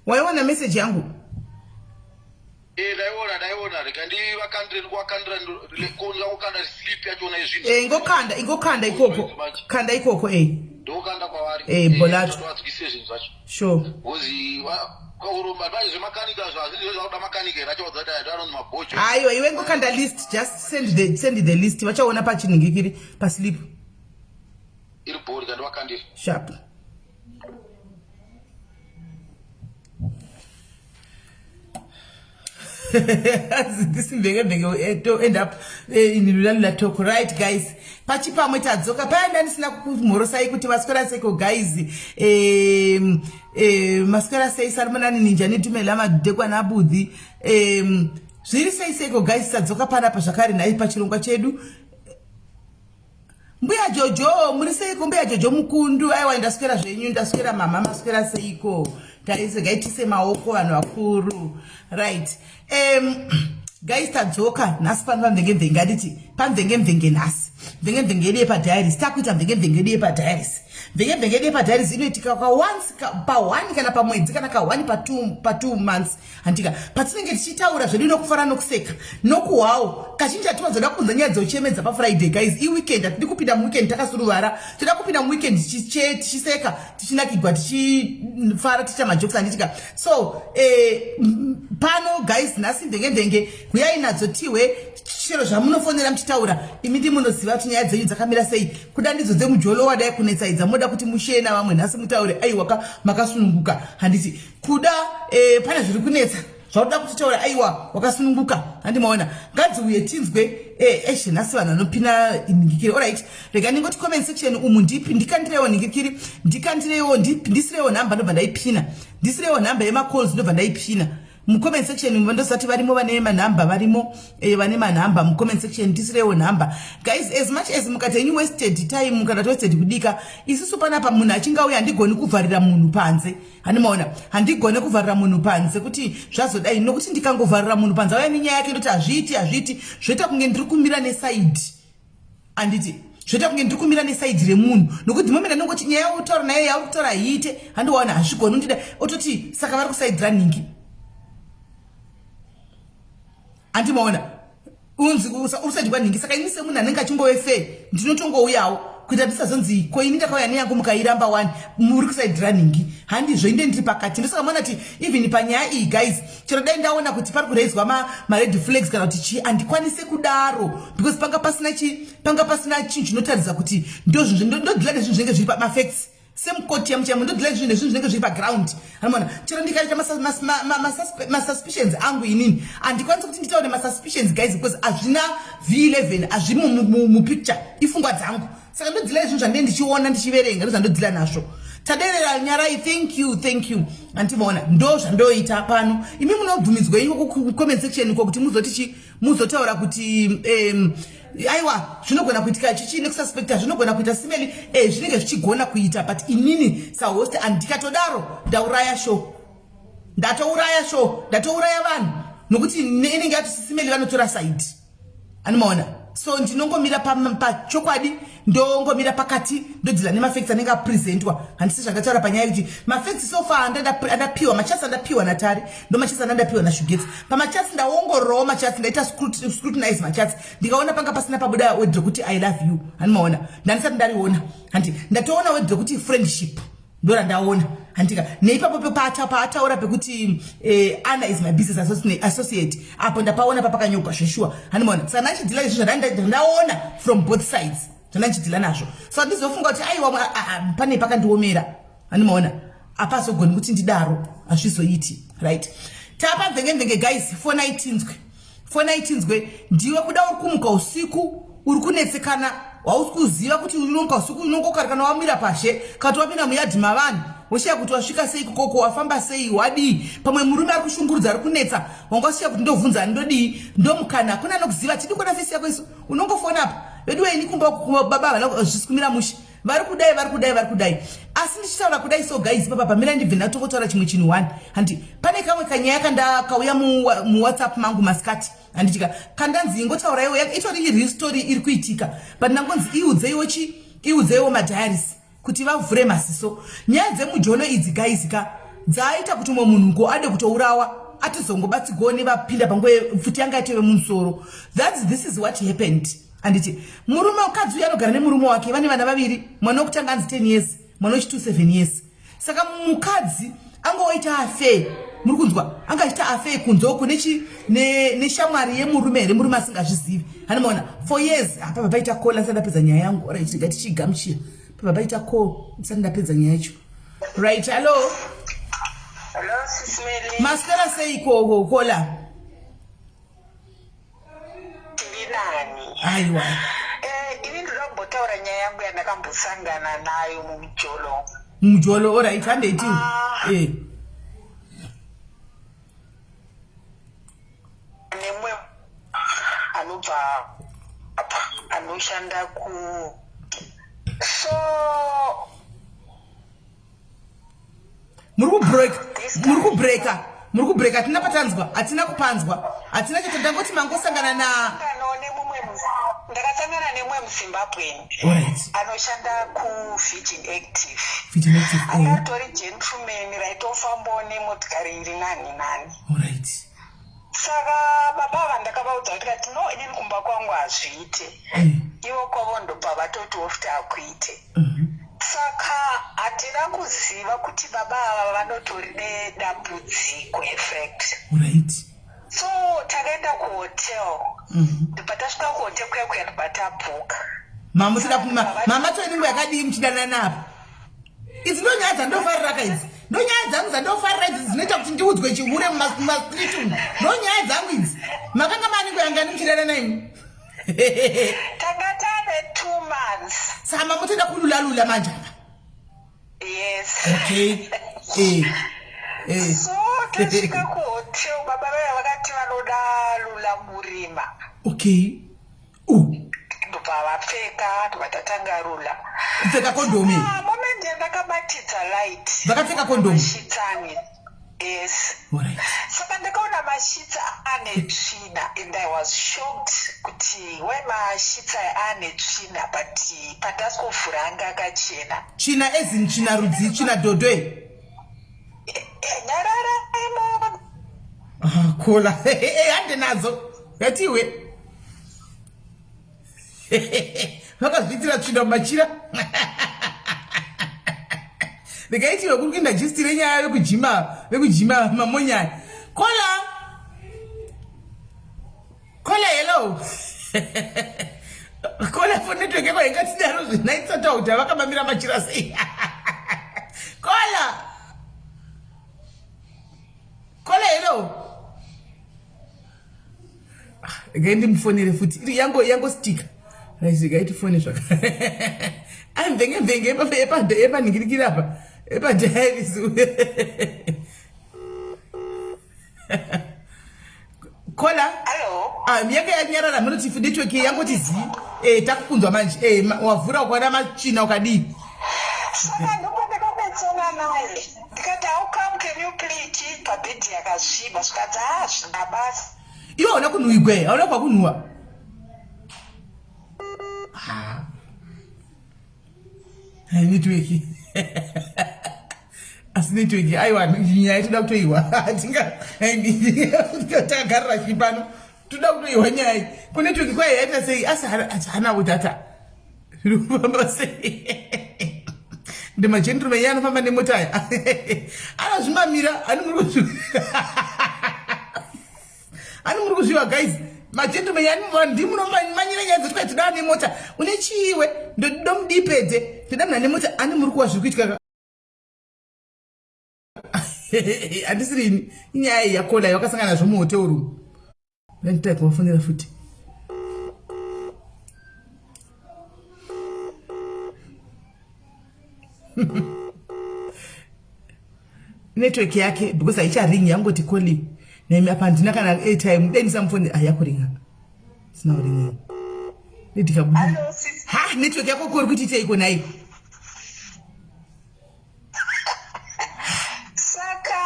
Waiona message yangu? Eh, ndaiona ndaiona rega ndivakandire ndikuvakandira ndikukanda slip yachona izvino. Eh, ingokanda ingokanda ikoko kanda ikoko eh ndokanda kwavari eh, eh bolato vadzikise zvinhu zvacho sure because kwauromba manje zvemakanika zvo hazvizvo zvakuda makanika here achaudza kuti aya anonzi mabhojo aiwa iwe ingokanda list just send the, send the list vachaona pachinhingikiri paslip iri bhori kandivakandira sharp this mvekemveke eh, to end up eh, in lulalula talk right guys pachipamwe tadzoka paya ndandisina kukumhorosai kuti maswera seiko guys eh, eh, maswera sei sarumanani ninja netumela madekwana abudhi eh, zviri sei seiko guys tadzoka panapa zvakare nhai pachirongwa chedu Mbuya Jojo, muri seiko mbuya Jojo mukundu? Aiwa ndaswera zvenyu, ndaswera mama, maswera seiko? Guys, ngaitise maoko vanhu vakuru. Right. Um, guys tadzoka nhasi pano pamvenge mvenge anditi pamvenge mvenge nhasi mvenge mvenge yedu yepadiaries takuita mvenge mvenge yedu yepadiaries mvenge mvenge yedu yepadiaries inoitika ka once pa one kana pamwedzi kana ka one pa two, pa two months handika patinenge tichitaura zvedu nokufara nokuseka nokuhwawo kazhinji hatiwanzoda kuunza nyaya dzochemedza pafriday guys iweekend hatidi kupinda muweekend takasuruvara toda kupinda muweekend tichiseka tichinakigwa tichifara tichiita majokes handitika so eh, pano guys nhasi mvenge mvenge huyai nadzo tihwe chero zvamunofonera muchitaura imi ndimunoziva kuti nyaya dzenyu dzakamira sei kuda ndidzo dzemujolo wadai kunetsa idza moda kuti mushiye navamwe nhasi mutaure aiwaka makasununguka handiti kuda eh, pane zviri kunetsa zvaunoda kutitaura aiwa wakasununguka handimaona ngadziuye tinzwe eh, eshe nhasi vanhu vanopina nhingikiri orit rega ndingoti comment section umu ndipi ndikandirewo nhingikiri ndikandirewo ndisirewo nhamba ndobva ndaipina ndisirewo nhamba yemacalls ndobva ndaipina mucomment section ndosati varimo vane manhamba varimo eh, vane manhamba mucomment section tisirewo nhamba guys as much as mukati henyu wasted time kana wasted kudika isusu panapa munhu achinge auya handigoni kuvharira munhu panze handimaona handigone kuvharira munhu panze kuti zvazodai nokuti ndikangovharira munhu panze auya nenyaya yake ndoti hazviiti hazviiti zvoita kunge ndiri kumira nesaidi handiti zvoita kunge ndiri kumira nesaidi remunhu nokuti the moment anongoti nyaya yauri nayo yauri kutaura haiite handiwaona hazvigoni undida ototi saka vari kusaidira nhingi handimaona unzi usaidi kwanhingi saka ini semunhu anenge achingove fair ndinotongouyawo kuita ndisazonzi ko ini ndakauya neyangu mukairamba wani muri kusaidira nhingi handizvo inde ndiri pakati ndosaka maona kuti even panyaya iyi guys chero dai ndaona kuti pari kuraiswa mared flags kana kuti chii handikwanise kudaro because panga pasina chi panga pasina chinhu chinotaridza kuti ndodila nezvinhu zvinenge zviri pamafacts semukoti yamuchamo ndodila zvinhu nezvinhu zvinenge zviri paground anoona chero ndikaita masuspicions angu inini handikwanisi kuti nditaure masuspicions guys because hazvina v11 hazvimo mupicture ifungwa dzangu saka ndodzila zvinhu zvandee ndichiona ndichiverenga ndozvandodzila nazvo taderera nyarai thank you thank you andimaona ndo zvandoita pano imi munobvumidzwa iko kucomment section iko kuti muzoti chi muzotaura kuti um, aiwa zvinogona kuitika chichii nekususpecta zvinogona kuita simeli eh, zvinenge zvichigona kuita but inini sahost andikatodaro ndauraya show ndatouraya show ndatouraya vanhu nokuti inenge yati sisimeli vanotora saidi animaona. So ndinongomira pachokwadi, ndongomira pakati, ndodeala nemafacts anenge apresentwa. Handisi zvakataura panyaya yekuti mafacts so far andapiwa, machats andapiwa naTari, ndo machats andandapiwa naShugets. Pamachats ndaongororawo machats, ndaita scrutinize machats, ndikaona panga pasina pabuda word rekuti "I love you". Handimaona, ndandisati ndariona. Handi ndatoona word rekuti friendship, ndorandaona, handika? Neipapo paataura pekuti "Anna is my business associate", apo ndapaona papakanyogwa zveshuwa, handimaona? Saka ndanchideala izvo zvandaona from both sides, zvandanchideala nazvo. Saka ndizofunga kuti aiwa, pane pakandiomera, handimaona? Apazogoni kuti ndidaro, hazvizoiti. Right, tapa mvenge mvenge, guys. Fonai tinzwe, fonai tinzwe. Ndiwe kuda uri kumuka usiku, uri kunetsekana, hausi kuziva kuti unomuka usiku, unongokari kana wamira pashe, kana wamira muyadhi mavanhu, woshiya kuti wasvika sei kukoko, wafamba sei, wadii. Pamwe murume ari kushungurudza, ari kunetsa, wanga wasiya kuti ndobvunza, ndodii, ndomukana kuna anokuziva. Tidi kuona face yako isu, unongofona apa vedu weini kumba baba havana zvisi kumira mushe, vari kudai, vari kudai, vari kudai. Asi ndichitaura kudai so, guys, papa pamira ndibve ndatongotaura chimwe chinhu one. Handi pane kamwe kanyaya kandakauya muWhatsApp mangu masikati, handitika kandanzi ingotauraiwo, itori real story iri kuitika, but ndangonzi iudzeiwo chi iudzeiwo madiaries kuti vavhure maziso. Nyaya dzemujolo idzi, guys ka, dzaaita kuti umwe munhu ko ade kutourawa, atizongobatsigwawo nevapinda panguva pfuti yanga yatove mumusoro. Thats this is what happened, handiti? Murume, mukadzi uyu anogara nemurume wake, vane vana vaviri. Mwana wekutanga anzi 10 years, mwana wechitu 7 years. Saka mukadzi angoita affair, muri kunzwa? Anga achiita affair kunze uku neshamwari yemurume here, murume asingazvizivi, handimaona? For years. Apa papaita call ndisati ndapedza nyaya yangu. Right, rega tichigamuchira. Papaita call ndisati ndapedza nyaya yacho. Right, hello. Hello, Sis Melly. Maswera sei koko, caller? Ndinani? Aiwa. Ini ndoda kumbotaura nyaya yangu yandakambosangana nayo mumujolo. Mujolo, alright, handeiti. Ah. Nemwe anobva apa, anoshanda ku so Muri kubreak, muri kubreaka, muri kubreaka. Hatina patanzwa, hatina kupanzwa, hatina chete. Ndangoti mangosangana na Sangano nemumwe ndakasangana nemumwe muZimbabwean anoshanda kuVirgin Active. Virgin Active. Akatori gentleman, raitofambawo nemotikari iri nani nani. Saka baba ava ndakavaudza kuti kati, "No, inini kumba kwangu hazviite." Ivo kwavo ndobva vatotiwo futi hakuite. Saka hatina kuziva kuti baba ava vanotori nedambudziko, in fact. So takaenda kuhotel. Ndobva tasvika kuhotel kuya kuya, ndobva tabhuka. Mamutoda kuma mama toinengo yakadii muchidanana apa? Idzi ndo nyaya dzandofarira ka, idzi ndo nyaya dzangu dzandofarira idzi, dzinoita kuti ndiudzwe chihure mumastreet umu. Ndo nyaya dzangu idzi. Makanga manengo yangani muchidanana imi? Tanga tane 2 months. Saka mamutoda kululalula manje apa? Yes. Okay. So tasvika kuhotel, baba vaya vakati vanoda lula murima. Okay. Ndobva vapfeka, ndobva tatanga lula. Kupfeka kondomu? Ah, moment yandakabatidza light, Vakapfeka kondomu? masheets ane, yes. Saka ndakaona masheets ane tsvina and I was shocked kuti why masheets aya ane tsvina, but pandaskovhura anga akachena. Tsvina ezini tsvina rudzi, tsvina dhodho e? Eh, nyarara imo. Ah, caller, hande nadzo, ngatiwe vakazviitira tsvina mumachira. Ndikaitiwe kuri kuinda gist renyaya vekujima, vekujima mamonyaya. Caller, caller, hello caller. Phone network yako ingatidaro zvinaitsata kuti avakamamira machira sei. Caller, caller, hello. Regai ndimufonere futi, iri yango yangostika. Right, regai tifone zvaka ai mvenge mvenge epanhingirikiri apa epadiaries. Caller. Hello. Ah, yanga yanyarara, munoti network yangoti zi. Takukunzwa manje. Wavhura ukaona matsvina, ukadii? Saka ndopandakabetsana naye, ndikati, "How come? Can you please chipa bhedhi yakasviba?" Zvikadzi, "Ha, zvina basa." Iwe hauna kunhuhwigwe, hauna kwakunhuhwa. Ha. Hai network. Asi network aiwa nyaya toda kutoiwa. Tinga takagarira chii pano. Toda kutoiwa nyaya iyi. Ko network kwaye yaita sei? Asi hana data. Zviri kufamba sei? Ndemagentleman iye anofamba nemota aya. Anozvimamira, ani muri kuzvi Ani muri kuzviva guys? Magentleman yani ndimunomanyira nyaya dzekuti toda nemota. Une chiiwe ndomudipedze. Toda munhu ane mota ani muri kuwa zviri kuitika. Handisiri ini. Inyaya iyi yakola yakasangana nazvo muhotel room. Ndanditaya kuvafonera futi. Network yake because haicharing yangoti calling. Nemi apa handina kana airtime. Dai ndisamufoni ah yakuringa. Sina kuringa. Ndikabuda. Ha network yako kuri kuti iteiko nhai? Saka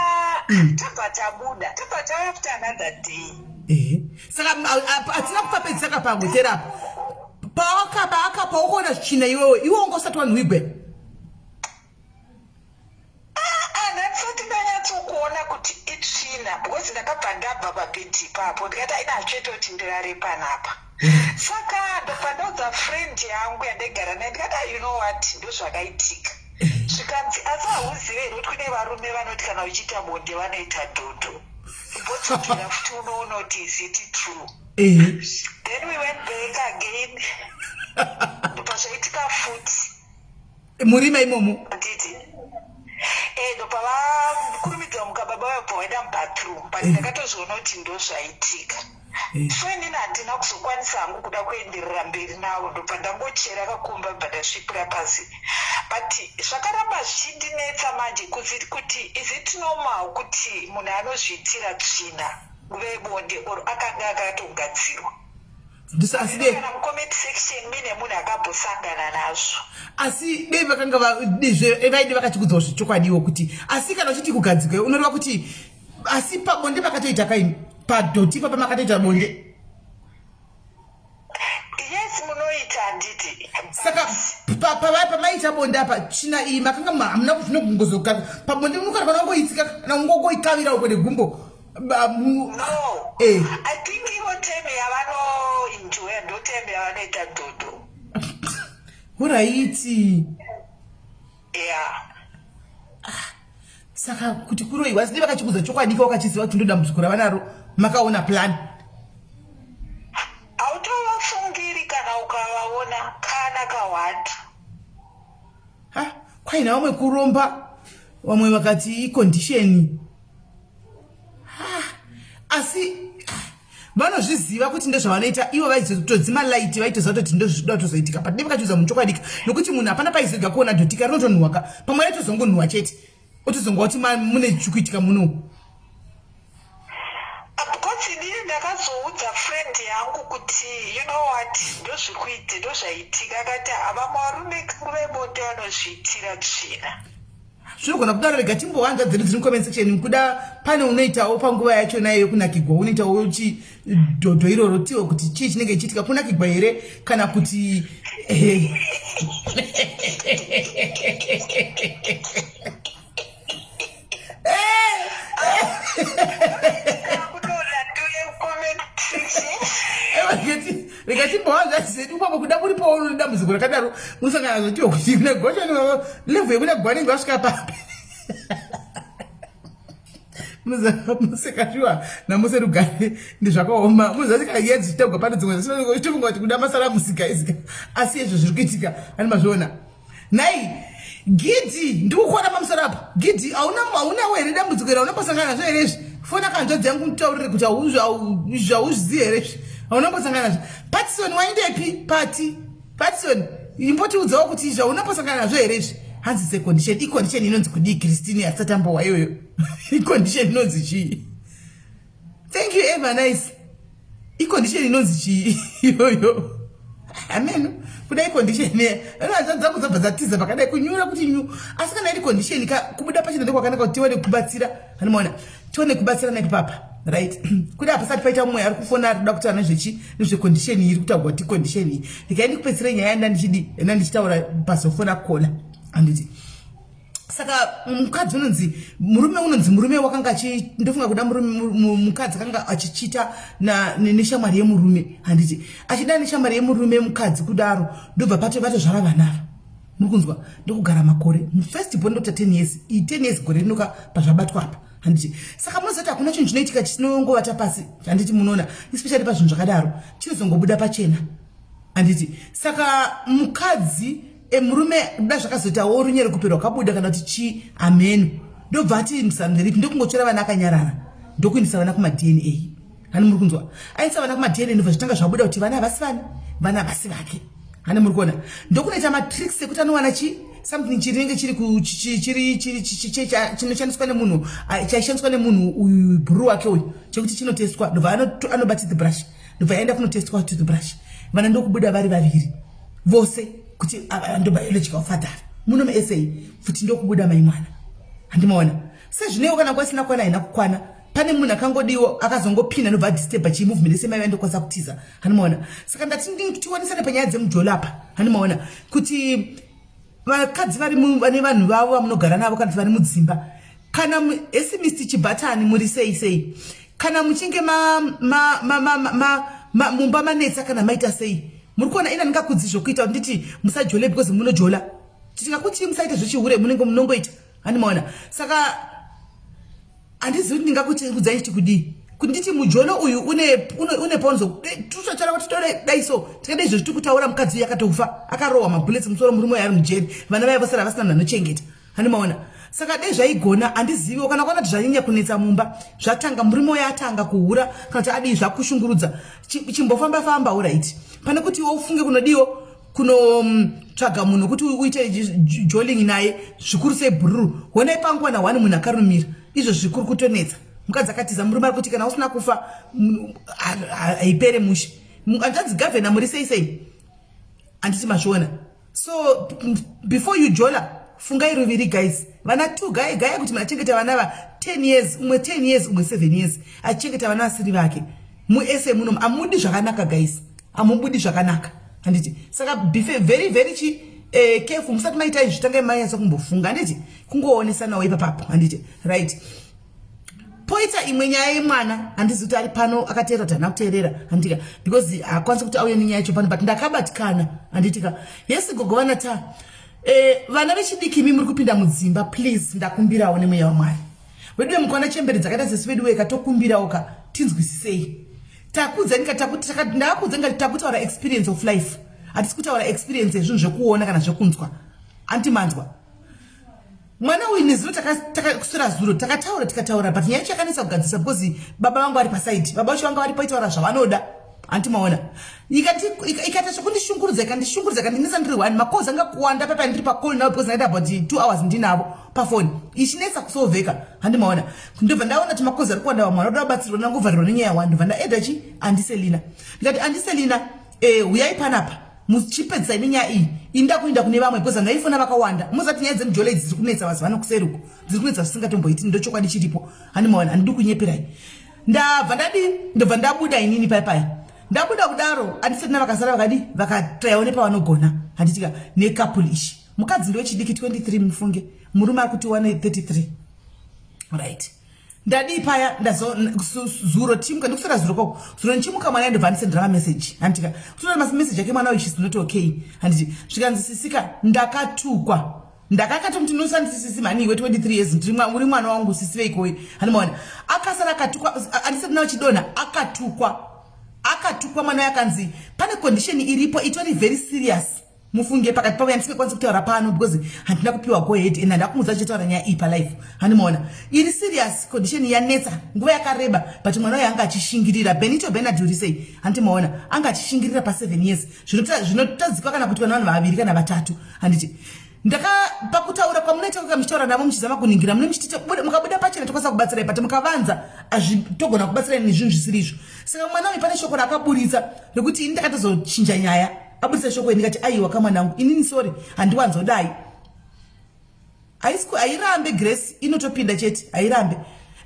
tabva tabuda tabva tauya futi another day. Ehe. Saka hatina kupapedzisa kapamwe apa. Pawakaba akapa ukaona zvitsvina iwewe iwe wanga usati wanhuigwe. Ah, ndandisati ndanyatsokuona kuti itsvina because ndakabva ndabva pabhedhi ipapo ndikati aina hazvichaita kuti ndirare panapa. Saka ndobva ndaudza friend yangu yandaigara naye ndikati ah, you know what ndozvakaitika. Zvikanzi asi hauzive here kuti kune varume vanoti kana uchiita bonde vanoita dhodho. Imbodzokera futi unoona kuti is it true. Then we went back again. Ndopazvaitika futi. Murima imomo. Handiti. Eh, ndopavakurumidza muka baba vabva vaenda mubathroom but ndakatozoona kuti ndozvaitika. So inini handina kuzokwanisa hangu kuda kuenderera mberi navo ndobva ndangochera kakomba bva ndasvipira pasi. But zvakaramba zvichindinetsa manje kuti is it normal kuti munhu anozviitira tsvina nguva yebonde or akanga akatogadzirwa. Asi dei kana mucomment section mine munhu akambosangana nazvo. Asi dei vakanga vaide vakachikudzawo zvechokwadiwo kuti asi kana uchiti kugadzirwa unoreva kuti asi pabonde makatoita kaini padhoti ipapa makatoita bonde. Yes munoita handiti. Saka pamaita bonde apa tsvina iyi makanga hamuna kuzvinokungozoka pabonde munokana kana kungoitsika kana kungoikavira uko negumbo. No. Eh. I think ivo time yavanoenjoya ndo time yavanoita dhodho. Horaiti. Yeah. Ah, saka kuti kuroiwa asi vakachikuza chokwadi ka wakachiziva kuti ndo dambudziko ravanaro makaona plan. Hautovafungiri kana ukavaona kana kawanda. Ha, kwaina vamwe kuromba vamwe vakati icondition. Asi vanozviziva kuti ndozvavanoita ivo vaitodzima light vaitoziva kuti ndozvinoda kutozoitika but nevakachiudza munhu chokwadika nokuti munhu hapana paizorega kuona dhotika rinotonhuwa ka pamwe raitozongonhuwa chete otozongowa kuti mune chikuitika muno. Because inini ndakazoudza friend yangu kuti you know what ndozvikuite ndozvaitika akati vamwe varume vebonde vanozviitira tsvina. Zvinogona kudaro rega timbowanza dzedu dziri mucomment section kuda pane unoitawo panguva yacho nayo yekunakigwa unoitawo chidhodho iroro tiwe kuti chii chinenge chiitika kunakigwa here kana kuti rega timbowanza dzedu pamwe kuda kuripowo une dambudziko rakadaro musangana zvotiwa kuti kuna gocha level yekuna gwanenge vasvika papi. Museka shuwa namuse rugare ndizvakaoma muzasika nyaya dzichitaurwa pano dzimwe dzinotofunga kuti kuda masaramusi guys asi izvo zviri kuitika ani mazviona nhai gidhi ndikukuona pamusoro apa gidhi haunawo here dambudziko iri hauna mbosangana nazvo here izvi fona kanzvadzi yangu mutaurire kuti hauzvizivi here izvi hauna mbosangana nazvo patison waendepi pati patison imbotiudzawo kuti izvi hauna mbosangana nazvo here izvi hanzi secondition icondition inonzi kudii Christine asati ambowa iyoyo icondition inonzi chii thank you ever nice icondition inonzi chii iyoyo ameno kuda icondition dzangu dzabva dzatiza pakadai kunyura kuti nyu asi kana iri condition ka kubuda pachena ndokwakanaka kuti tione kubatsira anomaona tione kubatsira naipapapa. Right, kuri hapasati paita mumwe ari kufona ari kuda kutaura nezvechi, nezvecondition iri kutaurwa kuti condition iyi. Regai ndikupedzisire nyaya yanda ndichidi, yanda ndichitaura pazofona kola, handiti? Saka mukadzi unonzi murume, unonzi murume wakanga achi, ndofunga kuda murume, mukadzi akanga achichita neshamwari yemurume, handiti? Achida neshamwari yemurume mukadzi kudaro, ndobva pato vatozvara vana ava, muri kunzwa? Ndokugara makore, first born ndota 10 years, iyi 10 years gore rinoka pazvabatwa apa, handiti? Saka munoziva kuti hakuna chinhu chinoitika chinongovata pasi, handiti? Munoona, especially pazvinhu zvakadaro, chinozongobuda pachena, handiti? Saka mukadzi emurume da zvakazoitawo runyere kupera wakabuda kana kuti chii, ameno. Ndobva ati ndisandiripi, ndokungotora vana akanyarara, ndokuendesa vana kumaDNA, hani muri kunzwa? Aisa vana kumaDNA, ndobva zvitanga zvabuda kuti vana havasi vani, vana havasi vake, hani muri kuona? Ndokunoita matricks ekuti anowana chi something chirinenge chiri chiri chinoshandiswa nemunhu, chaishandiswa nemunhu uyu, bhuru wake uyu, chekuti chinotestwa. Ndobva anoba toothbrush, ndobva yaenda kunotestwa toothbrush, vana ndokubuda vari vaviri vose kuti ava ndo biological father muno muSA futi. Ndokubuda mai mwana, handimaona? Sezvinewo kana kwasina kwana, haina kukwana, pane munhu akangodiwo akazongopinda, ndobva adisturba chimovement semai vandokwanisa kutiza, handimaona? Saka ndati tionesane panyaya dzemujolo apa, handimaona? Kuti vakadzi vari vane vanhu vavo vamunogara navo kana kuti vari mudzimba, kana esimist chibhatani muri sei sei, kana muchinge mumba manetsa kana maita sei, muri kuona? Ina ndingakudzi zvokuita kuti nditi musajole because munojola, tingakuti musaite zvechihure, munenge munongoita, handimaona? Saka handizivi kuti ndingakuudzai chiti kudii, kuti nditi mujolo uyu une ponzo tutotaura kuti todai so, tikadai izvo zvitiri kutaura. Mukadzi uyu akatofa, akarohwa mabullets musoro, murume uyu ari mujeri, vana vaya vosara vasina munhu anochengeta, handimaona? Saka dai zvaigona, handiziviwo, kana kuona kuti zvanyanya kunetsa mumba, zvatanga, murume uyo atanga kuhura kana kuti adii, zvakushungurudza, chimbofamba famba, alright, pane kuti iwe ufunge kunodiwo kunotsvaga munhu wekuti uite joling naye, zvikuru sei bhururu. Honai, panguva one munhu akarumira izvo zvikuru kutonetsa. Mukadzi akatiza, murume ari kuti kana usina kufa haipere mushe. Hanzvadzi gavhena, muri sei sei? Handiti mazviona? So before you jola, fungai ruviri, guys. Vana two gai gai kuti machengeta vana va 10 years, umwe 10 years, umwe 7 years, achichengeta vana vasiri vake muese muno. Amudi zvakanaka, guys, amubudi zvakanaka, handiti? Saka be very very chi careful musati maita izvi. Tangai manyatsa kumbofunga, handiti? Kungoonesanawo ipapapo, handiti? Right, poita imwe nyaya yemwana. Handizi kuti ari pano akateerera kuti haana kuteerera, handitika? Because haakwanisi kuti auye nenyaya yacho pano, but ndakabatikana, handitika? Yes, gogo vana ta vana vechidiki, imi muri kupinda mudzimba, please, ndakumbirawo nemweya waMwari veduwe, mukaona chembere dzakaita sesu veduwe katokumbirawo ka, tinzwisisei. Takudzani, ndakakudza ngati takutaura experience of life, hatisi kutaura experience yezvinhu zvekuona kana zvekunzwa, antimanzwa? Mwana uyu nezuro kuswera zuro takataura, tikataura, but nyaya yacho yakanetsa kugadzirisa because baba vangu vari pasaidi, baba vacho vanga varipo, aitaura zvavanoda, hanti maona? Ikaita zvekundishungurudza, ikandishungurudza, ikandinetsa ndiri one. Macalls anga kuwanda papa ndiri pacall navo because ndaita about 2 hours ndinavo pafoni, ichinetsa kusolveka, handi maona? Ndobva ndaona kuti macalls ari kuwanda, vamwe vanoda kubatsirwa, ndangovharirwa nenyaya one. Ndobva ndaedha chi andiselina, ndikati, "Andiselina, huyai panapa, muchipedzisai nenyaya iyi, ini ndakuenda kune vamwe," because vanhu vaifona vakawanda. Muzati nyaya dzemujolo idzi dziri kunetsa mazuva ano kuseri uko, dziri kunetsa zvisingatomboiti. Ndochokwadi chiripo, handi maona? Handidi kunyeperai. Ndabva ndadi, ndobva ndabuda inini pai, ndabuda kudaro, andisati navakasara vakadi vakatrayawo nepavanogona, handitika? Necouple ichi, mukadzi ndewechidiki, 23, mufunge, murume ari kuti wane 33, right? Ndadii paya, ndazozuro timuka, ndikuswera zuro koko, zuro ndichimuka, mwana ndobva andisendera mameseji, handitika? Kutora mameseji ake, mwana uyu, she's not okay, handiti? Zvikanzi, "Sisika, ndakatukwa." Ndakakatomuti, "Nosandisisisi mhani iwe, 23 years, uri mwana wangu, sisi veikoi?" Handimaona? Akasara akatukwa, andisati nawo chidonha, akatukwa, akatukwa mwana uyu, akanzi pane condition iripo itori very serious, mufunge, pakati pavo, yandisingakwanisi kutaura pano because handina kupiwa go ahead and handina kumudza chichitaura nyaya iyi palife, handimaona? Iri serious condition yanetsa nguva yakareba, but mwana uyu anga achishingirira. Benito Benard, uri sei? Handimaona? Anga achishingirira pa7 years, zvinotadzikwa kana kuti vana vanhu vaviri kana vatatu, handiti? Ndaka pakutaura kwamunoita kuka muchitaura navo, muchizama kuningira, mune muchiti mukabuda pachena tokwanisa kubatsirai, but mukavanza togona kubatsirai nezvinhu zvisiri izvo. Saka mwana uyu pane shoko raakaburitsa rekuti ini ndakatozochinja nyaya. Abudisa shoko, ndikati, "Aiwa kamwanangu, inini sorry, handiwanzodai." Hairambe, Grace inotopinda chete, hairambe.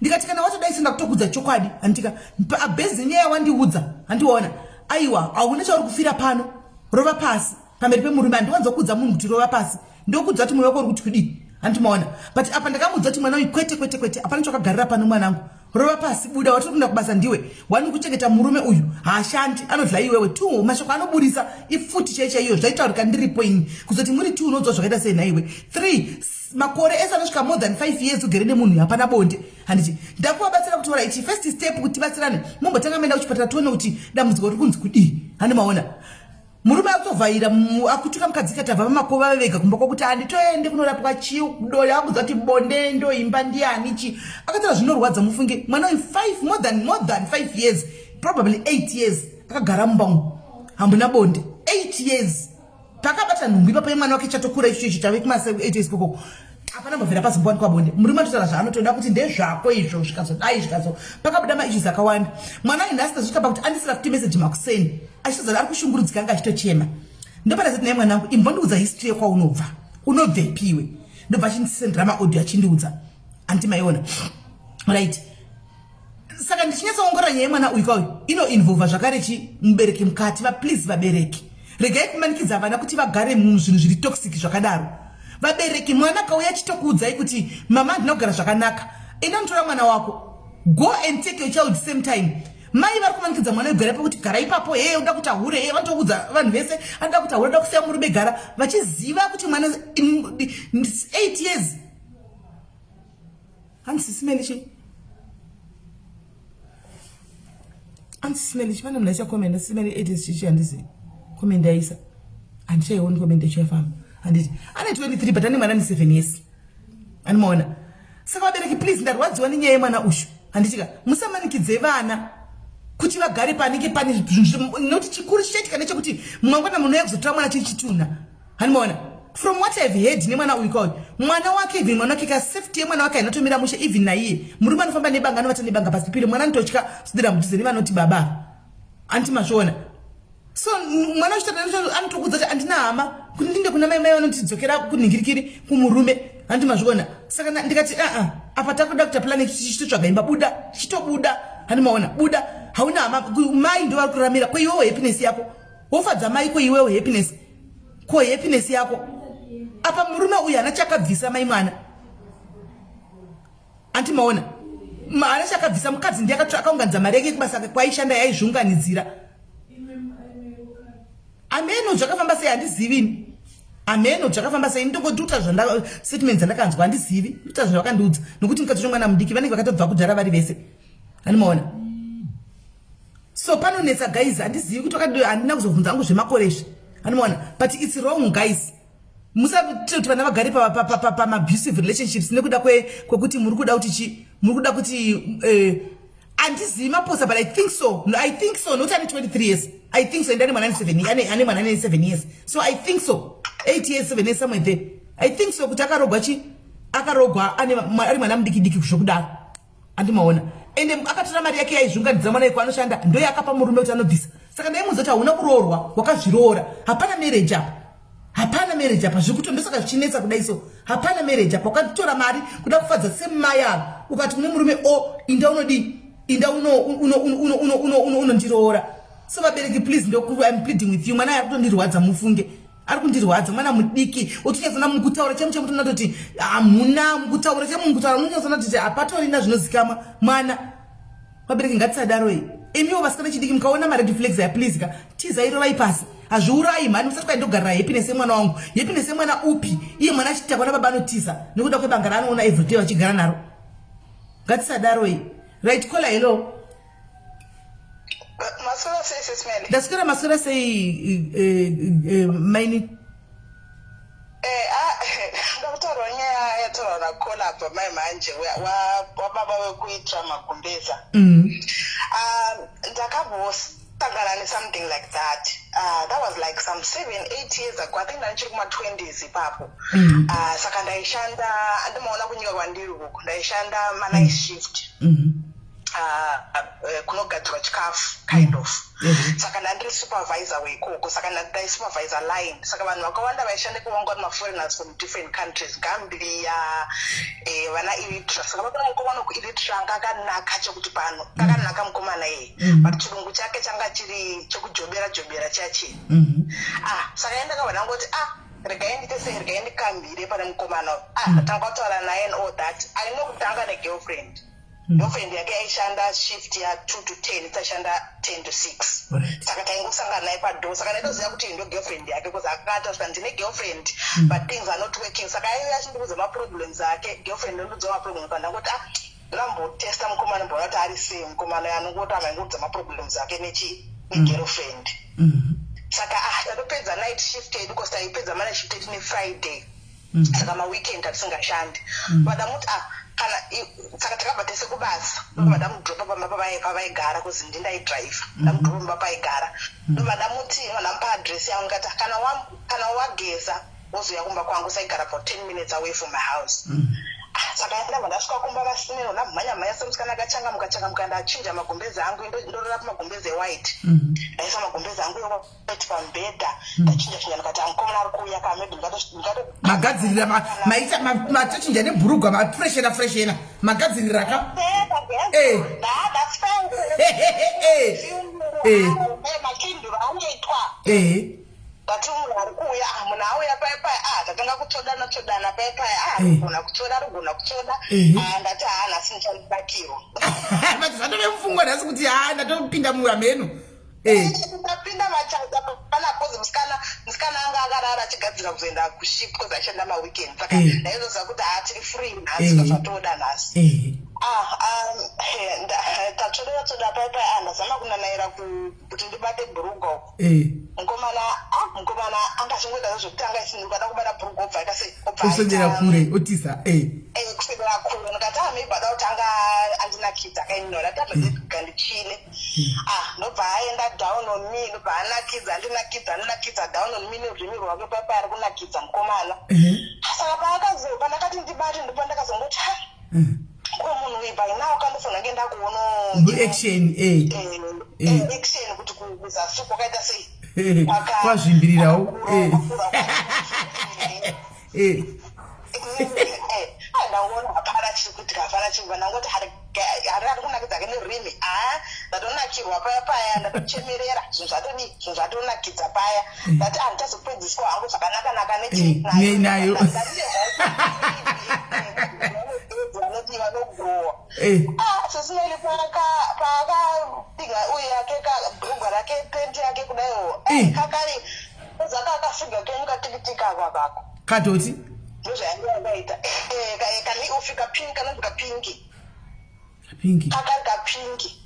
Ndikati kana watodai senda kutokudza chokwadi handitika abhezi nyaya yawandiudza handiona aiwa hauna chauri kufira pano rova pasi pamberi pemurume handiwanza kuudza munhu kuti rova pasi ndokudza kuti mwoyo wako uri kuti kudii handimaona but apa ndakamuudza kuti mwana uyu kwete kwete kwete hapana chakagarira pano mwanangu rova pasi buda watiri kuenda kubasa ndiwe wani kuchengeta murume uyu haashandi anodla iwewe two mashoko anoburisa ifuti chai chaiyo zvaitaurika ndiripo ini kuzoti muri two unonzwa zvakaita sei nhaiwe three makore ese anosvika more than five years ugere nemunhu hapana bonde handiti ndakuvabatsira kuti orit first step kuti tibatsirane mumbotanga maenda kuchipatara tione kuti dambudziko riri kunzi kudii handi maona murume akutovhaira akutuka mukadzi katabva pamakova vevega kumba kwakuti handitoende kunorapwa chii doya akuudza kuti bonde ndoimba ndiani chi akataura zvinorwadza mufunge mwana uyu five more than more than five years probably eight years akagara mumba umu hambuna bonde eight years pakabata nhumbu ipapo yemwana wake chatokura icho icho chave kumasa eight years kokoko hapana mbovhera pazombowanikwa bonde murume atotaura zvaanotoda kuti ndezvako izvo zvikazodai zvikazo pakabuda maissues akawanda mwana uyu nhasi ndazvika pakuti andisira futi message makuseni achitoza ari kushungurudzika anga achitochema ndopandazati naye mwanangu imbondiudza history yekwaunobva unobvepiwe ndobva achindisendera maaudio achindiudza anti maiona right saka ndichinyatsoongorora nyaya yemwana uyu kauyu inoinvolva zvakare chi mubereki mukati vaplease vabereki regai kumanikidza vana kuti vagare muzvinhu zviri toxic zvakadaro vabereki mwana kauya achitokuudzai kuti mama handina kugara zvakanaka enda notora mwana wako go and take your child same time mai vari kumanikidza mwana wegara ipapo kuti gara ipapo hee uda kuti ahure hee vanotoudza vanhu vese anoda kuti ahure uda kusiya murume gara vachiziva kuti mwana eight years hanzi sisimeli chii hanzi sisimeli chi pane munhu aisa comment sisimeli eight chichi handizivi comment aisa handichaioni comment yacho yafamba handiti ane 23 but ane mwana ane 7 years animaona saka vabereki please ndarwadziwa nenyaya yemwana uyu handitika musamanikidze vana kuti vagare panenge pane nokuti chikuru chichaitika nechekuti mangwana munouya kuzotora mwana chiri chitunha handimaona from what ihave heard nemwana uyu kauyu mwana wake even mwana wake ka safety yemwana wake hainatomira mushe even naiye murume anofamba nebanga anovata nebanga pasi pilo mwana anototya sudira mudhuze nevanoti baba anti mazviona so mwana uchitata anotokudza kuti andina hama kuti ndinde kuna mai mai vanotidzokera kunhingirikiri kumurume anti mazviona saka ndikati aa apa takuda kuita plan tichitotsvaga imba buda chitobuda handi maona buda hauna hama mai ndo vari kuraramira ko iwewo happiness yako wofadza mai ko iwewo happiness ko happiness yako apa murume uyu hana chakabvisa mai mwana anti maona haana chakabvisa mukadzi ndiye akaunganidza mari yake kubasa kwaishanda yaizviunganidzira ameno zvakafamba sei handizivi ini ameno zvakafamba sei ndongotuta statement dzandakanzwa handizivi ndoita zvavakandiudza nokuti mukadzi unomwana mudiki vanenge vakatobva kudhara vari vese handimaona so panonetsa guys handizivi kuti wakadii handina kuzobvunza hangu zvemakore izvi handimaona but its wrong guys musaitire kuti vana vagare pamaabusive relationships nekuda kwekuti muri kuda kuti chi muri kuda kuti eh, handizivi maposa but i think so no, i think so nokuti ane 23 years i think so and ane mwana ane mwana ane 7 years so i think so 8 years 7 years somewhere there i think so kuti akarogwa chi akarogwa ari mwana mudikidiki zvokudaro andimaona ende akatora mari yake yaizviunganidza mwana yeko anoshanda ndoyaakapa murume kuti anobvisa saka ndaimuudza kuti hauna kuroorwa wakazviroora hapana marriage apa hapana marriage apa zviri kutondosaka zvichinetsa kudai so hapana marriage apa ukatora mari kuda kufadza semai ava ukati kune murume o oh, inda unodii inda unondiroora so vabereki please ndoku im pleading with you mwana ari kutondirwadza mufunge ari kundirwadza mwana mudiki otinyatsona mukutaura chemu chemu tonatoti hamuna mukutaura chemu mukutaura munonyatsona kuti hapatorina zvinozikamwa mwana vabereki ngatisadaroi imiwo vasikana chidiki mukaona mared flags aya please ka tizai rovai pasi hazviurayi mhani musati kwai ndogarira happiness yemwana wangu happiness yemwana upi iye mwana achitakwa nababa anotiza nekuda kwebanga raanoona everyday vachigara naro ngatisadaroi right caller hello Maswera sei sis Melly? Ndaswera maswera sei eh, eh, maini? Eh, ah, ndakutaurwa nyaya yataurwa nakola apa mai manje wababa wekuita magumbeza. Ah, ndakambosangana nesomething like that. Ah, that was like some seven, eight years ago. I think ndandichiri kuma-twenties ipapo. Ah, saka ndaishanda, andimaona kunyika kwandiri uku, ndaishanda ma-night shift. Kunogadzirwa chikafu kind of. Saka ndandiri supervisor weikoko, saka ndaisupervisor line. Saka vanhu vakawanda vaishanda ikoko vanga vari maforeigners from different countries, Gambia, vana Eritrea. Saka vakona mukomana wekuEritrea anga akanaka chekuti pano akanaka mukomana iye, but chirungu chake changa chiri chekujobera jobera chachi. Ah, saka ende ndakabva ndangoti, "Ah, regai ndiite sei, regai ndikambire pane mukomana uyu." Ah, ndatanga kutaura naye and all that. I know kuti anga negirlfriend. Girlfriend yake yaishanda shift ya2 to 10, isashanda 10 to 6. Saka taingosangana naye padoor. Saka ndaitoziva kuti ndo girlfriend yake, because akati asvika, "Ndine girlfriend, but things are not working." Saka aive achindiudza maproblems ake, girlfriend nondiudza maproblems. Pandangoti, "Ah, ndambotesta mukomana, mboona kuti ari sei mukomana." Anongoti amaingoudza maproblems ake nechi negirlfriend. Saka ah, tatopedza night shift yedu, because taipedza manight shift yedu nefriday. Saka maweekend atisingashandi, vadamuti, ah, kana saka takabva tese kubasa, ndobva ndamudropa pamba pavaigara, kuzi ndindaidhiraivha, ndamudropa pamba paigara. Ndobva ndamuti, ndamupa adresi yangu, ndikati, "Kana wageza wozouya kumba kwangu." Saigara about 10 minutes away from my house. Ah, saka ndabva ndasvika kumba vasinero, ndamhanya mhanya semusikana akachangamuka changamuka. Ndachinja magumbezi angu, ndorora pamagumbezi ewhite. Ndaisa magumbezi angu ewhite pamubhedha, ndachinja chinja, ndikati, "Mukomana ari kuuya ka, maybe ndingato Magadzirira, maita matochinja nebhurugwa, mafreshena freshena, magadzirira ka. Makinduro anoitwa. Ndati munhu ari kuuya. Ah, munhu auya pai pai. Ah, tatanga kutsodana tsodana pai pai. Ah, arikugona kutsoda, arikugona kutsoda. Ah, ndati, "Ha, nhasi ndichandibakirwa." But zvatove mupfungwa nhasi kuti, ha, ndatopinda muhameno. Ndapinda machaza panapozi. Musikana anga akarara achigadzira kuzoenda kushift, because aishanda maweekend. Saka ndaizoziva kuti, ha, tiri free nhasi. Zvatoda nhasi. Ah, tatsvodera tsoda pai pai. Ah, ndazama kunanaira kuti ndibate bhurugwa uku. Mukomana, ah, mukomana anga achingoita zvokuti anga ukada kubata bhurugwa obva aita sei? Obva Kuswedera kure, otisa. Kuswedera kure. Ndikati, "Ah, maybe ada kuti anga andinakidza akainora." Ndati abva ndichile. Ah, ndobva aenda down on me, ndobva anakidza, andinakidza, andinakidza down on me nerurimi rwake papa, ari kunakidza mukomana. Saka paakazo pandakati ndibate, ndopa ndakazongoti, "Ha, ko munhu uyu by now kandofanira kunge ndakuona Action. Action, kuti kuzasi kwakaita sei." Kwazvimbirirawo. Ndaona hapana chiri kuitika, hapana chiri kuva. Ndangoti hari ari kunakidza ke nerurimi. A, ndatonakirwa paya paya, ndatochemerera, zvinhu zvatodii, zvinhu zvatonakidza paya. Ndati, "Ah, ndichazopedziswa hangu zvakanaka-naka." Nayo. Vanoti vanogrowa. Ah, sesineli paakapiga uyu yake bhurugwa rake, penti yake kudaiwo, kakari zaka akafiga kenyu katikitika ako akako. Kadoti. Ndozvayange yakaita kani ofika pink, kanonzi kapinki. Pinki. Kakari kapinki.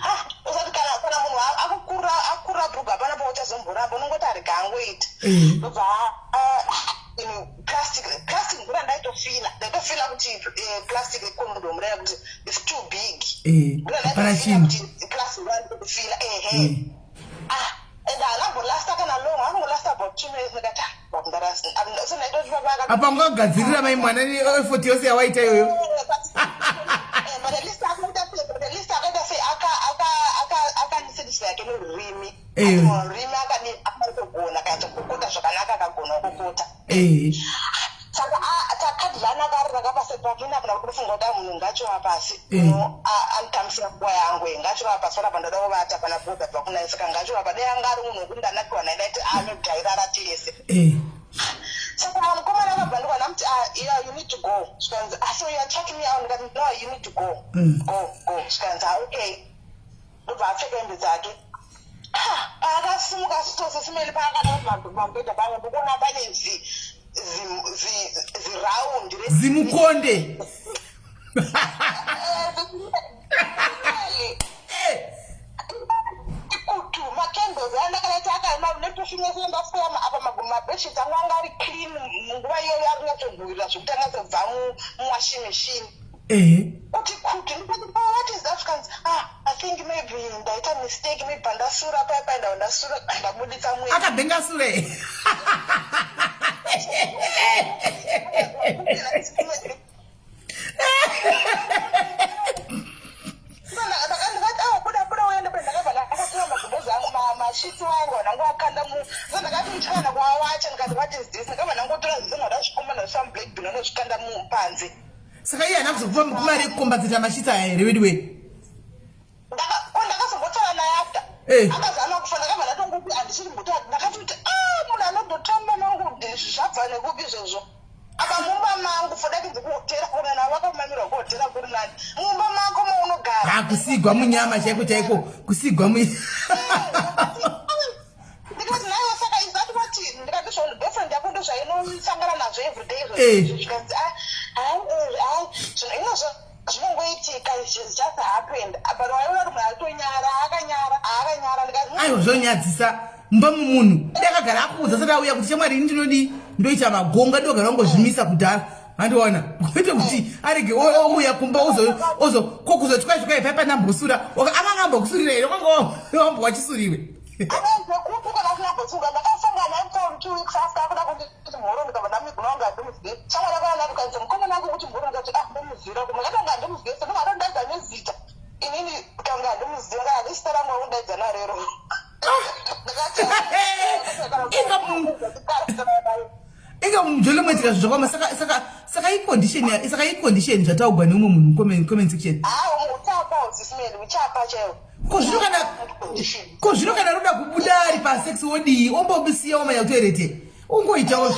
Ah, usati kana munhu akukura akura bhurugwa, hapana pauchazomboramba, unongoti arega angoita. Ndobva plastic mvura, ndaitofila kuti plastic recondom raya kuti it's too big. Hapana chinhu. Kuti plastic mvura ndaitofila, ehe. Ah, and haanambolasta kana long, anongolasta about 2 minutes. Ndikati, Apa ungagadzirira mai mwana neeffort yose yawaita iyoyo. But at least akaita sei, but at least akaita sei, akandisatisfy yake nerurimi. Rurimi akadi akatogona akatokokota zvakanaka, akagona kukokota. Saka takadlana kari rakapasi papina pana kutofunga kuti, munhu ngachova pasi, anotambisira nguva yangu, ngachova pasi panapa, ndada kuvata pana bhodha bva kunai. Saka ngachova pa. Dai anga ari munhu wekuti ndanakiwa naye, ndaiti anodhairara tese. Saka mukomana akabva, ndikwa ndamuti, "Ah, yeah, you need to go." Zvikanzi, "Ah, so you are chucking me out?" Ndikati, "No, you need to go." "Go, go." Zvikanzi, "Ah, okay." Ndobva apfeka hembe dzake. Paakasimuka sosesimeli, paakada pamubhedha pangu, ndikuona pane ziraundi. Zimukonde. Kutu macandles andakanaita akaema neperfume yese ndafema apa, mabedshits angu anga ari clean munguva iyoyo, ari kunyatsogurira zvokuti angatobva muwashing machine. Kuti kuti, ndikati, "Oh, what is that?" Zvikanzi, "Ah, I think maybe ndaita mistake, maybe pandasura paya paya, ndasura ndabuditsa mwe." Akabhenga sure. So ndakati muchikana kuawacha ndikati what is this? Ndakabva ndangotora zvese ndazvikomba ndazvisa mublack bin ndozvikanda panze. Saka iye haana kuzokupa mari yekukombatsira mashitsi aya here vedu wee? Ko ndakazombotaura naye after. Eh. Akazama kufa ndakabva ndatongopi handisiri mbotaura ndakatoti ah munhu anodotamba mangu zvabva nekupi izvozvo. Apa mumba mangu fodakinzi kuhotera kuna navo vakakumamirwa kuhotera kuri nani mumba mako maunogara. Ha kusigwa munyama chaiko chaiko kusigwa mu ndikati naiwe saka is that what ndikati zvonhu boyfriend yako ndozvainosangana nazvo everyday izvozvo Eh. zvikanzi ah, ah, ah, zvinhu inozvo zvinongoitika it just happened but waiona kuti munhu atonyara akanyara akanyara ndikati aiwa zvonyadzisa mumba mumunhu dai akagara akuudza sati auya kuti shamwari ini ndinodii ndoita magonga ndogara ungozvimisa kudhara handiona kwete kuti arege ouya kumba ozo ko kuzoti kwai zvikai pai pandambosura akanga ambokusurira here kwanga wambo wachisuriwe Zvekupi kana usina kusunga ndakasangana naye for 2 weeks after akuda kunditi mhoro ndikabva ndamiguma kunge handimuzive shamwari yako yanati ukaita mukomana wako kuti mhoro ndikati ah ndomuziva kumwe ndakati kunge handimuzive so ndobva atondaidza nezita inini kange handimuzive ndikati handisi zita rangu raundaidza narero ndikati Inga inga mujolo moitika zvinhu zvakaoma saka saka saka icondition saka icondition zvataugwa neumwe munhu mucomment comment section ah uchapa usisimeli uchapa chaiwo ko zvino kana ko zvino kana roda kubuda ari pasex wodii ombomusiya wamanya kutoerete ungoitawo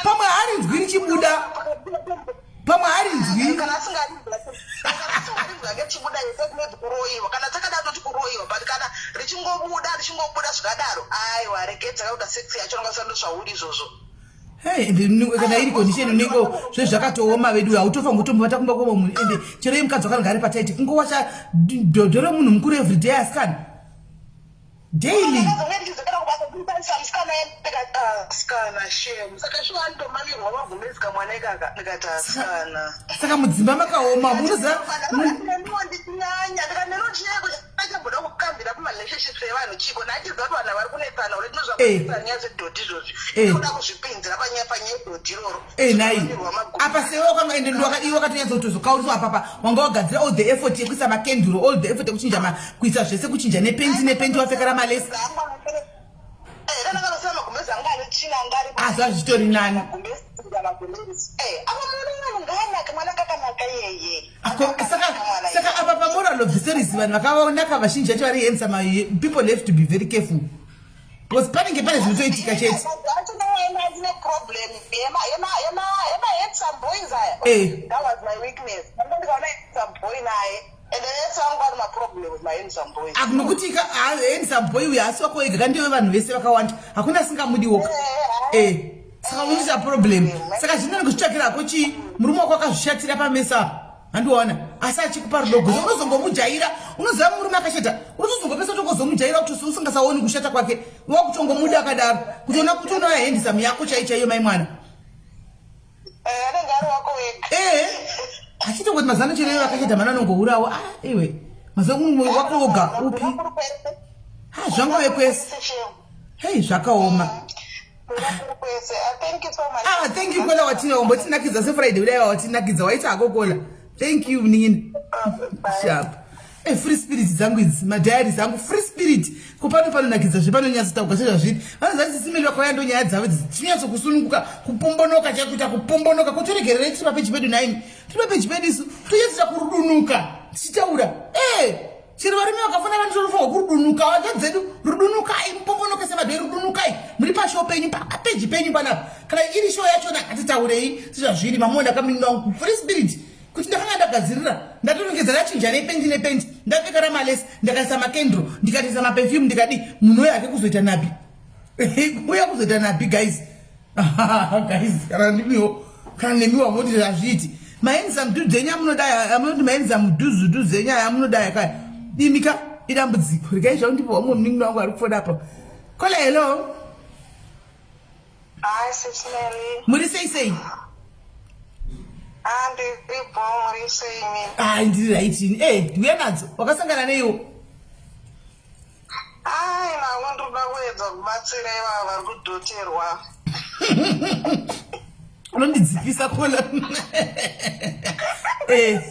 pamwe harinzwi richibuda pamwe harinzwi kana asingarinzwi richibuda maybe kuroyiwa kana takada toti kuroyiwa but kana richingobuda richingobuda zvakadaro aiwa regedza kakuda sex yacho nonga zvauri izvozvo Hey, ende kana iri condition unenge zve zvakatooma vedu hautofa ngotombovata kumba kwemo munhu ende chero iye mukadzi wakange ari pataiti kungowasha dhodho remunhu mukuru everyday asikana daily saka mudzimba makaoma munoziva achamboda kukambira kumarelationships evanhu chiko naachiziva kuti vanhu vari kunetsana uri tinozvakunyaya zvedhodhi izvozvi inoda kuzvipinzira panyaya panyaya yedhodhi iroro nhai apa sewe wakanga ende iwe wakatonyatsa kutozokauriswa apapa wanga wagadzira all the effort yekuisa makenduro all the effort yekuchinja kuisa zvese kuchinja nepenti nepenti wapfeka ramalesi asi azvitori nani saka apa pamoral of the stories vanhu vakaonaka vazhinji vacho vari handsome people have to be very careful because panenge pane zvinotoitika chete problem yema-handsome boys aya that was my weakness ndikaona handsome boy naye ende vese vangu vari maproblems mahandsome boys nokuti handsome boy uyo asi wako wega kandiwe vanhu vese vakawanda hakuna asingamudiwoka eh saka unoita problem saka zvinani kuzvitsvakira hako chii murume wako akazvishatira pamesa apa handiona asi achikupa rudo gozo unozongomujaira unoziva murume akashata unozongopesa tokozomujaira kuti usingasaoni kushata kwake wakutongomuda akadaro kuti ona kuti unoya handsome yako chai chaiyo mai mwana anenge ari wako wega ee achitongoti mazano chero iwe akashata mwana anongourawo ah iwe mazuva wako woga upi ha zvangove kwese hei zvakaoma ah thank you kola watina wambotinakidza sefriday kudai watinakidza waita hako kola thank you nini sharp e free spirit dzangu idzi madiaries angu free spirit kupano panonakidza zve panonyatsotaurwa sezvazviri vanoziva sisimeli vakauya ndo nyaya dzavo idzi tinyatsokusununguka kupombonoka chakuita kupombonoka kutoregererei tiri papeji pedu naimi tiri papeji pedu isu tonyatsoita kurudunuka tichitaura e chero varume vakafona vanotonofanwa kurudunuka vanja dzedu rudunukai mupombonoke semadhoi rudunukai muri pashow penyu papeji penyu panapa kana iri show yachona ngatitaurei sezvazviri mamuona kaminga wangu free spirit kuti ndakanga ndagadzirira ndatonongedza ndachinja nependi nependi ndapfeka ramalesi ndakaisa makendro ndikatoisa maperfume ndikadi munhu uyo ake kuzoita nabi uya kuzoita nabi guys guys kana ndimiwo kana nemiwo amoti hazviiti maenza mudhudhu enyu amunodaya amunoti maenza mudhuzu dhuzu enyu aya amunodaya kaya imika idambudziko regai zvangu ndipo vamwe munin'ina wangu ari kufona apa kola hello Hi, Sis Melly. muri sei sei Ah, ndiripo muri sei mini? ai ndiri right ini e ndiuya nadzo wakasangana neiwo Ai, navo ndinoda kuedza kubatsira ivava vari kudhoterwa. Unondidzipisa kola. Eh.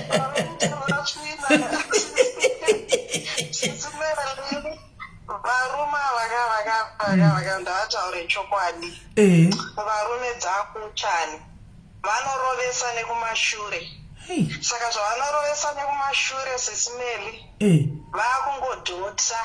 Vari kutorwa tsvina. Sis Melly. vaka ndavataure chokwadi. Eh. Varume dzakuchani vanorovesa nekumashure. Hey. Saka zvavanorovesa nekumashure Sisi Melly Eh. vakungodhota.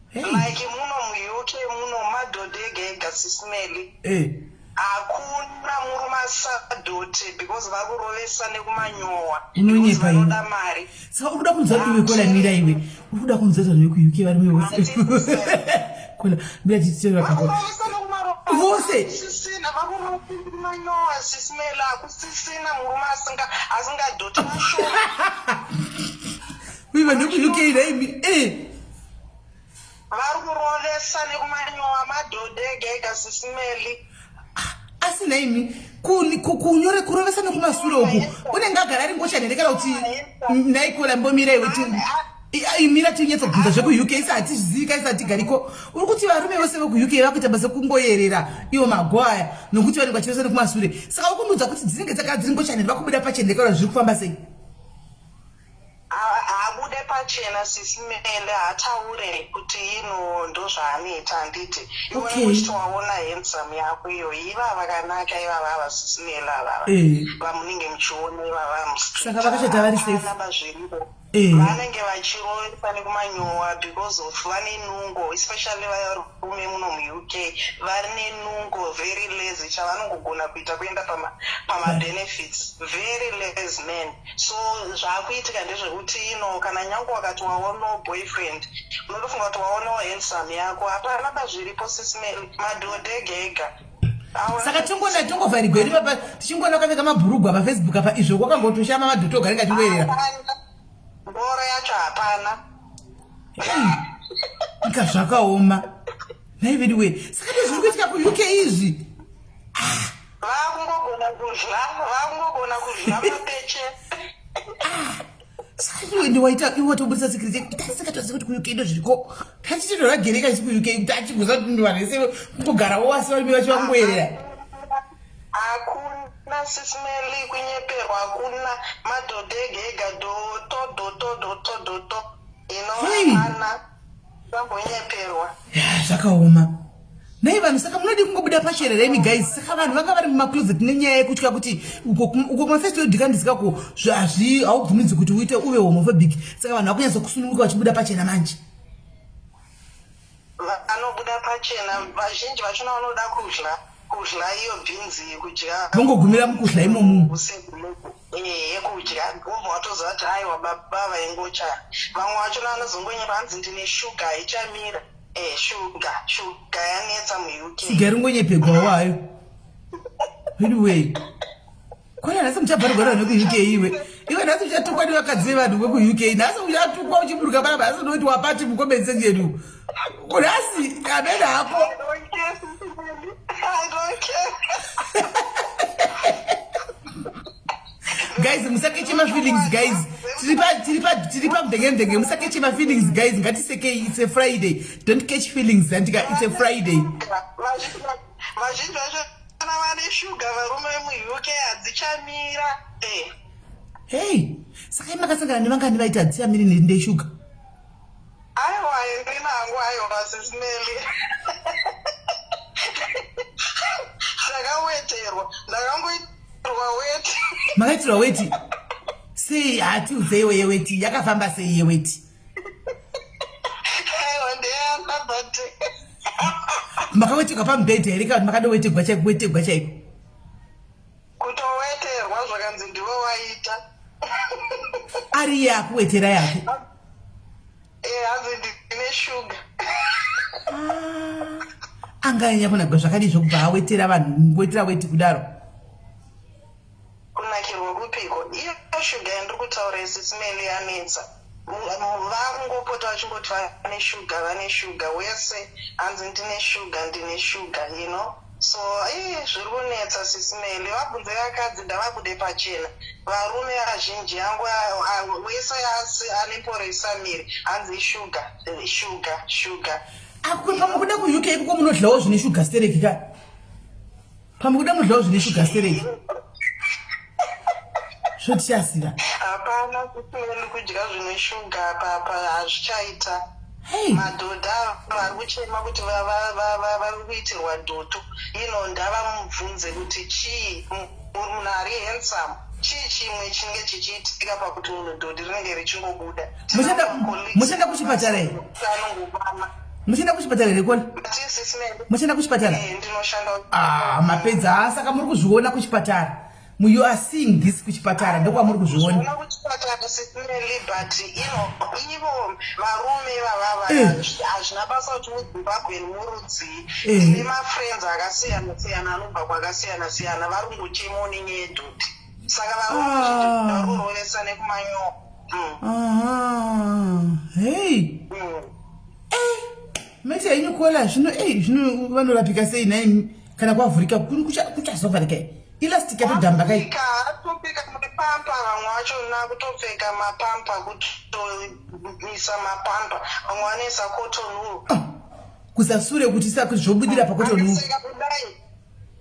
Hey. Like muno muUK muno madhodha ega ega Sisi Melly. Eh. Hakuna murume asadhote because vari kurovesa nekumanyowa. Unonyepa iwe. Vanoda mari. Saka uri kuda kunzwa iwe kola mira iwe. Uri kuda kunzwa zvanhu vekuUK varume vose. Kola mira titira kako. Vakurovesa nekumarowa. Vose. Sisina vakumanyowa Sisi Melly hakusisina murume asinga asingadhoti mashoma. Uye vanhu vekuUK naimi. Eh. Vari kurovesa nekumanyowa madhodha ega ega Sisi Melly. Asi naimi kunyore kurovesa nekumasure uku unenge agara ari ngochani here kana kuti naikola mbomira iwe mira tinyatsobvunza zvekuUK isi hatizvizivi kaisi hatigariko. Uri kuti varume vose vekuUK vakuita basa kungoyerera iwo mago aya nokuti vanenge vachirovesa nekumasure. Saka uri kundiudza kuti dzinenge dzagara dziri ngochani here vakubuda pachena here kana zviri kufamba sei? Haabude pachena Sisi Melly, haataure kuti ino ndozvaanoita handiti. Iwe uchiti waona handsome yako iyoyi ivava vakanaka ivava ava Sisi Melly avava vamunenge muchiona ivava mustreet. Saka vakachata vari safe. Hapana pazviripo. Vanenge vachirovesa nekumanyowa because of vane nungo especially varume muno muUK vari nenungo very lazy chavanongogona kuita kuenda pamabenefits pama very lazy men. So zvaakuitika ndezvekuti ino kana nyange wakati waonawo boyfriend unotofunga kuti waonawo handsome yako hapana pazviripo Sisi Melly madhodha ega ega. Saka tingona tingovharigwa iri papa tichingona wakapfeka mabhurugwa pafacebook apa izvo kwakangotoshama madhoto ogaringa achingoerera. Mboro yacho hapana. Inga zvakaoma. Nhai veduwe. Saka ndozviri kuitika kuUK izvi. Vakungogona kudya, vakungogona kudya mapeche. Saka iwe ndiwaita iwe watobudisa secret tasikatoziva kuti kuUK ndozviriko. Tachitoragereka isu kuUK kuti achigoza kuti vanhu vese kungogarawo wasi varume vacho vangoerera. Hakuna Sisi Melly kunyeperwa hakuna madhodha ega ega dhoto dhoto dhoto dhoto ino hapana vambonyeperwa. Zvakaoma. Nhai vanhu saka munodi kungobuda pachena here imi guys? Saka vanhu vanga vari mumacloset nenyaya yekutya kuti uko uko kumafirst world countries kako hazvi haubvumidzi kuti uite uve homophobic. Saka vanhu vakunyatsa kusununguka vachibuda pachena manje. Vanobuda pachena vazhinji vachona vanoda kudya kudya iyo bhinzi kudya. Vongogumira mukudya imomo. Ehe kudya wobva watoziva kuti aiwa baba vaingocha. Vamwe vachona vanozongonyepa hanzi ndine shuga haichamira. Eh shuga shuga yanetsa muUK. Shuga iri ngonyepegwawo hayo. Anyway. Kwana nhasi muchabvarwa vanhu vekuUK iwe. Iwe nhasi uchatukwa nevakadzi vevanhu vekuUK. Nhasi uchatukwa uchiburuka panapa nhasi unoti wapati mucomment section. Nhasi amene hako. I don't care. I don't care. Guys musakeche mafeelings guys. Tiri pa mdenge mdenge musakeche mafeelings guys ngatisekei it's a Friday. Don't catch feelings andika it's a Friday. Vazhinji vacho vane shuga varume vemuUK hadzichamira. Eh. Hey, saka imi makasangana nevangani vaiti hadzichamiri ndeshuga? Aiwa ndina hangu aiwa Sisi Melly. Ndakaweterwa, ndakangoitirwa weti. Makaitirwa weti? Sei hatiudzeiwo yeweti yakafamba sei yeweti? Aiwa ndeyana but Makawetegwa pamubhedha here kana kuti makadowetegwa chaiko kuwetegwa chaiko? Kutoweterwa zvakanzi ndiwe waita. Ari iye akuwetera yake. Eh hanzi ndine shuga. Anga anyanya kunakwa zvakadii zvokubva awetera vanhu wetera weti kudaro. Kunakirwa kupiko? Iyo shuga yandiri kutaura Sisi Melly yanetsa. Vakungopota vachingoti vane shuga vane shuga wese hanzi ndine shuga ndine shuga you know. So ii zviri kunetsa Sisi Melly vabvunze vakadzi ndavabude pachena. Varume vazhinji yangu wese ane poresa miri hanzi shuga shuga shuga. Pamwe kuda kuUK ikoko munodlawo zvine shuga stereki ka? Pamwe kuda munodlawo zvine shuga stereki. Zvotichaziva. Hapana Sisi Melly kudya zvine shuga apa hazvichaita. Hey. Madhodha vari kuchema kuti vari kuitirwa dhoto ino ndavamubvunze kuti chii munhu ari handsome chii chimwe chinenge chichiitika pakuti munhu dhodhi rinenge richingobuda. Muchaenda kuchipatara here? Muchaenda kuchipatara here kona? Muchaenda kuchipatara? Eh, ndinoshanda. Ah, mapedza saka muri kuzviona kuchipatara. You are seeing this kuchipatara ndokwamuri kuzviona. Kuchipatara sisineli but ino ivo varume ivavava eh. hazvina basa kuti muzimbabwe murudzii eh. tine mafriends akasiyana siyana anobva kwakasiyana siyana vari kungochemawo nenyaya yedhoti saka varume ah. vari kurovesa nekumanyoka Hei. Eh, maita henyu kola zvino ei zvino vanorapika sei nhaimi kana kwavhurika kuchazovharika elastic yatodhamba kai atopfeka mapampa vamwe vacho na kutopfeka mapampa kutomisa mapampa vamwe vanoisa cotton wool ah, kusasure kuti zvobudira pacotton wool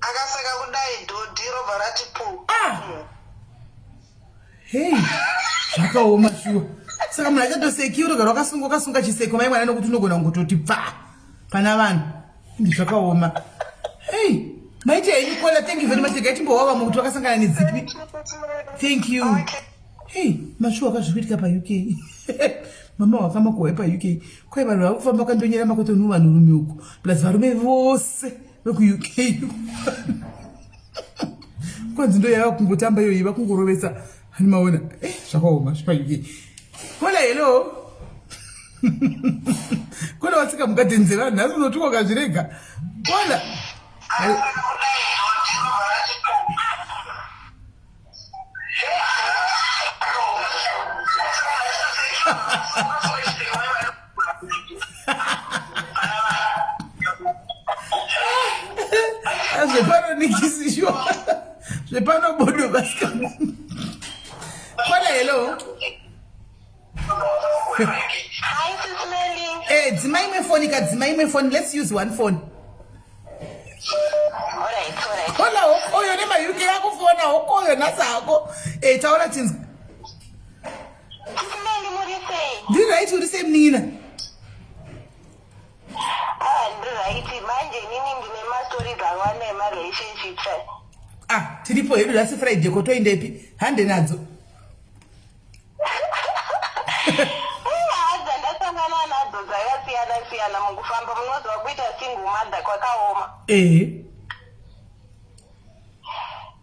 akaseka kudai dhodhi robva rati pu ah! Hei, zvakaoma shuwa. Saka munhu achatoseki urogara wakasunga wakasunga chiseko mai mwana nokuti unogona kungototi pfa pana vanhu. Ndi zvakaoma. Hei, maita henyu kola thank you very much. Regai timbowa vamwe kuti vakasangana nedzipi. Thank you. Hei, mashuwa akazvikuitika paUK. Mama wakamakuhwa paUK. Kwai vanhu vakufamba kandonyera makotonu vanhurume uko. Plus varume vose vekuUK. Kwanzi ndo yava kungotamba iyoyi vakungorovesa hani maona eh, zvakaoma zvipaike kola hello kola watsika mugadheni dzevanhu nhasi unoti wakazvirega kola Zvepano nikisi shuwa. Zvepano bodo basika. Kola hello. Hi, Sis Melly. Eh, dzima imwe phone ka dzima imwe phone. Let's use one phone. Alright, alright. Kola hokoyo nema UK yakufona hokoyo nhasi hako. Eh, taura chinzi. Sis Melly muri sei? Ndiri right uri sei munin'ina? Ah, ndiri right. Manje inini ndine mastories akawanda emarelationships. Ah, tiripo hedu nhasi Friday ko toendepi? Hande nadzo. Hadza ndasangana nadzo dzakasiyana siyana mukufamba munoziva kuita single mother kwakaoma. Ehe.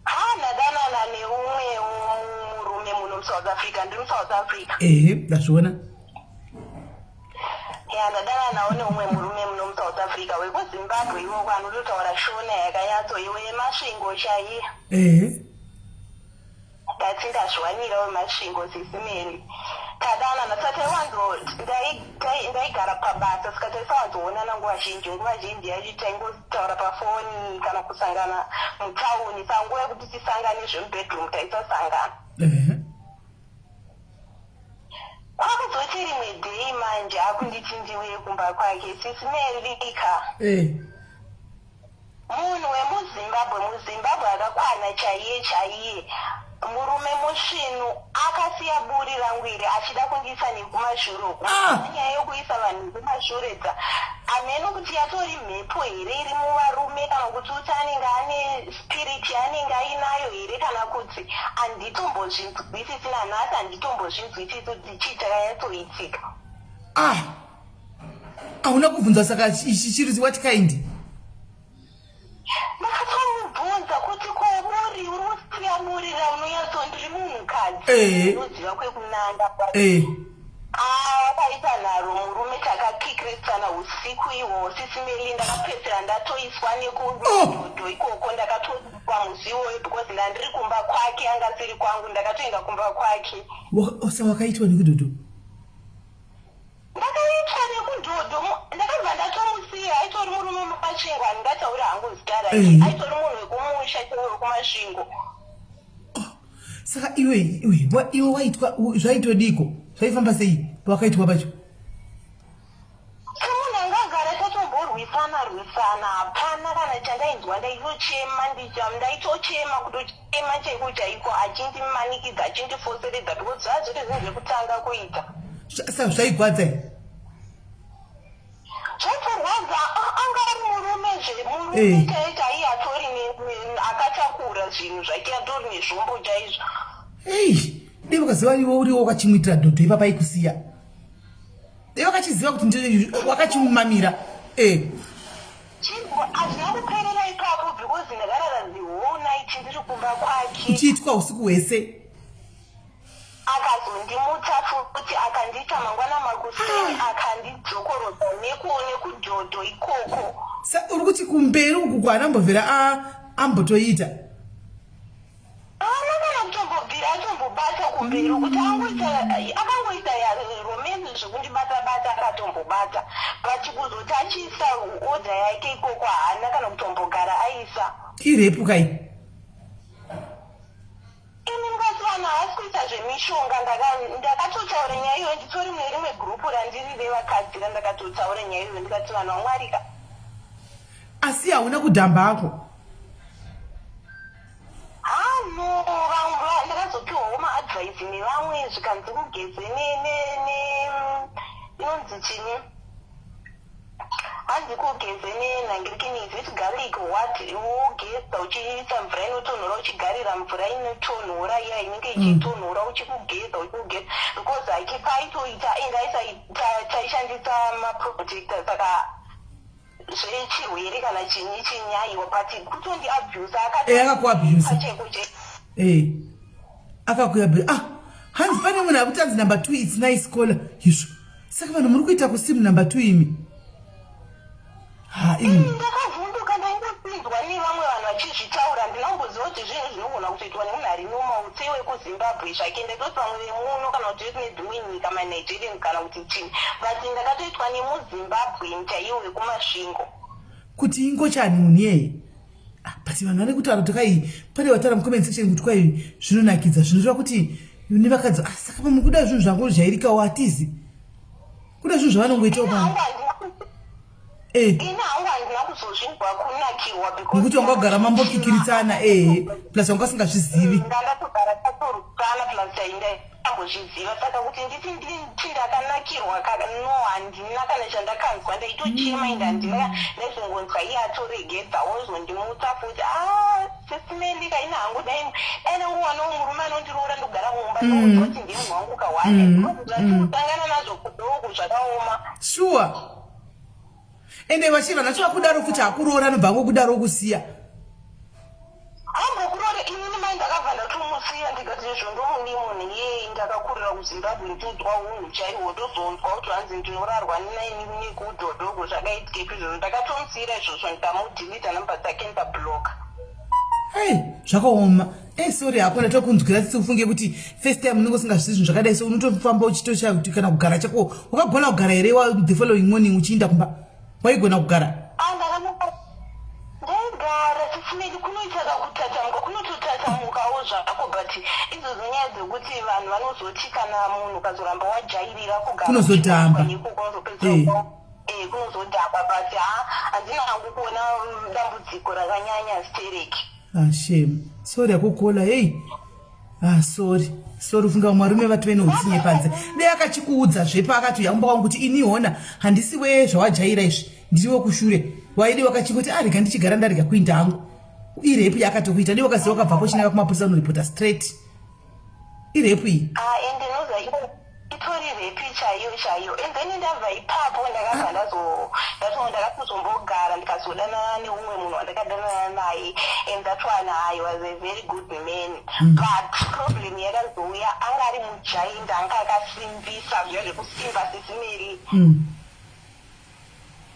Ha ndadanana neumwe murume muno muSouth Africa ndiri muSouth Africa. Ehe, ndazviona. Ya ndadananawo neumwe murume muno muSouth Africa wekuZimbabwe ikoko anototaura Shona yakanyatso iwe yeMasvingo chaiyo. Ehe. Ndati ndazviwanira weMasvingo sisi Mary. Tadanana saka taiwanzo ndaigara pabasa saka taisawanzoonana nguva zhinji nguva zhinji yacho taingotaura pafoni kana kusangana mutauni saka nguva yekuti tisangane zvemubedroom taisasangana. Kwakuzoti rimwe day manje akunditi ndiuye kumba kwake sisi Mary ka. Eh. Munhu wemuZimbabwe, muZimbabwe akakwana chaiye chaiye, murume musvinu akasiya buri rangu iri achida kundiisa nekumashure uku. Ah! Nyaya yokuisa vanhu nekumashure dza hameno kuti yatori mhepo here iri muvarume kana kuti kuti anenge ane spirit yaanenge ainayo here kana kuti handitombozvinzwisisi nanhasi handitombozvinzwisisi kuti chii chakanyatsoitika. Ah! Hauna kubvunza saka ichi chiri what kind? Ndakatomubvunza kuti ko buri uri kusiya buri raunonyatso ndiri munhukadzi Eh. unoziva kwekunanga Eh. Ah, wakaita nharo murume takakikiritsana usiku ihwohwo sisi Meli ndakapedzisira ndatoiswa nekudodo ikoko ndakatoiswa musi iwoyo because ndandiri kumba kwake anga asiri kwangu ndakatoenda kumba kwake Sa wakaitwa nekudodo? Ndakaitwa nekudhodho ndakabva ndatomusiya aitori murume wemumasvingo handingatauri hangu zita rake Eh. aitori munhu wekumusha chaiwo wekumasvingo Saka iwe iwe iwe waitwa zvaitodiko? Zvaifamba sei pawakaitwa pacho? Semunhu anga agara tatomborwisana rwisana hapana kana chandainzwa ndaitochema ndicha ndaitochema kutochema chaiko chaiko achindimanikidza achindifoseredza because zvazviri zvinhu zvekutanga kuita Saka zvaigwadza here? Murume chaiye chaiye atori akatakura zvinhu zvake atori nezvombo chaizvo. Ei, dai vakaziva iwe uriwo wakachimuitira dhodho ipapa ikusiya. Dai vakachiziva kuti wakachimumamira. Eh. Hazvina kuperera ipapo because ndakarara the whole night ndiri kumba kwake. Uchiitwa usiku hwese. Akazondimutsa futi akandiita mangwana makuseni ah. akandidzokorodza nekudhodho ikoko. Sa uri kuti kumberi uku kwaanambobvira ambotoita haana kana kutombobvira atombobata kumberi kuti angoita akangoita romance zvekundibata bata akatombobata but kuzoti achiisa order yake ikoko haana kana kutombogara aisa irepu kai Imi mukati vanhu havasi kuita zvemishonga ndakatotaura nyaya iyoyo nditori mune rimwe gurupu randiri revakadzi randakatotaura nyaya iyoyo ndikati vanhu vamwarika. Asi hauna kudhamba hako? Haa no vamwe ndakazopiwawo maadvice nevamwe zvikanzi kugeze ne ne ne inonzi chini Hanzi kugeze nenhangirikini is it garlic what wogeza uchiisa mvura inotonhora uchigarira mvura inotonhora iya inenge mm. ichitonhora mm. uchikugeza uchikugeza because hake paitoita and aisa taishandisa maprotector saka zvechirwere kana chinyi chinyaiwa but kutondi abuse akakuabuse eh, akakuabuse ah hanzi pane munhu akuti hanzi number two its nice caller izvo Saka vanhu muri kuita kusimu number 2 imi. Ha imi. Ndakavhunduka ndaingopinzwa nevamwe vanhu vachizvitaura ndinamboziva kuti zvinhu zvinogona kutoitwa nemunhu ari normal sei wekuZimbabwe zvake ndaitoti vamwe vemuno kana kuti vekune dzimwe nyika maNigerian kana kuti chii but ndakatoitwa nemuZimbabwean chaiwo wekuMasvingo. Kuti ingochani munhu iyeye? Ah, but vanhu vane kutaura kuti kai pane vataura mucomment section kuti kwai zvinonakidza zvinoreva kuti nevakadzi ah, saka pamwe kuda zvinhu zvangojairikawo hatizi kuda zvinhu zvavanongoitawo pano eh. ini hangu handina kuzozvinzwa kunakirwa nekuti wanga wagara mambokikiritsana ehe plus wanga usingazvizivi ndandatogara tatorukana plus tainda ambozviziva saka kuti nditi nditi ndakanakirwa no handina kana chandakanzwa ndaitochema ende handina ndaizongonzwa iye atoregedza wozondimutsa futi ah sisimeli kaina hangu dai dai ndangowanawo murume anondiroora ndogara mumba ndoudzwa kuti ndiye munhu wangu kawane zvatikutangana nazvo kudoku zvakaoma sure ende vachibva nacho vakudaro futi hakuroora anobva angokudaro okusiya Ambokuroora inini mai ndakabva ndatomusiya ndikati izvo ndomudii munhu iyeye ndakakurira kuZimbabwe ndinzwa hunhu chaihwo ndozonzwa kuti hanzi ndinorarwa nekudhodhogo zvakaitikepi izvozvo ndakatomusiyira izvozvo ndikamudhilita number dzake ndikabloka. Hey, zvakaoma hey, eh, sorry hako ndatokunzwira tsitsi ufunge kuti first time unenge usingazvisi zvinhu zvakadai so unotofamba uchitoshaya kuti kana kugara chako wakagona kugara here the following morning uchiinda kumba waigona kugara ah, ndaigara sisimeli kunoita kakutatamuka kunototatamukawo zvako but idzodzo nyaya dzekuti vanhu vanozoti kana munhu ukazoramba wajairira kugara kunozodhamba eh. eh, kunozodhamba but ha handina hangu kuona dambudziko rakanyanya stereki ah, shame sorry akukola hei Ah, sorry sorry ufunga vamwe varume vati vene utsinye panze dei akachikuudza zvepa akati uya kumba kwangu kuti ini hona handisi wee zvawajaira izvi ndiri wekushure waidi wakachingoti arega ah, ndichigara ndarega kuinda hangu irepu yaakatokuita dei wakaziva wakabvapo chinaka kumapurisa unoripota straight irepu iyi ah, itori repi chaiyo chaiyo and then ndabva ipapo ndakabva ndazo ndakatozombogara ndikazodanana neumwe munhu wandakadanana naye and that one i was a very good man mm. but problem yakazouya anga ari mujainda anga akasimbisa zviya zvekusimba sisimeri mm.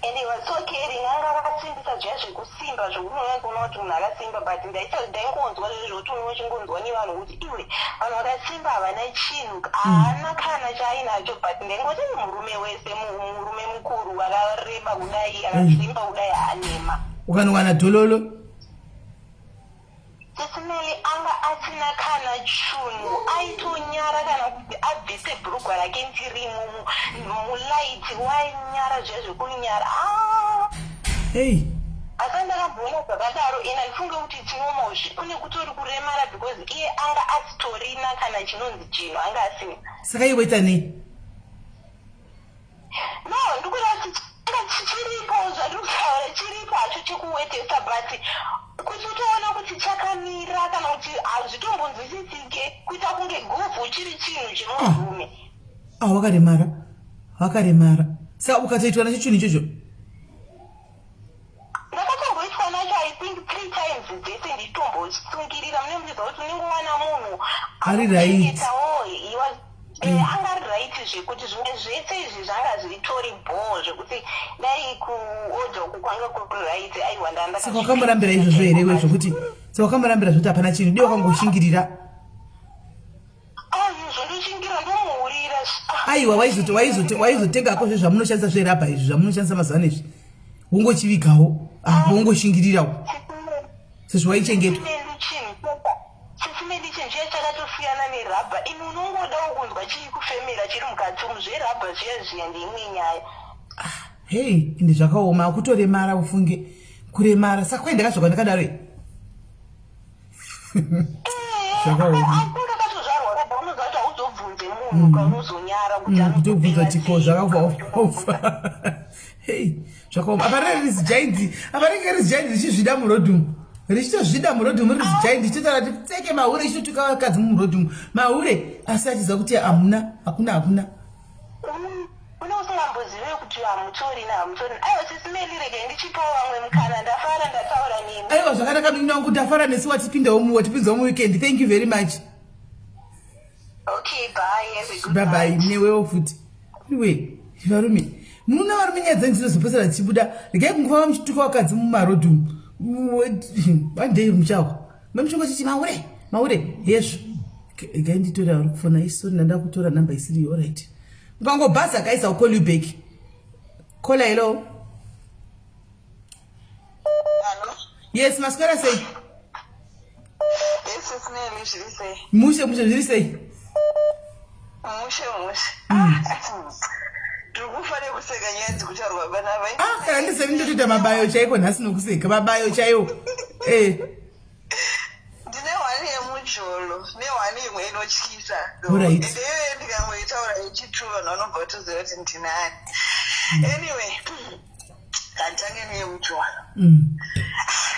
And he was so caring, anga akasimbisa zviya zvekusimba zvekuti unonyatsoona kuti munhu akasimba but ndaingonzwa zvezvo zvekuti unenge uchingonzwa nevanhu kuti iwe vanhu vakasimba havana chinhu haana kana chaainacho but ndaingoti murume wese murume mukuru akareba kudai akasimba kudai haanema. Ukanowana dhololo. Sisi Melly anga asina kana chunhu aitonyara kana kuti abvise bhurugwa rake ndirimo mulight wainyara zviya zvekunyara ah. Hey. Asi ndakamboona zvakadaro ini handifunge kuti it's normal kune kutori kuremara because iye anga asitorina kana chinonzi chinhu anga asina. Saka iwe waita nei? No, ndikuda kuti chiripo zvandiri kutaura chiripo hacho chekuwetesa But kuti utoona kuti chakamira kana kuti hazvitombonzwisisike, kuita kunge guvhu chiri chinhu chemunhurume. Ah, wakaremara, wakaremara. Saka ukatoitwa nacho chinhu ichocho? Ndakatomboitwa nacho, I think, three times dzese ndichitombosungirira. Mune muchiziva kuti unenge wana munhu Ari right. anokuchengetawo, anga ari right, zvekuti zvimwe zvese izvi zvanga zvitori bho, zvekuti dai kuodha uku kwanga kuri right, aiwa, ndanda. Saka wakamborambira izvozvo here iwe, zvokuti, saka wakamborambira zvokuti hapana chinhu, dei wakangoshingirira? Izvo ndoshingira, ndomuhurira. Aiwa, waizotengako zvezvamunoshandisa zverabha izvi zvamunoshandisa mazuva ano izvi, wongochivigawo apo, wongoshingirirawo sezvo waichengetwa. Chisimende chinhu chiya chakatosiyana nerabha. Imi unongodawo kunzwa chii kufemera chiri mukati umu. Zverabha zviya zviya ndeimwe nyaya. Hei, ende zvakaoma kutoremara, ufunge kuremara. Saka kwai ndakazvakwa ndakadaro i zvakaoma. Akatozvarwa rabha, unoziva kuti hauzobvunze munhu kaunozonyara kuti Kutobvunza tiko zvakafa. Hei, zvakaoma. Apa riri rizigiant, apa ringe rizigiant richizvida murodhumu, richitozvida murodhumu, riri zigiant, richitotaura kuti tseke mahure, richitotuka vakadzi mumurodhumu mahure, asi achiziva kuti hamuna, hakuna, hakuna. Une usingambozive kuti hamutorina, hamutorina. Aiwa, Sis Melly, regai ndichipawo vamwe mukana. Ndafara ndataura nemi. Aiwa, zvakanaka, munini wangu, ndafara nesu. Watipindawo, watipinzawo muweekend. Thank you very much. Okay, bye, have a good Bye bye. night. Newewo futi. Iwe, varume, munoona varume, nyaya dzenyu dzinozopesera dzichibuda. Regai kungofamba muchituka vakadzi mumarodhi umu. One day muchawa mamuchongo chichi mahure, mahure hezvo. Regai nditore vari kufona. Isori, ndanda kutora namba isiriyo. Alright, mukangobhaza, guys, I'll call you back. Caller, hello. Hello? Yes, maswera sei? Yes, Sis Melly, zviri sei? Mushe mushe, zviri sei? Mushe mushe. Ndiri kufa nekuseka nyaya dzikutaurwa panapa. Ah, kana ndiseni ndotoita mabayo chaiko nhasi nokuseka, mabayo chaiwo. Ndine hwani yemujolo nehwani imwe inotyisa. Ende iyoyo ndikangoitaura yechitu, vanhu vanobva vatoziva kuti ndinani. Anyway, kanditange neyemujolo.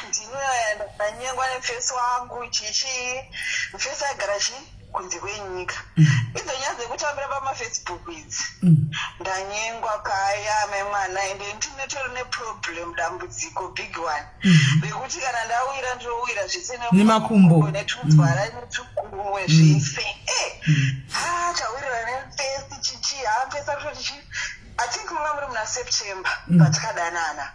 Ndinoya ndanyengwa nemufesi wangu chichi. Mufesi agara chi kunze kwenyika. Idzo nyaya dzekutambira pamafacebook idzi. Ndanyengwa paya memwana, ende ndinotori neproblem, dambudziko, big one, rekuti kana ndawira ndinowira zvese. Nemakumbo. Netunzwara netukumwe zvese. Ha, tawirira nemufesi chichi. Ha, mufesi akutoti chi, I think munga muri muna September patikadanana.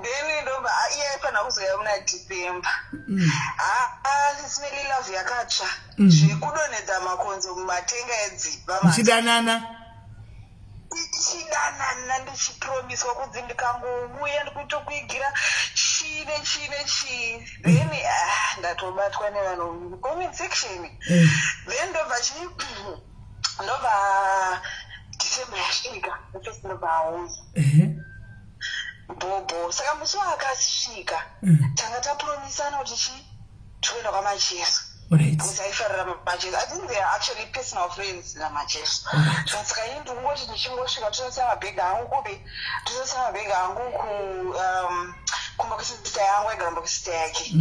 Then ndobva iye aifanira kuzouya muna December. Ha, Sis Melly, love yakatsva zvekudonhedza makonzo mumatenga edzimba. Muchidanana. Tichidanana, ndichipromiswa kunzi ndikangouya ndikutokuigira chii nechii nechii. Then ah, ndatobatwa nevanhu mucomment section. Then ndobva chi ndobva December yasvika, first ndobva auya. Bhobho. Saka musi waakasvika, tanga tapromisana kuti chi tikuenda kwaMacheso, because aifarira Macheso. I think they are actually personal friends naMacheso. Saka ini ndikungoti ndichingosvika, tinosiya mabhegi angu kupi, tinosiya mabhegi angu ku kumba kwesista yangu, aigara kumba kwesista yake.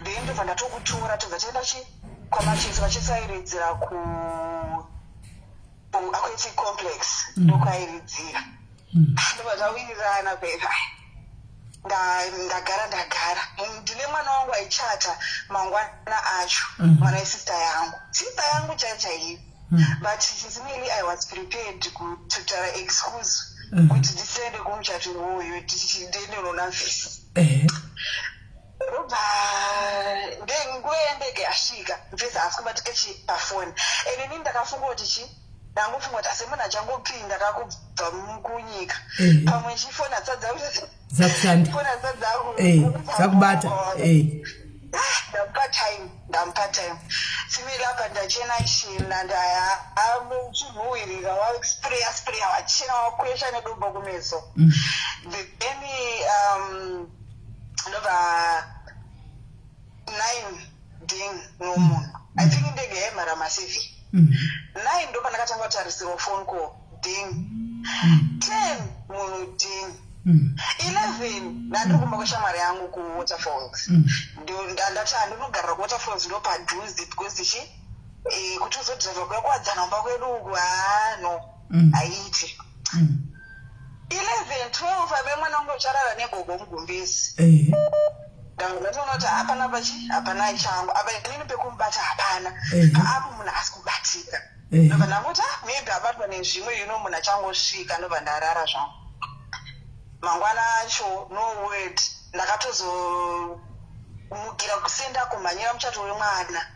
Then ndobva ndatokutora, tobva taenda chi kwaMacheso. Macheso airidzira ku Aquatic Complex, ndokwairidzira. Ndobva tawirirana pepa. Ndagara ndagara, ndine mwana wangu aichata mangwana acho, mwana wesista yangu, sista yangu chaiyo chaiyo. But Sis Melly, I was prepared kutaura excuse kuti ndisende kumuchato iwoyo, ndiende unoona mfesi. Ndobva nguva yendege yasvika, mfesi haasi kubatika chi pafoni. And inini ndakafunga kuti chi ndangofunga kuti asi munhu achangopinda kakubva kunyika, pamwe chifoni hatsadza Dzakushanda. foni hatsadza. Dzakubata. Ndamupa time, ndamupa time similapa, ndachena chena, ndachinhuhwirira, waspraya spraya, wachena, wakwesha nedombo kumeso. Then ndobva 9 ding, no munhu. I think ndege yaimhara ma7, 9 ndo pandakatanga kutarisirwa phone call, ding. 10 munhu ding. 11 ndandiri kumba kweshamwari yangu kuWaterfalls. Ndati handinogarira kuWaterfalls, ndo padhuze, because chi kuti uzodhiraivha kuya kuwadzana kumba kwedu uku, haa, no, haiiti. 11, 12, abe mwana wangu ucharara negogo mugumbezi. Ndatoona kuti hapana pachi, hapana changu apa, inini pekumubata hapana. Apo munhu asi kubatika. Ndobva ndangoti, ah, maybe abatwa nezvimwe, munhu achangosvika. Ndobva ndarara zvangu. Mangwana acho, no word. Ndakatozomukira kusenda kumhanyira muchato wemwana.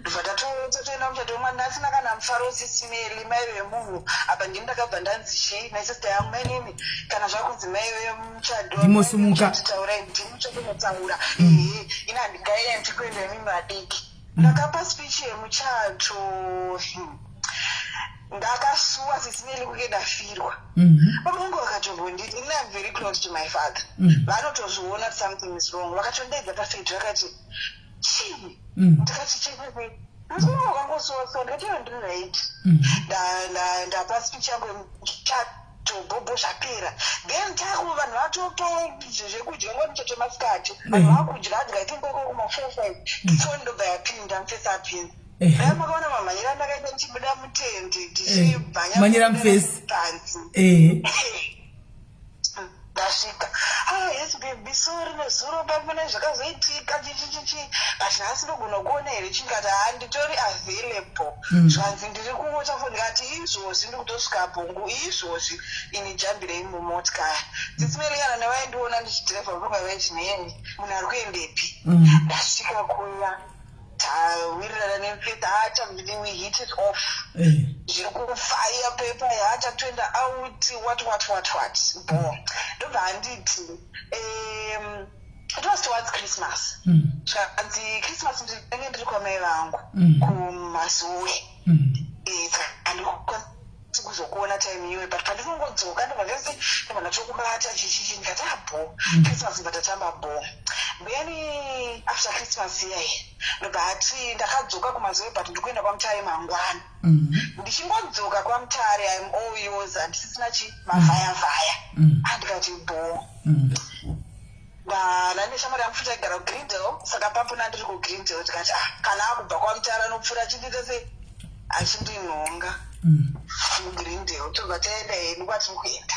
Ndobva tatoenda muchato wemwana, ndasina kana mufaro. Sisimeli, mai vemunhu apa, ndini ndakabva ndanzi chii nesister yangu, mainini, kana zvakunzi mai vemuchato Ndimosumuka. Taurai, ndini muchatonotaura. Ehe, ini handingaendi kuenda, imimi vadiki. Ndakapa speech yemuchato. Ndakasuwa, sisimeli, kunge ndafirwa. Baba vangu vakatombonditi, ini am very close to my father, vanotozviona kuti something is wrong. Vakatondaidza paside, vakati, "Chii?" Ndikati, "Chekwe ndino wakangosuwa." Ndikati, "Iyo, ndiri right." Ndapa speech yangu yemuchato, bhobho, zvapera. Then taku vanhu vatopa zvekudya, nguva muchato masikati, vanhu vakudya dya, tingoko kuma 4, 5, foni ndobva yapinda, mufesi apinda. Dai makaona mamhanyiro andakaita ndichibuda mutende, ndichimhanya Mhanyira mufesi. panzi. Ndasvika, "Ah, yes baby, sorry, nezuro papane zvakazoitika, chichichichi, but nhasi ndogona kuona here?" Chingati, "Ha, nditori available." Zvanzi, "Ndiri kuWaterfalls." Ndikati, "Izvozvi ndiri kutosvika bhongo izvozvi, ini jambirei mumotikari." Tsitsimelikana nevaindiona ndichidhiraivha vonga vaiti, "Neni munhu ari kuendepi?" Ndasvika kuya, tawirirana nemufesi, hacha, we hit it off. Zviri kufaya pepa, hacha, toenda out, what what what what, bo. Ndobva handiti, it was towards Christmas. Zvanzi Christmas ndinenge ndiri kwamai vangu kuMazowe. Saka handikwanisi kuzokuona time iyoyo, but pandinongodzoka ndobva ndese, ndobva ndatokubata, chichichi. Ndikati, "Abo, Christmas ndobva tatamba bo." Then after Christmas iyai, ndobva ati, "Ndakadzoka kuMazowe, but ndikuenda kwaMutare mangwana. Ndichingodzoka kwaMutare, I'm all yours, handisisina chi mavhayavhaya." Andikati, "Bo." Ndane shamwari yangu futi aigara kuGreendale, saka papo nandiri kuGreendale, tikati, "Ah, kana akubva kwaMutare anopfuura achindiita sei, achindinhonga muGreendale." Tobva taenda hedu kwatiri kuenda.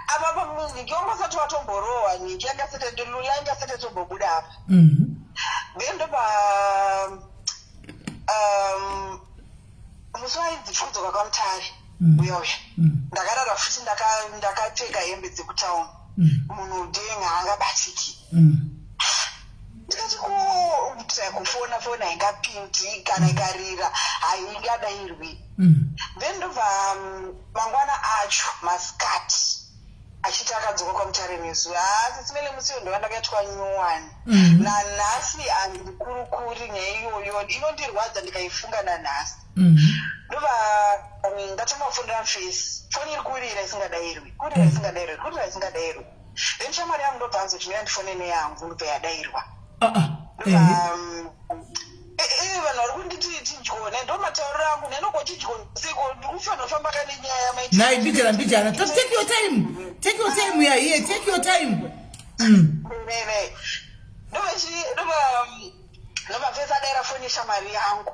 Apa pamunhiki wanga usati watomborohwa, nhiki yanga sati, lula yanga sati yatombobuda apa. Then ndobva musi wainzi kudzoka kwaMutare uya uya, ndakarara futi ndakapfeka hembe dzekutauni. Munhu udenga haangabatiki. Ndikati kutry kufona, foni haingapindi, kana ikarira haingadairwi. Then ndobva mangwana acho masikati, achiti akadzoka kwaMutare nezuva, haasi simele musiwo, ndova ndakaitwa nyowani. Nanhasi handikurukuri nyaya iyoyo, inondirwadza ndikaifunga nanhasi. Ndobva ndatanga kufonera mufesi, foni iri kurira isingadairwi, kurira isingadairwi, kurira isingadairwi. Then shamwari yangu ndobva anzoti, "Mira ndifone neyangu." Ndobva yadairwa. Ndobva vanhu vari kunditi tidyone, ndo matauriro angu nenoko tidyone seko, ndikufanira kufamba kane nyaya maiti. Nai, mbijana mbijana. Take your time, take your time, we are here, take your time. Ne ndobva mfesi adaira foni yeshamwari yangu.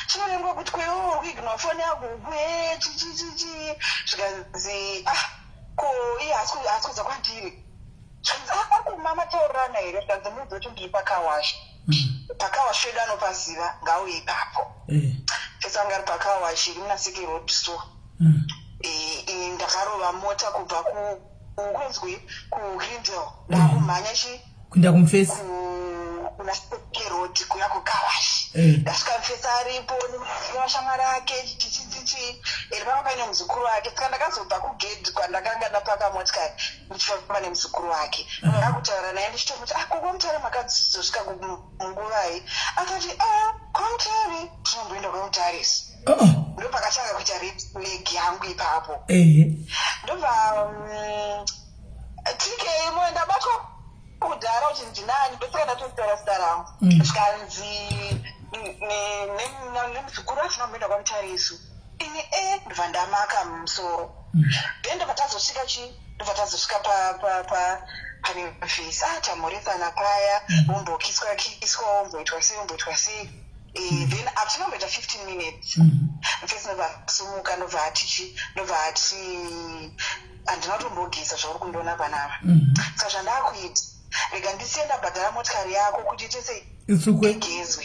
Chinorengwa kuti kwewe uri kuignore foni yangu kwe chichichichi. Zvikanzi, "Ah, ko iye haasi kuudza kwandiri?" Zvikanzi, "Ah, ari kumama, taurirana here?" Zvikanzi, "Muudze kuti ndiri pacarwash, pacarwash pedu anopaziva, ngauye ipapo." Fesi anga ari pacarwash iri munaSeke Road. So ini ndakarova mota kubva kunzwi kuGreendale, ndakumhanya chi Kuenda kumufesi. Kuna Seke Road kuya kucarwash. Ndasvika, mufesi aripo nemashamwari ake, chichichichi, eri panga paine muzukuru wake. Saka ndakazobva kugedhi kwandakanga ndapaka motikari, ndichifamba nemuzukuru wake, ndakutaura naye ndichitomuti, "Ah, kokwaMutare makazosvika munguvai?" Akati, "A, kwaMutare tinomboenda kwaMutarisi." Ndopakatanga kuita red flag yangu ipapo. Ndobva TK mo ndabatwa kudhara kuti ndinani, ndosaka ndatotaura zita rangu. Zvikanzi nemuzukuru, "Atina kumboenda kwaMutarisu." Ini e ndobva ndamaka mumusoro. Then ndobva tazosvika chi ndobva tazosvika pa pa pa pane mfesi. Ah, tamhoresana paya, wombokiswa kiswa, womboitwa sei, womboitwa sei. Then achinomboita 15 minutes, mfesi ndobva asumuka, ndobva ati chi, ndobva ati, "Handina kutombogeza zvauri kundiona panapa. Saka zvandakuita, rega ndisiye ndabhadhara motikari yako kuti ite sei?" Isukwe. "Igezwe.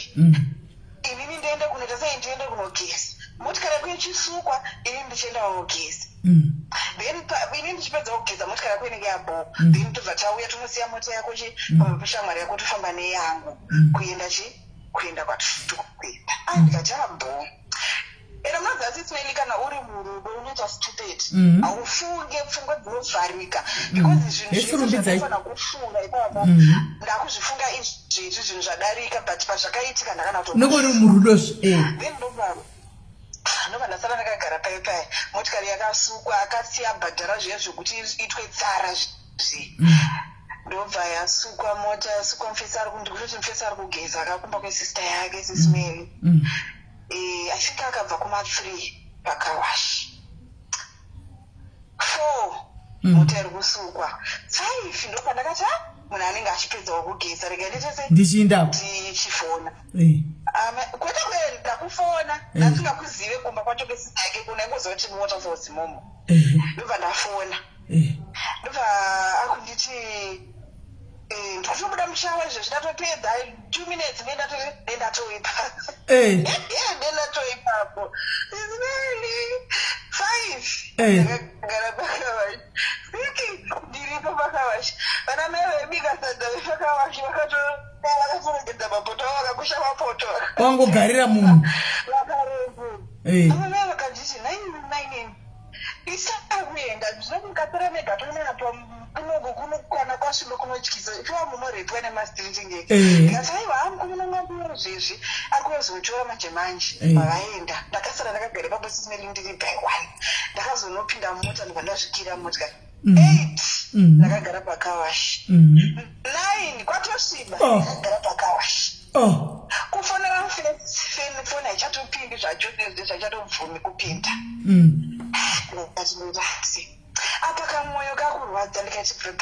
Inini ndiende kunoita sei? Ndiende kunogeza. Motikari yako ichisukwa, inini ndichienda kunogeza. Then inini ndichipedza kugeza, motikari yako inenge yabho. Then tobva tauya, tonosiya mota yako chi pashamwari yako, tofamba neyangu kuenda chi kuenda kwatiri kuenda." Ah, ndikati, "Abho." Ende munoziva, Sis Melly, kana uri murudo unoita stupid. Haufunge, pfungwa dzinovharika, because zvinhu Yes, zvese rumbidzai. zvandinofanira kufunga ipapo ndakuzvifunga izvezvi, zvinhu zvadarika, but pazvakaitika ndakana Unenge uri murudo Then ndobva ndasara ndakagara pai pai, motikari yakasukwa, akasiya bhadhara zviya zvekuti itwe tsara zvi, ndobva yasukwa mota. Yasukwa, mufesi ari ndikutoti mufesi ari kugeza akakumba kwesista yake, Sis Melly. I think akabva kuma3 pacarwash, 4 mota iri kusukwa, 5 ndopandakati, "Ah, munhu anenge achipedzawo kugeza, rega ndiite sei?" Ndichiindapo. Ndichifona. Kwete kuenda, kufona. Ndasingakuzive kumba kwacho kwesista yake, kuna ingoziva kuti muWaterfalls imomo. Ndobva ndafona. Ndobva akunditi, "Ndikutobuda mushower izvezvi, ndatopedza 2 minutes." Nendatoipa. Nendatoipapo, Sis Melly, 5 ndakagara pacarwash, 6 ndiripo pacarwash. Vana mai vaibika sadza vepacarwash vakatoregedza mapoto avo, vakakusha mapoto. Wangogarira munhu. Vakarege. Mai vakanditi, "Nine isakuenda zvino, mukapera mega panapa kunoku kunokwana kwasviba, kunotyisa, ichiwa munorepwa nemastreet ngeke." Ndikati, "Aiwa, amukumunonga zvezvi ari kuzomutora manje manje." Vavaenda, ndakasara ndakagara ipapo, Sis Melly, ndiri by 1 ndakazonopinda mumota, ndobva ndasvikira motikari. 8 ndakagara pacarwash. 9 kwatosviba. Ndakagara pacarwash. Kufonera mufoni haichatopindi zvacho, zvachatobvumi kupinda. Ndikati, "Ndasi apa kamwoyo kakurwadza." Ndikati, "But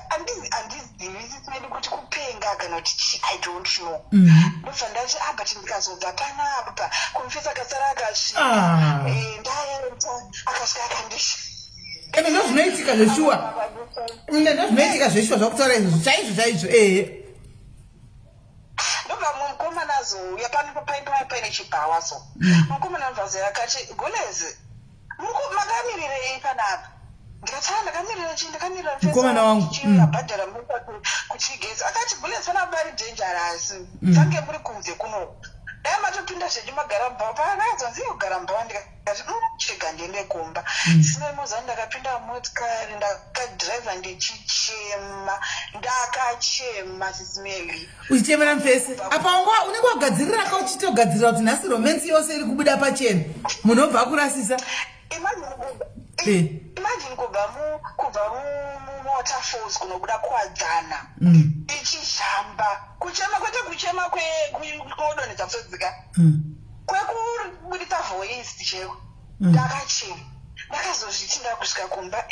handizivi, Sis Melly, kuti kupenga kana kuti chi, I don't know." Ndobva ndati, "Ah, but ndikazobva panapa kumufesi akasara akasvika." Ndaenda, akasvika akandisha. Ende ndozvinoitika zveshuwa, ende ndozvinoitika zveshuwa zvakutaura izvozvo, chaizvo chaizvo, ehe. Ndobva mumwe mukomana azouya pano, paine chibhawa so. Mukomana anobva azoya akati, "Gulezi, makamirirei panapa?" Ndikati, "Ah, ndakamirira chii? Ndakamirira Mukomana wangu. Abhadhara mota kuchigezi." Akati, "Gulezi, panapa pari dangerous. Tange muri kunze kuno, dai matopinda zvenyu magara mubhawa." Paakazonzi kugara mubhawa, ndikati, chega ndiende kumba." Sina mozani, ndakapinda motikari, ndakadhiraivha ndichichema, ndakachema, Sis Melly. Uchichemera mufesi apa wanga unenge wagadzirira ka, uchitogadzirira kuti nhasi romance yose iri kubuda pachena, munhu obva akurasisa. Imagine kubva muWaterfalls kunobuda Kuwadzana ichizhamba kuchema, kwete kuchema kwekudonhedza musodzi, kwekubudisa voice cheko. Ndakachema, ndakazozviti ndakusvika kumba,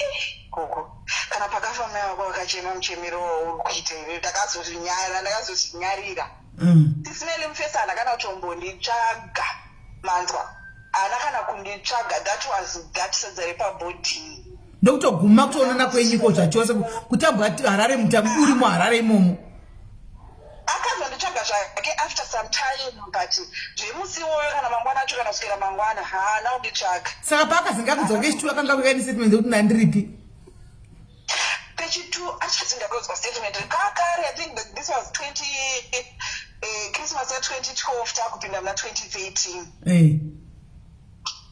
gogo, kana pakafa mai vako vakachema muchemero wauri kuita iwewe. Ndakazozvinyara, ndakazozvinyarira. Sis Melly, mufesi haana kana kutombonditsvaga, manzwa? Haana kana kunditsvaga. That was that sadza repabhodhini. Ndokutoguma kutoonana kwenyiko zvachose, kutambwa Harare, mutambi uri muHarare imomo. Akazonditsvaga zvake after some time, but zvemusi iwoyo kana mangwana acho kana kuswera mangwana, haana kunditsvaga. Saka paakazinga kudzoka kechitu, akanga kukaine statement yekuti nandiripi? Pechitu achati ndakaudzwa statement kakare. I think that this was 20 Christmas ya2012, taakupinda muna 2013.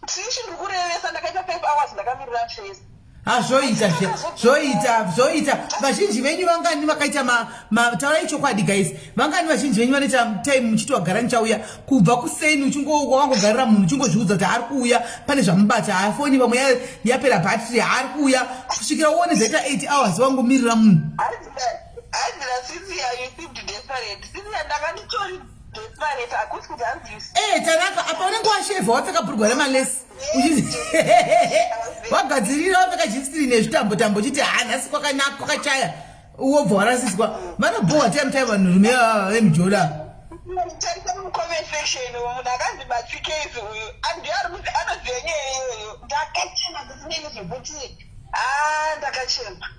Trish, ndikurevesa, ndakaita 5 hours ndakamirira face. Ha, zvoita zve, zvoita, zvoita. Vazhinji venyu vangani vakaita taurai chokwadi, guys, vangani vazhinji venyu vanoita time muchiti wagara nichauya, kubva kuseni wakangogarira munhu, uchingozviudza kuti ari kuuya, pane zvamubata, haafoni, vamwe yapera bhatiri, haari kuuya, kusvikira uone zvaita 8 hours wangomirira munhu. Hanzira Cynthia, you seemed desperate. Cynthia, ndakanditori desperate, hakusi kuti hanzi you Eh, Tanaka, apa unenge washevha wapfeka bhurugwa remalesi. Wagadzirira wapfeka jisiri nezvitambo tambo uchiti ha nhasi kwakanaka kwakachaya wobva warasiswa. Vanobhowa time time vanhurume ava vemujola. Tarisa mucomment section umu, munhu akanzi Batsikezi uyu andiye ari kuti anoziva nyaya iyoyo. Ndakachema zvisinei zvekuti ha ndakachema,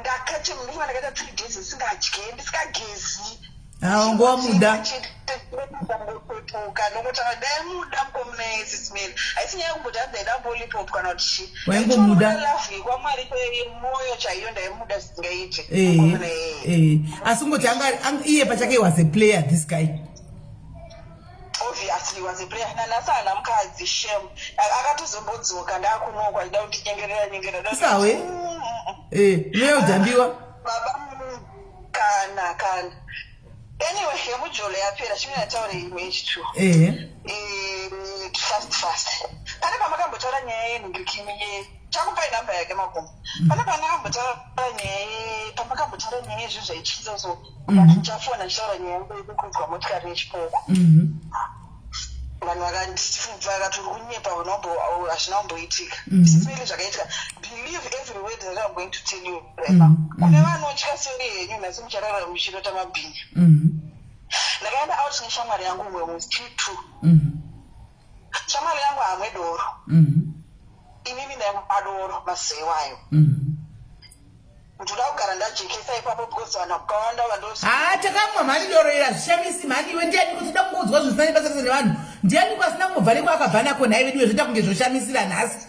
ndakachema, ndinga ndakaita 3 days ndisingadye, ndisingagezi. Wanga wamuda. Ndokupepuka ndongotanga ndaimuda mukomana Sismel. Haisi nyaya yekumboti hanzi ndaida lollipop kana kuti chii. Waingomuda. Love kwamwari mwoyo chaiyo, ndaimuda zvisingaite mukomana iyeye. Asi kungoti iye pachake was a player, this guy. Obviously was a player. Nanhasi haana mukadzi, shame. Akatozombodzoka ndakunokwa achida kutinyengerera nyengerera. Isawe? Unoya kudhambiwa. Baba, kana kana anyway, yemujolo yapera. Chimwe ndataure imwe yechitu. Fast fast, pane pamakambotaura nyaya yenhingirikini ye chakupai namba yake Makumbo. Pane pamakambotaura nyaya pamakambotaura nyaya yezvinhu zvaityisa so ndichafona ndichitaura nyaya yekukudzwa motikari nechipoko. Vanhu vakati uri kunyepa, hazvina kumboitika. Sismeli, zvakaitika. Believe every word that I'm going to tell you right now. Kune vanotya seri henyu, nhasi mucharara muchirota mabhinya. Ndakaenda out neshamwari yangu umwe musi tiri two. Shamwari yangu hamwe doro. Inini ndaimwa doro mazuva iwayo. Ndoda kugara ndajekesa ipapo because vanhu vakawanda vandozi Ha, takamwa mhani doro iri, hazvishamisi mhani. Iwe, ndiani kuti uda kungodzwa zvisina nebasa rese nevanhu? Ndiani kwasina kumbobva neko akabva nako? Nhai veduwe, zvoita kunge zvoshamisira nhasi.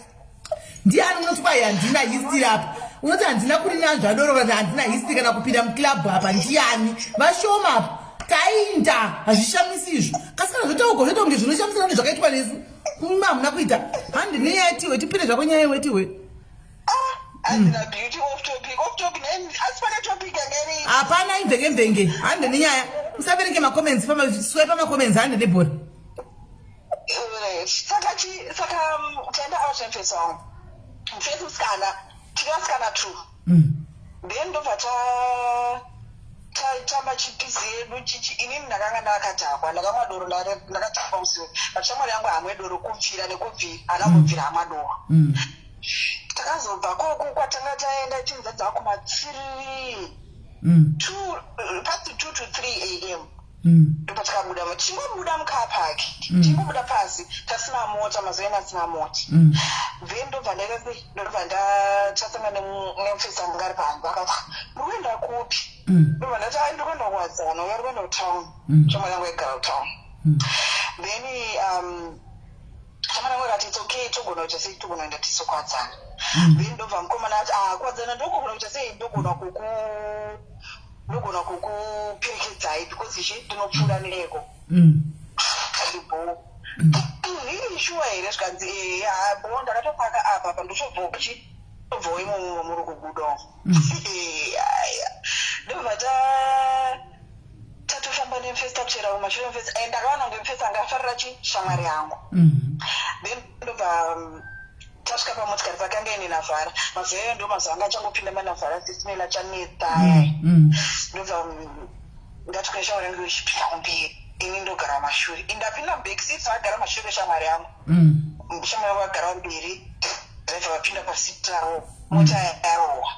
Ndiani unoti kwai handina history apa? Unoti handina kurinanzva doro kana handina history kana kupinda muclub apa? Ndiani? Vashoma apa tainda, hazvishamisi izvo. Kasi kana zvotaugwa zvoita kunge zvinoshamisira nezvakaitwa nesu. Kuma hamuna kuita handi nenyaya tiwe tipinde zvako nyaya iwe tiwe. Handina beauty, off topic, off topic, asi pane topic yanga iri. Hapana, imvenge mvenge, hande nenyaya. Usaverenge macomments, swipe macomments, hande nebhora. Right. Saka chi saka taenda out nemufesi wangu, mufesi musikana, tiri vasikana two. Then ndobva tatamba chipisi yedu chichi. Inini ndakanga ndakadhakwa, ndakamwa doro, ndakadhakwa musi uyu, but shamwari yangu hamwe doro kubvira nekubvira, haana kumbobvira hamwa doro. Takazobva koko kwatanga taenda chinza dzakuma 3, 2, past 2 to 3 a.m. Ndopatakabuda, tichingobuda mucar park, tichingobuda pasi, tasina mota, mazuva ena asina mota. Then ndobva ndaita sei, ndobva ndatasanga nemufesi anga ari panze. Akati, "Muri kuenda kupi?" Ndobva ndati, "Ai, ndiri kuenda kuWadzana." Uyo ari kuenda kutown. Shamwari yangu yaigara kutown. Then shamwari yangu akati, "It's okay, togona kuita sei, togona kuenda tiso kuWadzana." Then ndobva mukomana ati, "Ah, kuWadzana ndogona kuita sei, ndogona kukuperekedzai because ichi ndinopfuura neko." Bo, iri shuwa here? Zvikanzi, "Ehe, ha, bo, ndakatopaka apa apa, ndochobvawo chi ndobvawo imomo muri kubudawo." Aya, ndobva ta tatofamba nemufesi, takuchera kumashure mufesi, and ndakaona kunge mufesi anga afarira chi shamwari yangu. Then ndobva tasvika pamotikari pakanga ine Navara. Mazuva iyoyo ndo mazuva anga achangopinda maNavara, Sismail, achanetsa aya. Ndobva ndati kune shamwari yangu, ichipinda kumberi, ini ndogara mashure. Indapinda muback seat, vagara mashure kweshamwari yangu. Shamwari yangu vagara mberi, driver vapinda paseat ravo, mota yarohwa.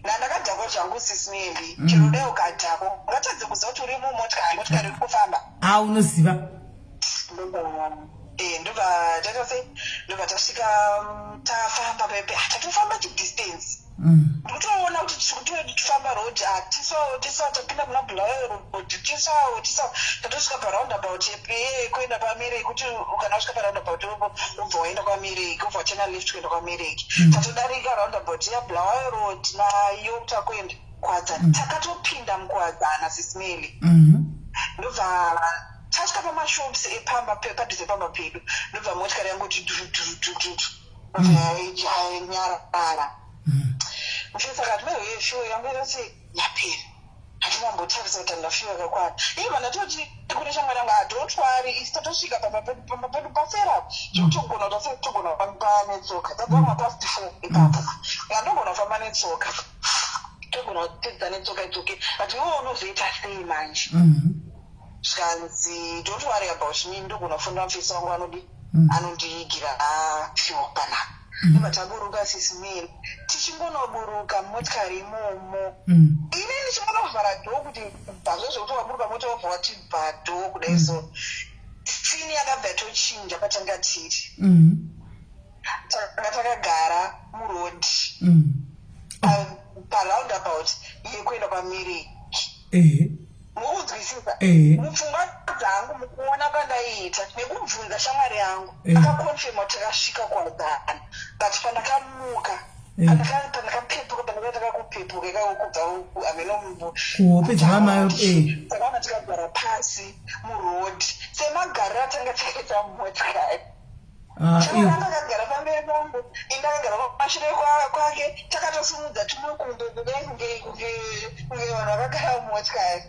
Nandakadhakwa zvangu, Sismeli. Chero dai ukadhakwa, ungatadze kuziva kuti uri mumotikari, motikari iri kufamba. Ha, unoziva. Ndobva taita sei, ndobva tasvika, tafamba pepe, tatofamba chidistance. Ndikutoona kuti tiri kutofamba road, tisawo tisawo, tapinda muna Bulawayo Road, tisawo tisawo, tatosvika paroundabout yekuenda paMereki, kuti kana wasvika paroundabout ubva waenda kwaMereki, ubva wachena left kuenda kwaMereki. Tatodarika roundabout yaBulawayo Road nayo, takuenda Kuwadzana. Takatopinda muKuwadzana, Sismeli. Ndobva tasvika pamashops epamba padhuze pamba pedu, ndobva motikari yangu kuti dhu dhu dhu dhu, ndobva yanyarara. Mufesi akati, "Maiwe, fuel yangu yose yapera." Hatinambotarisa kuti handina fuel yakakwana. Ibva ndatoti kune shamwari yangu, "Ah, don't worry, isi tatosvika pamba pedu pasera zvekutogona kuti ase togona kufamba netsoka." Dzabva mapast 4 ipapo, ngandogona kufamba netsoka, togona kupedza netsoka, it's okay, but iwewe unozoita sei manje? Zvikanzi, "Don't worry about me, ndogona kufonera mufesi wangu anodi anondiigira fuel panapa." Ndobva taburuka, Sis Mary. Tichingonoburuka mumotikari imomo, ini ndichingonovhara door, kuti bvazvo zvekuti waburuka mota wobva wati bva door kudai, so scene yakabva yatochinja patanga tiri. Tanga takagara muroad paroundabout yekuenda kwaMereki. Mukunzwisisa? Mupfungwa dzangu, mukuona kwandaiita nekubvunza shamwari yangu, akaconfirma kuti takasvika kuWadzana. But pandakamuka, pandakapepuka, pandakanga takakupepuka ikako kubva ameno Kuhope dzamamayo. Takaona tikagara pasi muroad semagariro atanga takaita mumotikari. Ah, Shamwari iwe. yangu akagara pamberi pangu, ini ndakagara kumashure kwake, takatosimudza tumakumbo kudai kunge vanhu vakagara mumotikari.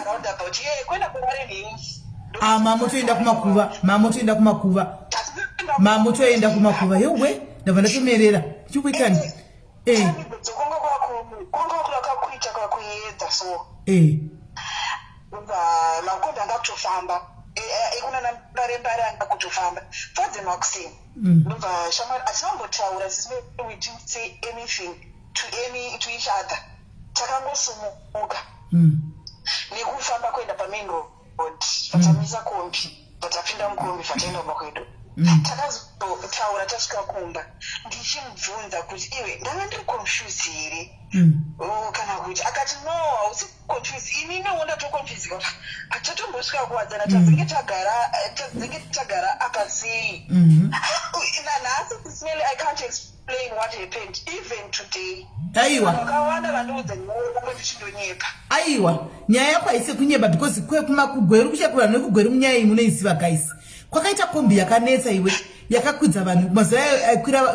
Roundabout ye kuenda kuWarren Hills. Ah, mamotoenda kumakuva, mamotoenda kumakuva, mamotoenda kumakuva. Yowe, ndabva ndatomerera chikuitani. Dzokonga kwanga kwakakuita kwakuedza so. Ubva makombi anga kutofamba ekunana Mbare, Mbare anga kutofamba fadze makuseni. Ndobva shamwari, hatinambotaura, Sis, we didn't say anything to each other. Takangosumuka nekufamba kuenda pamain road, vatamisa kombi, vatapinda mukombi, vataenda kumba kwedu. Takazotaura tasvika kumba, ndichimubvunza kuti, "Iwe, ndanga ndiri confused here?" Oh, kana kuti akati, "No, hausi confused." Ininiwo ndatoconfusika kuti hatatombosvika kuWadzana, tazenge tagara apa sei? Nanhasi, Sis Mary, I can't explain what happened even today. Aiwa. Vakawanda vandiudza nyaya yangu ndichindonyepa. Aiwa, nyaya yako haisi kunyeba, because kuGweru kuchakura nekuGweru, munyaya iyi munoiziva guys, kwakaita kombi yakanetsa iwe, yakakwidza vanhu mazuva ayo aikwira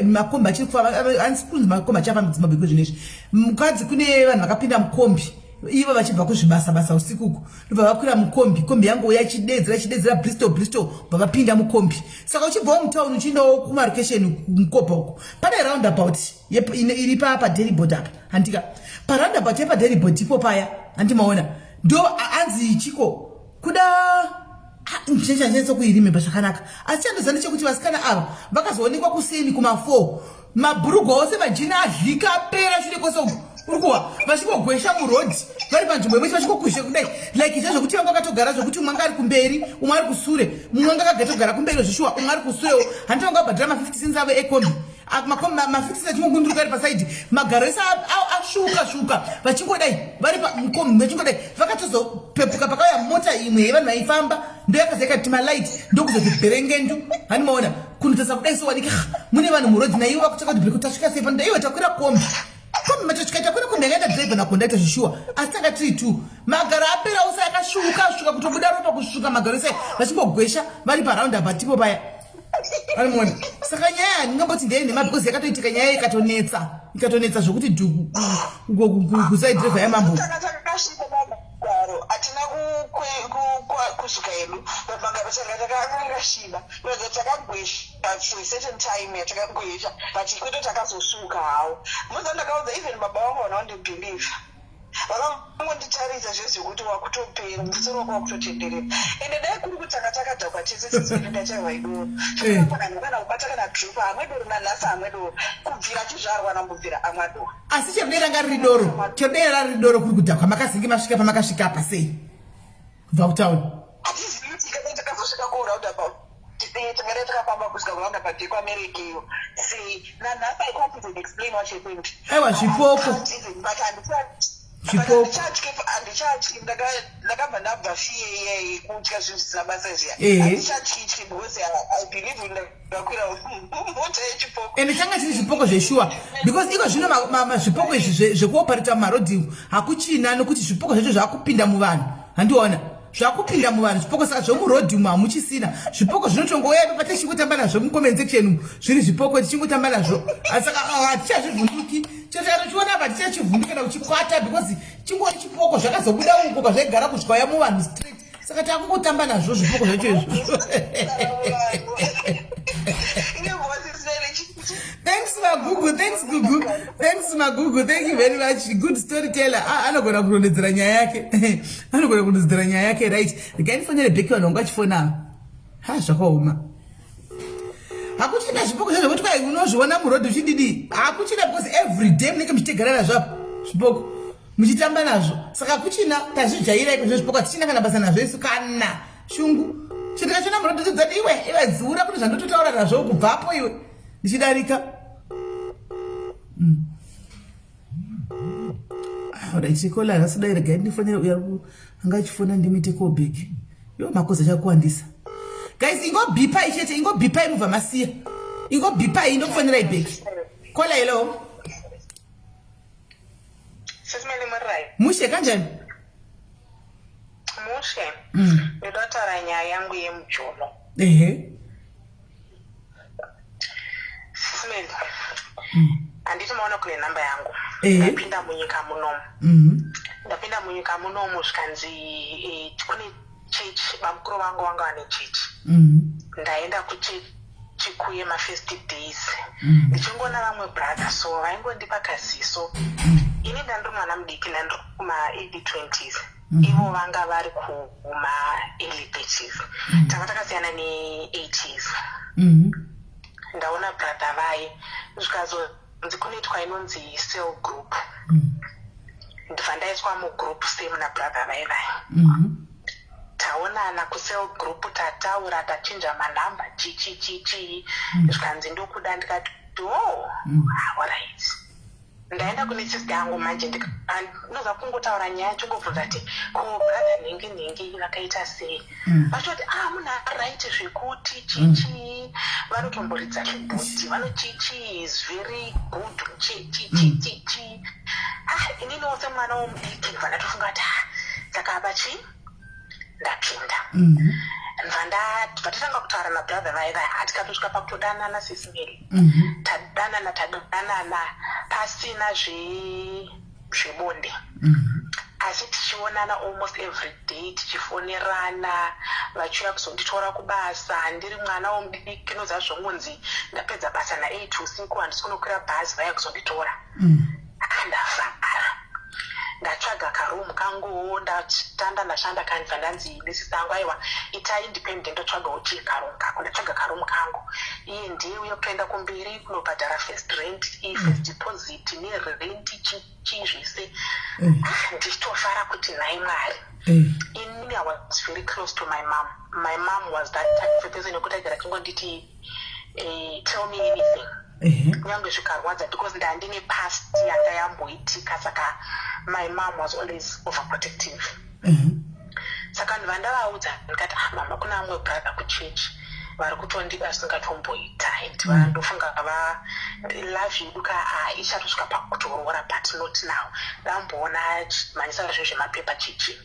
makombi achiri kufamba. Hanisi kunzi makombi achafamba Zimbabwe iko zvinezvi. Mukadzi, kune vanhu vakapinda mukombi ivo vachibva kuzvibasa basa usiku uku, ndobva vakwira mukombi. Kombi yangouya ichidedzera, ichidedzera, Bristol, Bristol, bva vapinda mukombi. Saka uchibvawo mutauni uchiendawo kumarokesheni Mkoba uko, pane roundabout iri paDairibord apa, handika? Paroundabout yepaDairibord ipo paya, handimaona, ndo anzi chiko kuda ndichanyatsо kuirimemba zvakanaka. Asi chandoziva ndechekuti vasikana ava vakazoonekwa kuseni kuma4, mabhurugwa ose, majini adhlika, apera shure kwose uku, uri kuwa vachingogwesha muroad vari panzvimbo imwe, vachingogwesha kudai, like izvo zvokuti vanga vakatogara zvokuti umwe anga ari kumberi, umwe ari kusure, mumwe anga akagatogara kumberi zvishuwa, umwe ari kusurewo. Handiti vanga vabhadhira ma50 cents avo ekombi, ma50 cents achingogunduruka ari pasaidi, magaro ese asvuka svuka, vachingodai vari pamukombi vachingodai. Vakatozopepuka pakauya mota imwe yevanhu vaifamba, ndo yakaza ikati malight, ndokuzoti bherengendu, handimaona kunotasa kudai so, wanike mune vanhu muroad. Naivo vakutsvaka kuti bheri tasvika sei pano. Iwe, takwira kombi, kombi matosvika, takwira kombi yakaenda driver naconductor zvishuwa, asi tanga tiri two. Magaro apera ose, akasvuka svuka, kutobuda ropa, kusvuka magaro ese, vachingogwesha vari paroundabout ipo paya, arimona. Saka nyaya handingamboti ndeye because yakatoitika nyaya, ikatonetsa, ikatonetsa zvokuti dhuku kusai driver yamambo. Tanga takasvika magaro, hatina kusvika hedu, but magaro tanga takasviba kuratidza takagwesha for a certain time yatakagwesha, but kwete takazosvuka hawo. Muza ndakaudza even baba vangu, vana vandibelieve, vakangonditarisa zvezvekuti wakutopera musoro wako wakutotenderera. Ende dai kuri kuti tanga takadhakwa tese, sisiri ndachaiwa idoro kana kubata kana drop hamwe doro. Nanhasi hamwe doro, kubvira achizvarwa nambobvira amwa doro. Asi chero ranga riri doro, chero rari doro, kuri kudhakwa, makazinge masvika pamakasvika apa sei kubva kutauni? Hatizivi kuti kana takazosvika kuroundabout, tingadai takafamba kusvika kuroundabout yekwaMereki iyo sei. Nanhasi I can't even explain what happened. Aiwa, zvipoko. Can't even, but Zvipoko. handichatyi. Ndakabva ndabva fiye iye yekutya zvinhu zvisina basa zviya. Handichatyityi because I believe ndakwira mota yechipoko. Ende changa chiri chipoko zveshuwa, because iko zvino zvipoko izvi zvekuopareta mumarodhi hakuchina, nokuti zvipoko zvacho zvakupinda muvanhu, handiona zvakupinda muvanhu zvipoko. Saka zvomurodhi umu hamuchisina zvipoko, zvinotongouya ipapa, tichingotamba nazvo mucomment section umu, zviri zvipoko, tichingotamba nazvo. Saka hatichazvivhunduki, chero tikatochiona apa hatichachivhunduki kana kuchikwata, because chingori chipoko, zvakazobuda uko kwazvaigara kusvika muvanhu straight. Saka takungotamba nazvo zvipoko zvacho izvo. Thanks magugu, thanks gugu, thanks. Magugu, thank you very much. Good storyteller. Ah, anogona kurondedzera nyaya yake. Anogona kurondedzera nyaya yake, right. Regai ndifonere back vanhu vanga vachifona. Ha, zvakaoma. Hakuchina zvipoko zvacho zvekuti kwai unozviona muroad uchididi. Hakuchina because every day munenge muchitegara nazvo apa zvipoko. Muchitamba nazvo. Saka hakuchina, tazvijaira iko zvipoko hatichina kana basa nazvo isu kana shungu. Chitikachiona muroad todzati iwe, iwe dziura kune zvandototaura nazvo kubvapo iwe. Ndichidarika. Alright, kola akasida regai ndifonere uya anga achifona ndimite call back. Yo makozi achakuwandisa. Guys, ingobhipai chete, ingobhipai mubva masiya. Ingobhipai ndokufonerai back. Kola hello. Sesimele muri Mushe kanjani? Mushe. Ndoda kutaura nyaya yangu yemujolo. Ehe. Sisimeli. Handiti maona kune namba yangu. Ehe. Ndapinda munyika munomu. Ndapinda munyika munomu zvikanzi kune chechi, bamukuru vangu vanga vane chechi. Ndaenda kuchechi kuye mafirst days. Ndichingoona vamwe brother so vaingondipa kaziso. Ini ndandiri mwana mudiki, ndandiri kuma early 20s. Ivo vanga vari kuma early 30s. Tanga takasiyana ne8 years. Ndaona brother vai zvikazonzi kunoitwa inonzi cell group. Ndibva ndaiswa mugroup same nabrother vai vai. Taonana kucell group, tataura, tachinja manhamba, chichi chichi, zvikanzi ndokuda, ndikati oh, alright. Ndaenda kune sister yangu manje, ndinoza kungotaura nyaya, chingobvunza ti ko brother nhingi nhingi vakaita sei, vachoti ah, munhu aright zvekuti chichi, vanotomboridza keyboard, vanochichi, is very good, chichi chichi chi. Ah, ininiwo semwana womudiki ndibva ndatofunga kuti ah, saka apa chii, ndapinda. Ndibva tatanga kutaura nabrother vai vai, tikatosvika pakutodanana, sisimeli. Tadanana, tadanana pasina zvebonde, asi tichionana almost every day, tichifonerana, vachiuya kuzonditora kubasa. Ndiri mwana womudiki, noziva zvongonzi ndapedza basa na8 usiku, handisi kunokwira bhazi, vaya kuzonditora. Andafara, ndatsvaga karoom kanguwo, ndatanda, ndashanda kandibva ndanzi nesista angu, aiwa, itai independent, ndotsvagawo chii, karoom kako. Ndatsvaga karoom kangu, iye ndiye uye kutoenda kumberi kunobhadhara first rent, first deposit nerent, chii zvese. Ah, ndichitofara kuti nhai Mwari. Inini I was very close to my mom. My mom was that type of person yekuti aigara chingonditi, "Tell me anything," kunyange zvikarwadza, because ndandine past yanga yamboitika. Saka my mom was always overprotective. Saka ndibva ndavaudza ndikati, "Ah mama, kuna vamwe brother kuchechi vari kutondida zvisingatomboita, and vandofunga va love yedu ka, ah, ichatosvika pakutoroora, but not now. Ndamboona mhanyisa zvinhu zvemapepa chichi."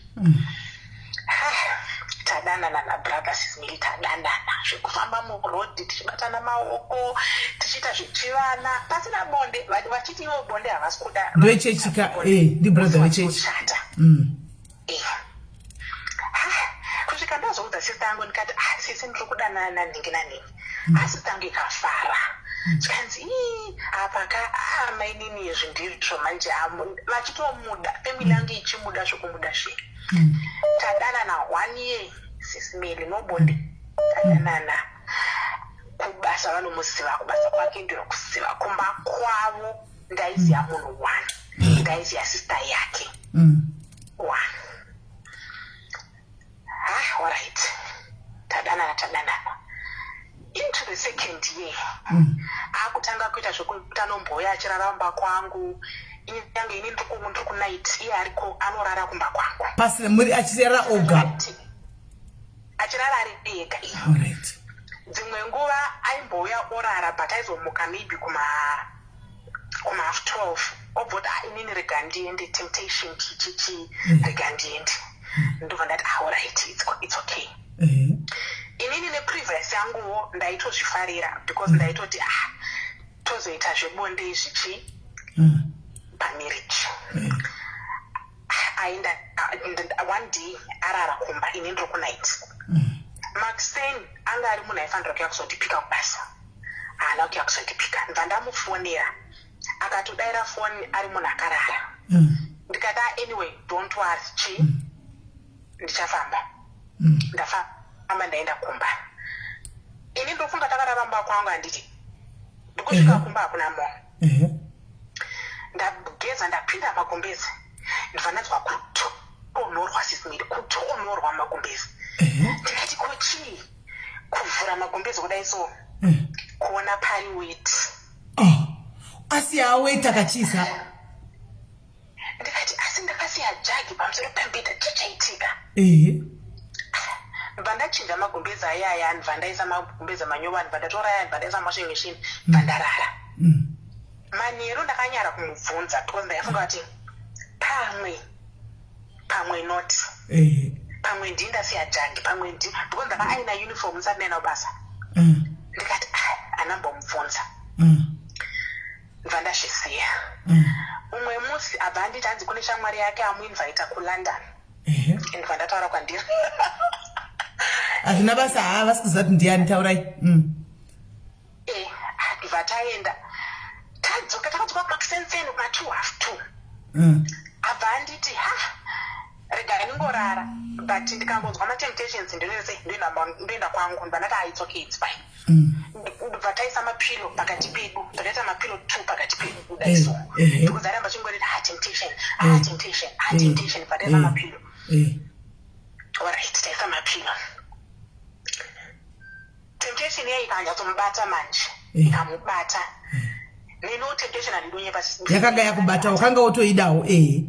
Tadanana nabrother, sismili, tadanana zvekufamba muroad tichibatana maoko, tichiita zvechivana pasina bonde, vachiti ivo bonde havasi kuda. Ndevechechi ka, ndibrother vechechi. Chata. Kusvika ndazoudza sista yangu ndikati, "Ah sisi, ndiri kudanana nanhingi nanhingi." Asi sista yangu ikafara, zvikanzi, "Ii, apa ka, ah, mainini, izvi ndizvo manje." Vachitomuda, family yangu ichimuda zvekumuda zve. Tadanana one year, sisimeli, nobonde. Tadanana kubasa, vanomuziva kubasa kwake, ndinokuziva kumba kwavo. Ndaiziva munhu one, ndaiziva sister yake one. Ah, alright, tadanana, tadanana into the second year. Akutanga kuita zvekuti anombouya achirara kumba kwangu, inyange ini ndiri kunight, iye ariko anorara kumba kwangu. Pasina muri, achirara oga? Achirara ari ega iye. Dzimwe nguva aimbouya orara, but aizomuka maybe kuma half 12, obva kuti, "Ah, inini rega ndiende, temptation, chichichi, rega ndiende." Ndobva ndati, "Ah, alright, it's okay." Inini neprivacy yanguwo ndaitozvifarira, because ndaitoti, ah, tozoita zvebonde izvichi pamarriage. Aenda one day arara kumba, ini ndiri kunight. Maxen anga ari munhu aifanira kuya kuzondipika kubasa, haana kuya kuzondipika. Ndibva ndamufonera. Akatodaira foni ari munhu akarara. Ndikati, "Ah, anyway, don't worry, chii, ndichafamba." Ndafamba, ndaenda kumba. Ini ndofunga takarara mumba kwangu, handiti? Ndikusvika kumba, hakuna munhu. Ndageza, ndapinda magumbezi, ndibva ndanzwa kutonhorwa, Sis Melly, kutonhorwa mumagumbezi. Ndikati, "Ko chii?" Kuvhura magumbezi kudai so, kuona pari wet. Oh, asi aweta akachisa. Ndikati, "Asi ndakasiya jagi pamusoro pemubhedha, chichaitika?" Ndibva ndachinja magumbezi ayaya, ndibva ndaisa magumbezi manyowani, ndibva ndatora aya, ndibva ndaisa washing machine, ndibva ndarara. Manheru ndakanyara kumubvunza because ndaifunga kuti pamwe not, pamwe ndii ndasiya jagi, pamwe ndi because ndakaaina uniform ndisati ndaenda kubasa. Ndikati, "Ah, anambomubvunza." Ndibva ndazvisiya. Umwe musi abva anditi hanzi kune shamwari yake amuinvita kuLondon. Ndibva ndataura kwandiri. Hazvina basa, haa, vasi kuziva kuti ndiani, taurai. E, ndibva taenda, tadzoka, takadzoka kumakusenseni kuma2, 2:30. Abva anditi, "Ha, rega ndingorara, but ndikangonzwa matemptations ndinoese ndoenda kwangu." Ndibva ndati, "Ah, it's okay, it's fine." Ndibva taisa mapillow pakati pedu, takaisa mapillow two pakati pedu kudai so, because aramba chingoriti, "Ah, temptation, ah, temptation, ah, temptation." Bva taisa mapillow. Alright, taisa mapillow, temptation iya ikanyatsomubata manje. Ikamubata. Neniwo temptation handidonyepa. Yakanga yakubata, wakanga wotoidawo, ehe.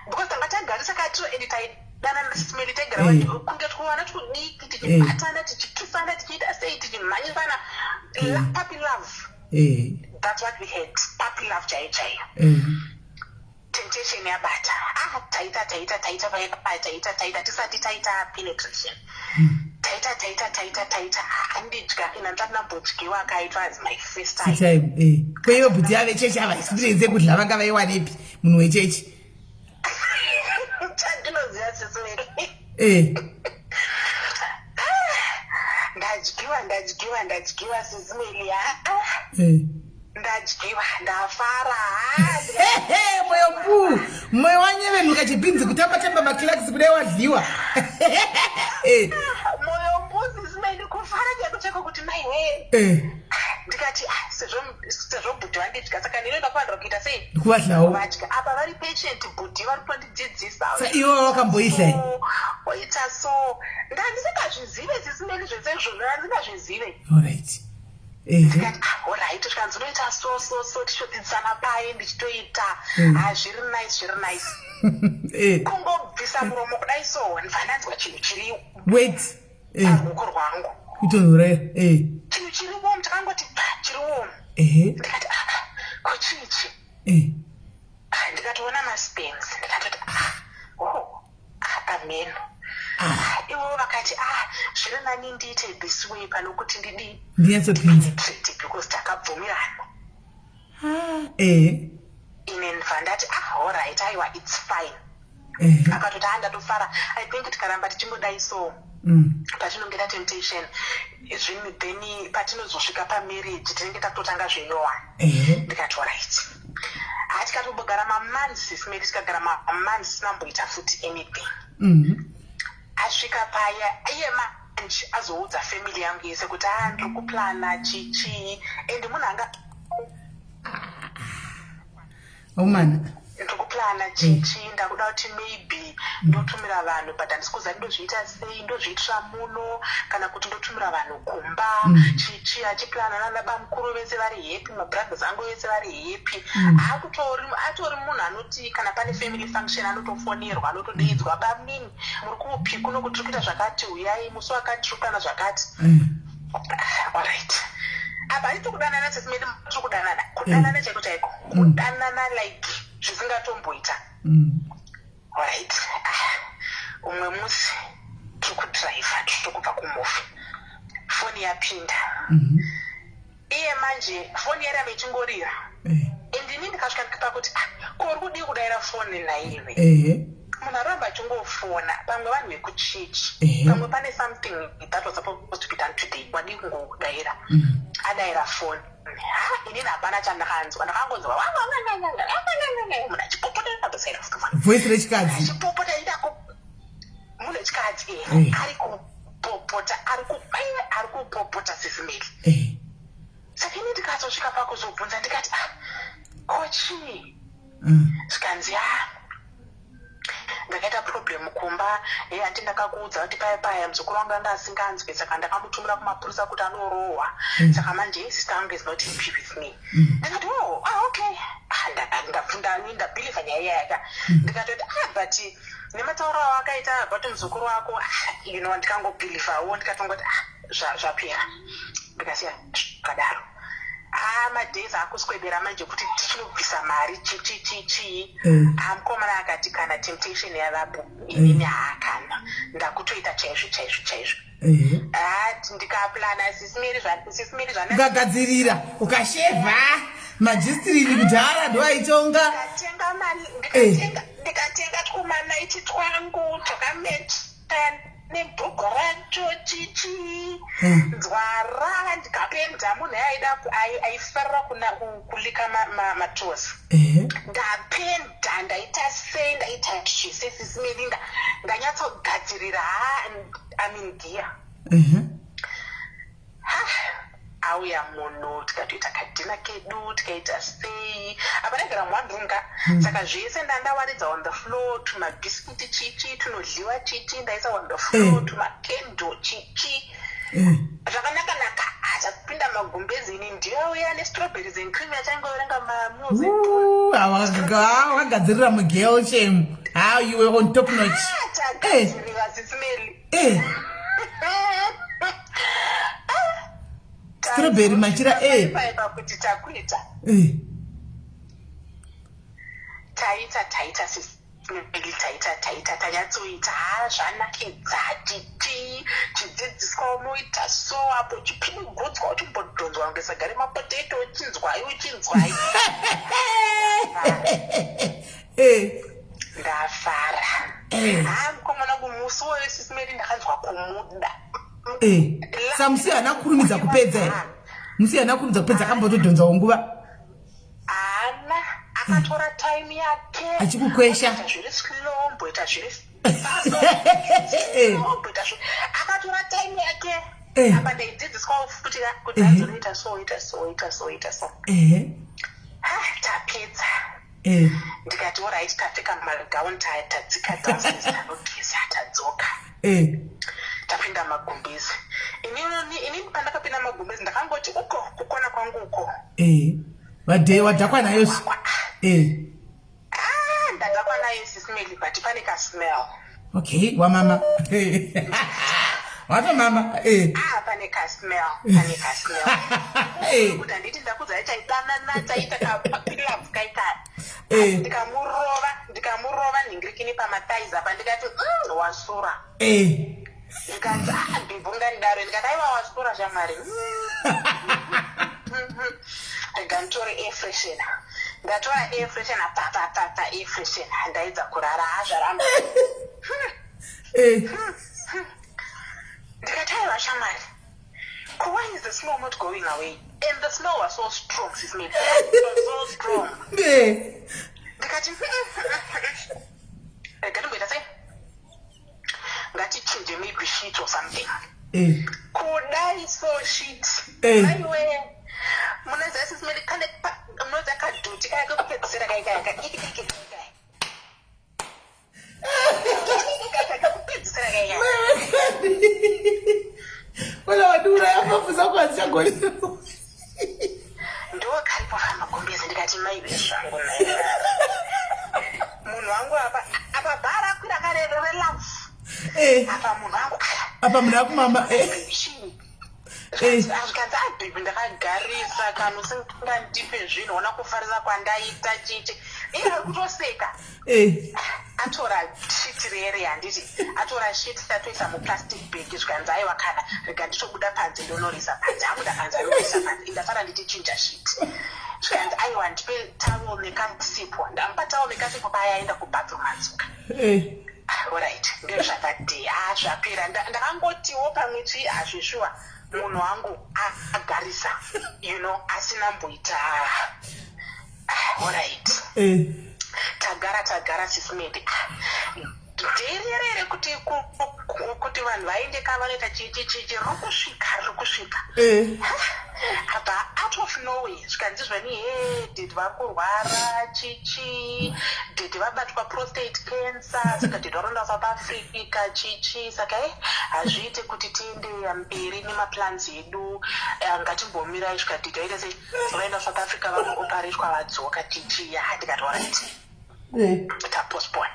Because tanga tagarisa katiro and taidanana, Sis Melly, taigara kunge tuvana tudiki, tichibatana, tichikisana, tichiita sei, tichimhanyisana. Puppy love. That's what we had, puppy love chaiyo chaiyo. Temptation yabata. Ah, taita, taita, taita, paipa, taita, taita, tisati taita penetration, taita, taita, taita, taita. Andidya ina ndisati ndambodyiwa, akaitwa as my first time. Time, eh. Kweivo bhuti yavechechi ava, experience yekudla vanga vaiwanepi, munhu wechechi? Chandinoziva, Sis Melly, ndadyiwa, ndadyiwa, ndadyiwa, Sis Melly, ha. Ndadyiwa, ndafara. Hehe, moyo mbu, moyo wanyevenuka, chibhinzi kutamba tamba maclarks kudai wadyiwa. Moyo mbu, Sis Melly, kufara chaiko chaiko kuti maiwe. Ndikati, "Ah, sezvo bhudhi vandidya, saka ndinoenda kuvanhu kuita sei?" Ndikuvadlawo. Vadya apa vari patient, bhudhi vari kutondidzidzisa. Sa ivo wakamboidla? Oita so, ndandisingazvizive, Sis Melly, zvese izvozvo ndandisingazvizive. Alright, ehe. Ndikati, "Ah, alright." Zvikanzi unoita so, so, so, tichodzidzisana paye, ndichitoita. Ha, zviri nice, zviri nice. Kungobvisa muromo kudai so, ndibva ndanzwa chinhu chiri Wait, paruoko rwangu. Kutonhora, Chinhu chiri warm, chakangoti pa, chiri warm. Ndikati, "Ah, ah, ko chichi?" Ah, ndikatoona masperms, ndikatoti, "Ah, oh, ah, ameno." Ah, ivo vakati, "Ah, zviri nani ndiite this way pano kuti ndidii?" Ndinyatsopinza. Penetrate, because takabvumirana. Ine ndibva ndati, "Ah, alright, aiwa, it's fine." Akatoti, "Ah, ndatofara. I think tikaramba tichingodai so, patinongeta temptation zvinhu, then patinozosvika pamarriage tinenge takutotanga zvinyowani." Ndikati, "Alright." Ha, tikatombogara mamonths, Sis Melly, tikagara mamonths tisinamboita futi anything. Asvika paya iye manje azoudza family yangu yese kuti, "A, ndiri kuplana chichii," and munhu anga Aumana. "Ndiri kuplana chichi, ndakuda kuti maybe ndotumira vanhu, but handisi kuziva ndozviita sei, ndozviitira muno kana kuti ndotumira vanhu kumba." Chichi achiplana nana bamukuru vese vari happy, mabrothers angu vese vari happy. Akutori atori munhu anoti kana pane family function anotofonerwa, anotodeidzwa, "Bamini, muri kupi? Kuno kuti tiri kuita zvakati, uyai musi wakati, tiri kuplana zvakati." Alright, apa hatiti kudanana, Sis Melly, tiri kudanana, kudanana chaiko chaiko, kudanana like zvisingatomboita. Alright. Ah, umwe musi tiri kudhiraivha, tiri kubva kumovie, foni yapinda. Iye manje foni yaramba ichingorira, and ini ndikasvika ndikapa kuti, "Ah, ko uri kudii kudayira foni naiwe?" Munhu aramba achingofona, pamwe vanhu vekuchechi, pamwe pane something that was supposed to be done today, wadii kungodayira? Adayira foni. Ha, inini hapana chandakanzwa, ndakangonzwa munhu achipopota paside of the phone. Voice rechikadzi? Achipopota ida munhu wechikadzi. Ari kupopota, ari kupopota, Sis Melly. Saka ini ndikazosvika pakuzobvunza, ndikati, "Ah, ko chii?" Zvikanzi, "Ah, ndakaita problem kumba. E, handi ndakakuudza kuti paya paya muzukuru wangu anga asinganzwe, saka ndakamutumira kumapurisa kuti anorohwa. Saka manje sister wangu is not happy with me." Ndikati, "Oh, ah, okay." Ah, ndabhilivha nyaya iyayaka. Ndikatoti, "Ah, but nematauro avo akaita about muzukuru wako, ah, ndikangobhilivhawo." Ndikatongoti, "Ah, zvapera." Ndikasiya zvakadaro. Ah, madays akuswedera manje kuti tichinobvisa mari, chichi chii. Ah, mukomana akati kana temptation yavapo, inini haakana, ndakutoita chaizvo chaizvo chaizvo. Ah, ndikaplana, Sis Melly, zvana Ukagadzirira, ukashevha majistrini kudhara ndo aitonga. Ndikatenga ndikatenga twumanightie twangu twakamatcha nebhugo racho, chichi, nzwara ndikapenda. Munhu aida aifarira kulika matoes. Ndapenda, ndaita sei, ndaita zvese, Sis Melly, ndanyatsogadzirira. Ha, I mean, gear. Ha, auya munhu, tikatoita kadinner kedu, tikaita sei. Apa ndaigara muone room ka, saka zvese ndandawaridza on the floor, tumabhisikiti, chichi tunodliwa, chichi ndaisa on the floor, tumakendo, chichi, zvakanaka-naka. Achapinda magumbezi, ini ndiyauya nestrawberries and cream, achangoverenga mamusic. Wakagadzirira mugirl shame. How you were on top notch. Tagadzirira, Sis Melly. Strawberry machira. Paipa kuti takuita. Taita, taita, Sis Melly, taita, taita, tanyatsoita. Ha, zvanakidza, chichi chidzidziswa, unoita so apo uchipinigudzwa, uchimbodhonzwa kunge saga remapotato, uchinzwai, uchinzwai. Ndafara. Ha, mukomana, kumusi woyo, Sis Melly, ndakanzwa kumuda. Samusi haana kukurumidza kupedza here? Musi haana kukurumidza kupedza, akambotodhonzawo nguva? Haana, akatora time yake. Achikukwesha. Amboita zviri slow, mboita zviri mboita akatora time yake. Apa ndaidzidziswawo futi ka, kuti azonoita so, ita so, ita so, ita so. Ha, tapedza. Ndikati, "Alright." Tapfeka magauni, tadzika downstairs, tanogeza, tadzoka. Tapinda magumbezi. Inini pandakapinda magumbezi, ndakangoti uko kukona kwangu uko. Wadhakwa nayo. Ah, ndadhakwa nayo, Sis Melly, but pane kasmell. Okay, wamama, watomama. Ah, pane kasmell, pane kasmell. Kuti handiti ndakudzai, taidanana, taita kapuppy love kaita. Ndikamurova, ndikamurova nhingirikini pamathighs apa, ndikati, wasura." Ndikati, "Ah, babe, ungandidaro?" Ndikati, "Aiwa, wasura shamwari." Rega nditore air freshener. Ndatora air freshener, papapapa air freshener, ndaidza kurara, hazvaramba. Ndikati, "Aiwa shamwari, why is the smell not going away?" And the smell was so strong, Sis Melly. It was so strong. Ndikati, "Rega ndimboita sei, ngatichinje maybe sheet or something." Kudai so sheet. Aiwe, munoziva, Sis Melly, kane munoziva kadhuti kaya kekupedzisira kaikaya kadiki diki kaikaya kekupedzisira kaikaya. Wala wadiuraya mafu zako hazichagoni. Ndo karipo pamagumbezi. Ndikati, "Maiwe zvangu, munhu wangu apa apa bhara akwira kare relove." Apa munhu wangu. Apa munhu akumama. Chii? Zvikanzi, "Ah, baby, ndakagarisa kana usingandipe zvinhu, ona kufarisa kwandaita." Chichi, iye ari kutoseka. Atora sheet rere, handiti atora sheet, atoisa muplastic bag. Zvikanzi, "Aiwa kana, rega nditobuda panze, ndonorisa panze." Abuda panze, anorisa panze. Ndafara ndichinja sheet. Zvikanzi, "Aiwa, ndipe towel nekasipo." Ndamupa towel nekasipo, paya aenda kubathroom, adzoka. Alright, ndezvakadhi. Ha, zvapera. Ndakangotiwo pamwe chii, hazvishuwa. Munhu wangu agarisa, asina mboita. Alright. Tagara, tagara, Sis Melly. Dherere kuti vanhu vaende ka, vanoita chichichichi, riri kusvika, riri kusvika. Apa out of nowhere zvikanzi zvani, he, daddy vari kurwara, chichi, daddy vabatwa prostate cancer, saka daddy varonda South Africa, chichi, saka e hazviite kuti tiende mberi nemaplans edu. Ngatimbomirai svika daddy vaita sei, vaenda South Africa, vanooparetwa, vadzoka, chichi. Ya, ndikati alright. Tapostpone.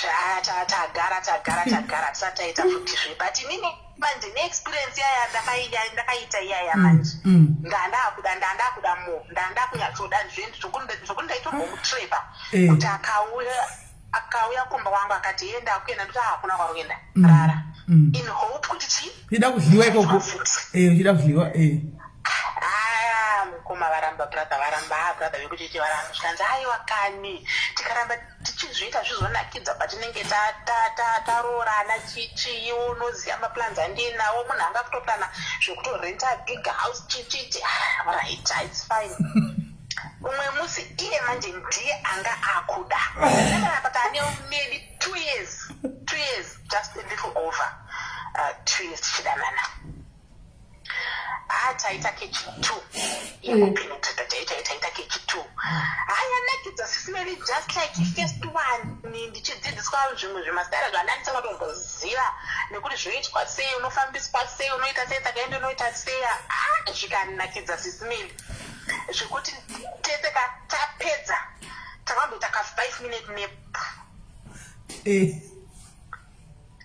Tagara, tagara, tagara, tisati taita futizve, but inini manje neexperience yaya ndakaita iyaya manje, ndandakuda mo, ndandakunyatsoda zvokuti ndaitombomutreva kuti akauya kumba kwangu akati, "Ye, ndakuenda," ndoti, "Hakuna kwari kuenda, rara," in hope kuti chii? Uchida kudliwa ikoko, uchida kudliwa. Ah, mukoma varamba, brother varamba. Ah, brother vekuchechi varamba. Zvikanzi, "Aiwa kani, tikaramba tichizviita zvizonakidza patinenge taroorana, chichi, iwo unoziva maplans andinawo, munhu anga kutoplana zvekutorenta big house, chichichi." Ah, right, it's fine. Umwe musi iye manje ndiye anga akuda apa, taane maybe 2 years, 2 years, just a little over 2 years tichidanana. Ah, taita kechi2 yekupenetrata, taita kechi2. Hayanakidza, Sis Melly, just like first one, ndichidzidziswa zvimwe zvemasitara zvandandisakatomboziva nekuti zvoitwa sei, unofambiswa sei, unoita sei, saka ende unoita sei. Ah, zvikanakidza, Sis Melly, zvekuti tese ka tapedza takamboita ka 5 minute nap.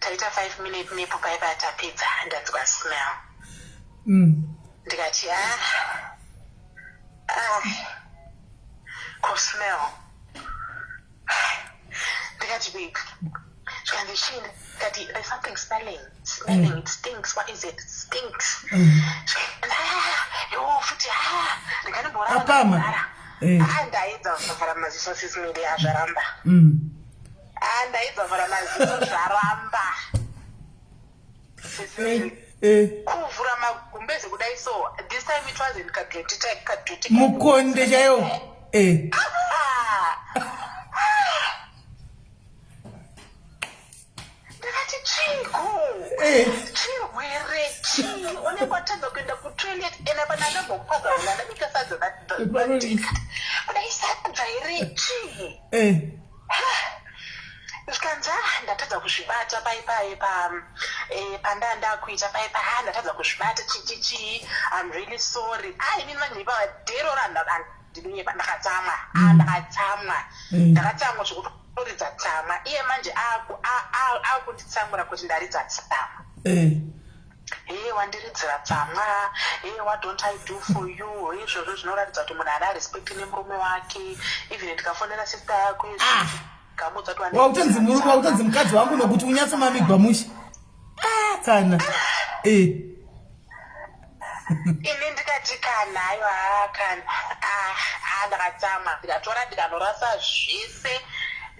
Taita 5 minute nap paipa, tapedza, ndanzwa smell. Ndikati, "Ah, ah, ko smell?" Ndikati, "Babe," zvikanzi, "Chii?" Ndikati, "There's something smelling, smelling, it stinks. What is it? It stinks." Zvikanzi, "Ah, yo futi, ah, ndinganimborara." Apama. Ah, ndaedza kuvhara maziso, Sis Melly, azvaramba. Ah, ndaedza kuvhara maziso, zvaramba, Sis Melly. Kuvhura magumbeze kudai, so this time it wasn't kadoti type, kadoti. Mukonde chaiwo. Ah! Ndakati, "Chiko?" Chirwere chii? Unenge watadza kuenda kutoilet, ende pana ndambokwaza, ndabika sadza kudai, sadza here, chii? Zvikanzi, "Ah, ndatadza kuzvibata pai pai pa pandaa ndakuita pai pa, ah, ndatadza kuzvibata, chichi chii, I'm really sorry." Ah, inini manje ipapa dhero randinonyepa, ndakatsamwa. Ah, ndakatsamwa. Ndakatsamwa zvekutoridza tsamwa. Iye manje akunditsamwira kuti ndaridza tsamwa. "He, wandiridzira tsamwa. He, what don't I do for you?" Izvozvo zvinoratidza kuti munhu haana respect nemurume wake. Even ndikafonera sister yako Ah. kamudza kuti Wakutonzi murume, wakutonzi mukadzi wangu, nokuti unyatsomamigwa mushe. Ah, kana. Ini ndikati, "Kana, aiwa, kana." Ah, ah, ndakatsamwa, ndikatora, ndikanorasa zvese,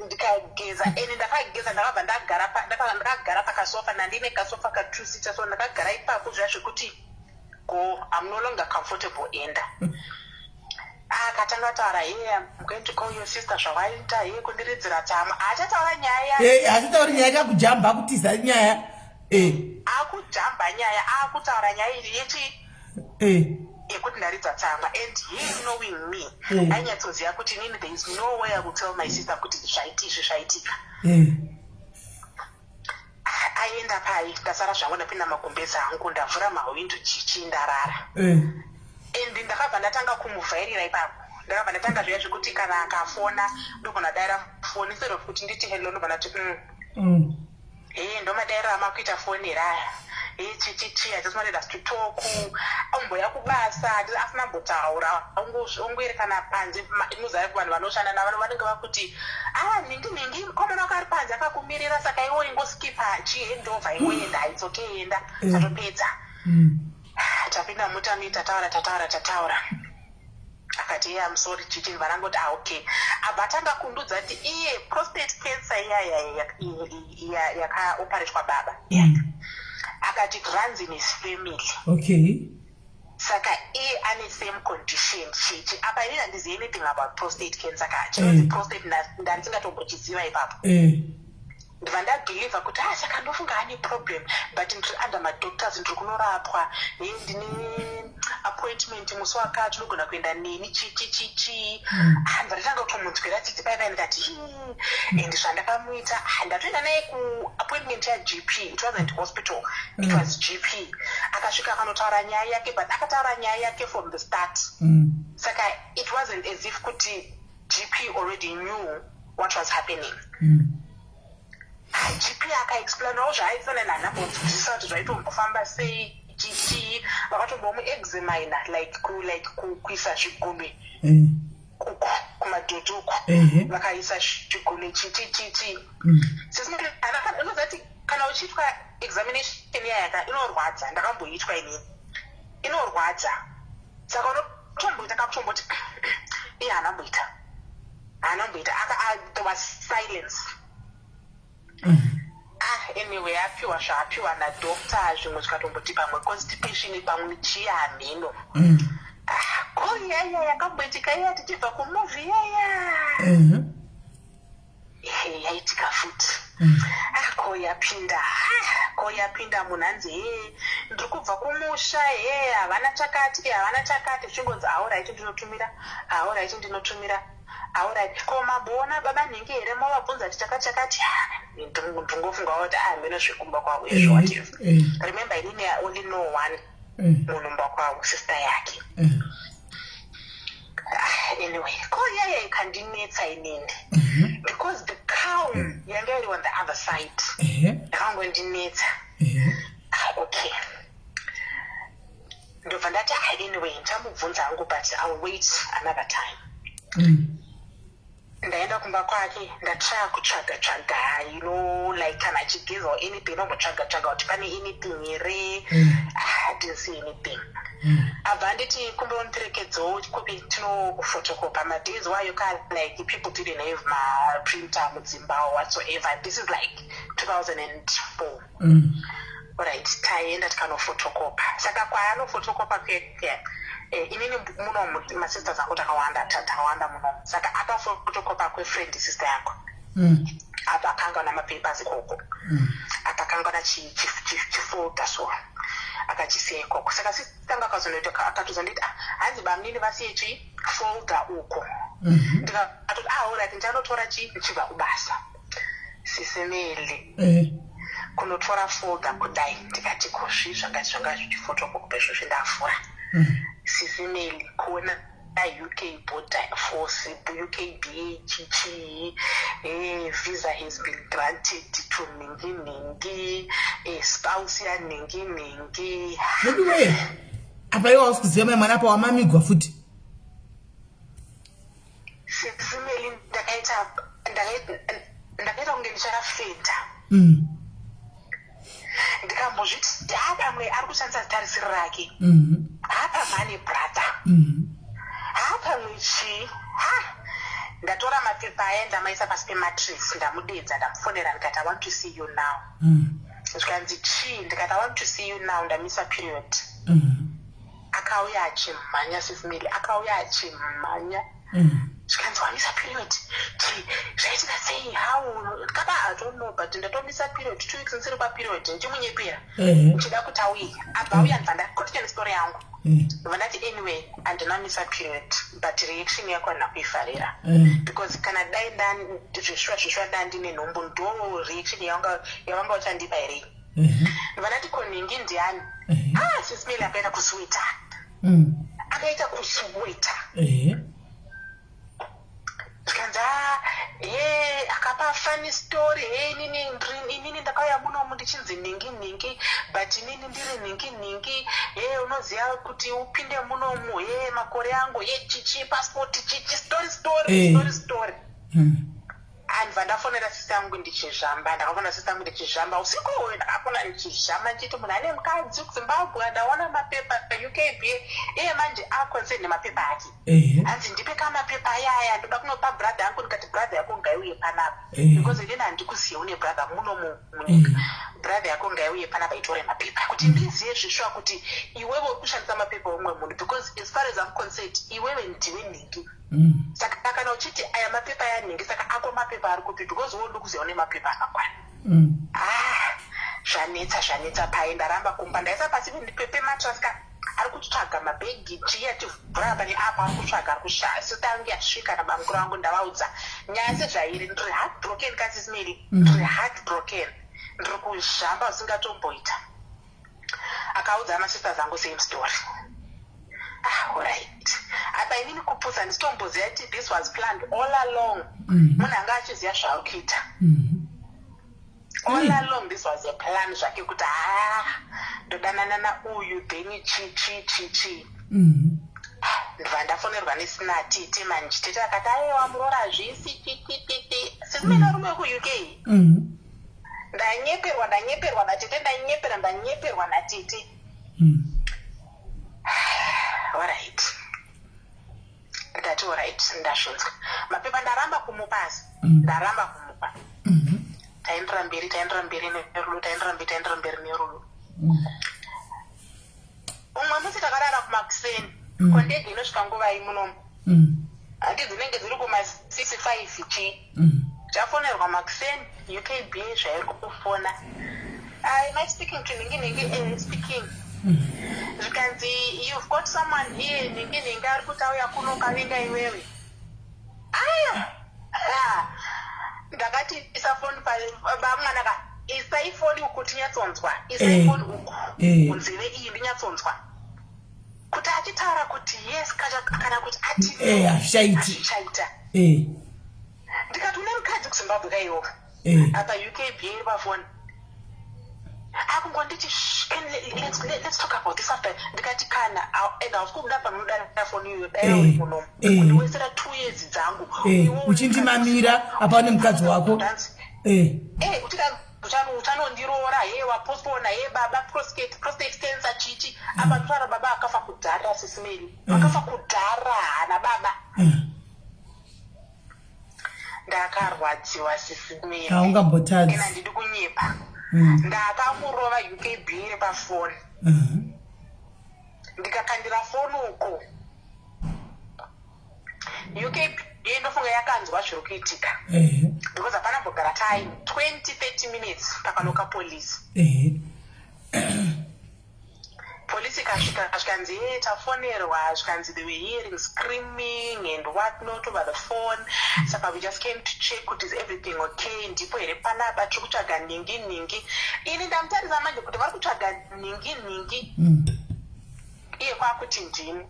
ndikageza. Ende ndakageza, ndakabva ndagara ndakagara pakasofa, nandine kasofa ka2 seater, so ndakagara ipapo zviya zvekuti go, I'm no longer comfortable. Enda akatanga taura, "He, I'm going to call your sister zvawaita, he, kundiridzira tsamwa." Haachataura nyaya. Hachitauri nyaya, kakujamba, kutiza nyaya. Akujamba nyaya, akutaura nyaya iri yechi yekuti ndaridza tsamwa. And he knowing me, ainyatsoziva kuti inini there is no way I will tell my sister kuti zvaiti izvi zvaitika. Aenda pai, ndasara zvangu, ndapinda magumbezi angu, ndavhura mahwindo, chichi, ndarara. And ndakabva ndatanga kumuvhairira ipapo. Ndakabva ndatanga zviya zvekuti kana akafona, ndobva ndadaira foni, instead of kuti nditi hello, ndobva ndati, "He, ndomadairira amakuita foni here aya? He, chichichi, I just wanted us to talk." Amboya kubasa asina mbotaura, ongoerekana panze. Muziva vanhu vanoshanda navo vanenge vakuti, "Ah, nhingi nhingi, mukomana wako ari panze akakumirira, saka iwo ingoskipa chihandover, ingoenda, it's okay, enda." Tatopedza. Tapinda mutami, tataura, tataura, tataura. Akati, "Iye, I'm sorry," chichi. Vanangoti, "Ah, okay." Abva atanga kundudza kuti iye prostate cancer iya yakaoparetwa baba. Akati it runs in his family. Saka iye ane same condition chichi. Apa inini handizivi anything about prostate cancer ka. Chinonzi prostate ndandisingatombochiziva ipapo. Ndibva ndabhilivha kuti ah, saka ndofunga ane problem, but ndiri under madoctors, ndiri kunorapwa, he, ndine appointment musi wakati, unogona kuenda neni, chichi chichi. Ah, ndibva ndatanga kutomunzwira tsitsi pai pai, ndikati "Hii." And zvandakamuita, ah, ndatoenda naye kuappointment yaGP. It wasn't hospital, it was GP. Akasvika akanotaura nyaya yake, but akataura nyaya yake from the start. Saka it wasn't as if kuti GP already knew what was happening. Ah, GP akaexplainawo zvaaifanira, nhanambonzwisisa kuti zvaitombofamba sei, chichii. Vakatombomuexamina like like kuisa zvigunwe uku kumadhoti uku. Vakaisa zvigunwe, chichi chichi. Unozati kana uchiitwa examination yayaka inorwadza, ndakamboitwa inini, inorwadza. Saka unotomboita kakutomboti iye haanamboita, haanamboita. There was silence. Ah, anyway, apiwa zvaapiwa nadoctor, zvimwe zvikatomboti pamwe constipation, pamwe chii, hamhino. Ah, ko yaya yakamboitika iya tichibva kumovie yaya? Ehe, yaitika futi. Ah, ko yapinda, ah, ko yapinda munhu anzi, he, ndiri kubva kumusha, he, havana chakati, havana chakati, zvichingonzi alright, ndinotumira, alright, ndinotumira, alright. Ko mamboona baba nhingi here? Movabvunza kuti chakati chakati. Ah, ndingofunga kuti ah, mhino zvekumba kwavo izvo, whatever. Remember, inini I only know one munhu mumba kwavo, sister yake. Ah, anyway, ko yaya ikandinetsa inini because the calm yanga iri on the other side yakangondinetsa. Ah, okay, ndobva ndati ah, anyway, ndichamubvunza hangu, but I'll wait another time. Ndaenda kumba kwake, ndatraya kutsvaga tsvaga, like kana achigeza or anything, nombotsvaga tsvaga kuti pane anything here. Ah, I didn't see anything. Abva anditi kumbe undiperekedzewo kupi, tinokufotokopa. Madays wayo ka, like people didn't have maprinter mudzimba or whatsoever. This is like 2004. Right, taenda tikanofotokopa. Saka kwaanofotokopa kweke, inini munomu masisters angu takawanda, takawanda munomu. Saka akafotokopa kwefriend sister yangu. Apa akanga namapapers ikoko, akakanga chifolder, so akachisiya ikoko. Saka sister angu akazondoita, akatozonditi, ah, hanzi bamunini vasiye chi folder uko. Ndikatoti ah, alright, ndichanotora chi ndichibva kubasa. Sisi Meli, kunotora folder kudai, ndikati kozvi zvanga zvichifotokopa izvozvi ndavhura. Sisi Meli, kuona UK Border Force, UKBA, chichii, visa has been granted to nhingi nhingi, spouse yanhingi nhingi. Anyway, apa iwe hausi kuziva mai mwana, apa wamamigwa futi. Sisi Meli, ndakaita kunge ndichafenda. Ndikambozviti ha, pamwe ari kushandisa zita risiri rake. Ha, pamwe ane brother. Ha, pamwe chii. Ha, ndatora mapepa aya, ndamaisa pasi pemattress, ndamudedza, ndamufonera, ndikati, "I want to see you now." Zvikanzi chii? Ndikati, "I want to see you now, ndamisa period." Akauya achimhanya, Sisi Meli, akauya achimhanya. Zvikanzi, "Wamisa period? Chi zvaitika sei? How?" Ndikati, "I don't know, but ndatomisa period, 2 weeks ndisiri paperiod." Ndichimunyepera ndichida kuti auye. Abva auya, ndibva ndakoticha story yangu. Ndibva ndati, anyway, handinamisa period, but reaction yako handina kuifarira because kana dai zveshuwa zveshuwa ndandine nhumbu, ndo reaction yavanga uchandipa here? Ndibva ndati, "Ko nhingi ndiani?" Ah, Sisi Meli, akaita kusweta. Akaita kusweta. Zvikanzi, "Ah, he," akapa funny story, "He, inini ndakauya munomu ndichinzi nhingi nhingi, but inini ndiri nhingi nhingi. He, unoziva kuti upinde munomu, he, makore angu, he, chichi passport, chichi," story story. Story story. Andibva ndafonera sisi yangu ndichizvamba. Ndakafonera sisi yangu ndichizvamba usiku uyu. Ndakafona ndichizvamba ndichiti munhu ane mukadzi kuZimbabwe, ndaona mapepa UKB. Iye manje aconcern nemapepa ake. Hanzi, "Ndipe kamapepa ayaya, ndoda kunopa brother yangu." Ndikati, "Brother yako ngaiuye panapa, because inini handikuziye une brother muno munyika. Brother yako ngaiuye panapa itore mapepa kuti ndiziye zvishuwa kuti iwewe uri kushandisa mapepa omumwe munhu, because as far as I'm concerned, iwewe ndiwe nhingi. Saka kana uchiti aya mapepa aya nhingi, saka ako mapepa ari kupi? Because wo ndikuziva une mapepa akakwana." Ah, zvanetsa, zvanetsa pai. Ndaramba kumba, ndaisa pasi pemattress ka. Ari kutsvaga mabhegi, chii, achivhura apa neapa, ari kutsvaga, ari kushaya. Sista yangu yasvika nabamukuru vangu, ndavaudza nyaya sezvairi. Ndiri heart broken kaSis Melly, ndiri heart broken, ndiri kuzhamba usingatomboita. Akaudza masisters angu same story. Ah, alright. Apa inini kuputsa, ndisitomboziva kuti this was planned all along. Munhu anga achiziva zvaari kuita all along. This was a plan zvake kuti, ha, ndodanana nauyu, then chi chi chi chi. Ndibva ndafonerwa nesina tete manje. Tete akati, "Aiwa, muroora, hazvisi titititi." Sisi Melly, varume vekuUK, ndanyeperwa, ndanyeperwa natete, ndanyepera, ndanyeperwa natete. Alright, ndati alright, ndazvinzwa. Mapepa ndaramba kumupa, asi ndaramba kumupa. Taendera mberi, taendera mberi nerudo, taendera mberi, taendera mberi nerudo. Umwe musi takarara kumakuseni. Ko ndege inosvika nguvai munomu? Handi dzinenge dziri kuma6, 5 chii. Tafonerwa makuseni, UKB zvairi kufona. "Am I speaking to Ningi Ningi?" "Speaking." Zvikanzi, "You've got someone here, Ningi Ningi, ari kuti auya kuno kavinga iwewe." Ah! Ah! Ndakati, "Isa foni bamwana ka, isai foni uku tinyatsonzwa, isai foni uku kunzeve iyi ndinyatsonzwa kuti achitaura kuti yes kana kuti ati Hazvichaiti. Hazvichaita." Ndikati, "Une mukadzi kuZimbabwe kaiwoka?" Apa UKB iri pafoni, akungonditi, "Shh, let's talk about this after." Ndikati, "Kana and hausi kubuda panodarira foni iyoyo, dai uri munomu undiwesera 2 years dzangu." Iwe une Uchindimamira apa une mukadzi wako. Dance. Uchida uchanondiroora he, wapostpona he, baba prostate cancer chichi. Apa ndotaura baba akafa kudhara, Sisi Melly, akafa kudhara, hana baba. Ndakarwadziwa, Sisi Melly. Haungambotadzi. Ena ndidi kunyepa. Ndakamurova UKB iri pafoni. Ndikakandira foni uko. UKB ndofunga yakanzwa zviri kuitika, because hapana mbogara time, 20 30 minutes, pakanoka polisi. Polisi ikasvika, zvikanzi, "Ye, tafonerwa." Zvikanzi, "They were hearing screaming and what not over the phone, saka we just came to check kuti is everything okay, ndipo here panapa, tiri kutsvaga nhingi nhingi." Ini ndamutarisa manje kuti vari kutsvaga nhingi nhingi. Iye kwakuti ndini.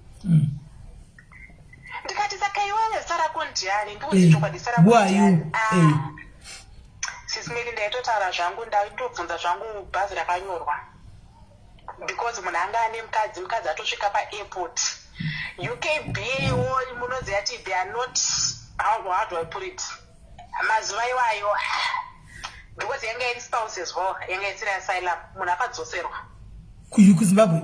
Ndikati, "Saka iwewe zita rako ndiani? Ndiudze chokwadi, zita rako Who are you?" ndiani?" Ah. Sisi Melly, ndaitotaura zvangu, ndaitobvunza zvangu bhazi rakanyorwa, because munhu anga ane mukadzi, mukadzi atosvika paairport. UKB wo munoziva kuti they are not, how do I put it, mazuva iwayo, because yanga iri spouse as well, yanga isiri asylum. Munhu akadzoserwa. KuZimbabwe?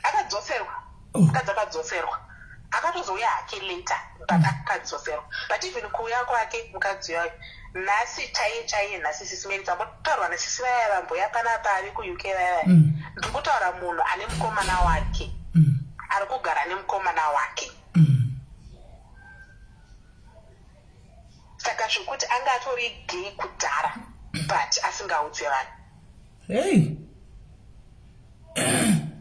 Akadzoserwa. Oh. Mukadzi akadzoserwa, akatozouya hake later, but akadzoserwa. But even kuuya kwake mukadzi uyayo, nhasi chaiye chaiye nhasi, Sisi Melly, tambotaurwa nesisi vaya vamboya panapa ari kuUK vaya vaya. Ndiri kutaura munhu ane mukomana wake, ari kugara nemukomana wake. Saka zvekuti anga atori gay kudhara, but asingaudze vanhu. Hei,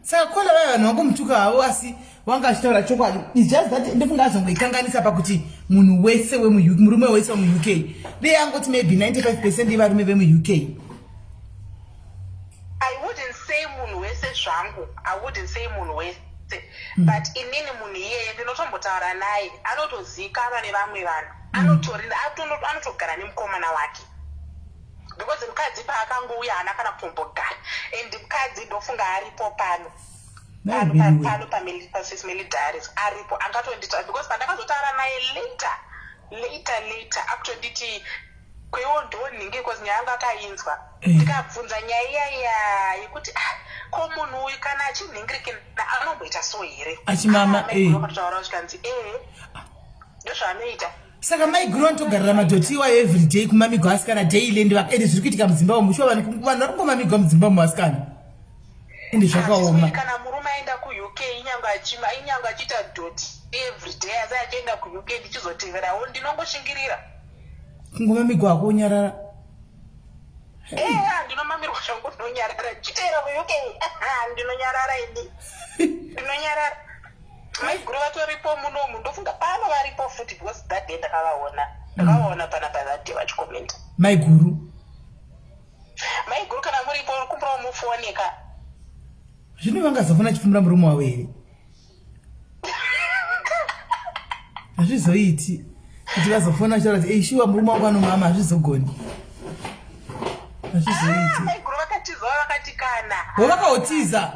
saka kola vaya vanhu vangomutuka havo, asi wanga achitaura chokwadi. It's just that ndofunga azongoikanganisa pakuti munhu wese murume wese wemuUK. Dei angoti maybe 95% yevarume vemuUK. I wouldn't say munhu wese zvangu, I wouldn't say munhu wese, but inini munhu iyeye ndinotombotaura naye, anotozivikanwa nevamwe vanhu, anotori anotogara nemukomana wake, because mukadzi paakangouya haana kana kutombogara, and mukadzi ndofunga aripo pano pano Anyway. Pano paSis Melly Diaries aripo, angatondita, because pandakazotaura naye later. Later later akutonditi kweiwo ndonhingi because nyaya yangu akainzwa. Eh. Ndikabvunza nyaya iya iya yekuti ah, ko munhu uyu kana achinhingirikina anomboita so here? Achimama, Ah, maiguru eh. vakatotaura zvikanzi eh ndozvaanoita. Saka maiguru vanotogarira madhoti iwayo everyday kumamigwa asikana daily ende ende zviri kuitika mudzimba umu shuwa vanhu vanhu vari kungomamigwa mudzimba umu asikana ende zvakaoma. Kana murume aenda kuUK inyangwe achima inyangwe achiita dhoti everyday asi achienda kuUK ndichizoteverawo ndinongoshingirira. Kungomamigwa hako unyarara. Eya ndinomamirwa zvangu ndinonyarara ndichiteera kuUK ndinonyarara ini ndinonyarara. Maiguru vatoripo munomu ndofunga pano varipo futi because that day ndakavaona ndakavaona pana pathat day vachikomenta. Maiguru. Maiguru kana muripo kumbirawo mufone ka. Zvino vangazofona chipfumbira murume wavo here? Hazvizoiti kuti vazofona vachitaura kuti ei shuwa murume wangu anomama hazvizogoni. Hazvizoiti. Ah, maiguru vakatiza vakati kana. Vo vakaotiza.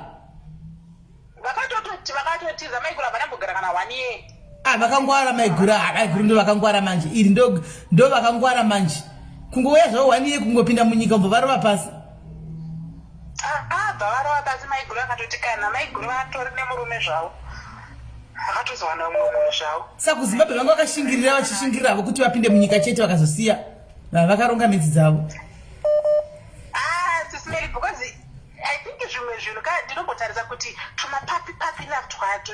Vakatototi vakatotiza maiguru havana mbogara kana one year. Ah, vakangwara maiguru ah, maiguru ndo vakangwara manje iri ndo ndo vakangwara manje kungouya zvavo one year kungopinda munyika ubva varova pasi. Ah, ah, bva varova pasi maiguru akatoti kana maiguru vatori nemurume zvavo akatozowana mumwe munhu zvavo. Saka kuZimbabwe vanga vakashingirira vachishingirira havo kuti vapinde munyika chete vakazosiya vakaronga midzi dzavo. Ah, Sis Melly, because I think zvimwe zvinhu ka ndinombotarisa kuti tumapapi papi love twacho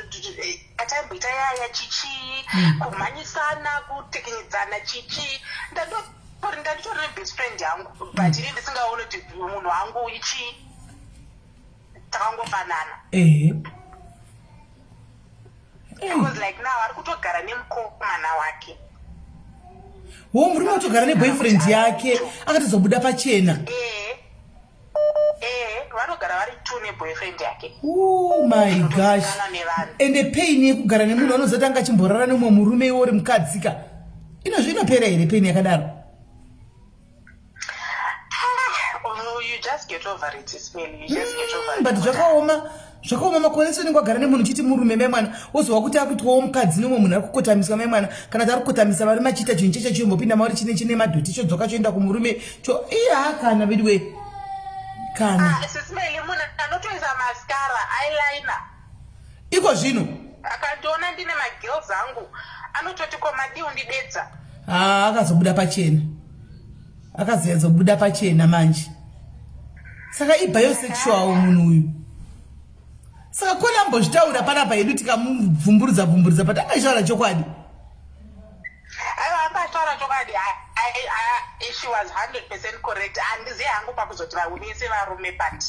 ataimboita yaya chichii kumhanyisana kutekenyedzana chichii ndanditori ndanditori nebest friend yangu but ini ndisingaoni kuti munhu wangu ichii takangofanana. Ehe. Because like now ari kutogara nemukomana wake. Wo murume kutogara neboyfriend yake akatozobuda pachena. Ee ee vanogara vari two neboyfriend yake. Oh my gosh. Kutozikanwa nevanhu. Ende pain yekugara nemunhu anozoti anga achimborara nemumwe murume iwe uri mukadzi ka. Inozvi inopera here pain yakadaro? Oh, you just get over it, Ismail. You just get over it. But zvakaoma zvakaoma makore ese unenge wagara nemunhu uchiti murume mai mwana wozova kuti akuitwawo mukadzi nemumwe munhu ari kukotamiswa mai mwana kana kuti ari kukotamisa vari machiita chinhu cheche chiyombopinda mauri chine chine madhoti chodzoka choenda kumurume cho iya kana veduwe kana. Ah, Sis Melly, munhu anotoisa mascara, eyeliner. Iko zvino Akandiona ndine magirls angu anototi ko madii undidedza. Ah, akazobuda pachena akazobuda pachena manje saka ibisexual munhu uyu saka kona ambozvitaura panapa hedu tikamubvumburudza bvumburudza but akaitaura chokwadi. Aiwa anga achitaura chokwadi. She was 100% correct. Handizivi hangu pakuzoti vese varume but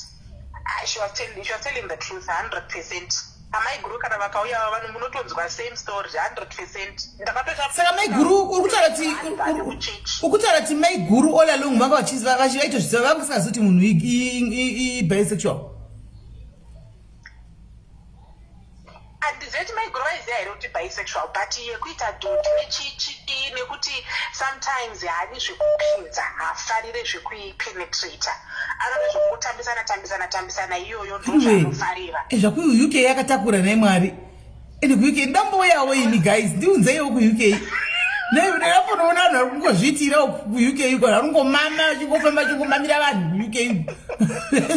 she was telling the truth 100%. Amaiguru kana vakauya vanhu munotonzwa same story 100%. Ndakatosha. Saka maiguru uri kutaura ti uri kutaura ti maiguru all along vanga vaitozviziva vanga vasingazivi kuti munhu ibisexual. Handizivi kuti maiguru vaiziva here kuti bisexual but yekuita dhodhi nechichi nekuti sometimes haadi zvekupinza haafarire zvekuipenetrata anoda zvekungotambisana tambisana tambisana iyoyo ndozvaanofarira. Zvaku UK yakatakura nhai Mwari. Ende kuUK ndambouyawo ini guys ndiunzeiwo kuUK. Ndambonoona vanhu vari kungozviitira kuUK uko vari kungomama vachingofamba vachingomamira vanhu kuUK uko.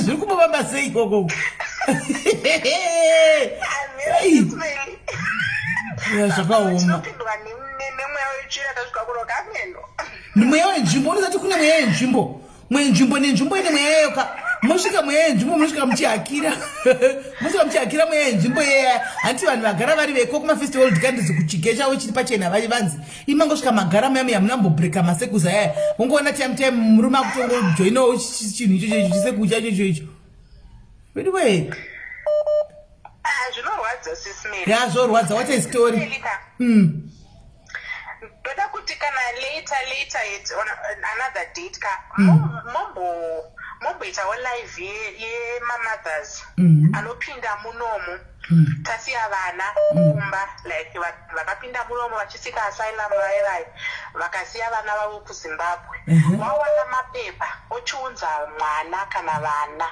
Zviri kumbofamba sei ikoko? Zvakaoma. Tinopindwa nemweya wetsvina tasvika kuno kameno. Mweya wenzvimbo unozati kune mweya wenzvimbo. Mwenzvimbo nenzvimbo ine mweya yayo ka. Mosvika mweya yenzvimbo munosvika muchihakira. Mosvika muchihakira mweya yenzvimbo yeya. Hanti vanhu vagara vari veko kuma first world countries kuchige chavo chiri pachena vari vanzi. Imangosvika magara muya muya muna mbobreka masekuza yaya. Wongoona time time murume akutongojoinawo chinhu ichocho icho chiseku chacho icho icho. Anyway. Ah, zvinorwadza Sis Melly. Ya zvorwadza what a story. Ndoda kuti kana later later it on another date ka mombo momboitawo live yemamothers anopinda munomu. Tasiya vana kumba, like vakapinda munomo vachisika asylum vaivai, vakasiya vana vavo kuZimbabwe. Wawana mapepa, ochiunza mwana kana vana.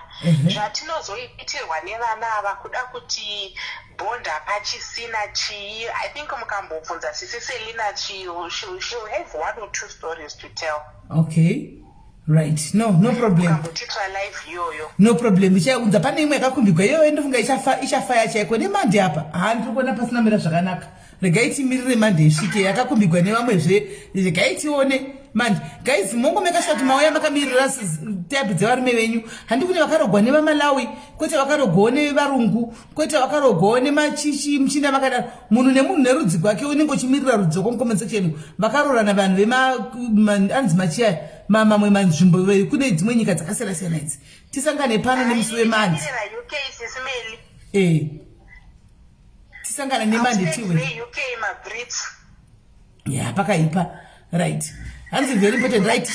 Zvatinozoitirwa nevana ava, kuda kuti bhonda pachisina chii. I think mukambobvunza sisi Selina, she'll have one or two stories to tell. Okay, right, no problem. Mukambotitira live iyoyo. No problem, ichaunza. Pane imwe yakakumbigwa iyoyo, ndofunga ichafaya chaiko neMonday apa. Ha, ndiri kuona pasina mira zvakanaka. Regai timirire Monday isvike, yakakumbigwa nevamwezve. Regai tione Monday. Guys, mongomeka sure kuti mauya makamirira type dzevarume venyu. Handi kune vakarogwa nevaMalawi, kwete vakarogwawo nevarungu, kwete vakarogwawo nemachichi muchinda makadaro. Munhu nemunhu nerudzi gwake, unenge uchimirira rudzi rwako mucomment section. Vakarorana vanhu vema anzi machiyaya, mamwe manzvimbo kune dzimwe nyika dzakasiyana siyana idzi. Tisangane pano nemusi weMonday. UK, sisi Meli. Tisangane neMonday tiwe. UK, maBrits. Ya, pakaipa. Right, hanzi very important. Right,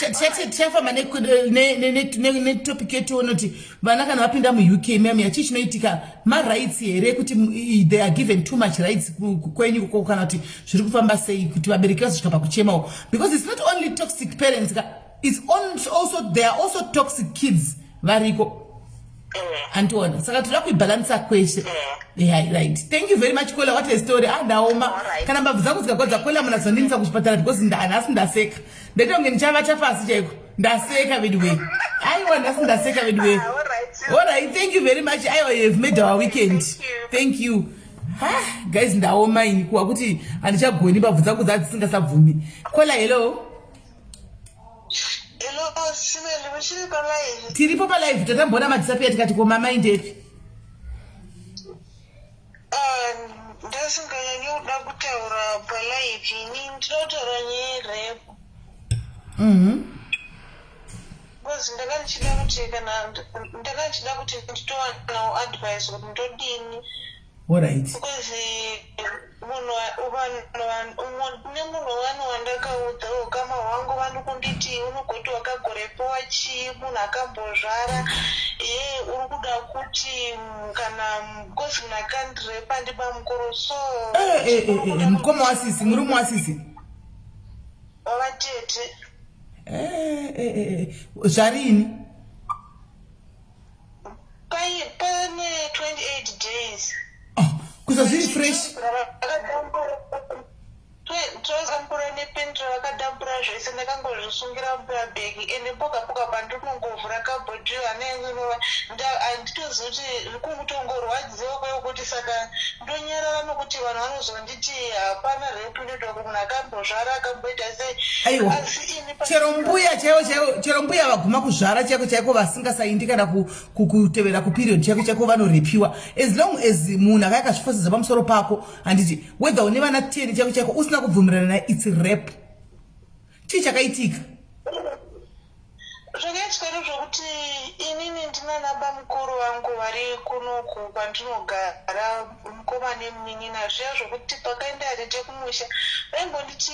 tichafamba netopic yetu kuti vana kana vapinda muUK muyamiya, chii chinoitika? Marights here, kuti they are given too much rights kwenyu koko, kana kuti zviri kufamba sei kuti vabereki vazosvika pakuchemawo? Because it's not only toxic parents ka, it's also there are also toxic kids variko. Andiona, saka toda kuibhalanisa kweshe. Yeah, right, thank you very much, Kola. What a story! Ah, ndaoma. Kana mbabvu dzangu dzikagwadza, Kola, munazondinisa kuchipatara because nhasi ndaseka, ndaita kunge ndichavata pasi chaiko. Ndaseka veduwe. Aiwa, nhasi ndaseka veduwe. Alright, thank you very much. Aiwa, you have made our weekend. Thank you. Ha, guys, ndaoma ini kuwa kuti handichagoni, mbabvu dzangu dzadzisingasabvumi. Kola, hello. Hello, Simeli, muchiri palive? Tiripo palive. Tatamboona madisappear, tikati ko mama indepi? Ndasinganyanyi kuda kutaura palive ini, ndinotaura nyaya yerape. Because ndanga ndichida kuti kana ndanga ndichida kuti nditowanawo advice kuti ndodini. Because munhu vanhu nemunhu wani wandakaudza, ukama hwangu, vanhu kunditi unogoti wakagorepewa chii, munhu akambozvara ye uri kuda kuti kana because munhu akandirepa ndibamukuru, so Mukoma wasisi, murume wasisi? Wavatete. Zvarini? Pane 28 days. Oh, kuza zviri fresh. Tozambura nependura, vakadambura zvese, ndakangozvisungira mubhegi, ende poga poga pandinongovhura kabhodhi anenginova, handitozivi kuti kutongorwadziwa kwekuti saka ndonyarara nokuti vanhu vanozonditi hapana rape inoitwa kumunhu akambozvara, akamboita sei. Aiwa. Asi ini Chero mbuya chaivo chaivo, chero mbuya vaguma kuzvara chaiko chaiko, vasingasaindi kana kutevera kuperiod chaiko chaiko, vanorepiwa, as long as munhu akaya akazvifosedza pamusoro pako, handiti? Whether une vana 10 chaiko chaiko, usina kubvumirana naye, it's rape. Chii chakaitika? Zvakaitika ndezvokuti inini ndinana bamukuru vangu vari kunoku kwandinogara, mukoma nemunin'ina. Zviya zvokuti pakaenda rete kumusha, vaimbonditi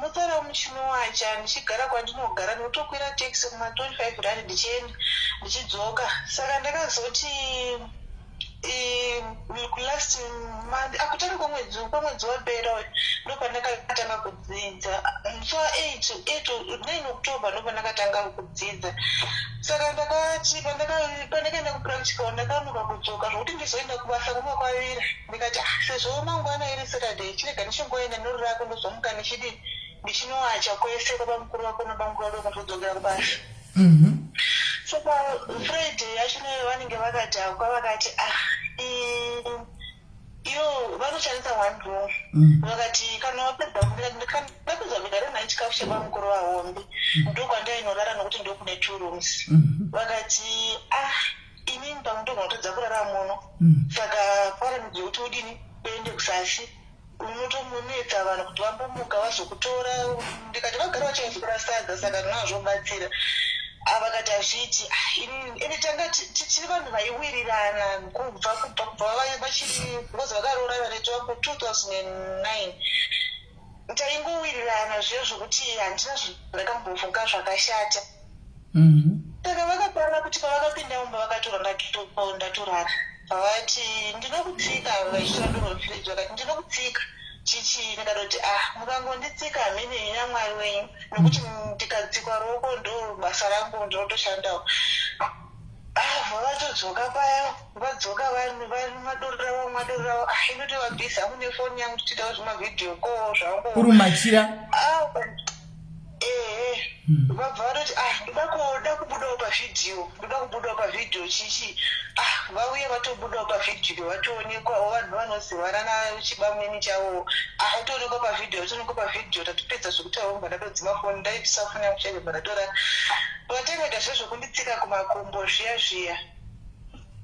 mutsara muchinowacha. Ndichigara kwandinogara, ndinotokwira taxi kuma 25 rand ndichienda ndichidzoka. Saka ndakazoti last month, akutanga kwemwedzi wapera uyu, ndopandakatanga kudzidza musi wa8 8 9 October, ndopandakatanga kudzidza. Saka ndakati pandakaenda kupractical, ndakanoka kudzoka zvokuti ndizoenda kubasa kuma kwavira. Ndikati, ah, sezvo mangwana iri Saturday, chirega ndichingoenda norurako, ndozomuka ndichidii, ndichinowacha kwese kwabamukuru vako nabamukuru vadoko, ndozodzokera kubasa. Saka Friday yacho nayo vanenge vakadhakwa, vakati, ah, iyo vanoshandisa one room. Vakati kana wapedza, ndapedza kuita rena chikafu chebamukuru vahombe, ndokwandainorara nokuti ndokune two rooms. Vakati, ah, inini pamwe ndogona kutadza kurara muno. Saka pane kuti udini, uende kusasi, unotomunetsa vanhu kuti vambomuka vazokutora. Ndikati vagara vachaizokura sadza, saka ndinazvobatsira. Vakati hazviiti. Ah, ini tanga tiri vanhu vaiwirirana kubva vachiri, because vakaroora varetu vangu 2009. Taingowirirana zviyo zvokuti handina zvandakambofunga zvakashata. Saka vakataura kuti pavakapinda mumba vakatora, ndatorara. Vati ndinokutsika vachitora doro mufiriji vakati ndinokutsika chichii ndikatoti ah mukangonditsika hamene henyu namwari wenyu nokuti ndikatsikwa ruoko ndo basa rangu ndinotoshandawo. Ah vatodzoka paya vadzoka vanhu madoro ravo madoro ravo ah inotova busy hangu nefoni yangu tichiitawo zvimavhidhiyo ko zvangu. Kurumachira. Ah ehe vabva vatoti ah ndoda kuda kubudawo pavhidhiyo ndoda kubudawo pavhidhiyo chichi ah vauya vatobudawo pavhidhiyo vatoonekwawo vanhu vanozivana nachibamnini chavowo ah vatoonekwa pavhidhiyo vatoonekwa pavhidhiyo tatopedza zvekutaura mbva ndatodzima foni ndaitisa foni yangu chaiko mbva ndatora vatangoita zve zvekunditsika kumakumbo zviya zviya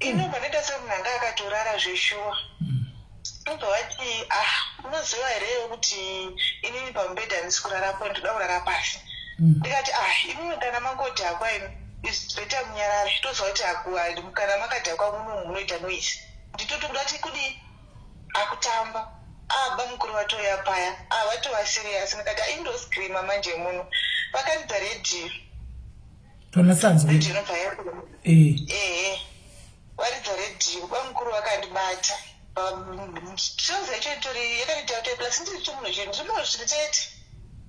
ino mbva ndaita semunhu anga akatorara zveshuwa Ndobva vati ah unoziva here iwe kuti inini pamubhedha handisi kurarapo ndoda kurara pasi. Ndikati ah imimi kana mangodhakwa imi is better munyarare toziva kuti haku kana makadhakwa muno munoita noise. Nditoti kuda kuti kudii akutamba ah bamukuru vatouya paya ah vatova serious ndikati ah ini ndoscreama manje muno. Vakaridza radio. Tonasanzwe. Radio inobva yarira. Eh. Ehe. Varidza radio bamukuru vakandibata trouser yacho itori yakandiita kuti plus ndiri chimunhu chinhu ndiri munhu zviri tete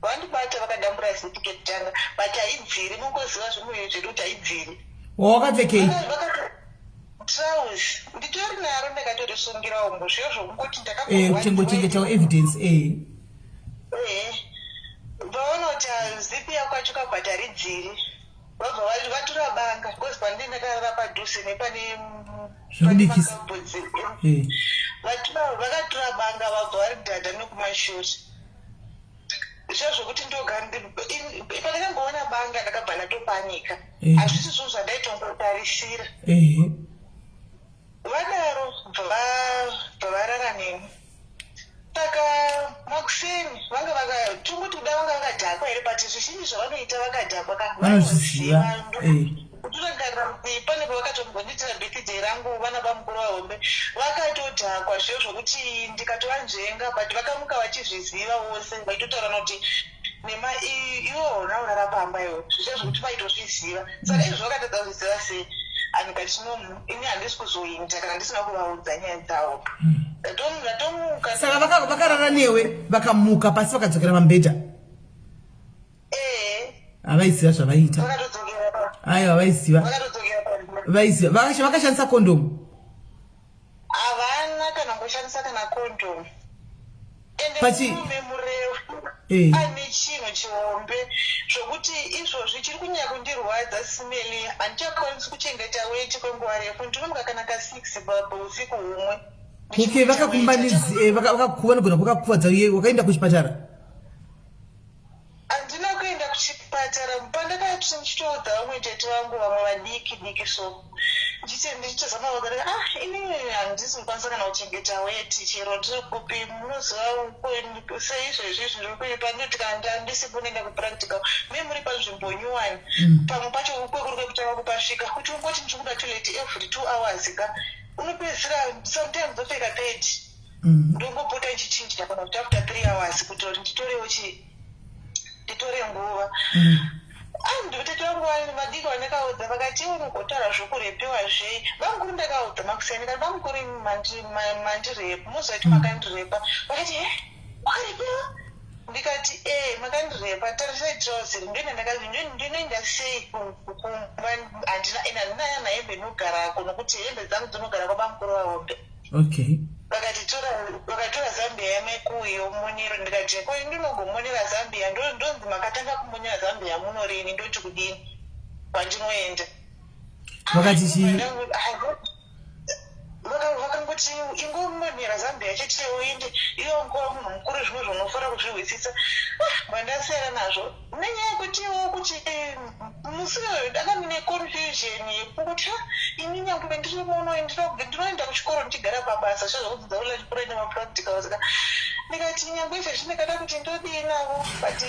vandibata vakadambura zipi kekutanga but haibviri mungoziva zvimunhu zvedu kuti haibviri wawakapfekei trouse nditori naro ndakatorisungirawo umbo zviyo zvokungoti ndakakuchengochengetawo evidence eh eh vaona kuti zipi yako yacho kabhati haridziri vabva vatura banga because pandii ndakarara padhuze nepane zvekubikisa eh. vakatura banga vabva vari dhadha nekumashure zviya zvekuti ndoga pandakamboona banga ndakabva ndatopanika eh. hazvisi zvinhu zvandaitongotarisira eh. Vadaro bva varara neni. Saka makuseni vanga vaka tongoti kuda vanga vakadhakwa here but zvizhinji zvavanoita vakadhakwa ka vanozviziva. Eh. Kutorangarira kuti pane pavakatombondiitira birthday rangu vana bamukuru vahombe vakatodhakwa zviyo zvokuti ndikatovanzvenga but vakamuka vachizviziva vose vaitotaura noti nema iwe hauna kurara pamba iwe zvicha zvekuti vaitozviziva saka izvo vakatadza kuzviziva sei andikati no ini handisi kuzoinda kana ndisina kuvaudza nyaya dzavo ndatomuka saka vakarara newe vakamuka pasi vakadzokera pamubhedha ee havaiziva zvavaiita aiwa vaiziva vaiziva vakashandisa kondomu Havana kana kushandisa kana condom. Ende Pachi- murume murefu Eh. ane chinhu chihombe zvokuti izvozvi chiri kunyanya kundirwadza simeli handichakwanisi kuchengeta weti kwenguva refu ndinomuka kana ka6 pausiku humwe Okay, vakakumbanidzi eh, vakakuva vanogona kukakuvadza uye wakaenda kuchipatara. Handina kuenda kuchipatara pandakati ndichitoudza vamwe tete vangu vamwe vadiki diki so ndichiti ndichitozama vakati ah inini handisi kukwanisa kana kuchengeta weti chero ndiri kupi munoziva seizvezvi izvi ndiri kuipa ndinoti kana ndandisipo ndoenda kupractical me muri panzvimbo nyuwani pamwe pacho kwekuri kwekutanga kupasvika kuti ungoti ndiri kuda toilet every 2 hours ka unopedzisira sometimes ndopfeka pad ndongopota ndichichinja kana kuti after 3 hours kuti nditorewo chi nditore nguva anditete vangu vadiki vandakaudza vakati iwe unogotaura zvokurepiwa zvei bamukuru ndakaudza makuseni kati bamukuru mandirepa muziva kuti makandirepa vakati he wakarepiwa ndikati e makandirepa tarisai trouser ndinoenda sei kumba handina ende handina yana hembe inogarako nokuti hembe dzangu dzinogara kwabamukuru vahombe Okay. Vakati tora vakatora zambia yamaikuyo monero ndikati ko ndinogomonera zambia ndonzi makatanga kumonera zambia muno rini ndoti kudini kwandinoenda Vakati chii? Vakangoti ingomonera zambia chete uende iwe nguva munhu mukuru zvimwe zvaunofanira kuzvihwisisa ah, bandasiyana nazvo nenyaya yekutiwo kuti musi uyu ndanga ndine confusion yekuti ah, ini nyangwe ndiri muno ndinoenda kuchikoro ndichigara pabasa zvezvokudzidza online kuroenda mapracticals ka ndikati nyangwe izvezvi ndikada kuti ndodii navo but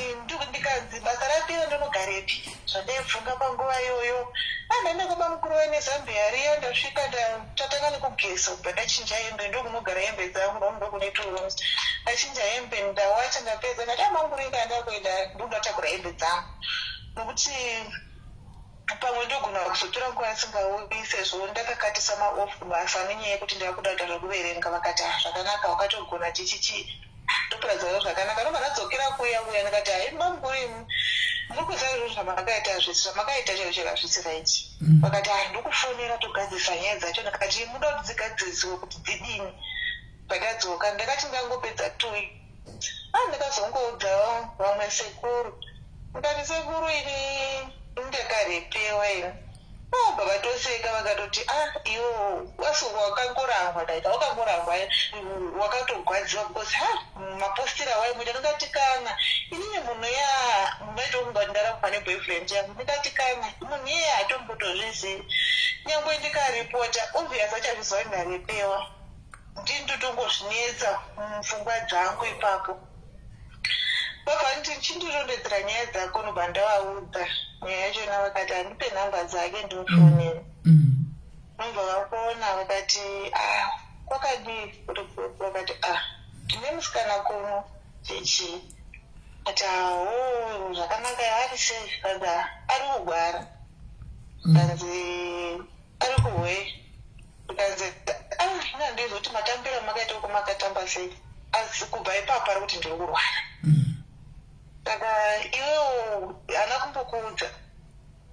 ndikanzi basa rapera ndonogarepi zvandaifunga panguva iyoyo andaenda kwabamukuru vaine zambia riya ndasvika ndatanga nekugeza kubva ndachinja hembe ndokunogara hembe dzangu ndoku ndokune two rooms ndachinja hembe ndawacha ndapedza ndati amanguru inga ndakuenda ndokuda kutakura hembe dzangu nokuti Pamwe ndogona kuzotora nguva ndisingauyi sezvo ndakakatisa maoff kubasa nenyaya yekuti ndakuda kuita zvekuverenga. Vakati ah zvakanaka wakatogona chichichi ndoparadzawo zvakanaka. Ndobva ndadzokera kuya kuya ndikati hai bamukuru imi muri kuziva izvozvo zvamakaita hazvisi zvamakaita chaizvo chaizvo hazvisi right. Vakati ah ndokufonera togadzirisa nyaya dzacho ndikati muda kuti dzigadzirisiwe kuti dzidini. Pandadzoka ndakati ndangopedza 2 weeks ah ndakazongoudza vamwe sekuru ndikati sekuru ini ndakarepewa ini. Vabva vatoseka vakatoti ah iwo wasi wakangorangwa ndaita wakangorangwa wakatogwadziwa because ha mapostira awaimuita. Ndikati kana inini munhu ya munoita kunga ndarambwa neboyfriend yangu. Ndikati kana munhu iyeye hatombotozvizivi nyangwe ndikaripota obvious achazviziva kuti ndarepewa. Ndini ndotongozvinetsa mupfungwa dzangu ipapo. Baba nditi chindirondedzera nyaya dzako ndobva ndavaudza nyaya yachona vakati handipe nhamba dzake ndimufonere. Ndobva vafona vakati ah kwakadii vakati ah tine musikana kuno chechii ati aho zvakanaka ari sei kanzi ari kugwara kanzi ari kuhwe ndikanzi ah ina ndizoti matambiro amakaita uko makatamba sei asi kubva ipapo ari kuti ndiri kurwara. Saka iwewo haana kumbokuudza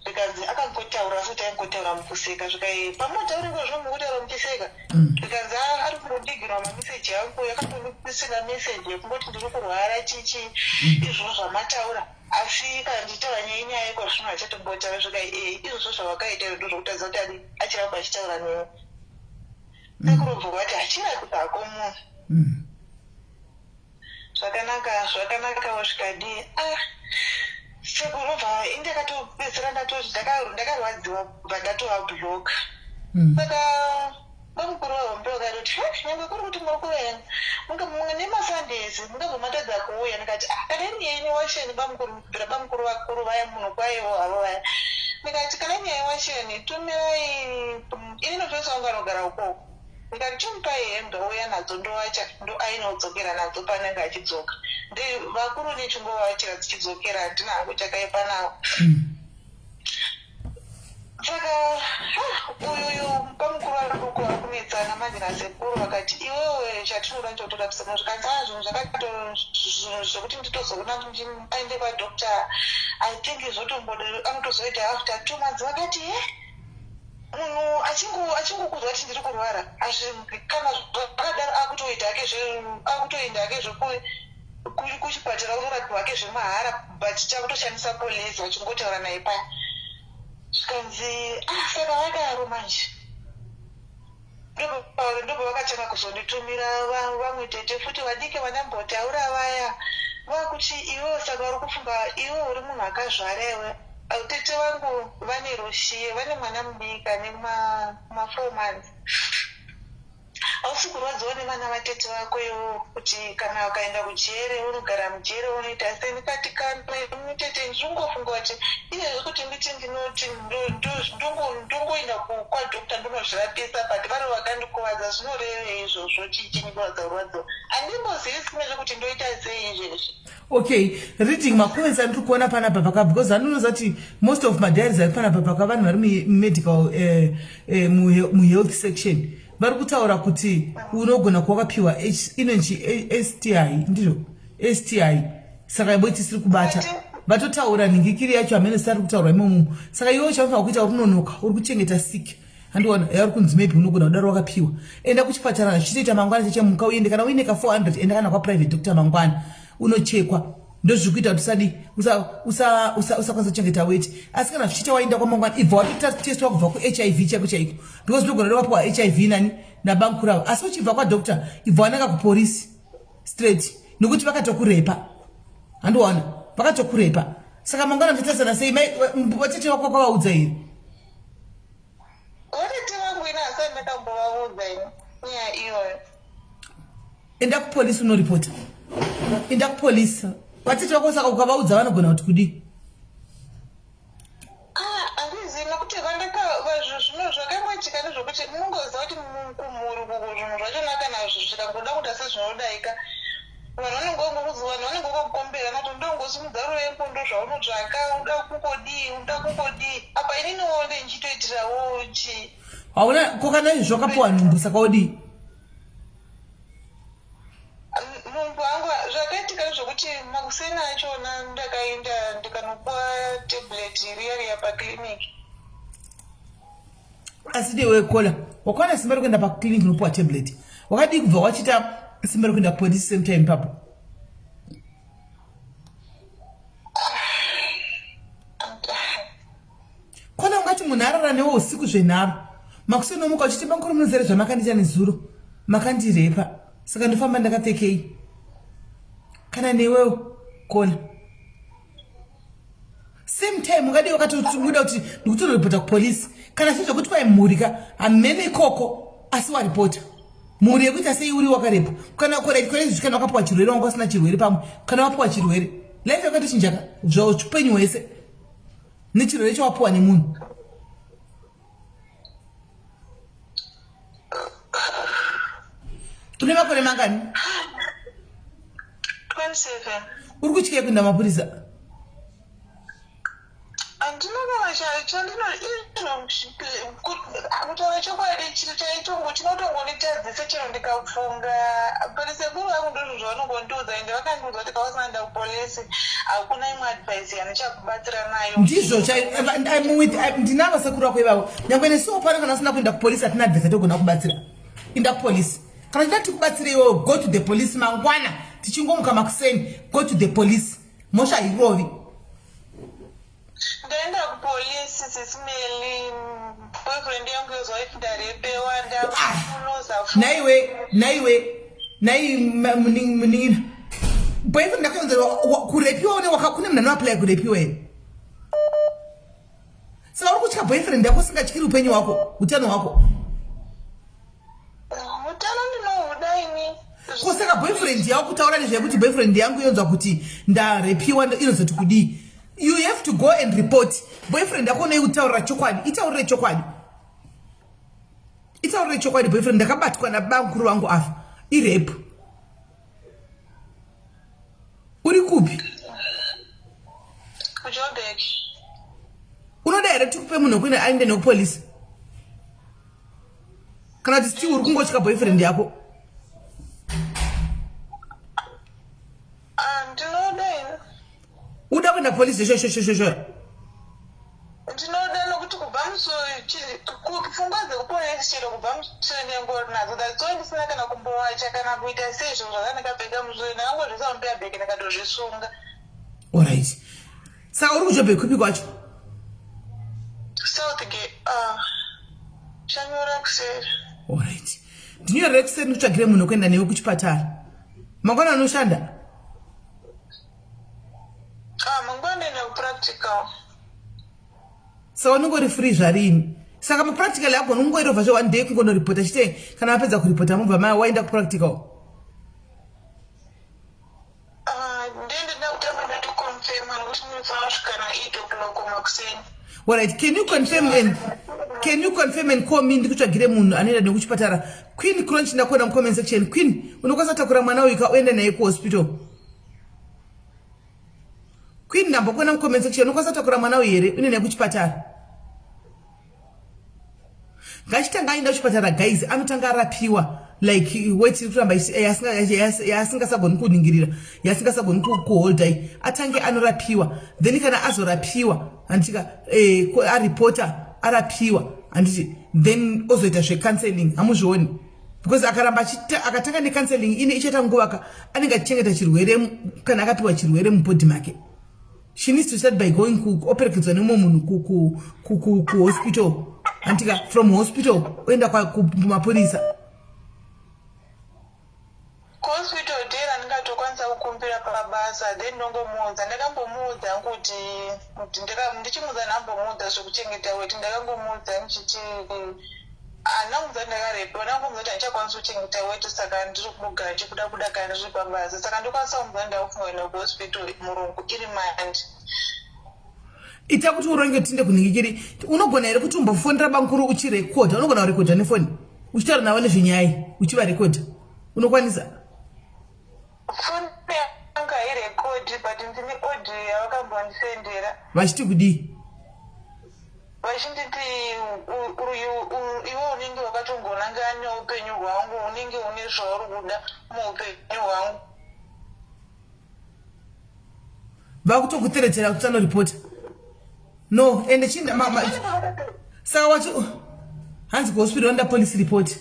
zvikanzi akangotaura asi kuti aingotaura mukuseka zvikai pamotaura izvozvo mukutaura muchiseka zvikanzi "Ah, ari kungodigirwa mameseji angu yakatondisina meseji yekungoti ndiri kurwara chichi izvozvo zvamataura asi kana ndichitaura nyaya nyaya yekwazvino hachatombotaura zvikai e izvozvo zvawakaita ndo zvokutadza kuti adi achiramba achitaura newe sekurobva vati hachirapika hako munhu zvakanaka zvakanakawo zvikadii ah sekurobva indakatopedzisira ndatoti ndakarwadziwa bva ndatovabloka. Saka bamukuru vahombe vakatoti ha nyangwe kuri kuti muri kuvenga munge mumwe nemasundays mungabva matadza kuuya. Ndikati ah kana iri yenyu washeni bamukuru bvira bamukuru vakuru vaya munhu kwaivo havo vaya. Ndikati kana iri nyaya yewasheni tumirai ini nofesi wangu anogara ukoko. Ndikati chimupai hembe ouya nadzo ndowacha ndoainodzokera nadzo paanenge achidzoka. Ndi vakuru nechingovawachira dzichidzokera handina hangu chakaipa navo. Saka uyuyu bamukuru vadoko vari kunetsana manje nasekuru vakati iwewe chatinoda nchotorapisa munhu zvikanzi ah zvinhu zvakato zvinhu zvekuti nditozoona kuti aende kwadoctor I think zvotomboda anotozoita after 2 months vakati he munhu achingokuudza kuti ndiri kurwara kana zvakadaro akutoita hake akutoenda hake kuchipatara unorapiwa hake zvemahara but chakutoshandisa police vachingotaura naye paya zvikanzi ah saka vadaro manje ndobva vakatanga kuzonditumira vamwe tete futi vadiki vandambotaura vaya vakuti iwewe saka uri kufunga iwe uri munhu akazvara iwe tete vangu vane roshiye vane mwana mudiki ane ma4 months hausi kurwadziwa nevana vatete vako iwo kuti kana ukaenda kujere unogara mujere unoita sei. Ndikati kana tete ndinongofunga kuti izvezvi kuti nditi ndinoti ndongoenda kwadoctor ndonozvirapisa but vari vakandikuvadza zvinorevei izvozvo chichinikuradza kurwadziwa handimbozivi simezve kuti ndoita sei izvezvi. Okay, reading macomments andiri kuona panapa paka because anonoza kuti most of madiaries ari panapa paka vanhu vari mumedical muhealth section vari kutaura kuti unogona kuva wakapiwa inonzi STI ndizvo STI saka ibo tisiri kubata vatotaura nhingikiri yacho hamene sari kutaurwa imomo. Saka iwe chaunofanira kuita uri kunonoka uri kuchengeta sick handiona yauri kunzi maybe unogona kudaro wakapiwa. Enda kuchipatara zvichitoita mangwana chechemuka uende kana uine ka 400 enda kana kwaprivate doctor mangwana unochekwa. Ndozviri kuita kuti usadi usakwanisa kuchengeta weti asi kana zvichiita waenda kwamangwana ibva watotestwa kubva kuHIV chaiko chaiko because unogona kuda wapiwa HIV nani nabamukuru avo. Asi uchibva kwadoctor ibva wananga kupolisi straight nekuti vakatokurepa handiwana vakatokurepa. Saka mangwana muchatarisana sei vatete vako kwavaudza here? Vatete vangu ini hasai ndakambovaudza ini nyaya iyoyo. Enda kupolisi unoripota, enda kupolisi. Vatete vako saka ukavaudza vanogona kuti kudii? Handizivi nekuti zvino zvakangoitika ndezvokuti munongoziva kuti kumhuri uku zvinhu zvachona kana zvikangoda kuita sezvinodaika. Vanhu vanenge vangokuzi vanhu vanenge vakakukombera nato ndongosimudza ruoko ndozvaunotsvaka uda kungodii uda kungodii apa ininiwo ndendichitoitirawo chii Hauna ko kana izvi zvakapiwa nhumbu saka wodii? Nhumbu hangu zvakaitika ndezvekuti makuseni achona ndakaenda ndikanopuwa tablet riya riya paclinic. Asi ndiwe kola wakawana simba rekuenda paclinic unopuwa tablet wakadii kubva wachita simba rekuenda kupolice same time ipapo? Kona ungati munhu arara newe usiku zvenharo makuseni omuka uchiti bamukuru munoziva here zvamakandiita nezuro makandirepa saka ndofamba ndakapfekei kana newewo kola same time ungadii wakatobuda kuti ndikutoripota kupolisi kana sezvekuti kwai mhuri ka hamene ikoko asi waripota mhuri yekuita sei uri wakarepa kana koraitikoraizvi kana wakapiwa chirwere wanga usina chirwere pamwe kana wapiwa chirwere life yakatochinjaka zvaupenyu hwese nechirwere chawapiwa nemunhu une makore mangani 27 uri kutyei kuenda mapurisa Handina kana chandino kutaura chokwadi chiro chaitongo chinotongonditadzisa chero ndikafunga but sekuru vangu ndozvo zvavanongondiudza ende vakandiudza kuti kawasina enda kupolisi hakuna imwe advice yandichakubatsira nayo ndizvo ndinavo sekuru vako ivavo nyangwe nesuwo pano kana usina kuenda kupolisi hatina advice yatogona kubatsira inda kupolisi kana chida tikubatsire iwewe go to the police mangwana tichingomuka makuseni go to the police mhosva hairovi Ndaenda kupolice sisi Melly boyfriend yangu yozwa kuti ndarepewa ndakuloza ah, naiwe naiwe nai munin'ina boyfriend yako yonzerwa kurepiwa une kune munhu anoapply kurepiwa here saka uri kutya boyfriend yako usingatyiri upenyu hwako utano hwako Utano ndinohuda ini. Ko saka boyfriend yako kutaura nezvekuti boyfriend yangu yonzwa kuti ndarepiwa inozoti kudii? You have to go and report. Boyfriend yako unoitaurira chokwadi, itaurire chokwadi. Itaurire chokwadi boyfriend ndakabatwa nabamkuru vangu afa. Irape. Uri kupi? KuJoburg. Unoda here tikupe munhu wekuenda aende nekupolice? kana kuti still uri kungotya boyfriend yako ah, ndinoda ini uda kuenda kupolice station station station ndinoda nokuti kubva musi pfungwa dzekupolice chero kubva musi ndengori nadzo that's why ndisina kana kumbowacha kana kuita sei zvinhu zvakandakapfeka musi ndakangozvisa mupeyabheke ndakatozvisunga orit saka uri kujobhe kupi kwacho Southgate ah chanyora kuseri. Alright. Ndinyorere kuseri ndikutsvagire munhu wekuenda newe kuchipatara. Mangwana unoshanda? Ah mangwana ndinoenda kupractical. Saka unenge uri free zvarini? Saka mupractical yako unongoirovha zve one day kungonoripota chite kana vapedza kuripota mobva maya waenda kupractical. Ah, ndiye ndina kutanga ndatoconfirma nokuti ndinofanira kusvika na 8 o'clock makuseni. Alright, can you confirm and can you confirm and call me ndikutsvagire munhu anoenda nekuchipatara Queen Crunch ndakuona mucomment section Queen unokwanisa kutakura mwana uyu ka uende naye kuhospital Queen ndambokuona mucomment section unokwanisa kutakura mwana uyu here uende naye kuchipatara ngachitanga aenda kuchipatara guys anotanga arapiwa like weti iri kuramba yaasingasagoni kuningirira yaasingasagoni kuholda iyi atange anorapiwa then kana azorapiwa handitika eh, aripota arapiwa handiti then ozoita zvecounseling hamuzvioni because akaramba akatanga necounseling ine ichaita nguva ka anenge achichengeta chirwere kana akapiwa chirwere mubhodhi make she needs to start by going kuoperekedzwa nemumwe munhu kuhospital antika from hospital oenda kumapurisa kuhospital dera ndingatokwanisa kukumbira pabasa then ndongomuudza ndakambomuudza kuti ndichimuudza ndambomuudza zvekuchengeta weti ndakangomuudza ndichiti Handina kumudza kuti ndakarepiwa ndakangomuudza kuti handichakwanisi kuchengeta weti saka ndiri kugara ndichibuda buda kana ndiri pabasa saka ndokwanisa kumudza kuti ndakufunga kuenda kuhospital murungu iri mandi ita kuti uronge tinde kunhingikiri unogona here kuti umbofonera bamukuru uchirekodha unogona kurekodha nefoni uchitaura navo nezvenyaya uchivarekodha unokwanisa foni ndine audio yavakambondisendera. Vachiti kudii? Vachinditi iwe unenge wakatongonangana neupenyu hwangu, unenge une zvauri kuda muupenyu hwangu. Vakutokuteredzera kuti anoripota. No, ende chinda ma, saka wachi hanzi kuhospital vanoda police report.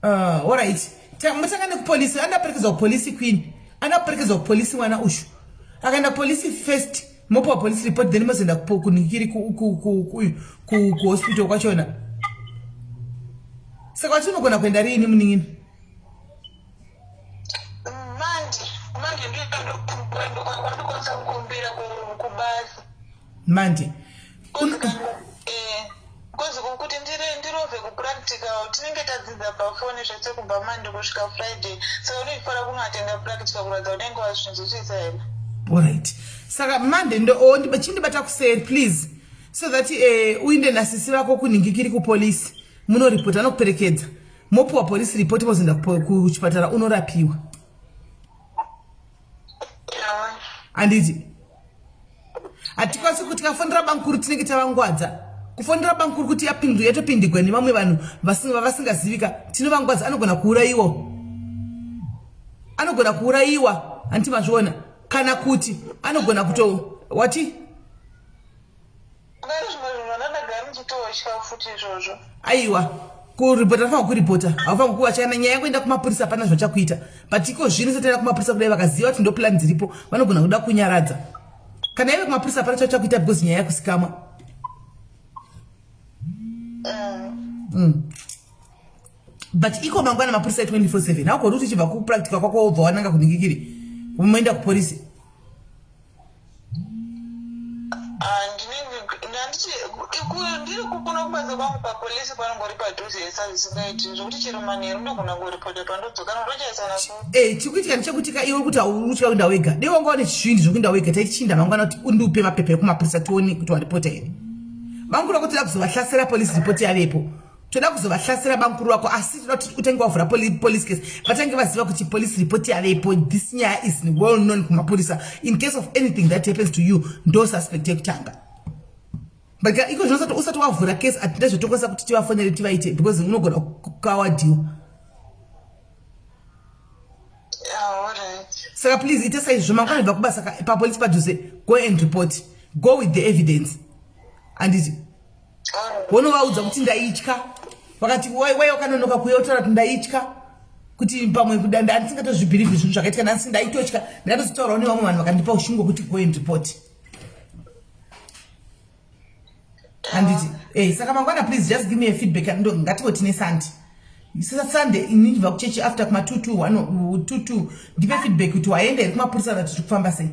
Alright. Mutanga nekupolisi, anoda kuperekedzwa kupolisi queen. Anoda kuperekedzwa kupolisi mwana ushu. Akaenda kupolisi first, mopiwa police report then mozoenda kunikiri kuhospital kwachona. Saka wachi unogona kuenda riini munin'ina? Manje, manje ndokwanisa kukumbira kubasa. Manje. Because kuti ndirove kupractical tinenge tadzidza pafoni zvese kubva Monday kusvika Friday. Saka unofanira kunoatenda practical kuratidza unenge wazvinzwisisa here. Alright. Saka Monday ndo oh, chindibata kuseri please so that uinde nasisi vako kuningikiri kupolice munoripota anokuperekedza mopiwa police report mozoenda kuchipatara unorapiwa. Handiti hatikwanisi kuti tikafonera bankuru tinenge tavangwadza. Kufonera bankuru kuti yatopindigwa nevamwe vanhu vavasingazivika tinovangwadza. Anogona kuurayiwa, anogona kuurayiwa, handiti mazviona? Kana kuti anogona kuto wati aiwa kuripota anofanira kuripota, haufanira kuva chana nyaya yako enda kumapurisa, hapana zvachakuita. But iko zvino sataenda kumapurisa kudai vakaziva kuti ndo plan dziripo, vanogona kuda kunyaradza. Kana ive kumapurisa hapana chachakuita because nyaya yakusikamwa. But iko mangwana mapurisa 24/7 haugoni kuti uchibva kupractica kwako wobva wananga kuningikiri umoenda kupolisi. Ndiri kuno kubasa kwangu papolisi panongori padhuze yesazvisingaiti zvekuti chero manheru ndogona kuripota pandodzoka ndochaisana. Chikuitika ndechekuti ka iwe kuti haurutya kuenda wega, dei wanga wane chizvindi zvekuenda wega, taichinda mangwana kuti undiupe mapepa ekumapurisa tione kuti waripota here. Bamukuru vako toda kuzovahlasera police report yavepo, toda kuzovahlasera bamukuru vako, asi toda kuti utange wavhura police case vatange vaziva kuti police report yavepo. This nyaya is well known kumapurisa. In case of anything that happens to you, ndo suspect yekutanga. But iko zvino usati wavhura case hatina zvatokwanisa kuti tivafonere tivaite because unogona kukawadhiwa. Saka please ita saizvozvo mangwana bva kubasa papolisi padhuze, go and report, go with the evidence, handiti? Wonovaudza kuti ndaitya, vakati wai wakanonoka kuuya, utaura kuti ndaitya kuti pamwe handisingatozvibhirivhi zvinhu zvakaitika nhasi, ndaitotya, ndakatozotaurawo nevamwe vanhu vakandipa ushungu hwekuti go and report, handiti? Saka mangwana please just give me a feedback. Ngatingoti neSunday, Sunday ini ndibva kuchechi after kuma 2 2 1 2 2, ndipe feedback kuti waenda here kumapurisa kana tiri kufamba sei.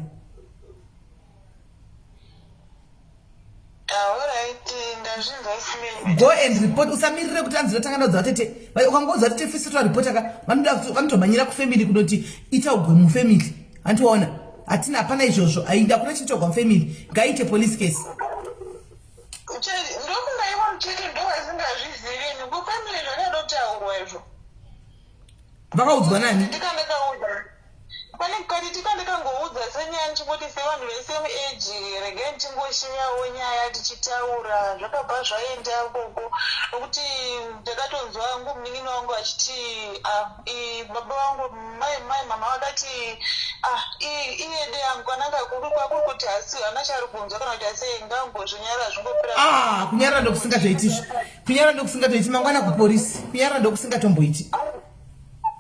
Go and report, usamirire kuti anzi ndotanga ndaudza vatete. Ukangoudza vatete first waripota ka, vanoda vanotomhanyira kufamily kunoti ita ugwe mufamily, handiwaona? Hatina, hapana izvozvo, ainda kuna chitogwa mufamily, ngaite police case. Ndofunga ivo muchete ndo vasingazvizivi, kufamily zvakadotaurwa izvo. Vakaudzwa nani? Ndikandakaudza pane kati tikandikangoudza senyaya ndichingoti sevanhu vesame age regai ndichingoshiyawo nyaya tichitaura, zvakabva zvaenda ikoko nokuti ndakatonzwa hangu munin'ina wangu achiti ah, baba vangu mai mama vakati ah, iyede yangu kananga kuri kwakuri kuti hasi hana chaari kunzwa kana kuti asei ngangozvinyara zvingopera. Ah, kunyarara ndokusingatoiti, kunyarara ndokusingatoiti. Mangwana kupolisi, kunyarara ndokusingatomboiti.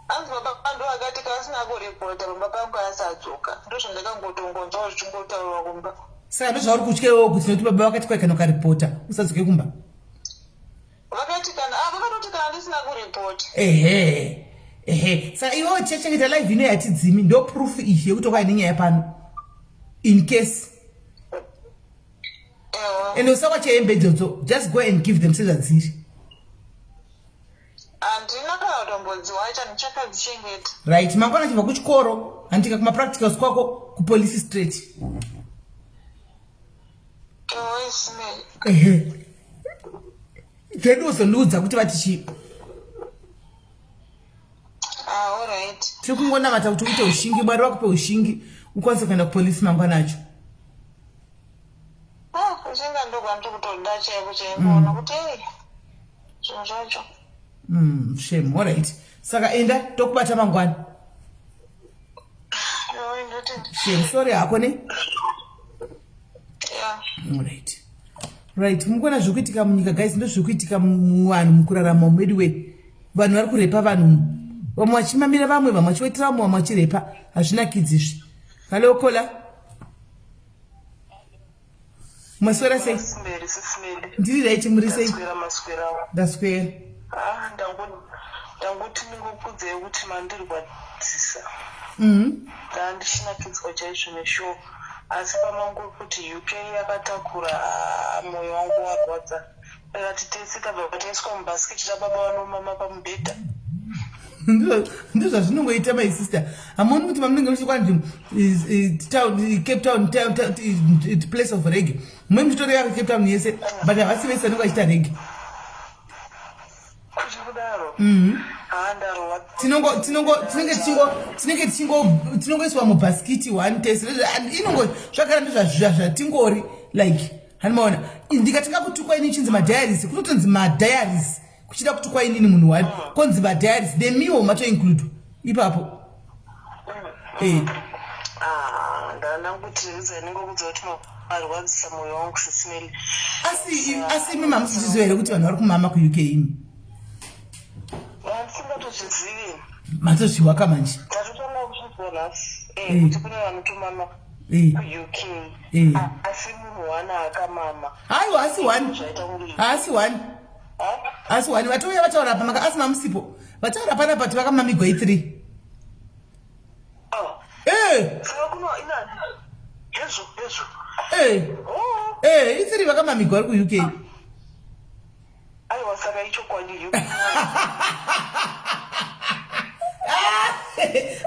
Hanzi baba ndo akati kasina kuripota baba pangu asadzoka, ndozvandakangotongonzwa zvichingotaurwa kumba. Saka ndozvauri kutya iwewo kuti nekuti baba vakati kwai kana ukaripota usadzoke kumba? Vakati kana ah, vakatoti kana ndisina kuripota. Ehe, saka iwewo tichachengeta live ino yatidzimi, ndo proof iyi yekuti wakai nenyaya pano in case. Ende usawacha hembe idzodzo, just go and give them sezvadziri. Handina kana kutombodziwacha, ndichakadzichengeta. Right, mangwana chibva kuchikoro, handika kumapracticals kwako, kupolice straight. Ehe, then uzondiudza kuti vati chii. Ah, Tiri kungonamata kuti uite ushingi, Mwari vakupe ushingi. Ukwanise kuenda kupolisi mangwana acho. Ah, kuchinga ndokwandiri kutoda chaiko chaiko mm. kuti zvinhu zvacho. Shame. All right. Saka enda tokubata mangwana. Shame, sorry hako ne. Yeah. All right. Right, mukuona zviri kuitika munyika guys, ndozviri kuitika muvanhu mukurarama medu we. Vanhu vari kurepa vanhu. Vamwe vachimamira vamwe, vamwe vachiwetera vamwe, vamwe vachirepa. Hazvinakidzi izvi. Hello Kola. Maswera sei? Ndiri right, muri sei? Ndaswera. Ah, ndangoti ndingokudzei kuti mandirwadzisa. Ndandichinakitswa chaizvo neshow. Asi pamangokuti UK yakatakura, mwoyo wangu warwadza. Ndakati tese tabva taiswa mubhasikiti rababa vanomama pamubhedha. Ndozvazvinongoita my sister. Hamuoni kuti mamunenge muchikwanzi Cape Town place of reggae, mwe muchitoreva Cape Town yese, but havasi vese vanenge vachiita reggae. Kuti kudaro? Tinenge tinongoiswa mubhasikiti one tese. Inongo zvagara ndozvazvatingori like hanimaona ndikatinga kutukwa ini chinzi madiaries, kutotonzi madiaries kuchida kutukwa inini munhu wani konzi madiaries, nemiwo matoinclude ipapo. Ndandanguti ndingokudza kuti marwadzisa mwoyo wangu, Sis Melly. Asi imi mamusichiziva here kuti vanhu vari kumama kuUK imi? Handisingatozvizivi. Matozviwaka manje. Ndatotanga kuzvizwa nhasi kuti kune vanotomama kuUK, asi munhu wana akamama. Haiwa, asi one, haasi one, asi one. Vatouya vataura pa maka, asi mamusipo vataura panapa kuti vakamamigwa i3. Hezvo, hezvo. I3 vakamamigwa vari kuUK. Aiwa, saka ichokwadi.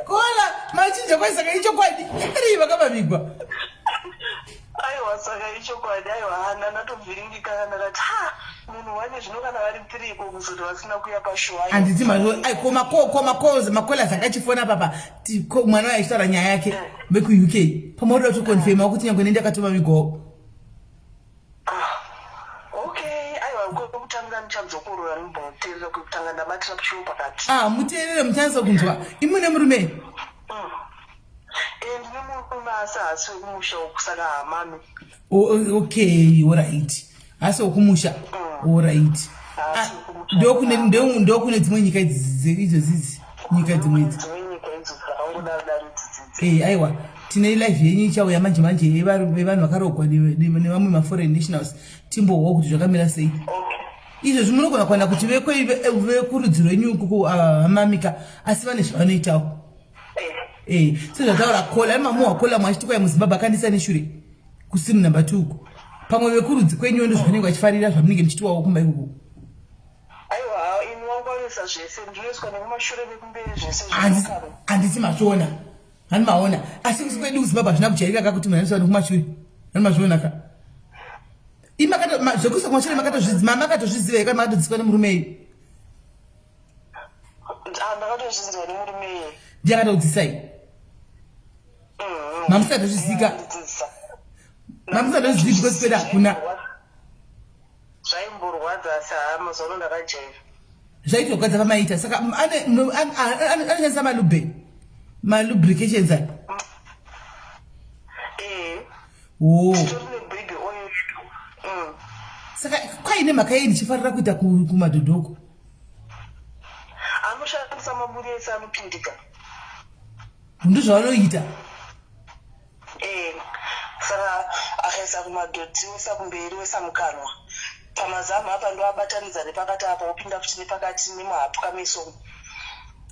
Kola machinja kwai saka ichokwadi, i3 vakamamigwa. Aiwa, saka ichokwadi. Aiwa, hana ndatovhiringika, ndakati ha, munhu wane zvino kana vari three ko kuzoti vasina kuya pashow. Handiti makolas akachifona papa mwana wayo achitaura nyaya yake vekuUK, pamwe unoda kutoconfirma kuti nyange nende akatomamigwawo. Okay, aiwa, kwekutanga ndichadzokorora, ndimboteerera kwekutanga, ndabatira pashow pakati. Ah, muteerere, muchanasa kunzwa. Imwe nemurume? Ndine murume, asi haasi wekumusha uku, saka hamami. Okay, alright, asi wekumusha, alright. Ndokune dzimwe nyika idzodzidzi, nyika dzimwe idzi. Dzimwe nyika idzo dzakangodaro daro dzidzidzi. Aiwa, tine live yenyu ichauya manje manje yevanhu vakarogwa nevamwe maforeign nationals, timbohwa kuti zvakamira sei. Izvozvi munogona kuwana kuti vekurudzi rwenyu ukuku hamamika, asi vane zvavanoitawo. Sezvataura kola ari mamuhwa kola mwachiti kwai muZimbabwe akandisa neshure kusimu number 2 uku, pamwe vekurudzi kwenyu ndo zvavanenge vachifarira zvamunenge muchitiwawo kumba ikoko. Aiwa, ini wangwanisa zvese, ndinoiswa nekumashure nekumberi, zvese. Handisi mazviona, hani maona, asi kusi kwedu kuZimbabwe hazvina kujairika ka kuti munhu anoiswa nekumashure, hani mazviona ka. Zvekuisa kumashure makatozviziva ika makatodzidziswa nemurume iyi? Ndakatozvinzwa nemurume iye. Ndiye akatokudzidzisai? Mamusatozvizika, mamusatozvizivi because kwedu hakuna. Zvaimborwadza, asi haa, mazuva ano ndakajaira. Zvaitogwadza pamaita, saka anoshandisa malube, malubrications aya? Oh. Titori nebaby oil. Saka kwaine mhaka yei ndichifarira kuita kumadhodhoko? Anoshandisa maburi ese anopindika. Ndozvavanoita. Saka akaisa kumadhodhi, oisa kumberi, oisa mukanwa, pamazamu apa ndoabatanidza nepakati apa, opinda futi nepakati nemuhapwa meso.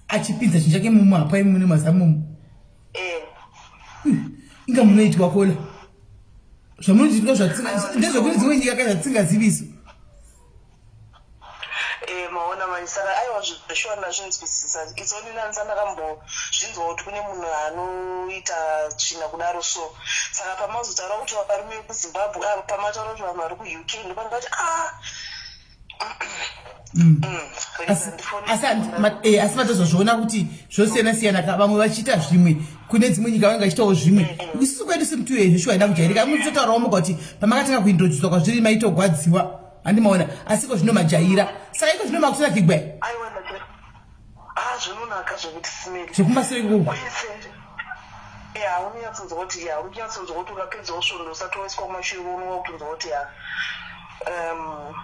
Achipinza chinhu chake mumuhapwa imi mune mazamu umu? Eh. Inga munoitwa kola zvamunoitwa ndezvekune dzimwe nyika ka zvatisingazivisi. Maona manje, saka aiwa, zveshuwa ndazvinzwisisa. It's only nanisa ndakambozvinzwa kuti kune munhu anoita tsvina kudaro, so saka pamazotaura kuti varume vekuZimbabwe, ah, pamataura kuti vanhu vari kuUK, ndopandikati ah. mm. Eh, asi matozozviona kuti zvosiyana siyana ka vamwe vachiita zvimwe kune dzimwe nyika vanenge vachiitawo zvimwe mm. isusu kwedu simutuyo izvi shuwa ida kujairika mutotaurawo moga kuti pamakatanga kuintroducwa kwazviri maitogwadziwa handimaona asi iko zvino majaira saka iko zvino makutonakigwa Ah, zvinonaka zvekuti smell. Zvekumasure ikoko. Ya, unonyatsonzwa kuti ya, unonyatsonzwa kuti ukapedzawo svondo usati waiswa kumashure unova kutonzwa kuti ya. Um,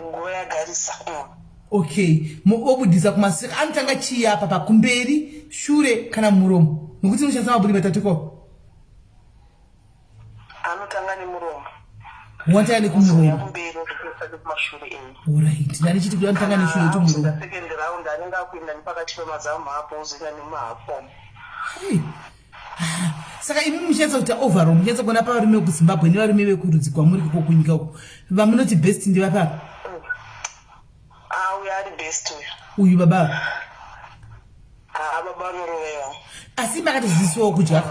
nguva yagarisa. Mm. Okay, obudisa kumasure anotanga chii apa pakumberi, shure kana muromo. Nokuti unoshandisa maburi matatu ko. Anotanga nemuromo. Watanga nekumuromo. Alright, ndani chiti kuti anotanga neshure to muromo. Second round anenge akuenda nepakati pemazamu apo ozoenda nemahafu. Hey. Ah, saka imi muchinatsa kuita overall muchinatsa kuona pavarume vekuzimbabwe nevarume vekurudzi kwamuri koko kunyika uko vamunoti best ndevapapa ah, uyu ari best uyu uyu baba ah, baba vanorovera asi makatozisiwawo kudya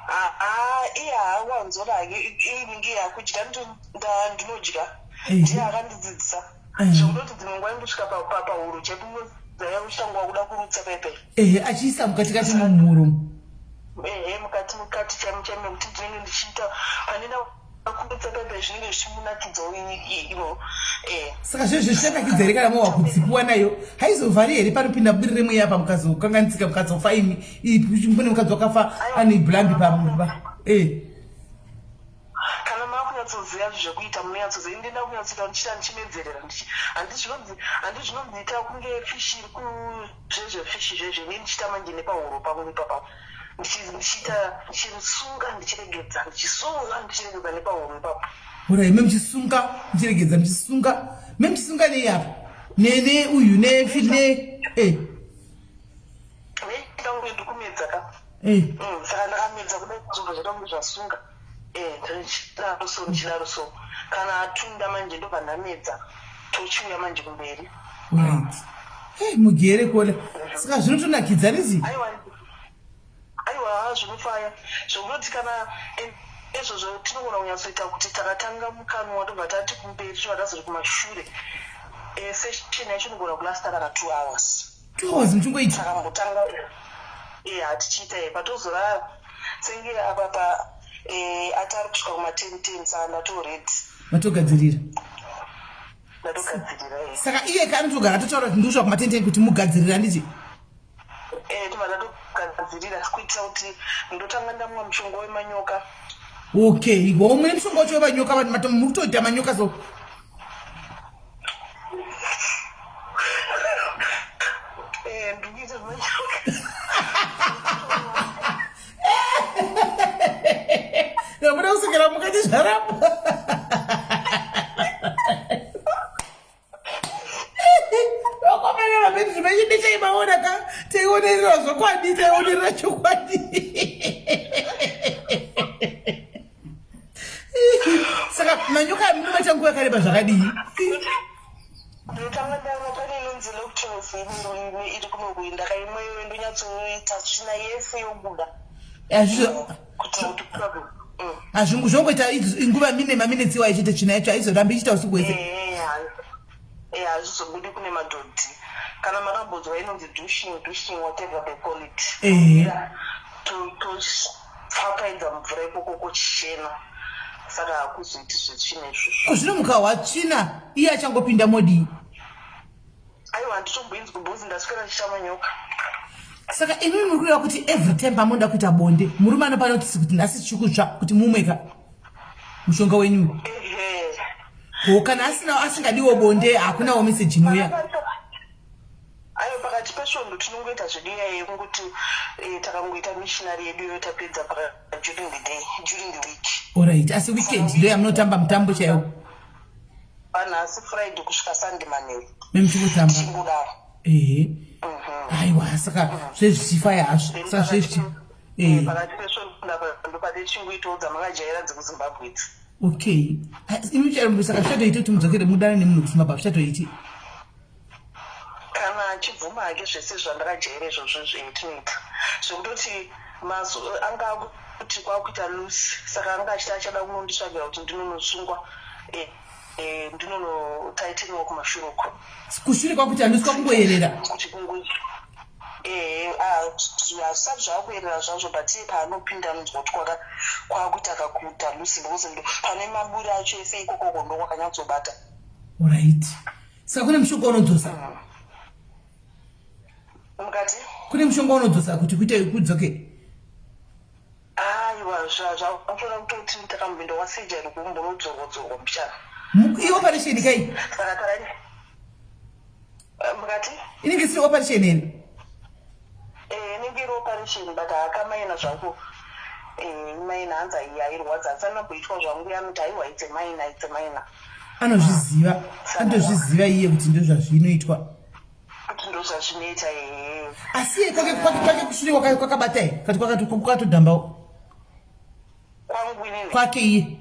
haa iye haawanzora hake inenge yakudya ndinodya ndiye akandidzidzisa zvekutoti dzimwe nguva ingosvika pahuro chaipo unodzaya uchitanga wakuda kurutsa pepe ehe achiisa mukati kati mumuhuro ehe mukati mukati chaimo chaimo nekuti ndinenge ndichiita pandina Kurutsa pepe zvinenge zvichimunakidzawo ino eh. Saka zvezvo zvichanakidza here kana mowa kudzipiwa nayo haizovhari here panopinda buri remweya apa mukazokanganisika mukazofa imi kune mukadzi wakafa ane blambi pamba eh. Kana makunyatsoziva zvekuita munonyatsoziva ini ndenda kunyatsoita ndichiita ndichimedzerera handi zvinonzi ita kunge fishi iri kuzvezve fishi zvezve ini ndichiita manje nepahuro pangu ipapa ndichiita ndichisunga ndichiregedza ndichisunga ndichiregedza nepahuro ipapo ora ime muchisunga muchiregedza muchisunga me muchisunga nei apa nene uyu nefi ne e ndangu ndikumedza ka eh. mm, saka ndakamedza kudai zvobva zvaita kunge zvasunga eh, ndichidaro so ndichidaro so kana atunda manje ndobva ndamedza tochiuya manje kumberi right hey, mugere kola saka zvinotonakidza rizi aiwa aiwa zvinofaya zvekutoti kana izvozvo tinogona kunyatsoita kuti takatanga mukanwa tobva tati kumberi tobva tazoti kumashure eh, session yacho inogona kulasta kana two hours two hours muchingoita takambotanga eh, hatichiita e patozorara senge apa pa eh, ati ari kusvika kuma ten ten saka ndatoredi matogadzirira ndatogadzirira saka iye ka anotogara atotaura kuti ndikusvika kuma ten ten kuti mugadzirira handiti Eh, tobva tatogadzirira kuitira kuti ndotanga ndamwa mushonga wemanyoka okay wo mune mushonga wacho wemanyoka vanhu mato muri kutoita manyoka so eh, ndikuita manyoka ndakuda kusekera mukati zvaramba vakomana vapedu zvimwe chaimaona ka taionerera zvokwadi taionerera chokwadi saka manyoka munomaita nguva yakareba zvakadii ndotanga ndanga pane inonzi loctos iri kunoku ndakaimweyo ndonyatsoita tsvina yese yobuda kuti hazvingu zvongoita nguva mine maminetsi iwayo chete tsvina yacho haizorambi ichiita usiku hwese eh, hazvizobudi kune madhodhi kana makambodzwa inonzi dushing dushing whatever they call it topfakaidza mvura ikoko kochichena saka hakuzoiti zvetsvina izvozvo ko zvino mukahwa tsvina iye achangopinda modii aiwa handitomboinzwi bhozi ndaswera ndichiita manyoka saka imi muri kureva kuti every time pamunoda kuita bonde murume anopa notisi kuti nhasi tichiri kutsva kuti mumwe ka mushonga wenyu ko kana asina asingadiwo bonde hakunawo meseji inouya ayo pakati pesvondo tinongoita zvedu iyaye yekungoti eh, takangoita missionary yedu iyo tapedza during the day during the week orit asi weekend ndo yamunotamba mutambo chaiwo panhasi friday kusvika sunday manheru memuchingotamba tichingudaro ehe mhm. aiwa saka zvezvichifaya hazvo saka zvezvichi eh. pakati pesvondo apa ndopade chingoitawo dzamakajaira dzekuzimbabwe idzi okay imi charo saka zvichatoiti kuti mudzokere mudane nemunhu kuzimbabwe hazvichatoiti kana achibvuma hake zvese zvandakajaira izvozvo zvetinoita zvekutoti anga akuti kwakuita loose saka anga achiti achada kunonditsvagira kuti ndinonosungwa eh. Eh, ndinonotaitiriwa kumashure uko. Kushure kwakuti handiswa kungoyerera. Kuti kungo eh ah, hazvisati zvakuyerera zvazvo but iye paanopinda anonzwa kuti kwaka kwakuita kakuta lusi because pane maburi acho ese ikokoko ndokwakanyatsobata. Right. Saka kune mushonga unodzosa. Mukati? Kune mushonga unodzosa kuti kuite kudzoke. Aiwa zvakutoda kutoti takamboenda kwasurgery kumbonodzorwa dzorwa mbichana. Ioperation kai? Saka tarai eh, mukati? Inenge isiri operation here? Eh, inenge iri operation but hakamaina zvako. Eh, maina hanzi airwadza asi anoboitwa zvangu yanoti aiwa it's a minor, it's a minor. Anozviziva, anotozviziva iye kuti ndozvazvinoitwa. Kuti ndozvazvinoita ehe. Asi iye kwake kwake kwake kushure kwakabata here? Kati kwakati kwakatodhambawo. Kwangu inini. Kwake iye.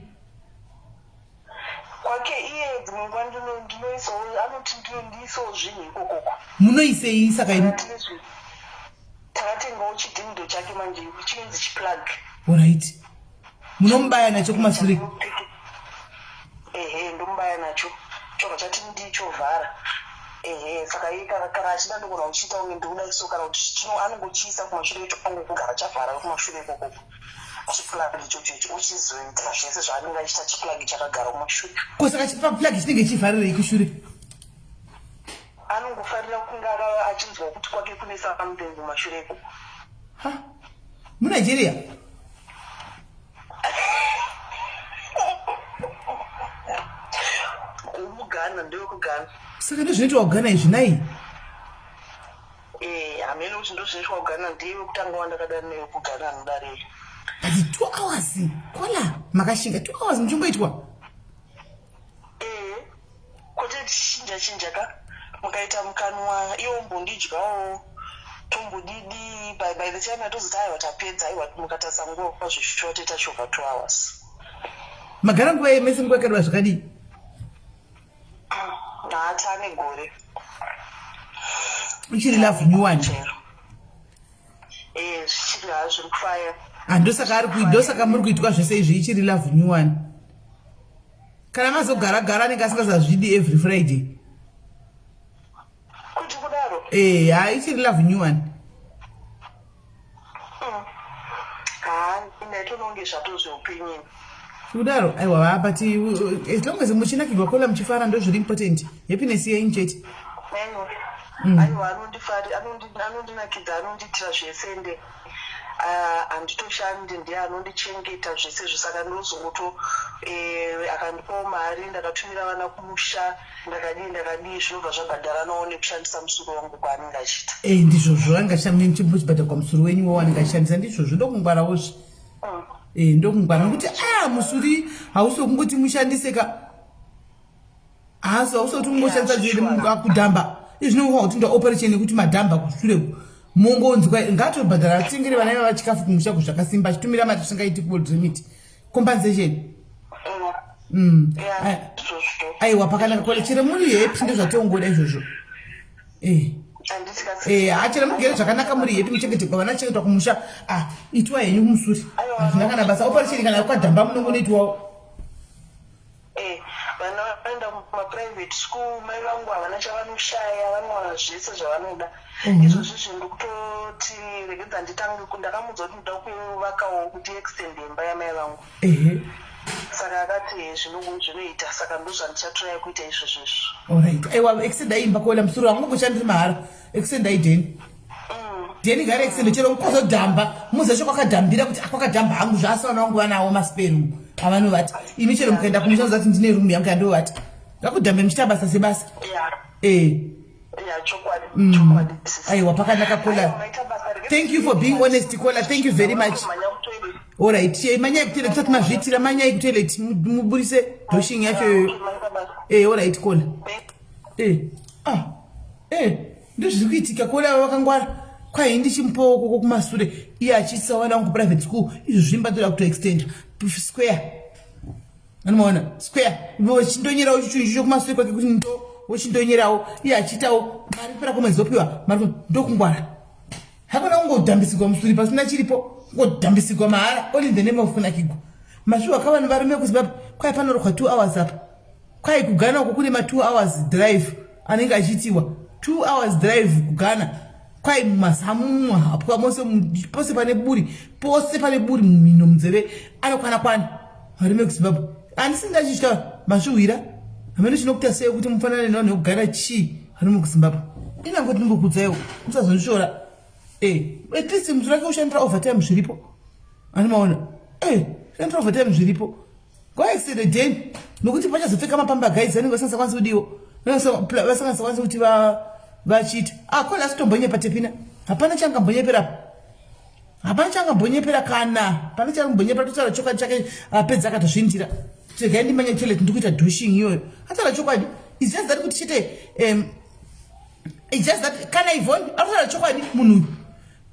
Kwake iye dzimwe nguva ndinoisawo anoti ndinoisawo zvinhu ikokoko. Munoisei saka imi? Takatengawo chidhindo chake manje chinonzi chiplug. Alright. Munomubaya nacho kumashure. Ehe ndomubaya nacho. Chobva chati ndichovhara. Ehe saka iye kana kana achida ndogona kuchiita kunge ndikuda so kana kuti chino anongochiisa kumashure chongogara chavhara kumashure ikoko. Chiplug ichocho icho uchizoita zvese zvaanenge achiita chiplug chakagara kumashure. Ko saka chiplug chinenge chivharirei kushure? Anongofarira kunge achinzwa kuti kwake kune something kumashure ikoko. Ha? MuNigeria? MuGhana, ndewekuGhana. Saka ndozvinoitwa kuGhana izvi nai? Eh, hameno kuti ndozvinoitwa kuGhana, ndiye wekutanga wandakadana naye kuGhana anodarei. But 2 hours, kola makashinga 2 hours muchingoitwa. Eh, kwete tichinja chinja ka mukaita mukanwa iwo mbondidyawo tombodidi by, by the time atozoti aiwa tapedza aiwa mukatarisa nguva zveshuwa toita chovha 2 hours. Magara nguva yemese nguva yakareba zvakadii? Haati ane gore. Ichiri love new one. Eh, zvichiri hazvo zviri kufaya. Ah, ndosaka ari kui ndosaka muri kuitwa zvese izvi ichiri love new one. Kana mazogara gara anenge asingazazvidi every Friday. Kuti kudaro? Eh, ha ichiri love new one. Ha, ndaitoona zvatozveupenyu ini. Kudaro aiwa va but as long as muchinakirwa kola muchifara ndozviri important. Happiness yenyu chete. Aiwa. Aiwa anondifari anondinakidza anondiitira zvese ende handitoshandi ndiye anondichengeta zvese izvo saka ndozongoto eh, akandipawo mari ndakatumira vana kumusha ndakadii ndakadii zvinobva zvabhadharanawo nekushandisa musoro wangu kwaanenge achiita. Eh ndizvozvo anenge achibhadhara kwamusoro wenyu wo anenge achishandisa ndizvozvo ndokungwarawozve. Eh ndokungwara nokuti ah musuri hausi wekungoti mushandise ka haasi hausi wekuti mungoshandisa zviri kudhamba izvi zvinongofa kuti ndo operation yekuti madhamba kushure mongonzwa ngatobhadhara atengere vana vava chikafu kumusha kuzvakasimba achitumira mari zvisingaiti kuboldremit compensation mm. Aiwa pakanaka kole chero muri happy ndozvatongoda izvozvo eh. Eh, achero mugere zvakanaka muri happy muchengetegwa vana chengetwa kumusha ah itwa henyu kumusuri hazvina kana basa operation kana kwadhamba munongonoitwawo Eh, vana vanoenda kumaprivate school mai vangu havana chavanoshaya vanowana zvese zvavanoda mhm. izvozvi zvinhu ndikutoti regedza nditange ndakamudza kuti ndoda kuvakawo kuti extend imba yamai vangu saka akati zvinoita saka ndozvandichatraya kuita izvozvo izvo orit aiwa extenda imba kola musoro wangu kushandiri mahara extenda ideni mm. deni gare extend chero kozodhamba muze kwakadhambira kuti akwakadhamba hangu zvasi vana vangu vanawo masperu avanovati imi chero mukaenda kumusha zati ndine room yangu yandovati ngakudhambe muchiita basa sebasa eh mm. Aiwa pakanaka kola thank you for being honest kola thank you very much Alright, che manyai kutoilet tisati mazviitira manyai kutoilet muburise doshing yacho iyoyo. Eh, alright kola. Eh. Ah. Eh, ndozviri kuitika kola ava vakangwara. Kwai ndichimupawo koko kumasure iye achiisa vana vangu kuprivate school izvo zvimba ndoda kuto extend square. Anomaona square vochindonyerawo chichu icho kumasure kwake kuti ndo vochindonyerawo iye achiitawo mari kupera kwemwedzi opiwa mari ndokungwara. Hakuna kungodhambisigwa musuri pasina chiripo kungodhambisigwa mahara all in the name of kunakigwa. Mashuwa ka vanhu varume kuZimbabwe kwai panorohwa 2 hours apa. Kwai kuGhana uko kune ma2 hours drive anenge achiitiwa, 2 hours drive kuGhana. Kwai mumazamu, muhapwa mose, pose pane buri, pose pane buri, mumhino, munzeve, anokwana kwana. Varume kuZimbabwe handisi ndachitya mazvihwira hamene chinokuita sei kuti mufanane nevanhu vekugara chii. Varume kuZimbabwe, inangoti ndingokudzaiwo, musazondishora. At least muti rake kushandira overtime zviripo, animaona? Shandira overtime zviripo, goextendedeni, nokuti pachazopfeka mapamba guys vanenge vasingasakwanisi kudiwo, vasingasakwanisi kuti vachiita. Ah, kola asitombonyepa tepina, hapana changambonyeperapo, hapana changambonyepera, kana pane changambonyepera. Totaura chokwadi chake, apedza akatozvindira, regai ndimanye toilet, ndikuita douching iyoyo. Ataura chokwadi. It's just that kuti chete, it's just that kana Ivon arikutaura chokwadi munhu uyu,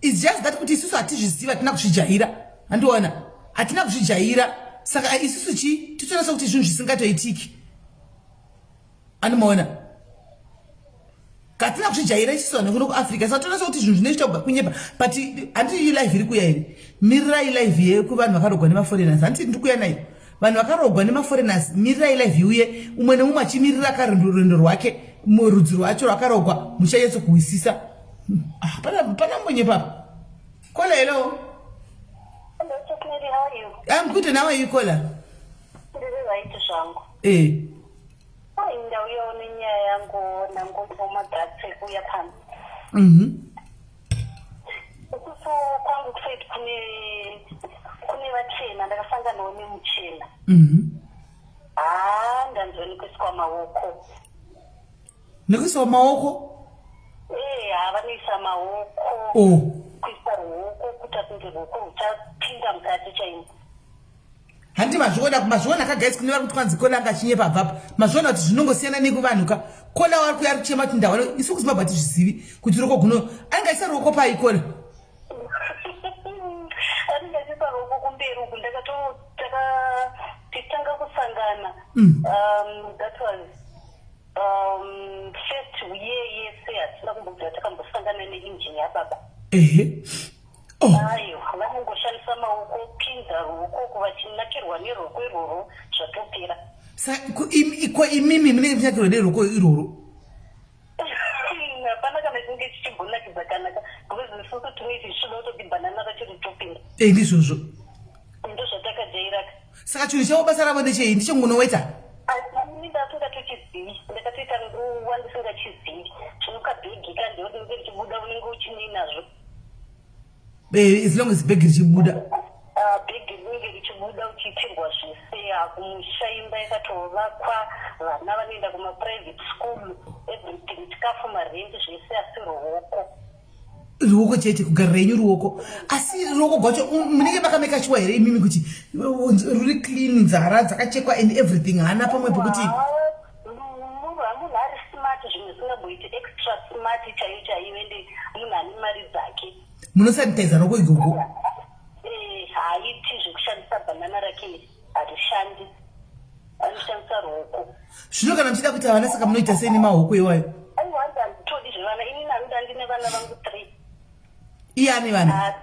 it's just that kuti isusu hatizviziva, hatina kuzvijaira, handiona? Hatina kuzvijaira, saka isusu chi titoona sekuti zvinhu zvisingatoitiki, anomaona? Katina kuzvijaira isusu vanhu kuno kuAfrica, saka toona sekuti zvinhu zvinoita kubva kunyepa. But handiti live iri kuya here? Mirirai live yekuvanhu vakarogwa nemaforeigners. Handiti ndiri kuya nayo? Vanhu vakarogwa nemaforeigners, mirirai live iuye, umwe neumwe achimirira karwendo rwake, rudzi rwacho rwakarogwa, muchanyatso kuhwisisa. Ah, pana mbonyepa. Kola, hello. Hello, Mary, how are you? I'm good, and how are you, Kola? Ndiri right zvangu. Ai, ndauyawo nenyaya yangu, ndangoitawo maguts ekuuya pano. Isusu kwangu kuside kune vachena, ndakasanganawo nemuchena. Haa, ndanzwa nekuiswa maoko. Nekuiswa maoko? Haa, vanoisa maoko. Oh. Kuisa ruoko kuita kunge ruoko ruchapinda mukati chaimo. Handi mazviona? Mazviona ka guys? Kune vari kuti kwanzi Kola anga achinyepa abvapo, mazviona kuti zvinongosiyana nekuvanhu ka. Kola wari kuya ari kuchema kuti ndawana. Isu kuZimbabwe hatizvizivi kuti ruoko guno anenge aisa ruoko pai, Kola? Anenge achiisa ruoko kumberi uku. Ndakatotaka tichitanga kusangana, that was first year yese, hatina kumbobvira takambosangana neinjini yababa. Ehe, oh. Aiwa, vanongoshandisa maoko, pinza ruoko, vachinakirwa neruoko irworwo, zvatopera. Ko imimi munenge muchinakirwa neruoko irworwo? Hapana kana chinenge chichimbonakidza kanaka, because isusu tinoiti tichida kutoti bhanana racho ritopera. E, ndizvozvo. Ndozvatakajairaka. Saka chinhu chavo, basa ravo ndechei? Ndichongunoweta? Ini ndasingatochizivi, ndakatoita nguva ndisingachizivi. Zvino kabhegi kandiwo rinenge richibuda, unenge uchinei nazvo? As long as bhegi richibuda. Ah, bhegi rinenge richibuda, uchiitirwa zvese. Hakumusha, imba yakatovakwa, vana vanoenda kumaprivate school, everything, chikafu, marenti, zvese, asi ruoko. Ruoko chete, kugarira yenyu ruoko. Asi ruoko gwacho munenge makameka shuwa here imimi kuti ruri clean, nzara dzakachekwa and everything, haana pamwe pekuti? Munhu ari smart, zvinhu zvisingamboiti, extra smart chaiyo chaiyo, ende munhu ane mari dzake. Munosanitiza ruoko igogo? Haaiti zvekushandisa bhanana rake iri, harishandi, anoshandisa ruoko. Zvino kana muchida kuita vana, saka munoita sei nemaoko iwayo? Aiwa, hanzi handitodi zvevana ini, nanoda, ndine vana vangu three. Iye ane vana?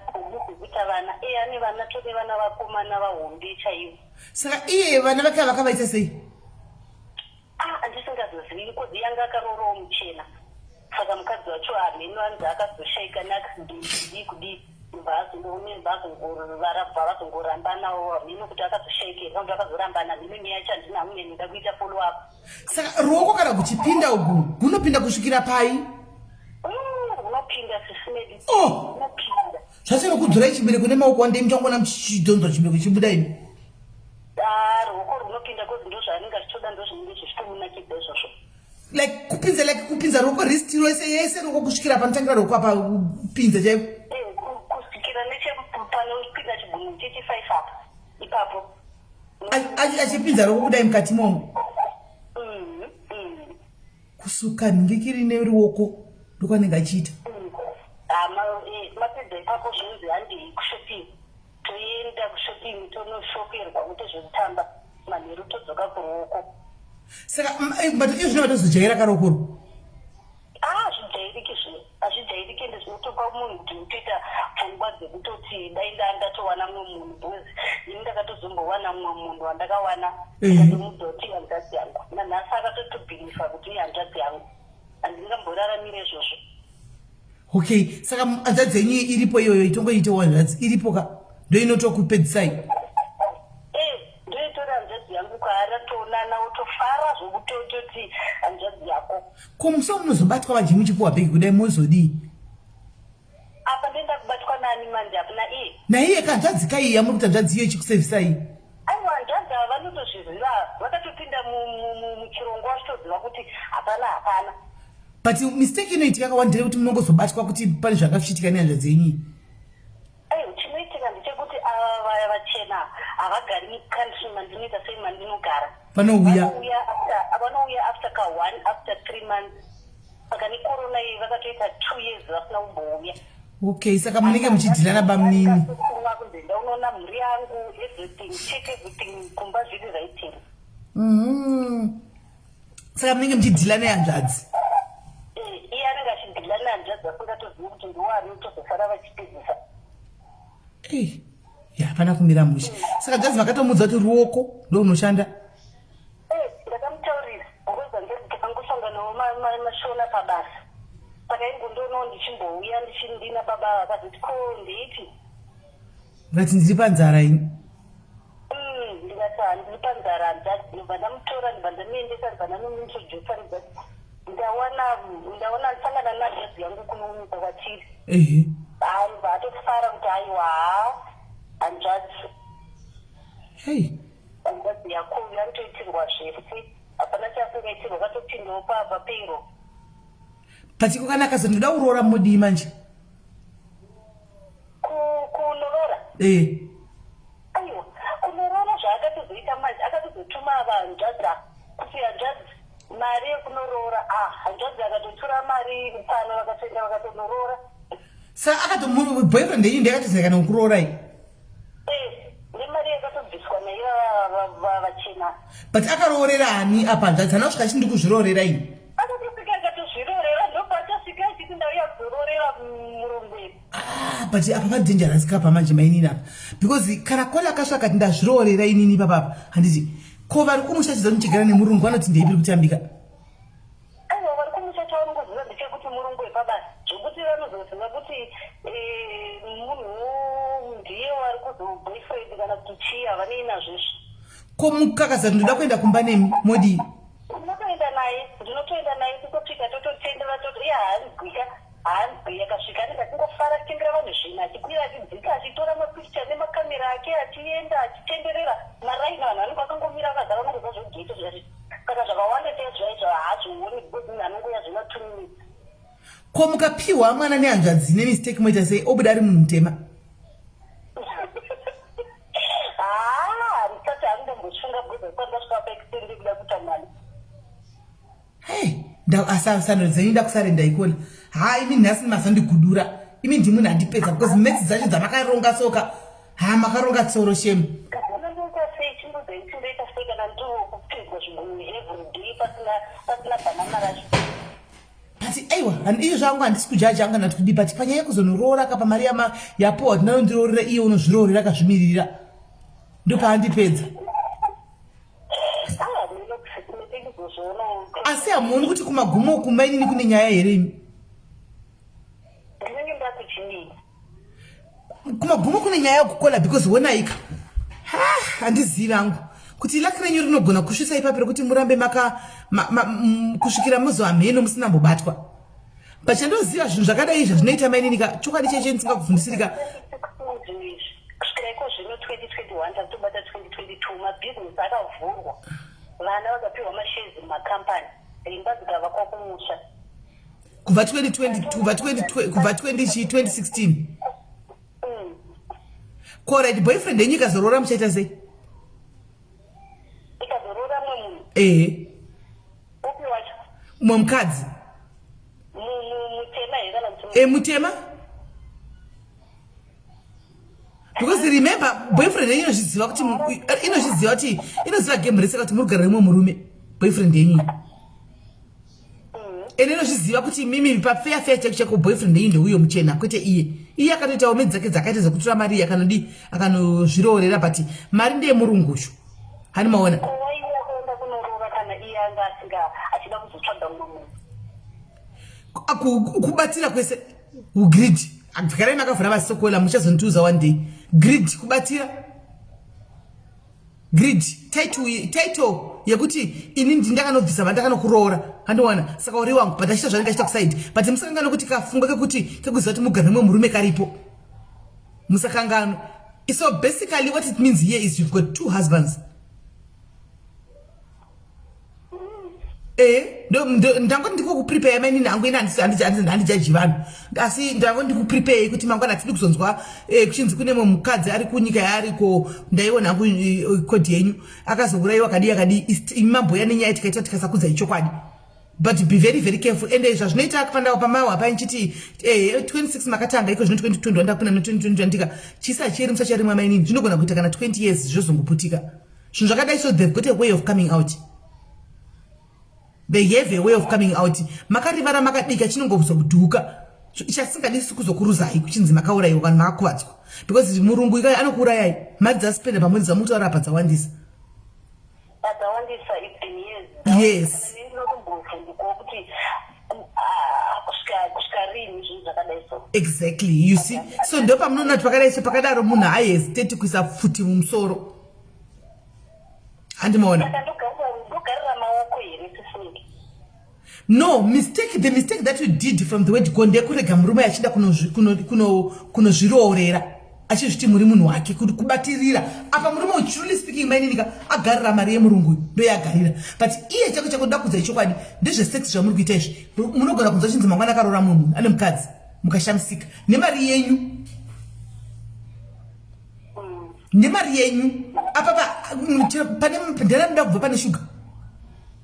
Kuita vana, iye ane vana, tone vana vakomana vahombe chaivo. Saka iye vana vake vakavaita sei? Ah, handisingazozivi, because yanga akarorawo muchena, saka mukadzi wacho hameno, anzi akazoshaika neaccident, kudii kudii, bva vazongorambanawo. Hameno kuti akazoshaika here kana kuti vakazorambana, hameno nyaya yacho, handina hangu nenoda kuita follow up. Saka ruoko kana kuchipinda uku, gunopinda kusvikira pai? Runopinda, sisimedi. Oh. Runopinda. Zvase nokudzorai chibereko nemaoko wandei, muchangona muchidhonzwa chibereko chibuda imi. Ah, ruoko runopinda, cause ndo zvaanenge achitoda, ndo zvinenge zvichitomunakidza izvozvo. Like kupinza, like kupinza ruoko wrist rwese yese, ruoko kusvikira panotangira ruoko apa, kupinza chaiko? Kusvikira nechepanopinda chigunwe chechi5 apa ipapo. Achipinza ruoko kudai mukati momo? Mhm. Kusuka nhingikiri neruoko ndokwanenge achiita? Ah, mapedza ipapo, zvinonzi handei kushopping, toenda kushopping, tonoshoperwa kuti zvekutamba, manheru todzoka kuruoko. Saka but iyo zvino vatozojaira karokoro? Ah, hazvijairiki zve, hazvijairiki, ende zvinotopa munhu kuti utoita pfungwa dzekutoti dai ndatowana mumwe munhu, because ini ndakatozombowana mumwe munhu wandakawana, ndikatomuudza kuti hanzvadzi yangu nanhasi. Ndozvaanomboraramira izvozvo. Okay, saka hanzvadzi yenyu iripo iyoyo itongoitewo hanzvadzi iripo ka ndoinotokupedzisai. Eh, ndoitori hanzvadzi yangu kwaari atoonana otofara zvokutototi hanzvadzi yako. Ko musi wamunozobatwa manje muchipuwa bhegi kudai mozodii? Apa ndoenda kubatwa nani manje apa naiye? Naiye ka hanzvadzi ka iyi yamuri kuti hanzvadzi iyo ichikusevhisai. Aiwa hanzvadzi ava vanotozviziva vakatopinda muchirongwa vachitoziva kuti hapana hapana. But mistake inoitika yakawanda ndeyekuti munongozobatwa kuti pane zvanga zvichiitika nehanzvadzi yenyu iyi. Aiwa chinoitika ndechekuti ava vaya vachena havagari mucountry mandinoita sei mandinogara. Vanouya. Vanouya after ka one after three months. Saka necorona iyi vakatoita two years vasina kumbouya. Okay, saka munenge muchidhilana bamunini. Ndaunoona mhuri yangu everything check everything kumba zviri right here. Saka munenge muchidhila nehanzvadzi. Eh, iye anenge achidhila nehanzvadzi asingatozivi kuti ndiwani tozosara vachipedzisa. Eh, ya hapana kumira mushe. Saka hanzvadzi makatomuudza kuti ruoko ndorunoshanda. Eh, ndakamutaurira because hanzvadzi takangosanganawo mashona pabasa. Saka ingondoonawo ndichimbouya ndichindina baba vakazoti ko ndeipi? Ndikati ndiri panzara ini. Ndikati handiri panzara hanzvadzi ndobva ndamutora ndobva ndamuendesa ndobva ndanomuintroducer ndikati ndawana ndawana ndisangana nehanzvadzi yangu kuno kwatiri. Ehe. Hayi ndobva atofara kuti aiwa haa hanzvadzi. Hey. Hanzvadzi yako uyu anotoitirwa zvese hapana chaasingaitirwa akatopindawo papayroll. But iko kana akazoti ndoda kuroora modii manje? Kunoroora? Eh. Aiwa, kunoroora zvaakatozoita manje akatozotuma ava hanzvadzi ava kuti hanzvadzi mari yekunoroora ah hanzvadzi akatotora mari pano vakatoenda vakatonoroora. Saka akato boyfriend yenyu ndiye akatozeka kana kukuroorai? Eh, nemari yakatobviswa naiva vachena. But akaroorera ani apa hanzvadzi haana kusvika achiti ndikuzviroorera ini? Akatosvika akatozviroorera ndopaachasvika achiti ndauya kuzoroorera murungu ini. Ah, but apa padangerous kapa manje mainini apa because kana kola akasvika akati ndazviroorera inini ipapa apa handiti ko vari kumusha chiza muchigara nemurungu vanoti ndeipi iri kutambika? Aiwa vari kumusha chavanongoziva ndechekuti murungu wepabasa zvekuti vanozoziva kuti eh, munhu ndiye wari kuzoboyfriend kana kuti chii havanei nazvo izvo. Ko mukakaza ndoda kuenda kumba nemi modii? Ndinotoenda naye ndinotoenda naye totosvika tototendera toto iye haanzwika haanzwi akasvika anenge achingofara achitengera vanhu zvinhu achikwira achidzika achitora mapicture nemakamera ake achienda achitenderera maraini vanhu vanenge vakangomira vakagara vanongoziva zvegeto zviya saka zvakawanda chaizvo chaizvo haazvioni because munhu anongouya zvema 2 minutes. Ko mukapiwa mwana nehanzvadzi nemistake moita sei obuda ari munhu mutema? Haa handisati handimbozvifunga because handisati ndasvika paextend yekuda kuita mwana. Hey, sando dzenyu ndakusarenda ikona. Ha imi nhasi mazondigudura. Imi ndimunhu andipedza because maths dzacho dzamakaronga soka. Ha makaronga tsoro shame. Unondoita sei chimbudzo ichi ndoita sei kana ndokupinzwa zvigunwe everyday pasina pasina banana racho. But aiwa iyo zvangu handisi kujaja anga ndati kudii but panyaya yekuzonoroora kapa mari yapuwa kuti ndinondiroorera iye unozviroorera akazvimirira ndopaandipedza. Asi hamuoni kuti kumagumo uku mainini kune nyaya here imi? Kumagumo kune nyaya yekukola because wonaika handizivi hangu kuti laki renyu rinogona kusvitsa ipapo rekuti murambe maka kusvikira muzohamheno musina mbobatwa but chandoziva zvinhu zvakadai izvi zvinoita mainini ka chokwadi chaicho ndisingakuvhundisirika kusvikira iko zvino 2021 takutobata 2022 mabhizinesi akavhurwa vana vakapiwa mashares mumakambani imba dzikavakwa kumusha kubva 2020 kubva 20 kubva 2016 ko right boyfriend yenyu ikazoroora muchaita sei? Ikazoroora mumwe munhu? Ehe. Upi wacho? Mumwe mukadzi. Mutema here kana kuti? Eh, mutema. Because remember boyfriend yenyu inozviziva kuti inozviziva kuti inoziva game rese kuti muri kugara nemumwe murume boyfriend yenyu. Ende inozviziva kuti mimi pafeya feya chako chako boyfriend yenyu ndeuyo muchena kwete iye. Iye akatoitawo medzi dzake dzakaita dzekutora mari iye akanodi akanozviroorera but mari ndeye murungushu. Hani maona? Ko waiye akaenda kunoroora kana iye anga asinga achida kuzotsvaga mumwe munhu? Kubatira kwese ugreed. Garai makavhura vasokola muchazondiuza one day. Greed kubatira. Greed title title yekuti ini ndindakanobvisa vandakanokuroora andiwana saka uri wangu but achita zvanenge achita kusaidi but musakanganwa kuti kafunga kekuti kekuziva kuti mugare mumwe murume karipo musakanganwa. So basically what it means here is you've got two husbands. Eh, ndangoti ndikokuprepare mainini hangu ini handijaji vanhu asi ndangoti ndikuprepare kuti mangwana hatidi kuzonzwa eh, kuchinzi kune mumwe mukadzi ari kunyika yaariko ndaiona hangu eh, kodi yenyu akazourayiwa akadii akadii imi mabhoya nenyaya tikaita tikasakudza ichokwadi but be very very careful ende zvazvinoita pandawo pamawa pai nchiti 26 makatanga iko zvino 2021 ndakupinda no 2021 ndika chisa cheri musacharimwa mainini zvinogona kuita kana 20 years zvozongoputika zvinhu zvakadai. So they've got a way of coming out, they have a way of coming out. Makarivara makadika chinongozodhuka chasingadisi kuzokuruzai kuchinzi makaurayiwa vanhu makakuvadzwa because murungu ikai anokuurayai mari dzaspenda pamwedzi dzamutaura apa dzawandisa. Dzawandisa, it's been years. Yes. Ndinotombovhundukawo kuti ah, kusvika rini zvinhu zvakadai so? Exactly, you see, so ndo pamunoona kuti pakadai so pakadaro munhu haihesitate kuisa pfuti mumusoro, handimaona? Saka ndogarira maoko here, sisingi? No mistake, the mistake that you did from the word go ndekurega murume achida kunozviroorera achizviti muri munhu wake, kuti kubatirira apa murume uyu, truly speaking, maininika agarira mari yemurungu uyu ndoyagarira. But iye chako chako ndoda kudza ichokwadi ndezvesex zvamuri kuita izvi. Munogona kunzwa chinzi mangwana akaroora mumwe munhu ane mukadzi mukashamisika nemari yenyu, nemari yenyu apa pane ndani anoda kubva pane shuga,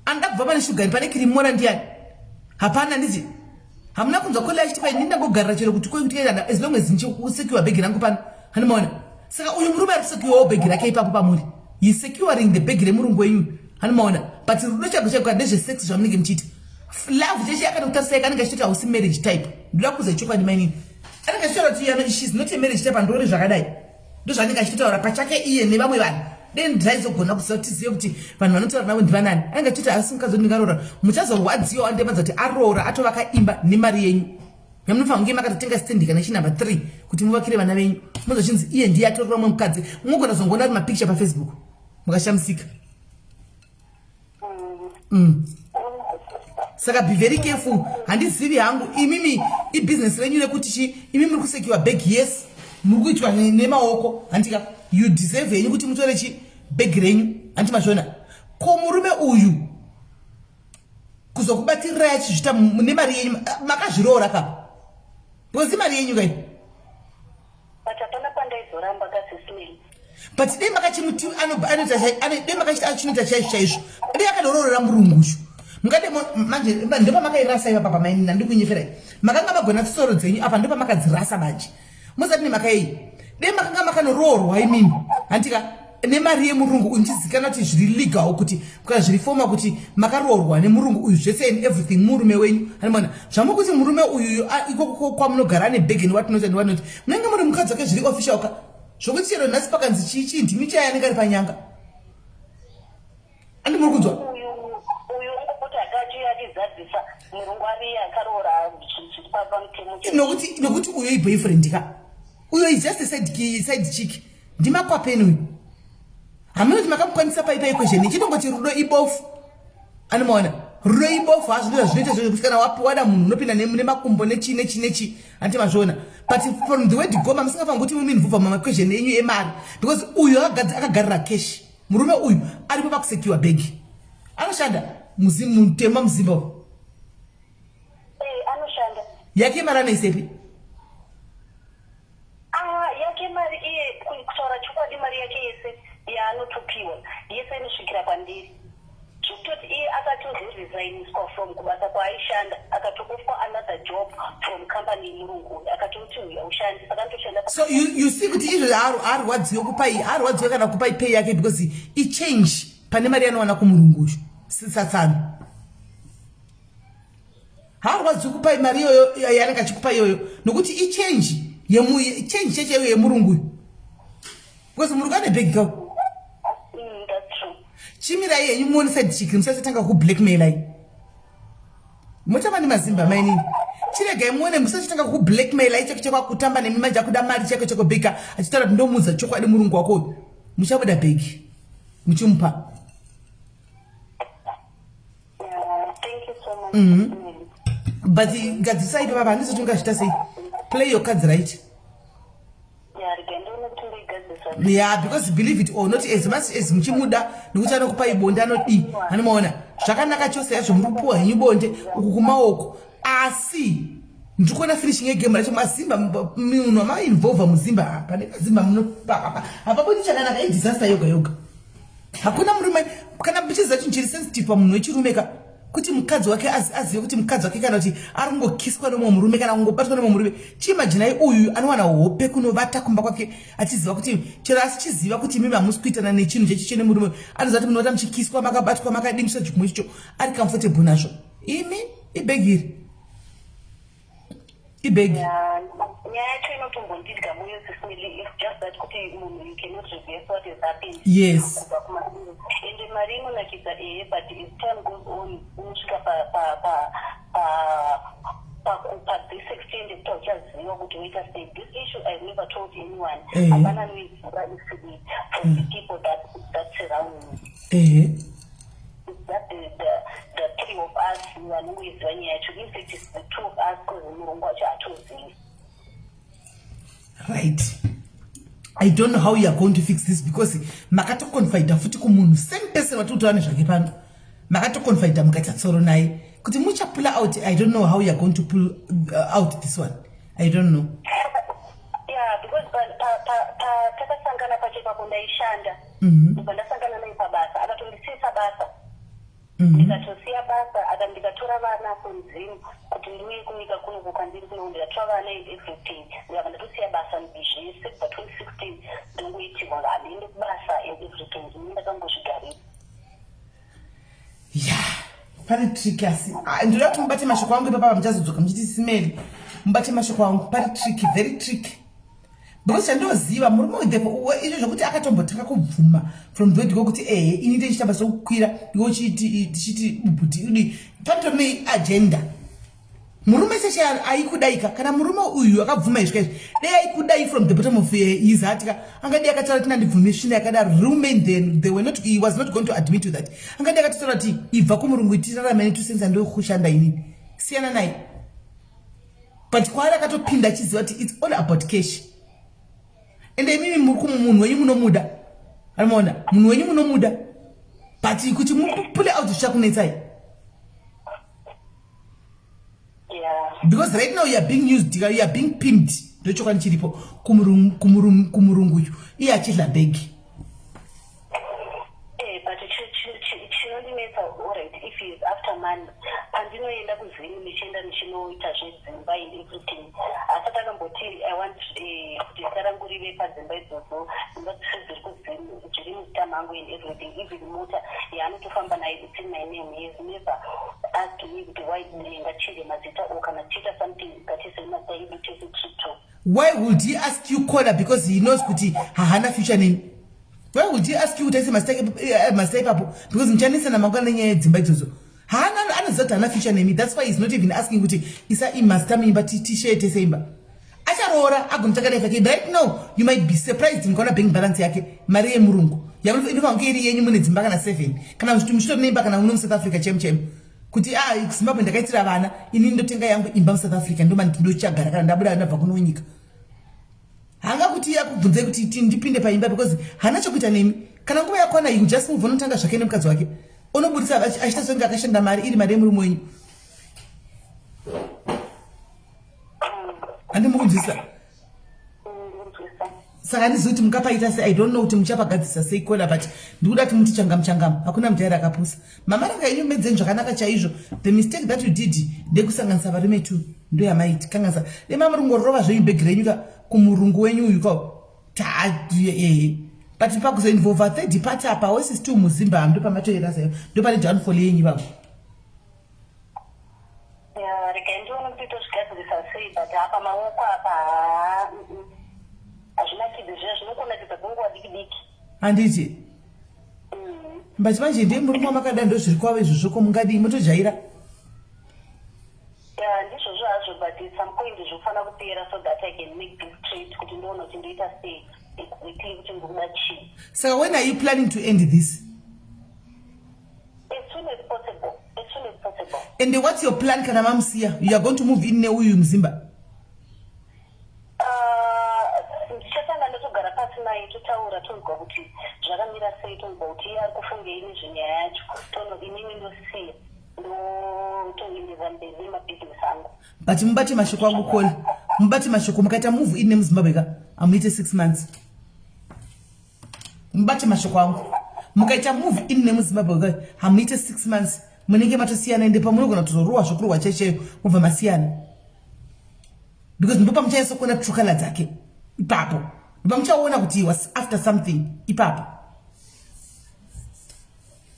anoda kubva pane shuga, pane kirimona ndiani? Hapana, nditi hamuna kunzwa kole achiti pai ndindangogarira chero kuti koi kuti as long as ndichisekiwa bhegi rangu pano, handimaona? Saka uyu murume ari kusekiwawo bhegi rake ipapo pamuri, he securing the bhegi remurungu wenyu, handimaona? But rudo chago chago ndezvesex zvamunenge muchiita. Love cheche akatokutarisa anenge achitoti hausi marriage type. Ndoda kuuza chokwadi mainini, anenge achitaura kuti she's not a marriage type. Andori zvakadai ndozvaanenge achitotaura pachake iye nevamwe vanhu. Dei ndaizogona kuziva kuti tizive kuti vanhu vanotaura navo ndivanani. Anenge achiti asi mukadzi ndingaroora muchazorwadziwa andemadza kuti aroora atovaka imba nemari yenyu yamunofanira kunge makatotenga stendi kana chinumber 3 kuti muvakire vana venyu, muzochinzi iye ndiye atorora mumwe mukadzi. Munogona zongoona ari mapicture paFacebook mukashamisika. Saka be very careful. Handizivi hangu imimi ibhizinesi renyu rekuti chi imi muri kusekiwa bag, yes, muri kuitwa nemaoko, handika? You deserve henyu kuti mutore chi bhegi renyu, handi mazviona? Ko murume uyu kuzokubatirirai achizvita nemari yenyu makazviroora kapa because imari yenyu kai. But hapana pandaizoramba kasisimeni. But dei makachimuti dei makachita achinoita chaizvo chaizvo, dei akadororera murungu uyu mungade manje ndopamakairasa iva papa mainini handikunyeferai makanga magona tsoro dzenyu apa ndopamakadzirasa manje musati nemakaiyi. Dei makanga makanoroorwa imimi, handika, nemari yemurungu uyu muchizikanwa kuti zviri legal kuti kana zviri formal kuti makaroorwa nemurungu uyu zvese and everything murume wenyu, hanimona zvamukuti murume uyu ikoko kwamunogara ane bag and what not and what not, munenge muri mukadzi wake zviri official ka zvokuti chero nhasi pakanzi chii chii ndimi chai anenge ari panyanga, andi muri kunzwa? Uyu ungokuti akachiuya achizadzisa murungu ariye akaroora zviri pamutemo. Nokuti uyo iboyfriend ka, uyo is just a side chick, ndimakwapeni uyu. Hamunoti makamukwanisa pai paequation ichitongoti rudo ibofu, anomaona? Rudo ibofu hazvo, ndizvo zvinoita zvozvo kuti kana wada munhu unopinda nemakumbo nechi nechi nechi, hanti mazviona? But from the word go mamusingafangi kuti muminvubva mamaquestion enyu emari because uyu akagarira cash. Murume uyu aripo pakusekiwa bhegi, anoshanda mutema muZimbabwe. Anoshanda. Yake mari anoisepi? Ah, yake mari iye, kutaura chokwadi, mari yake yese yaanotopiwa yese inosvikira kwandiri zvekutoti iye akatozoresigniswa from kubasa kwaaishanda akatoofferwa another job from company yemurungu uyu akatoti uyu aushandi saka anotoshanda. So you see kuti izvo haarwadziwe kupai, haarwadziwe kana kupai pay yake because ichange pane mari yanowana kumurungu uyu sitsatsano. Haarwadziwi kupai mari iyoyo yaanenge achikupa iyoyo nokuti ichange change cheche iyoyo yemurungu uyu because murungu ane bhegi kawo. That's true. Chimirai henyu muone side chick musatanga kublackmailai motama nemazimba mainini. Chiregai muone musachitanga kublackmail aichako chako akutamba nemi manje akuda mari chako chako bheka achitaura kuti ndomuudza chokwadi murungu wako uyu. Muchabuda bhegi muchimupa. Thank you so much. But gadzisai baba handisi kuti ungazviita sei. Play your cards right. Yeah, because believe it or not, as much as muchimuda nekuti anokupai bonde anodii, anomaona zvakanaka chose yazvo muri kupuwa henyu bonde uku kumaoko, asi ndiri kuona finishing yegame racho mazimba munhu amainvolva muzimba apa nemazimba munopapapa hapabudi chakanaka, idisaster yoga yoga. Hakuna murume kana muchiziva chinhu chiri sensitive pamunhu wechirume ka kuti mukadzi wake azive kuti mukadzi wake kana kuti ari kungokiswa nomumwe murume kana kungobatwa nomumwe murume. Chiimajinai uyu anowana hope kunovata kumba kwake achiziva kuti chero asichiziva kuti imimi hamusi kuitana nechinhu chechicho nemurume, anoziva kuti munovata muchikiswa makabatwa makadimiswa chikumwe chicho, ari comfortable nazvo. Imi ibhegi iri ibhegi. Nyaya yacho inotombondidya moyo, Sis Melly. It's just that kuti munhu, you cannot reverse what has happened. Kubva kumashure ende mari inonakidza ehe, but as time goes on unosvika pa this extent yekuti hauchaziva kuti woita sei. This issue I've never told anyone. Hapana anoiziva isiri from the people that surround me. It's that the three of us vanongoiziva nyaya yacho. In fact, it's the two of us because murungu wacho hatozivi. Right, I don't know how you are going to fix this because makatoconfida futi kumunhu same person watiri kutaura nezvake pano. Makatoconfida mukaita tsoro naye kuti muchapulla out. I don't know how you are going to pull out this one. I don't know. Yeah, because takasangana pacho ipapo ndaishanda. Ndibva ndasangana naye pabasa, akatondisiisa basa. Ndikatosiya basa aka ndikatora vana kunzimu kuti ndiuye kunyika kunoku kwandiri kuno. Ndikatora vana and everything, ndikabva ndatosiya basa zvese. Kubva 2016 ndongoitirwa, handiende kubasa and everything, ini ndakangozvigarira. Ya, pari tricky asi. Ah, ndinoda kuti mubate mashoko angu ipapa muchazodzoka muchiti Sis Melly mubate mashoko angu. Pari tricky, very tricky, because chandoziva murume uyu izvo zvokuti akatombotanga kubvuma from the word go kuti ehe, ini ndichitamba sokukwira iwe tichiti bhuti udi patori neagenda. Murume seche aikudaika kana murume uyu akabvuma izvi kaizvi, dai aikudai from the bottom of his heart ka, angadai akataura kuti nandibvume svina yakadaro. Real men then, they were not, he was not going to admit to that. Angadai akatotaura kuti ibva kumurungu, tirarame netusenza, ndokushanda inini, siyana naye. But kwaari akatopinda achiziva kuti it's all about cash. Ende imimi muri munhu wenyu munomuda, anomaona munhu wenyu munomuda, but kuti mupulle out zvichakunetsai because right now you are being used, you are being pimped. Ndochokwadi chiripo kumurungu uyu, iye achidla bhegi. But chinondinetsa, alright, if he is after money, pandinoenda kuZimu ndichienda ndichinoita zvedzimba and everything, asati akamboti I want kuti zita rangu rive padzimba idzodzo. Dzimba dzese dziri kuZimu dziri muzita mangu and everything. Even mota yaanotofamba nayo, it's in my name. He has never asked me kuti why ngachinje mazita or kana tichiita something ngatiisei mazita edu tese tiri two. Why would he ask you caller? Because he knows kuti haana future name. Why would he ask you kuti aise mazita ipapo? Because muchanesana mangwana nenyaya yedzimba idzodzo. Haana, anoziva kuti haana future name. That's why he's not even asking kuti isa imazita muimba tishare tese imba. Acharoora agomutsvaka life yake. Right now you might be surprised mukaona bank balance yake, mari yemurungu inofanira kunge iri yenyu mune dzimba kana 7 kana muchitori neimba kana uno muSouth Africa chemu chemu kuti a ah, Zimbabwe ndakaitira vana, ini ndotenga yangu imba muSouth Africa, ndoma ndochagara kana ndabuda ndabva kuno nyika. Hanga kuti yakubvunzai kuti ndipinde paimba because hana chokuita nemi. Kana nguva yakwana, you just move, unotanga zvake nemukadzi wake, unobudisa achiita senge akashanda mari iri mari yemurume wenyu. Handi mukunzwisa? Saka handizivi kuti mungapaita sei. I don't know kuti muchapagadzisa sei kola, but ndikuda kuti muti changamu changamu. Hakuna mutairi akapusa. Mama ranga yenyu medzeni zvakanaka chaizvo. The mistake that you did ndekusanganisa varume tu, ndo yamaiti kanganisa. Dema murungorova zvenyu bhegi renyu ka kumurungu wenyu uyu ka taehe, but pakuzoinvolva third party apa wese still muZimba, ndo pamatoera sayo, ndo pane downfall yenyu ipapo. Regai ndione kuti tozvigadzirisa sei, but apa maoko apa haa, hazvinakidzi zviya, zvinokunakidza kwenguva diki diki. Handiti? But manje ndiye murume wamakada, ndo zviri kwavo izvozvo. Ko mungadii motojaira? Ya, ndizvozvo hazvo, but that I can make this straight kuti ndoona kuti ndoita sei exactly kuti ndikuda chii. Saka when are you planning to end this? As soon as possible. As soon as possible. And what's your plan kana mamusiya? You are going to move in neuyu muzimba? Ndichatanga ndotogara pasi naye totaura tonzwa kuti zvakamira sei tonzwa kuti iye ari kufungei nezvenyaya yacho tono inini ndosiya ndotoendeza mberi nemabhizinesi angu. But mubate mashoko angu Kola. Mubate mashoko mukaita move in nemuZimbabwe ka amuite 6 months. Mubate mashoko angu. Mukaita move in nemuZimbabwe ka hamuite 6 months. Munenge matosiyana ende pamunogona kutozorohwa zvokurohwa chaicho mobva masiyana. Because ndipo pamuchanyatso kuona true color dzake ipapo. Ndipo pamuchaona kuti he was after something ipapo.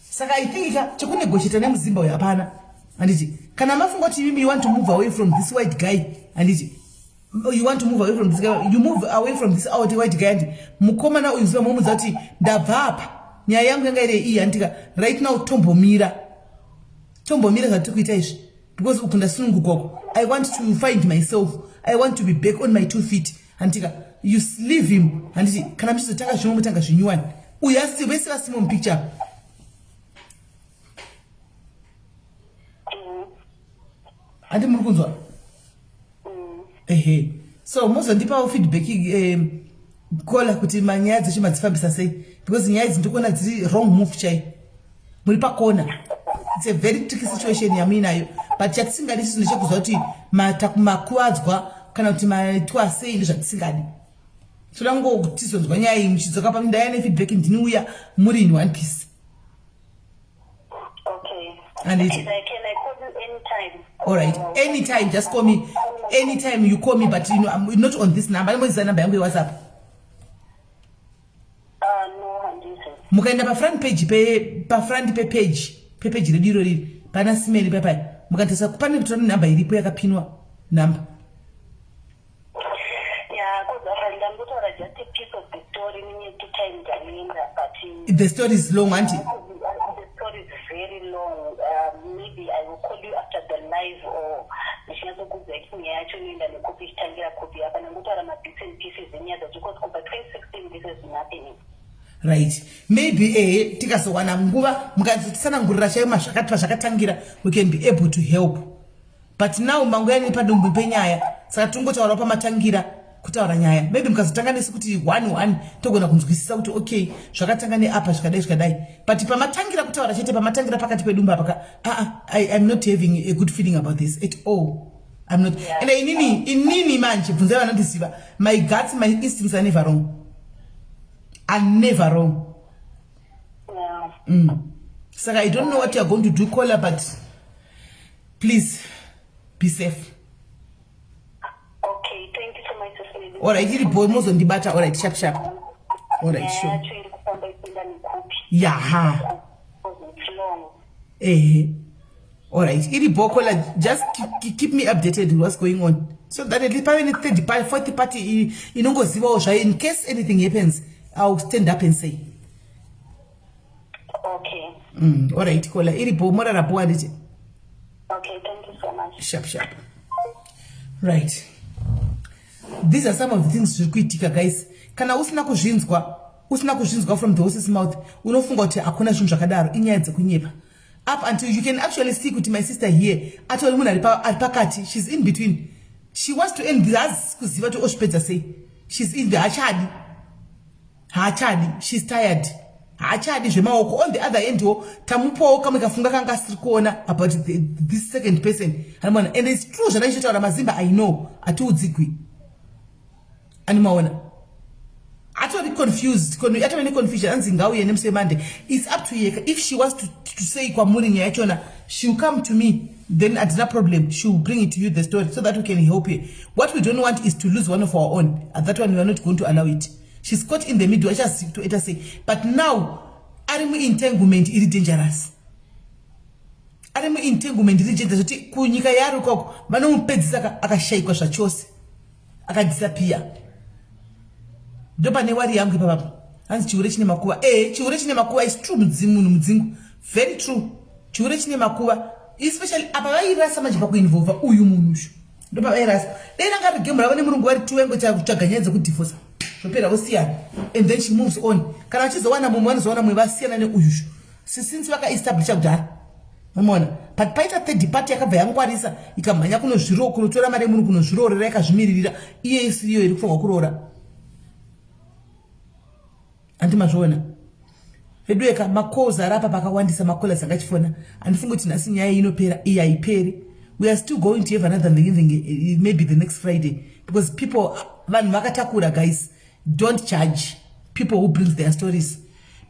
Saka I think ka chekunegotiate nemuzimba uyu hapana. Handiti kana mafunga kuti imi you want to move away from this white guy, handiti you want to move away from this guy, you move away from this out white guy and mukomana uyu ziva momudza kuti ndabva apa nyaya yangu yanga iri iyi handika right now tombomira tombomira zvatiri kuita izvi because uku ndasununguka uku I want to find myself, I want to be back on my two feet handika you leave him handiti kana muchizotanga zvimwe mutanga zvinyuwani uyu asi vese vasimo mupicture. Handi muri kunzwa? Ehe, so mozondipawo feedback Kola kuti manyaya dzacho madzifambisa sei because nyaya idzi ndikuona dziri wrong move chai muri pakona. It's a very tricky situation yamuinayo but chatisingadi isusu ndechekuziva kuti makuvadzwa kana kuti maitwa sei ndezvatisingadi. Toda ngotizonzwa nyaya iyi muchidzoka pamindaya nefeedback ndiniuya muri in one piece. Okay. And it- Can I call you anytime? All right, anytime, just call me. Anytime you call me, but you know, I'm not on this number. Anoisa number yangu yeWhatsApp. No, handizi. Mukaenda pafront page pe pafront pepage pepage redu iro riri pana simeli papai mukatarisa pane kutora namba iripo yakapinwa namba. Yeah, because apa ndambotaura just a piece of the story nenyaya time ndanienda but The story is long, auntie. The story is very long. Maybe I will call you after the live or ndichinyatsokudza kuti nyaya yacho inoenda nekupi ichitangira kupi apa ndangotaura mabits and pieces enyaya dzacho because kubva 2016 this has been happening. Right, maybe ehe tikazowana nguva mukatsanangurira chaiyo mazvakati pazvakatangira we can be able to help but now manguya nepadumbu penyaya saka tingotaurawo pamatangira kutaura nyaya maybe mukazotanga nesu kuti one one togona kunzwisisa kuti okay zvakatanga neapa zvikadai zvikadai but pamatangira kutaura chete pamatangira pakati pedumbu apa ka aa I'm not having a good feeling about this at all. I'm not. And inini manje bvunzai vanondiziva, my guts, my instincts are never wrong, are never wrong. Saka I don't know what you are going to do, Caller, but please be safe. Okay, thank you so much, Sis Melly. Alright, iri boy mozondibata. Alright, sharp sharp. Alright. Nyaya Sure. yacho iri kufamba ipinda nekupi Yaha. because it's long. Ehe, alright, iri bo Caller, just keep me updated with what's going on so that at least pave ne-third party, fourth party inongozivawo zvayo. In case anything happens, I'll stand up and say. Okay. Alright, Caller, iri bo morara bo handiti. Okay, thank you so much. Sharp sharp. Right, these are some of the things zviri kuitika, guys. Kana usina kuzvinzwa, usina kuzvinzwa from the horse's mouth, unofunga kuti hakuna zvinhu zvakadaro, inyaya dzekunyepa. Up until you can actually see kuti my sister here atori munhu ari pakati. She's in between. She wants to end this, haasi kuziva kuti ozvipedza sei. She's in the haachadi, haachadi, she's tired, haachadi zvemaoko. On the other end wo tamupawo kamwe kafunga kanga asiri kuona about this second person anomaona. And it's true zvandaichotaura, mazimba, I know hatiudzigwi animaona atori confused, atove neconfusion. Anzi ngauye nemusi weMonday. It's up to ye if she wants to say kwamuri nyaya yachona. She will come to me, then handina problem. She will bring it to you, the story, so that we can help her. What we don't want is to lose one of our own. At that one we are not going to allow it. She's caught in the middle, achazivi kutoita sei. But now ari muentanglement iri dangerous, ari muentanglement iri dangerous kuti kunyika yaari ikoko vanomupedzisa akashayikwa zvachose, akadisappear. Ndo pane worry yangu ipapapo. Hanzi chihure chine makuva. E, chihure chine makuva is true. Mudzimu, munhu mudzingu, very true. Chihure chine makuva, especially apa vairasa manje pakuinvolva uyu munhu ushu. Ndopavairasa. Dai ranga riri game ravo nemurungu vari two vaingoita kutsvaga nyaya dzekudhifosa. Zvopera vosiyana. And then she moves on. Kana vachizowana mumwe vanozowana mumwe vasiyana neuyushu. Since vakaestablisha kudhara. Unoona? But paita third party yakabva yangwarisa ikamhanya kunozviro kunotora mari yemunhu kunozviroorera yakazvimiririra iye isiriyo iri kufanirwa kuroora. Anti mazviona? Veduweka macalls ari apa pakawandisa macallers angachifona. Andifungi kuti nhasi nyaya inopera iyi haiperi. We are still going to have another thing eh, maybe the next Friday because people vanhu vakatakura guys. Don't judge people who brings their stories.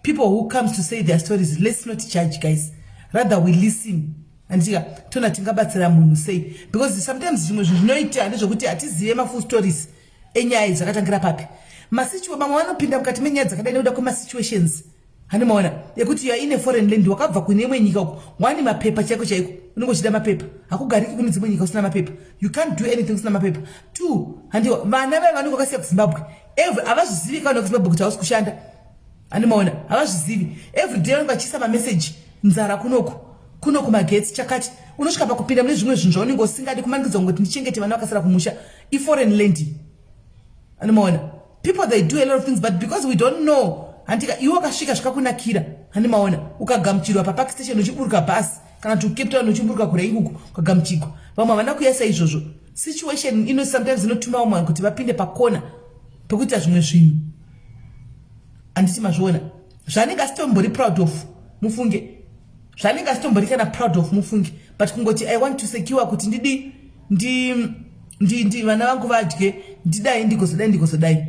People who comes to say their stories, let's not judge guys. Rather we listen. Anditika tona tingabatsira munhu sei because sometimes zvimwe zvinhu zvinoita ndezvekuti hatizive mafull stories enyaya idzi dzakatangira papi. Masituwa vamwe vanopinda mukati menyaya dzakadai nekuda kwemasituations. Hani maona yekuti you are in a foreign land wakabva kune imwe nyika uko wani mapepa chaiko chaiko unenge uchida mapepa hakugariki kune dzimwe nyika usina mapepa you can't do anything usina mapepa two handiwa vana vaya vanenge vakasiya kuzimbabwe every havazvizivi kana kuzimbabwe kuti hausi kushanda hani maona havazvizivi every day vanenge vachiisa mameseji nzara kunoku kuno kumagetsi chakati unosvika pakupinda mune zvimwe zvinhu zvaunenge usingadi kumanikidzwa kungoti ndichengete vana vakasara kumusha iforeign land Anomaona people they do a lot of things but because we don't know handika iwe wakasvika zvikakunakira handimaona ukagamuchirwa papark station uchiburuka bus kana kuti kucape town uchiburuka kure ikuku ukagamuchigwa vamwe havana kuya saizvozvo situation ino sometimes inotuma vamwe vanhu kuti vapinde pakona pekuita zvimwe zvinhu handiti mazviona zvaanenge asitombori proud of mufunge zvaanenge asitombori kana proud of mufunge but kungoti i want to secure kuti ndidi ndi ndi ndi vana vangu vadye ndidai ndigozodai ndigozodai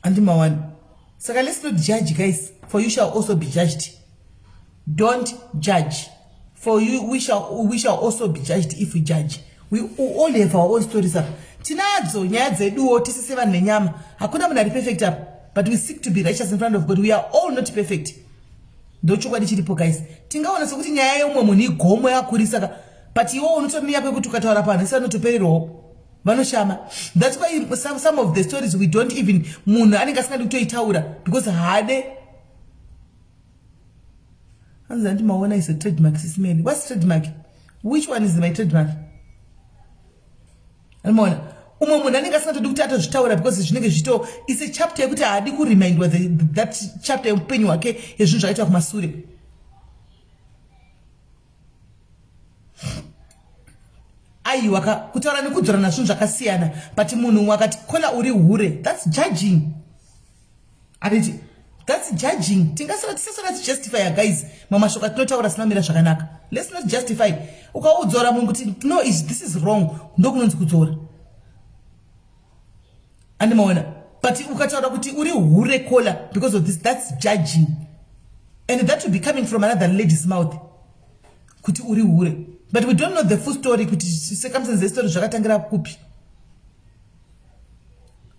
andimawani saka let's not judge guys for you shall also be judged don't judge for you we shall, we shall also be judged if we judge we all have our own stories apa tinadzo nyaya dzeduwo tisi sevanhu venyama hakuna munhu ari perfect apa but we seek to be righteous in front of god we are all not perfect ndochokwadi chiripo guys tingaona sekuti nyaya yeumwe munhu igomo yakurisa ka but iwo unotomiya kwekuti ukataura panhu isi vanotopererwawo vanoshama thats why some, some of the stories we don't even munhu anenge asingadi kutoitaura because haade hanzi handi maona is a trademark sisimeli whats trademark which one is my trademark Anomaona umwe munhu anenge asingatodi kuti atozvitaura because zvinenge zvito is a chapter yekuti haadi kuremindwa that chapter yeupenyu hwake yezvinhu zvakaitwa kumasure aiwa ka kutaura nekudzorana zvinhu zvakasiyana but munhu umwe akati kola uri hure thats judging Anditi that's judging. Tingasara tisasara justify guys. Mama shoka tinotaura sina mira zvakanaka. Let's not justify. Ukaudzora munhu kuti no is this is wrong. Ndokunonzi kudzora. Andi maona. But ukataura kuti uri hure kola because of this that's judging. And that will be coming from another lady's mouth. Kuti uri hure. But we don't know the full story kuti circumstances story zvakatangira kupi.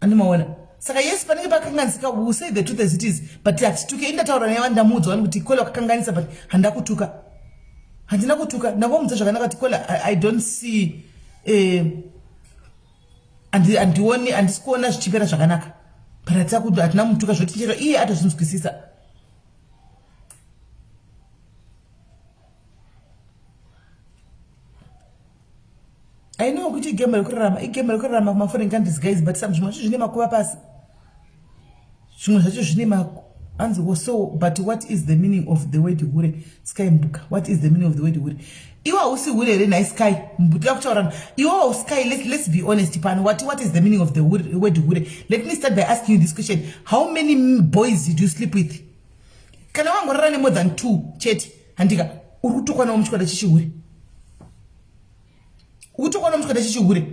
Andimaona. Saka yes panenge pakanganisika we will say the truth as it is but hatituke indataura naye vandamuudza wani kuti kola wakakanganisa but handina kutuka. Handina kutuka ndangomudza zvakanaka kuti kola I, I don't see eh, andioni handisi kuona zvichipera zvakanaka but hatina mutuka zvoti chero iye atozvinzwisisa. I know kuti igame rekurarama igame rekurarama kumaforeign countries guys but some zvimwe zvacho zvine makuva pasi zvimwe zvacho zvine maku anzi so but what is the meaning of the word hure sky mbuka what is the meaning of the word hure iwe hausi hure here nhai sky mbutira kutaurana iwe sky let's, let's be honest pano what, what is the meaning of the word hure let me start by asking you this question how many boys did you sleep with kana wangorara nemore than two chete handika uri kutokwanawo muchikwata chichihure ukutokwana muchikwata chichihure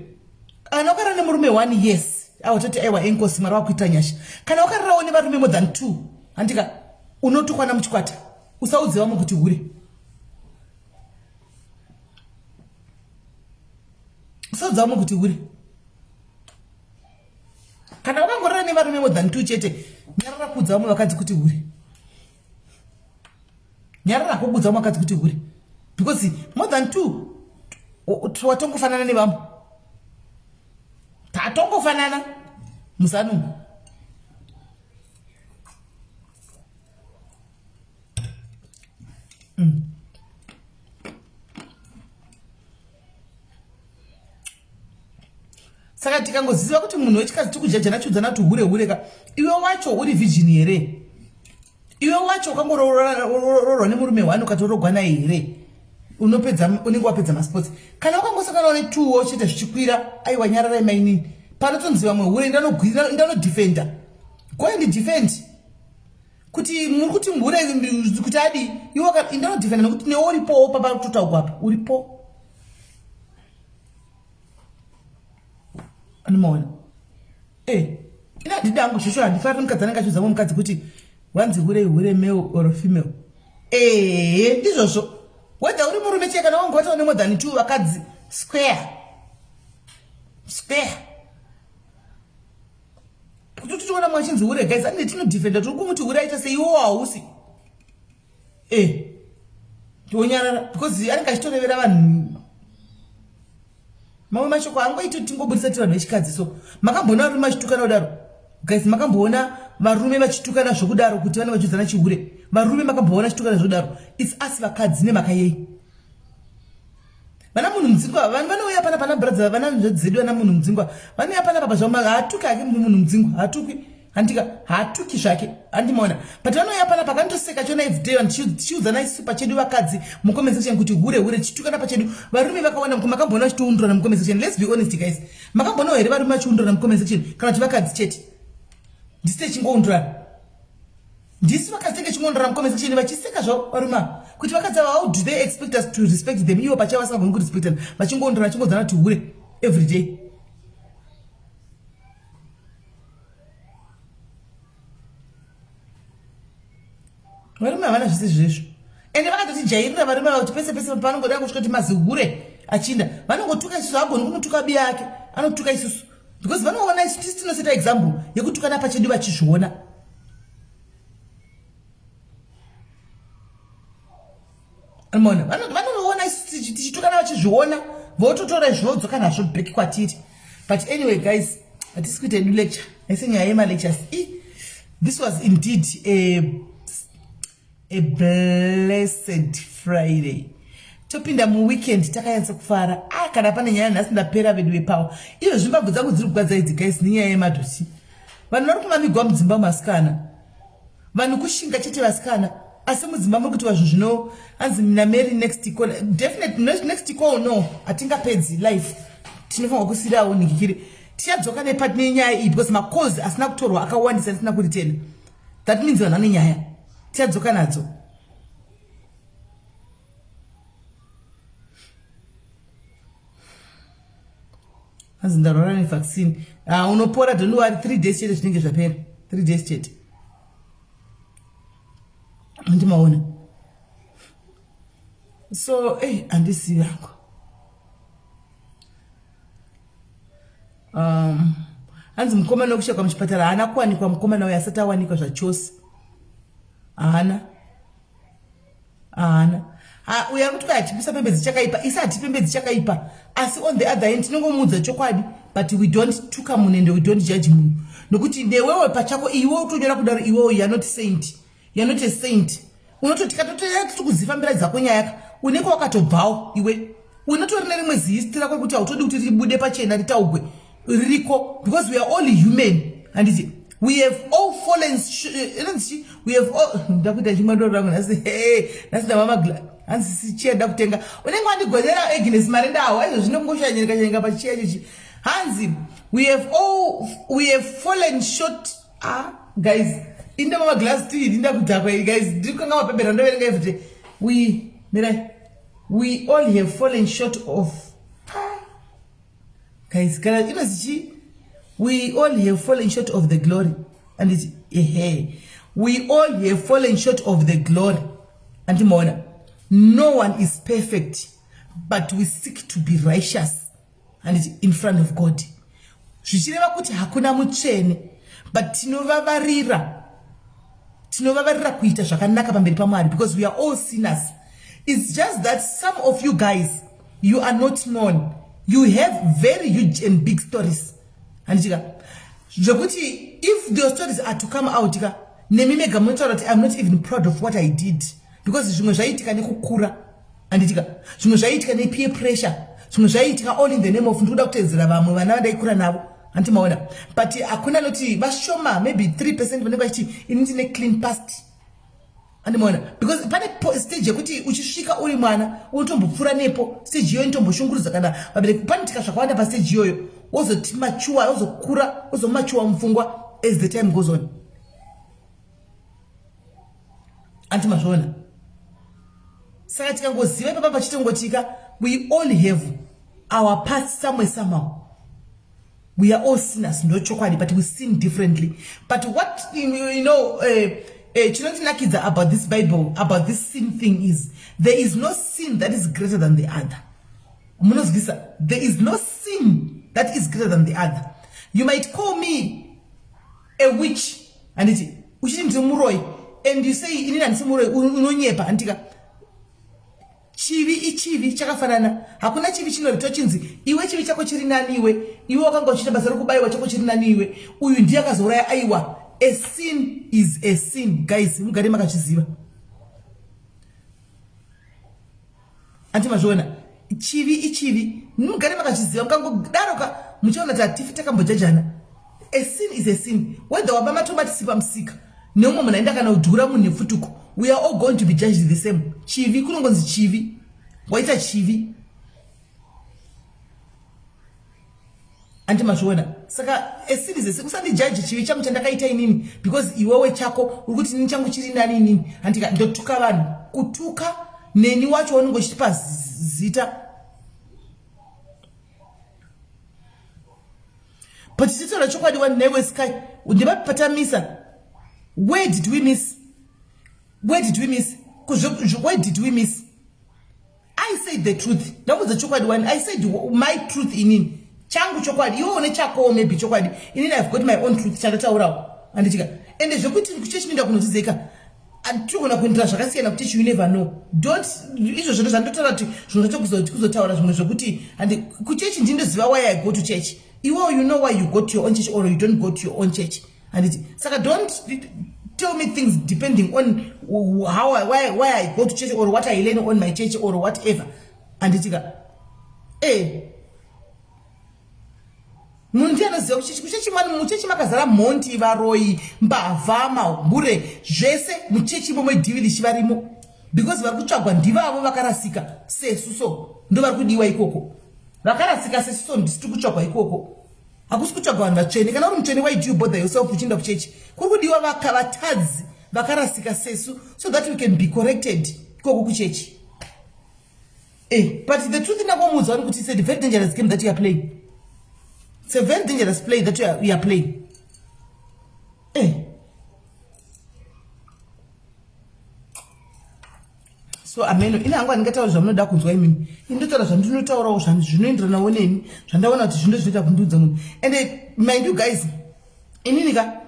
kana wakarara nemurume one yes awatoti aiwa enkosi mwari wakuita nyasha kana wakararawo nevarume more than two handika unotokwana muchikwata usaudze vamwe kuti hure usaudze vamwe kuti hure kana wakangorara nevarume more than two chete nyarara kuudza vamwe vakadzi kuti hure nyarara kuudza vamwe vakadzi kuti hure because more than two watongofanana nevamwe tatongofanana muzanu mm. Saka tikangoziva kuti munhu wechikadzi tikujajana chiudzana kuti hure hure ka, iwe wacho uri virgin here? Iwe wacho ukangoroorwa nemurume one ukatorogwa naye here? Unopedza, unenge wapedza masports. Kana ukangosangana netuwo chete zvichikwira, aiwa nyararai mainini. Panotonzi vamwe hure ndanodefenda. Go and defend. Kuti muri kuti mhure kuti adi, iwe ndanodefenda nekuti newe uripowo papa kutotaugwa apa, uripo. Anomaona. Eh, ina handidi hangu zvesho, handifariri mukadzi anenge achiudza mumwe mukadzi kuti wanzi hure hure male or female. Eh, ndizvozvo. Whether uri murume cheye kana wangu wataone more than 2 vakadzi, square. Square. Kuti titoona mwe achinzi hure guys, ane tinodefenda tiri kumuti hure aita sei iwo hausi. Eh. Tionyarara because anenge achitorevera vanhu. Mamwe mashoko angoiti kuti tingobudisa tiri vanhu vechikadzi so. Makamboona varume vachitukana kudaro? Guys, makamboona varume vachitukana zvokudaro kuti vanenge vachiudzana chihure? Varume makamboona vachitukana zvokudaro? It's us vakadzi nemhaka yei? Vana munhu mudzingwa, vanhu vanouya pana pana brother, vana dzedu vana munhu mudzingwa. Vanouya pana baba zvavo, haatuki hake munhu mudzingwa, haatuki. Handika, haatuki zvake, handimaona. But vanouya pana pakanotoseka chona every day, vanhu tichiudzana isu pachedu vakadzi mucomment section kuti hure hure, tichitukana pachedu. Varume vakawanda makamboona vachitoundurana mucomment section. Let's be honest guys. Makamboona here varume vachiundurana mucomment section kana kuti vakadzi chete? Ndisi techingoundurana. Ndisi vakadzi tenge chingoundurana mucomment section vachiseka zvavo varume ava. Kuti vakadzi ava, how do they expect us to respect them? Ivo pachavo vasingagoni kurespectana. Vachingoundurana, vachingodzana kuti hure every day. Varume havana zvese zvezvo. Ende vakatotijairira varume ava kuti pese pese pavanongoda kusvika kuti mazihure achinda, vanongotuka isusu, haagoni kunotuka biya yake, anotuka isusu. Because vanoona isu tisi tinoseta example yekutukana pachedu vachizviona. Unoona, vanoona isu tichitukana vachizviona, vototora izvo vodzoka nazvo back kwatiri. But anyway guys, hatisi kuita edu lecture. Haisi nyaya yemalectures. This was indeed a blessed Friday. Topinda muweekend takanyatsa kufara. Kana pane nyaya nhasi ndapera vedu vepower. Iyo zvimbabvu dzangu dziri kugwadza idzi guys nenyaya yemadhosi. Vanhu vari kumamigwa mudzimba masikana. Vanhu kushinga chete vasikana. Asi mudzimba muri kuti vazvo zvino hanzi na Mary next call. Definitely next call no. Hatingapedzi life. Tinofanirwa kusirawo nhikikiri. Tichadzoka nepart nenyaya iyi because macalls asina kutorwa akawandisa ndisina kuritena. That means vanhu vane nyaya. Tichadzoka nadzo. Hanzi ndarwara nevaccine. Unopora, don't worry, 3 days chete zvinenge zvapera. 3 days chete. Ndimaona. So, handisivi hangu. Hanzi mukomana wekushekwa muchipatara haana kuwanikwa, mukomana uyu asati awanikwa zvachose. Haana. Haana. Uyo ari kuti kwai hatipisa pembedzi chakaipa, isi hatipembedzi chakaipa. Asi on the other hand tinongomuudza chokwadi, but we don't tuka munhu and we don't judge munhu. Nokuti newewe pachako iwe utonyora kudaro iwewe you are not saint. You are not a saint. Unototi katotoya tiri kuzifambira dzako nyaya ka, unenge wakatobvawo iwe. Unotori nerimwe zihistory rako rekuti hautodi kuti ribude pachena ritaugwe ririko because we are all human. Handiti we have all fallen inonzi we have all ndakuita chimwe doro rangu nhasi. Hey, nhasi ndamama hanzi sichiya ndakutenga. Unenge wandigonera Agnes mari ndawo aizvo zvino kungoshanyereka nyenga pachiya chichi. Hanzi we have fallen short. Guys, inda mama glass tea ndinda kudhakwa iyi guys. Ndiri kanga mapepera ndoverenga every day. We mirai. We all have fallen short of guys, kana inonzi chi? We all have fallen short of the glory. And it's ehe. We all have fallen short of the glory. Andimaona. No one is perfect, but we seek to be righteous. And it's in front of God. Zvichireva kuti hakuna mutsvene, but tinovavarira kuita zvakanaka pamberi paMwari because we are all sinners. It's just that some of you guys, you are not known. You have very huge and big stories. Handichika. Zvekuti if the stories are to come out ka, nemi mega munotaura kuti I'm not even proud of what I did because zvimwe zvaiitika nekukura. Handichika. Zvimwe zvaiitika nepeer pressure. Zvimwe zvaiitika all in the name of ndikuda kuteedzera vamwe vana vandaikura navo. Hanti maona? But hakuna anoti vashoma maybe 3% vanenge vachiti ini ndine clean past. Andimaona? Because pane stage yekuti uchisvika uri mwana unotombopfuura nepo stage iyoyo inotomboshungurudza kana vabereki panoitika zvakawanda pastage iyoyo wozoti machuwa wozokura wozomachuwa mupfungwa as the time goes on. Anti mazviona? Saka tikangoziva ipapa pachitongotika we all have our past somewhere somehow. We are all sinners, ndo chokwadi, but we sin differently. But what you know, chinondinakidza about this Bible, about this sin thing is there is no sin that is greater than the other. Munozwisa? There is no sin that is greater than the other. You might call me a witch, handiti uchiti ndiri muroyi, and you say inini handisi muroyi, unonyepa, handitika? Chivi ichivi chakafanana. Hakuna chivi chinoritwa chinzi iwe chivi chako chiri nani iwe, iwe wakanga uchiita basa rekubayiwa chako chiri nani iwe, uyu ndiye akazouraya. Aiwa, a sin is a sin, guys, mugare makazviziva. Anti mazviona? Chivi ichivi, mugare makazviziva. Mukangodaro ka muchiona kuti hatifi takambojajana. A sin is a sin, whether waba matomatisi pamusika neumwe munhu aenda kana kudhura munhu nepfutuko, we are all going to be judged the same. Chivi kunongonzi chivi, waita chivi. Anti mazviona? Saka a sin is a sin. Usandijaji chivi changu chandakaita inini because iwewe chako uri kuti inini changu chiri nani inini. Handika ndotuka vanhu kutuka neni wacho waunenge uchitipa zita. But tichitaura chokwadi wani newe Sky, ndevapi patamisa? Where did we miss? Where did we miss? Where did we miss? I said the truth. Ndakudza chokwadi wani. I said my truth inini. Changu chokwadi. Iwe une chakowo maybe chokwadi. Inini I've got my own truth chandataurawo. Handitika. Ende zvekuti kuchechi ndinoenda kunodzidzeka. Tinogona kuendera zvakasiyana kuchechi, you never know. Don't izvo zvinhu zvandotaura kuti zvinhu zvacho kuzotaura zvimwe zvekuti handi kuchechi ndindoziva why I go to church. Iwe you know why you go to your own church or you don't go to your own church. Handiti? Saka don't tell me things depending on how I, why I go to church or what I learn on my church or whatever. Handitika? Munhu ndiye anoziva kuchechi. Kuchechi mani, muchechi makazara mhondi, varoyi, mbavha, mahure, zvese muchechi imomo. Idhivilishi varimo because vari kutsvagwa ndivavo vakarasika sesu, so ndo vari kudiwa ikoko. Vakarasika sesu, so ndisi tiri kutsvagwa ikoko. Hakusi kutsvagwa vanhu vatsvene. Kana uri mutsvene, why do you bother yourself uchienda kuchechi? Kuri kudiwa vatadzi vakarasika sesu so that we can be corrected ikoko kuchechi. But the truth inakomuudza vari kuti it's a very dangerous game that you are playing. It's a very dangerous play that you are playing. So ameno ine hangu handingataura zvamunoda kunzwa imimi. Indotaura zvandinotaurawo zvinoenderanawo neni, zvandaona kuti zvindo zvinoita kundiudza munhu. And mind you guys, inini ka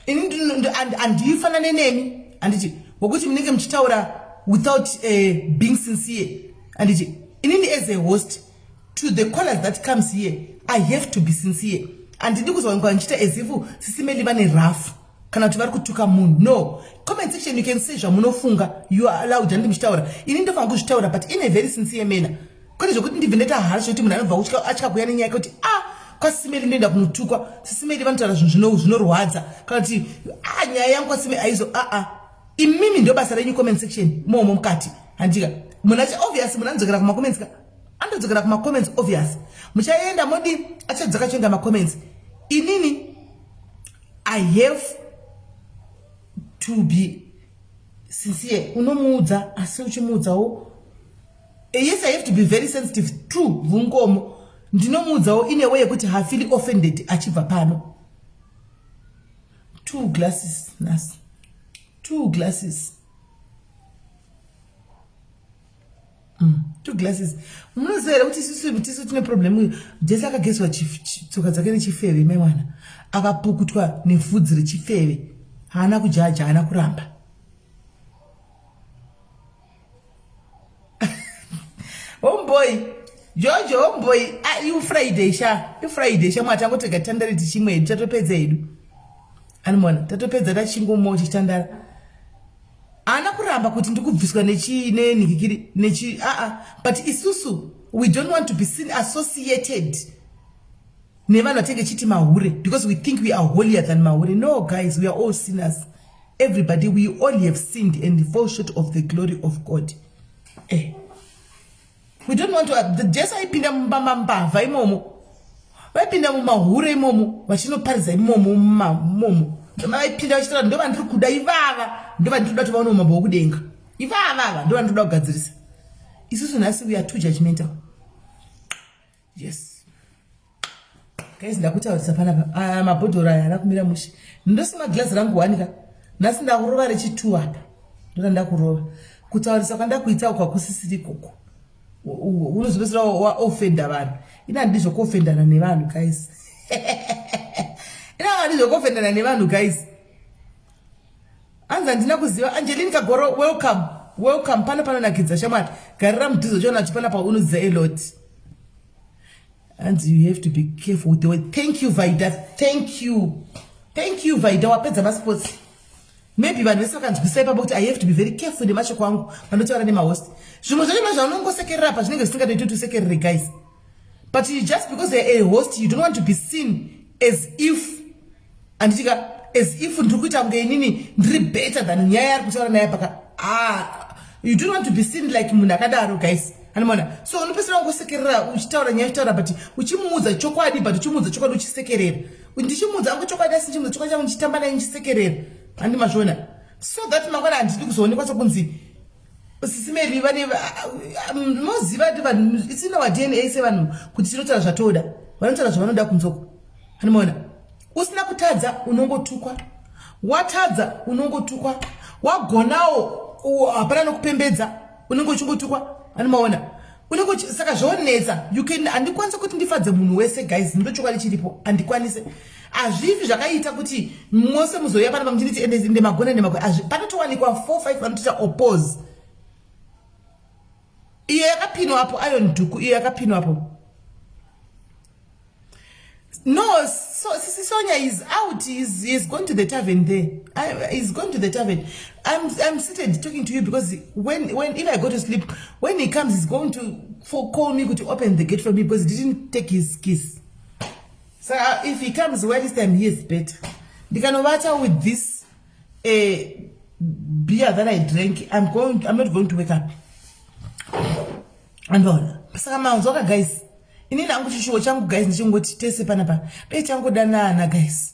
ini handifanane nemi, handiti, wokuti munenge muchitaura without being sincere. Handiti inini as a host to the callers that comes here, I have to be sincere. Handidi kuzowanikwa ndichiita as if Sisi Melly vane rough kana kuti vari kutuka munhu. No comment section, you can say zvamunofunga, you are allowed. Handiti muchitaura, ini ndofanira kuzvitaura, but in a very sincere manner, kwete zvekuti ndibve ndaita hasha zvekuti munhu anobva atya kuuya nenyaya yekuti a kwaSisi Melly ndoenda kunotukwa, Sisi Melly vanotaura zvinhu zvinorwadza, kana kuti a nyaya yangu kwaSisi Melly aizo. Aa, imimi ndo basa renyu, comment section momo mukati. Handika munhu achi obvious munhu anodzokera kumacomments ka, anodzokera kumacomments obvious. Muchaenda modi achadzoka achienda macomments. Inini I have to be sincere. Unomuudza asi uchimuudzawo, yes, I have to be very sensitive to vungomo. Ndinomuudzawo in a way yekuti hafeeli offended achibva pano. Two glasses nasi, two glasses. Two glasses. Munoziva here kuti isusu tisu tine problem uyu? Jesu akagezwa tsoka dzake nechifeve, maiwana akapukutwa nevhudzi rechifeve, haana kujaja, haana kuramba. Homeboy George, homeboy, ah, iu Friday sha, iFriday sha. Mwatangotega tandare tichimwe hedu, tatopedza hedu. Animona tatopedza, tachingomo tichitandara. Haana kuramba kuti ndikubviswa nenhikikiri nechi aa. But isusu We don't want to be seen associated nevanhu vatenge chiti mahure because we think we are holier than mahure. No guys, we are all sinners. Everybody, we all have sinned and fall short of the glory of God. Eh. We don't want to uh, the Jesu aipinda mumba imomo. Vaipinda mumahure imomo vachinoparidza imomo imomo. Vaipinda vachitaura ndovandiri kuda ivava ndovandiri kuda kuti vaone umambo hwokudenga. Ivava ava ndovandiri kuda kugadzirisa. Isusu nhasi we are too judgmental. Yes. Guys ndakutaurisa panapa. Aya mabhodhoro aya haana kumira mushe. Ndosima glass rangu wanika. Nhasi ndakurova rechitu apa. Ndoda ndakurova. Kutaurisa kwandakuita uku hakusisiri ikoko. Unozopedzisira waofenda vanhu. Ini handidi zvekuofendana nevanhu guys. Ini handidi zvekuofendana nevanhu guys. Hanzi handina kuziva. Angeline Kagoro welcome. Welcome pano panonakidza shamwari. Garira mudhuze uchiona kuti panapa unodzidza a lot. Hanzi you have to be careful with the word. Thank you Vaida. Thank you. Thank you Vaida wapedza masports. Maybe vanhu vese vakanzwisa ipapo kuti I have to be very careful nemashoko angu vanotaura nemahost. Zvimwe zvacho mazvaunongosekerera apa zvinenge zvisingatoiti kuti usekerere guys. But you just because you're a host you don't want to be seen as if anditika as if ndiri kuita kunge inini ndiri better than nyaya yaari kutaura naye paka ah, you don't want to be seen like munhu akadaro guys anomaona so unopesera ungosekerera uchitaura nyaya uchitaura but uchimuudza chokwadi but uchimuudza chokwadi uchisekerera ndichimuudza angu chokwadi asi ndichimuudza chokwadi changu ndichitamba naye ndichisekerera handi mazviona so that mangwana handidi kuzoonekwa sekunzi sisi Mary vane moziva kuti vanhu it's in our DNA sevanhu kuti tinotaura zvatoda vanotaura zvavanoda kunzoko anomaona usina kutadza unongotukwa watadza unongotukwa wagonawo hapana nokupembedza unenge uchingotukwa anomaona unenge saka zvonetsa you can handikwanise kuti ndifadze munhu wese guys ndochokwadi chiripo handikwanise hazvifi zvakaita kuti mose muzouya panapa muchinditi ende ende magona ende magona hazvi panotowanikwa 4 5 vanotoita oppose iyo yakapinwa apo iron dhuku iyo yakapinwa apo No, so, Sisi Sonia is out. He's, he's gone to the tavern there. I, he's gone to the tavern. I'm, I'm seated talking to you because when, when if I go to sleep, when he comes, he's going to for, call me to open the gate for me because he didn't take his keys. So uh, if he comes well this time, he is better. Ndikanovata with this uh, beer that I drank, I'm going. I'm not going to wake up. Andona. Saka manzwa guys. Inini hangu chishuwo changu guys ndechingoti tese panapa dai tangodanana guys.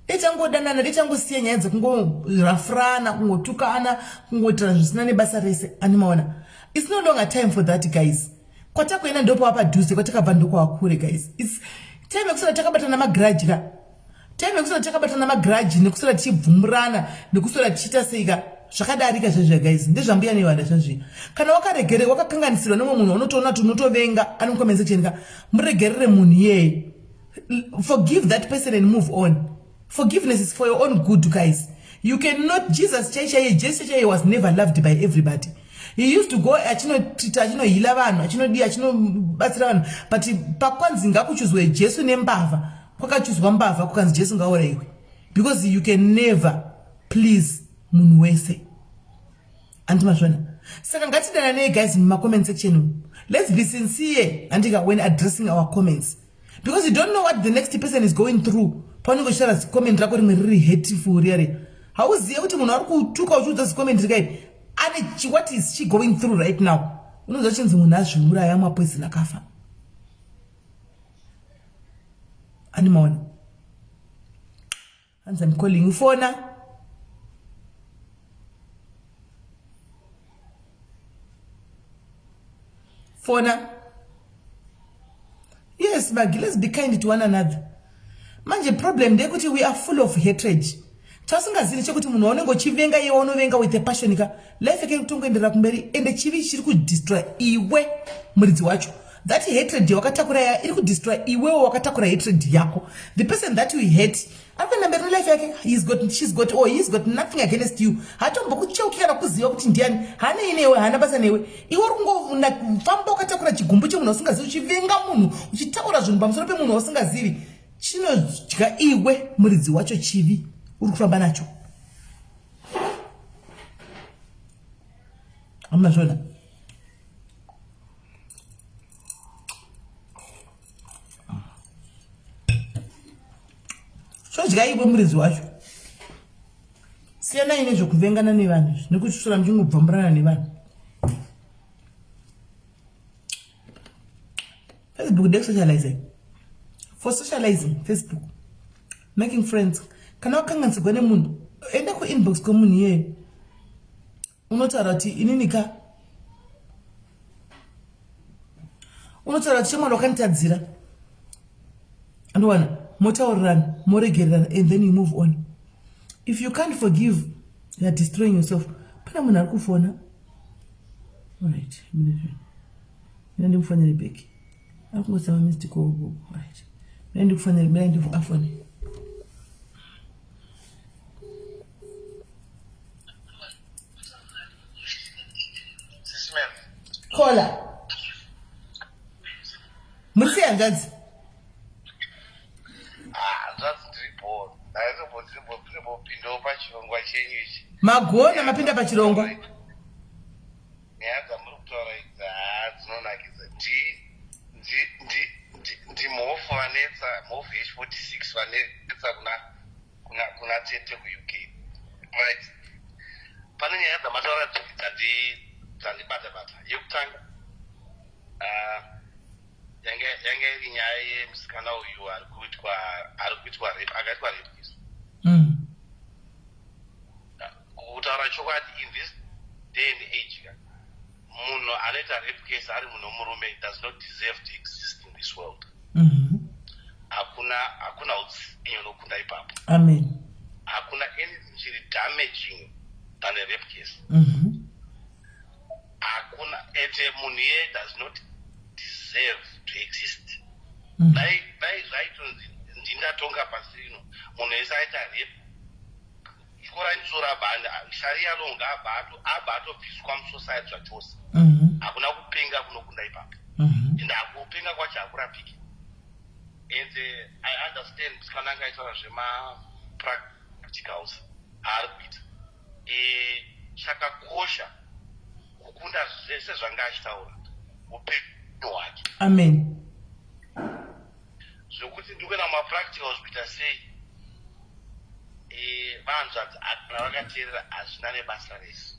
Dai tangodanana, dai tangosiya nyaya dzekungorafurana, kungotukana, kungoitira zvisina nebasa rese. Animaona. It's no longer time for that guys. Kwatakuenda ndopava padhuze, kwatakabva ndokwava kure guys. It's time yekusara takabatana magrudge ka. Time yekusara takabatana magrudge nekusara tichibvumurana, nekusara tichiita sei ka. Zvakadarika zvezviya guys, ndezvambuya nevanda zvezviya. Kana wakaregere wakakanganisirwa nemumwe munhu unotoona kuti unotovenga ari mucomment section ka, muregerere munhu iyeye. Forgive that person and move on. Forgiveness is for your own good guys. You cannot, Jesus chai chaiye, Jesu chaiye was never loved by everybody. He used to go achinotrita, achinohila vanhu, achinodii, achinobatsira vanhu. But pakwanzi ngakuchuzwe Jesu nembavha, kwakachuzwa mbavha kukanzi Jesu ngauraiwe. Because you can never please munhu wese. Anti mazvona. Saka ngatidananei guys muma comment section umu. Let's be sincere andika when addressing our comments. Because you don't know what the next person is going through. Paunenge uchitaura zicomment rako rimwe riri hateful riya riya. Hauzive kuti munhu ari kutuka uchiudza zicomment rikai ane what is she going through right now. Unonzwa chinzi munhu azviuraya amwa poison akafa. Ani maona. Hanzi I'm calling you fona. Fona. Yes, Maggie, let's be kind to one another. Manje problem ndeyekuti we are full of hatred. Chasingazivi chekuti munhu waunenge uchivenga iye waunovenga with a passion ka life yake kutongoenderera kumberi ende chivi chiri kudestroy iwe muridzi wacho. That hatred yawakatakura ya iri kudestroy iwewo wakatakura hatred yako. The person that you hate ari kuenda mberi nelife yake he's got, she's got, or he's got nothing against you. Hatombokucheuki kana kuziva kuti ndiani, haanei newe, haana basa newe. Iwe uri kungofamba wakatakura chigumbu chemunhu usingazivi, uchivenga munhu, uchitaura zvinhu pamusoro pemunhu wausingazivi. Chinodya iwe muridzi wacho chivi uri kufamba nacho. Hamuna zvona. Chodyaipo muridzi wacho. Siyanai nezvekuvengana nevanhu izvi nekutisvora muchingobvamburana nevanhu. Facebook ndekusocializing. For socializing, Facebook. Making friends. Kana wakanganisigwa nemunhu, enda kuinbox kwemunhu iyeyo. Unotaura kuti inini ka. Unotaura kuti shamwari wakanditadzira. Andowana motaurirana, moregererana and then you move on. If you can't forgive, you are destroying yourself. Pane munhu ari kufona. Alright, mina ndikufonere back. Ari kungosama missed call. Alright. Mina ndikufonere, mina ndikuafone. Kola. Muri sei hanzvadzi? Ah, hanzvadzi ndiripo. Ndaizombopindawo pachirongwa chenyu ichi. Magona mapinda pachirongwa. Nyaya dzamuri kutaura idzi haa dzinonakidza. Ndi ndi ndi ndi mhofu vanetsa mhofu H46 vanetsa kuna kuna kuna tete kuUK. Right. Pane nyaya dzamataura dzandi dzandibata bata. Yekutanga uh, yanga yanga iri nyaya yemusikana uyu ari kuitwa ari kuitwa rape akaitwa rape case. Kutaura chokwadi in this day and age ka munhu anoita rape case ari munhu wemurume does not deserve to exist in this world. Hakuna hakuna utsinye unokunda ipapo. Amen. Hakuna anything chiri damaging than a rape case. Hakuna ete munhu iye does not deserve to exist. Dai dai zvaitonzi ndindatonga pasi rino munhu wese aita rape chikoranitsora bhandi sharia law ngaabva abva atobviswa musociety zvachose. Hakuna kupenga kunokunda ipapo. And hakupenga kwacho hakurapiki. And I understand musikana anga aitaura zvemapracticals aari kuita. Chakakosha kukunda zvese zvanga achitaura upenyu hwake. Amen. Zvekuti ndikuenda mumapracticals kuita sei vanzvadzi kana vakateerera hazvina nebasa rese.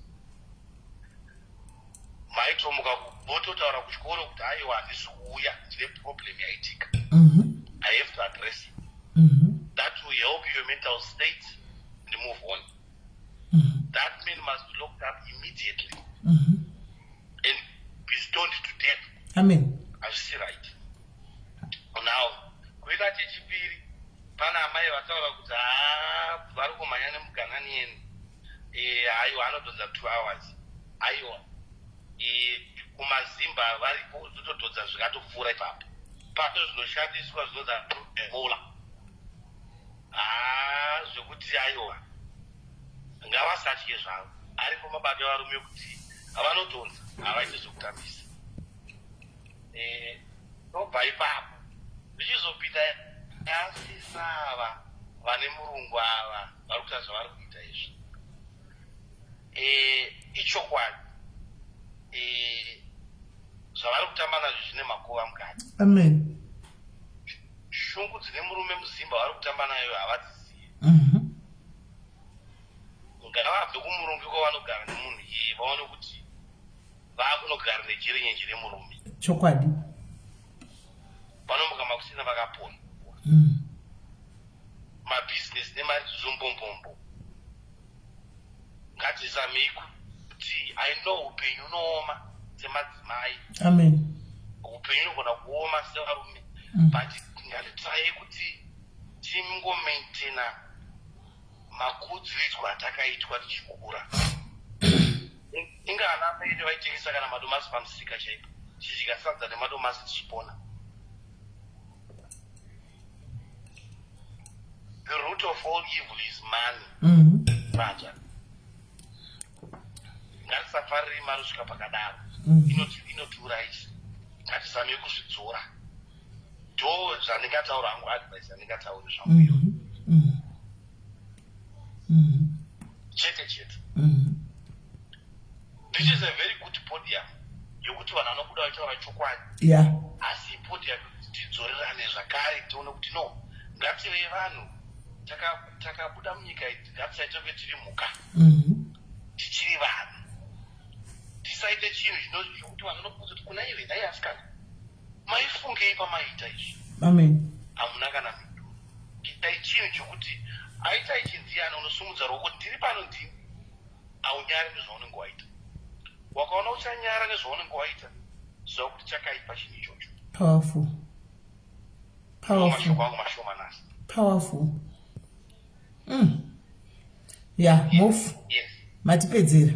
Maitomuka vototaura kuchikoro kuti aiwa handisi kuuya ndine problem yaitika. I have to address it. That will help your mental state and move on. That man must be locked up immediately and be stoned to death. Amen. Hazvisi right. Now, kuita chechipiri pana amai vataura kuti haa vari kumhanya nemugananieni aiwa anodhonza 2 hours. Aiwa kumazimba varipo zvotodhonza zvikatopfuura ipapo. Pato zvinoshandiswa zvinonzi mola. Haa zvekuti aiwa ngavasatye zvavo. Aripo mabato evarume ekuti vanodhonza havaite zvekutambisa. Tobva ipapo zvichizopinda yasisava vane murungu ava vari kuita zvavari kuita izvi. Ichokwadi zvavari kutamba nazvo zvine makuva mukati. Amen. Shungu dzine murume muzimba vari kutamba nayo havadzizivi. Ngavabve kumurungu kwavanogara nemunhu iye vaone kuti vakunogara nejerenyenje remurume. Chokwadi. Vanomuka makusina vakapona. Mabhizinesi nemari zvombombombo. Ngatizamei kuti I know upenyu unooma semadzimai. Amen. Upenyu unogona kuoma sevarume. But ngatitrai kuti tingomaintaina makudziridzwa atakaitwa tichikura. Inga ana amai edu vaitengesa kana madomasi pamusika chaipo. Tichidya sadza nemadomasi tichipona. The root of all evil is money. Raja. Ngatisafarire mari kusvika pakadaro. Inotiurayisa. Ngatizame kuzvidzora. Ndo zvandingataura hangu advice yandingataure zvangu iyoyo. Chete chete. This is a very good podium yokuti vanhu vanobuda vachitaura chokwadi. Asi podium tidzorerane zvakare tione kuti no ngative vanhu Takabuda munyika idzi, ngatisaite kunge tiri mhuka. Tichiri vanhu, tisaite chinhu chinokuti vanhu vanobvunza kuti kuna ive nhai asikana, maifungei pamaiita izvi? Amen. Hamuna kana mhinduro. Itai chinhu chokuti aita ichi, ndiani unosumudza ruoko kuti ndiri pano, ndini? Aunyari nezvaunenge waita. Wakaona uchanyara nezvaunenge waita, ziva kuti chakaipa chinhu ichocho. Powerful, powerful. Mashoko angu mashoma nhasi. Powerful. Ya, Mhofu. Yes. Matipedzera.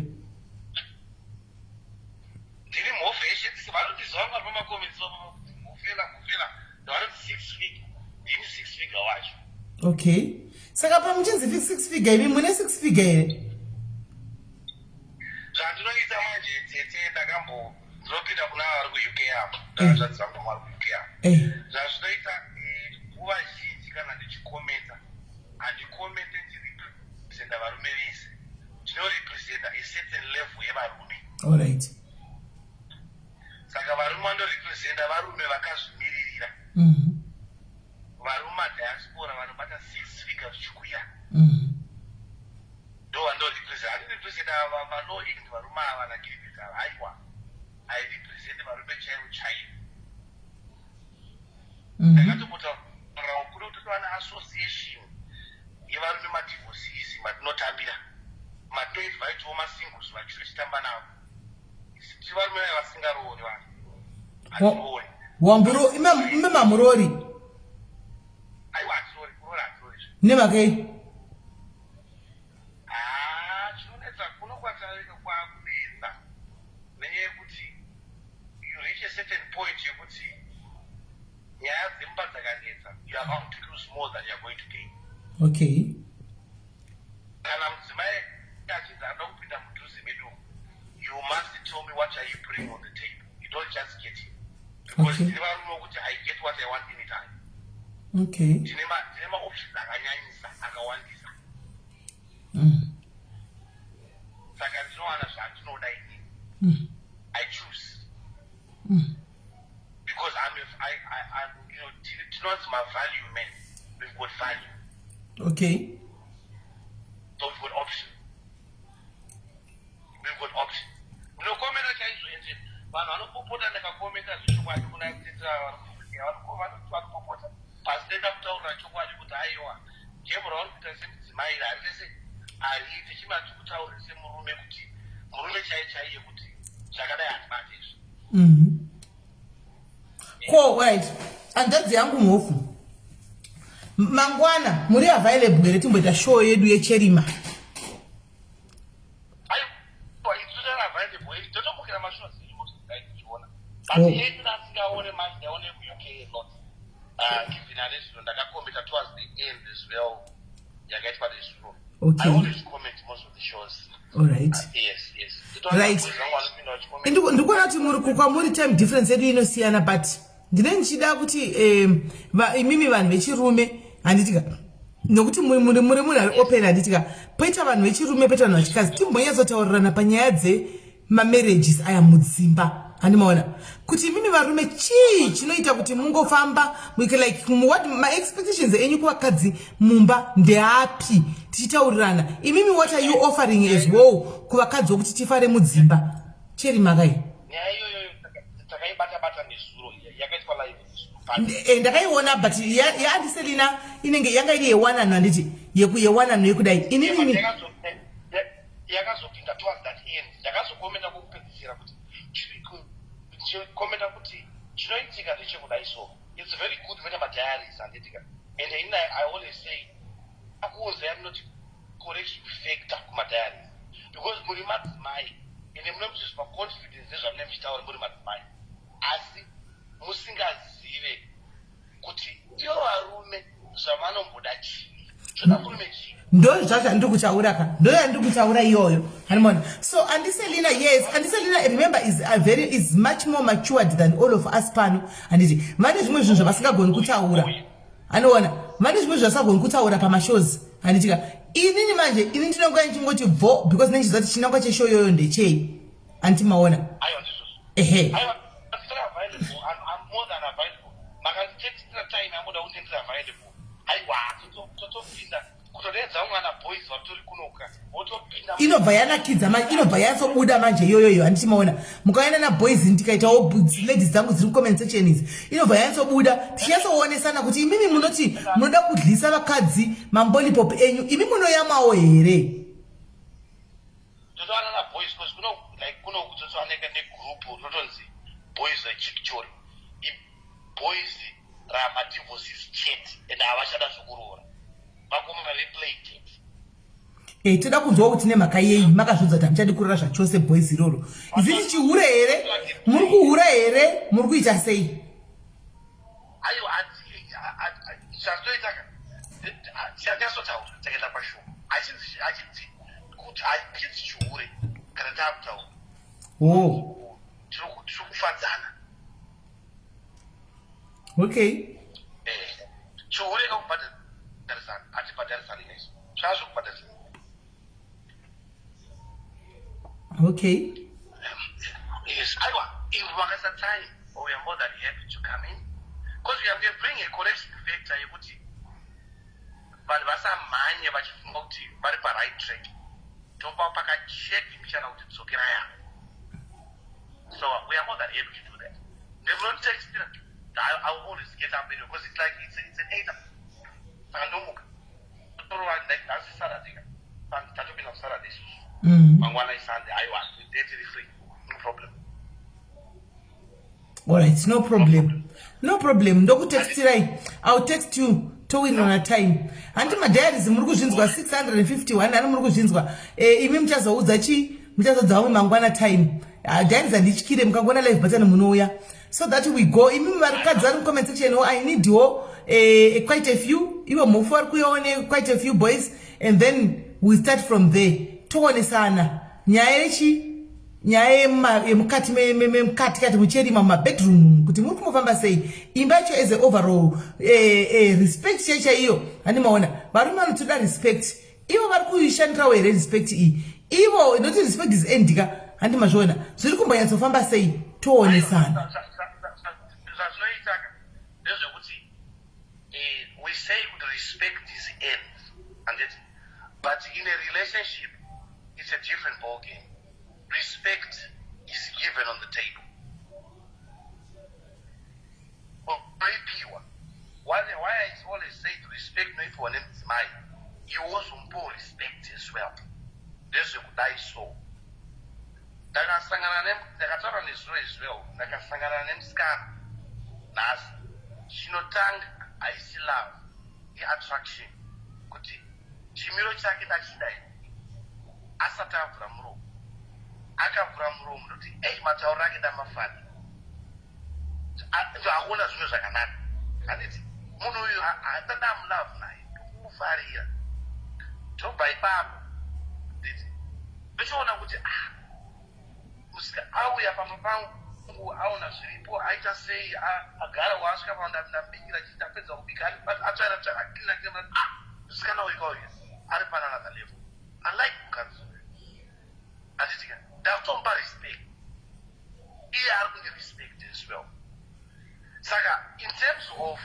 Ndiri Mhofu yeshe. Vanoti vangu vari pamacomments kuti mhofela, mhofela, vanoti six figure. Ndini six figure wacho. Okay, saka pamuchinzi six figure, imi mune six figure here? Zvandinoita manje, tete, ndakambo ndinopinda kuna vari kuUK apo, ndakazvanzi vangu vari kuUK apo. Zvazvinoita, nguva zhinji kana ndichikomenta, handikomente ndirepresenta varume vese. Ndinorepresenta a certain level yevarume. Allright. Saka varume vandorepresenta varume vakazvimiririra, varume madiaspora vanobata six figure zvichikwira, ndo vandorepresenta. Handirepresenta valow end varume ava nagiribet ava, aiwa. I represent varume chaivo chaivo. Ndakatombotaurawo kuri kuti tova neassociation yevarume madivorcees matinotambira, matinoinvitewo masingles vachiri tichitamba navo. Tiri varume vaya vasingaroori, vanhu hatiroori. Wamburo ime mamurori? Aiwa, hatiroori, kuroora hatiroori. Nemakei? Haa, chinonetsa kuno kwatarika kwakunetsa nenyaya yekuti you reach a certain point yekuti nyaya dzemba dzakanetsa, you are about to lose more than you are going to gain. Kana mudzimai achinzi anoda kupinda mudhuze medu, you must tell me what are you putting on the table. You don't just get it because tine varume wekuti I get what I want anytime. Tine maoptions akanyanyisa, akawandisa. Saka ndinowana zvandinoda inini. I choose because I'm, a, I, I, I'm you know, tinonzi mavalue men. We've got value. So we've got option, we've got option. Ndinokomenta chaizvo, ende vanhu vanopopota. Ndakakomenta zvechokwadi kuna tetera, vanopopota pasi. Ndenda kutaurira chokwadi kuti aiwa, game rauri kuita semudzimai haritese, hariite. Chimati kutaurire semurume kuti murume chai chaiye kuti zvakadai hatibate izvi. Ko right, hanzvadzi yangu Mhofu, mangwana muri available here timboita show yedu yecherima? Aiwa, isu tari available, totomukira mashows enyu mose tichiona, but yedu asingaone manje, ndaone kuUK a lot. Even ane zvino ndakakomenta towards the end as well yakaitwa nezuro. I always comment most of the shows. Allright. Yes. Right. Ndikuona kuti muri kwamuri time difference yedu inosiyana, but ndine ndichida kuti imimi vanhu vechirume, handitika, nokuti muri munhu ari open, handitika, poita vanhu vechirume, poita vanhu vechikadzi, timbonyatsotaurirana panyaya dzemamarriages aya mudzimba. Handimaona kuti imimi varume, chii chinoita kuti mungofamba like what maexpectations enyu kuvakadzi mumba ndeapi? Tichitaurirana, imimi what are you offering as well kuvakadzi wokuti tifare mudzimba? Cherimakai. Nyaya iyoyo takaibata-bata nezuro, yakaitwa live nezuro. Ndakaiona, but yaandiselina inenge yanga iri yewanano, handiti, yewanano yekudai inini. Yakazopinda towards that end. Ndakazokomenta kwokupedzisira kuti, komenta kuti chinoitika ndechekudai. So it's very good kuita madiaries, handitika? And ini I always say akuunza yatinoti correction factor kumadiaries, because muri madzimai ende mune kuzviswa confidence nezvamunee muchitaura muri madzimai, asi musingazive kuti ivo varume zvavanomboda chii, zvoda murume chii. Ndo zvacho handiri kutaura ka, ndo yandiri kutaura iyoyo, hanimona? So Auntie Selina, yes, Auntie Selina, remember, is a very is much more matured than all of us pano, handiti? Vane zvimwe zvinhu zvavasingagoni kutaura, anoona, vane zvimwe zvavasingagoni kutaura pamashows, handitika? Inini manje, ini ndinonga ndichingoti bvo because nendichiziva kuti chinangwa cheshow iyoyo ndechei, handiti maona? Aiwa, ndizvozvo. Ehe. Aiwa, ndiri available. I'm more than available. Makanditextira time yamuda kuti ndiri available. Aiwa, totopinda kutodeedza mwana boys vatori kunoka votopinda. Inobva yanakidza manje, inobva yatsobuda manje iyoyoyo, handiti maona? Mukaenda naboys, ndikaitawo ladies dzangu dziri kucomment section idzi, inobva yanyatsobuda, tichinyatsoonesana kuti imimi munoti munoda kudlisa vakadzi mambolipop enyu, imi munoyamwawo here? Totowana naboys because kuno like kuno kutotowaneka negroup rinotonzi boys rechikchori, iboys ramadivorces chete, and havachada zvokuroora, vakomana veplay chete. E, toda kunzwa kuti nemhaka yei makazviudza kuti hamuchadi kurora zvachose, boys iroro. Iziti chihure here? Muri kuhura here? Muri kuita sei? Aiwa, chatoita chanyatsotaura, takaenda pashow, achinzi kuti hachinzi chihure kana taakutaura. Oh. Tiri kufadzana. Okay. Chihure kakubhadharisana, hatibhadharisani nesu, zvazvo kubhadharisana. Okay. Yes, aiwa, if vakaisa time, we are more than happy to come in because we are bring a correction factor yekuti vanhu vasamhanye vachifunga kuti vari paright track, topa pakacheki mbichana kuti dzokera yavo. So we are more than happy to do that. Ndinotextira, I will always get up anyway because it's like it's an 8, saka ndomuka torova like nhasi Saturday ka, tatopinda kuSaturday isusu. Mangwana iSunday. Aiwa, date iri free, no problem. Alright, no problem, no problem. Ndokutextirai, I'll text you, towirirana time. Hanti madiaries muri kuzvinzwa? 651 ani muri kuzvinzwa? Imi muchazoudza chi muchazoudza vamwe mangwana time. Diaries handityire, mukangona live button munouya so that we go. Imi varikadzi vari mucomment section o, I need wo quite a few. Ivo mhofu vari kuyawo nequite a few boys, and then we start from there, toonesana nyaya yechi nyaya yemukati memukati kati mucherima mumabedroom kuti muri kumbofamba sei imba yacho as a overall respect chai chaiyo. Handi maona varume vanotoda respect, ivo vari kuishandirawo here respect iyi? Ivo inoti respect is earned ka, handi mazviona? Zviri kumbonyatsofamba sei? Toonesana. Zvazvinoita ka ndezvekuti we say kuti respect is earned, anditi? But in a relationship it's a different ball game. Respect is given on the table, unoipiwa. Why I always say to respect noipiwa nemudzimai, iwe wozomupawo respect as well. Ndezvekudai so, ndakasangana, ndakataura nezuro as well, ndakasangana nemusikana nhasi. Chinotanga haisi love, iattraction, kuti chimiro chake ndachidai asati avhura muromo. Akavhura muromo, ndoti ei, matauriro ake ndamafani, akuona zvinhu zvakanaka, handiti? Munhu uyu handandamulove naye, ndokumufarira. Tobva ipapo, nditi ndochiona kuti ah, musika auya pamba pangu, aona zviripo, aita sei, agara, waasvika pandambikira chii, tapedza kubika, atsvaira tsvaira, aklina klina. Ah, musikana uyu kauya ari pana another level. I like mukadzi uyu, handitika? Ndakutomupa respect, iye ari kundirespect as well. Saka in terms of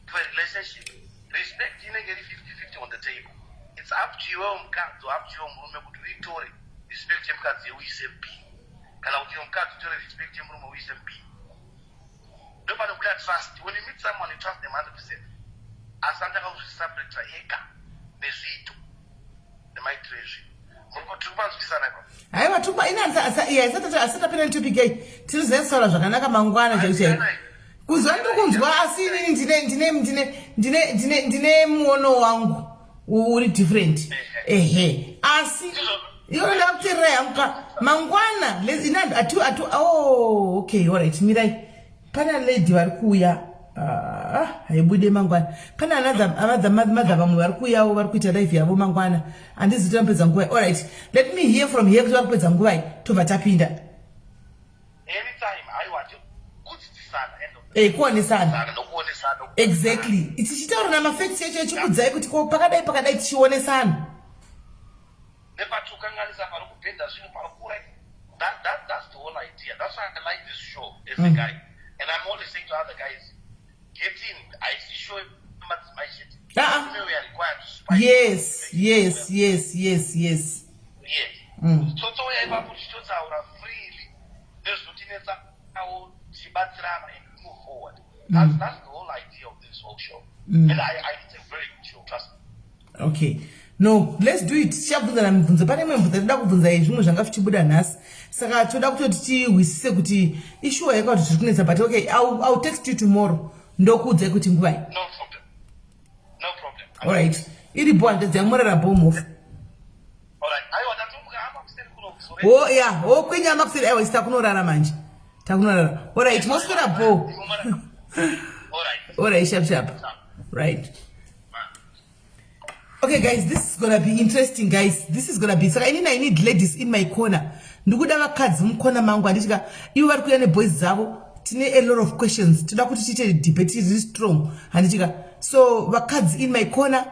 to a relationship, respect inenge iri 50-50 on the table. It's up to iwewo mukadzi, up to iwe murume kuti uitore respect yemukadzi yeuise b, kana kuti iwe mukadzi utore respect yemurume uise b. Ndopanobuda trust. When you meet someone, you trust them 100%, asi anotanga kuzviseparata ega nezviito nemaitiro ezvinhu. Tiri kupanzwisana ipapo? Haiwa, asati apinda netopic yai, tiri zinatsitaura zvakanaka mangwana chaiko chaiko. Kunzwa ndiri kunzwa, asi inini ndine muono wangu uri different, ehe. Asi iwe ndakuteererai hangu ka mangwana. Ina atu atu. Oh, okay, alright, mirai, pana lady vari kuuya. Ah, haibude mangwana. Pane another mother, vamwe vari kuuyawo, vari kuita live yavo mangwana. Handizi tinopedza nguvai. Alright, let me hear from here kuti vari kupedza nguvai, tobva tapinda. Anytime, aiwa, kudzidzisana, end of the Eh, kuonesana. Nokuonesana. Exactly, tichitaura namafacts yacho, echikudzai kuti ko pakadai pakadai, tichionesana. Nepatukanganisa, pari kubhedha zvinhu, pari kura. That's the whole idea. That's why I like this show as a guy, and I'm always saying to other guys, get in. Haisi show. find Yes. Yes. Totouya ipapo tichitotaura freely nezvotinetsawo, tichibatsirana and we move forward. That's the whole idea of this whole show and it's a very good show, trust me. Okay, no, let's do it. Tichabvunzana mibvunzo. Pane imwe mibvunzo toda kubvunza zvimwe zvanga zvichibuda nhasi, saka toda kutoti tihwisise kuti ishuwa yeka kuti zviri kunetsa. But okay, I'll text you tomorrow, ndokuudzai kuti nguvai. No problem, no problem. Alright, iripo hanzvadzi yangu, morara bho, Mhofu. Alright, aiwa, tatomuka hama kuseri kuno kuzore. O ya, o kwenyama kuseri. Aiwa, isi takunorara manje, takunorara. Alright, moswera bho. Alright. Alright, sharp sharp. Right, okay guys, this is gonna be interesting, guys. This is gonna be, saka inini I need ladies in my corner. Ndikuda vakadzi mukona mangu, handitika? Ivo vari kuuya neboys dzavo. Tine a lot of questions, toda kuti tiite debate iri strong, handitika? So vakadzi in my corner,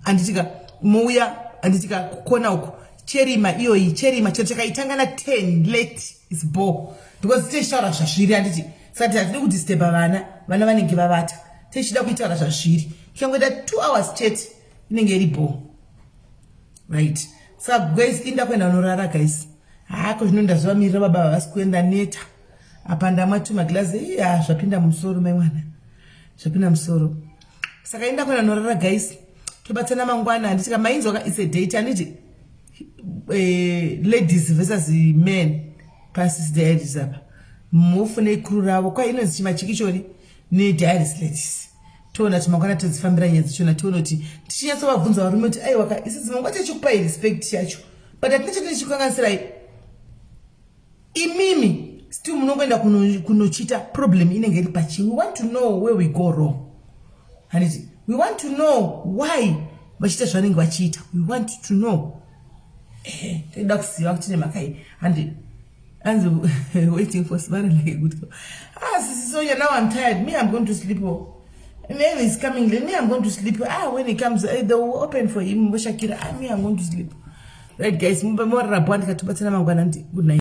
handitika? Mouya, handitika? Kukona uku cherima iyoyi, cherima chero chakaitanga na10 late is bho, because tichitaura zvazviri, handiti? Saka hatidi kudisturba vana, vana vanenge vavata. Tichida kuitaura zvazviri, tichangoita 2 hours chete, inenge iri bho, right? Saka guys, inda kuenda unorara, guys. Hako zvino ndazovamirira baba havasi kuenda neta apa. Ndamwa tu maglazi iya, zvapinda musoro, mai mwana, zvapinda musoro. Saka inda kuenda unorara, guys. Tobatsana mangwana, handiti? Mainzwaka, it's a date, handiti? Ladies versus men paSis Diaries apa, Mhofu necrew ravo kwa inonzi chimachikichori neDiaries Ladies. Toona kuti mangwana todzifambira nyaya dzachona, tione kuti tichinyatsovabvunza varume kuti aiwaka, isi dzimwe nguva tichikupai respect yacho, but hatina chatinichikanganisirai imimi. Still munongoenda kunochita, problem inenge iri pachi. We want to know where we go wrong, handiti? We want to know why vachiita zvavanenge vachiita. We want to know. Toda kuziva kuti nemhaka handi anzi waiting for smile like a good girl. Ah, Sisi Sonia, now I'm tired. Me, I'm going to sleep. Oh, maybe he's coming late. Me, I'm going to sleep. Ah, when he comes, they will open for him. Shakira. Ah, me, I'm going to sleep. Right guys, mumbe morara bho, ndikatobatsana mangwana. Good night.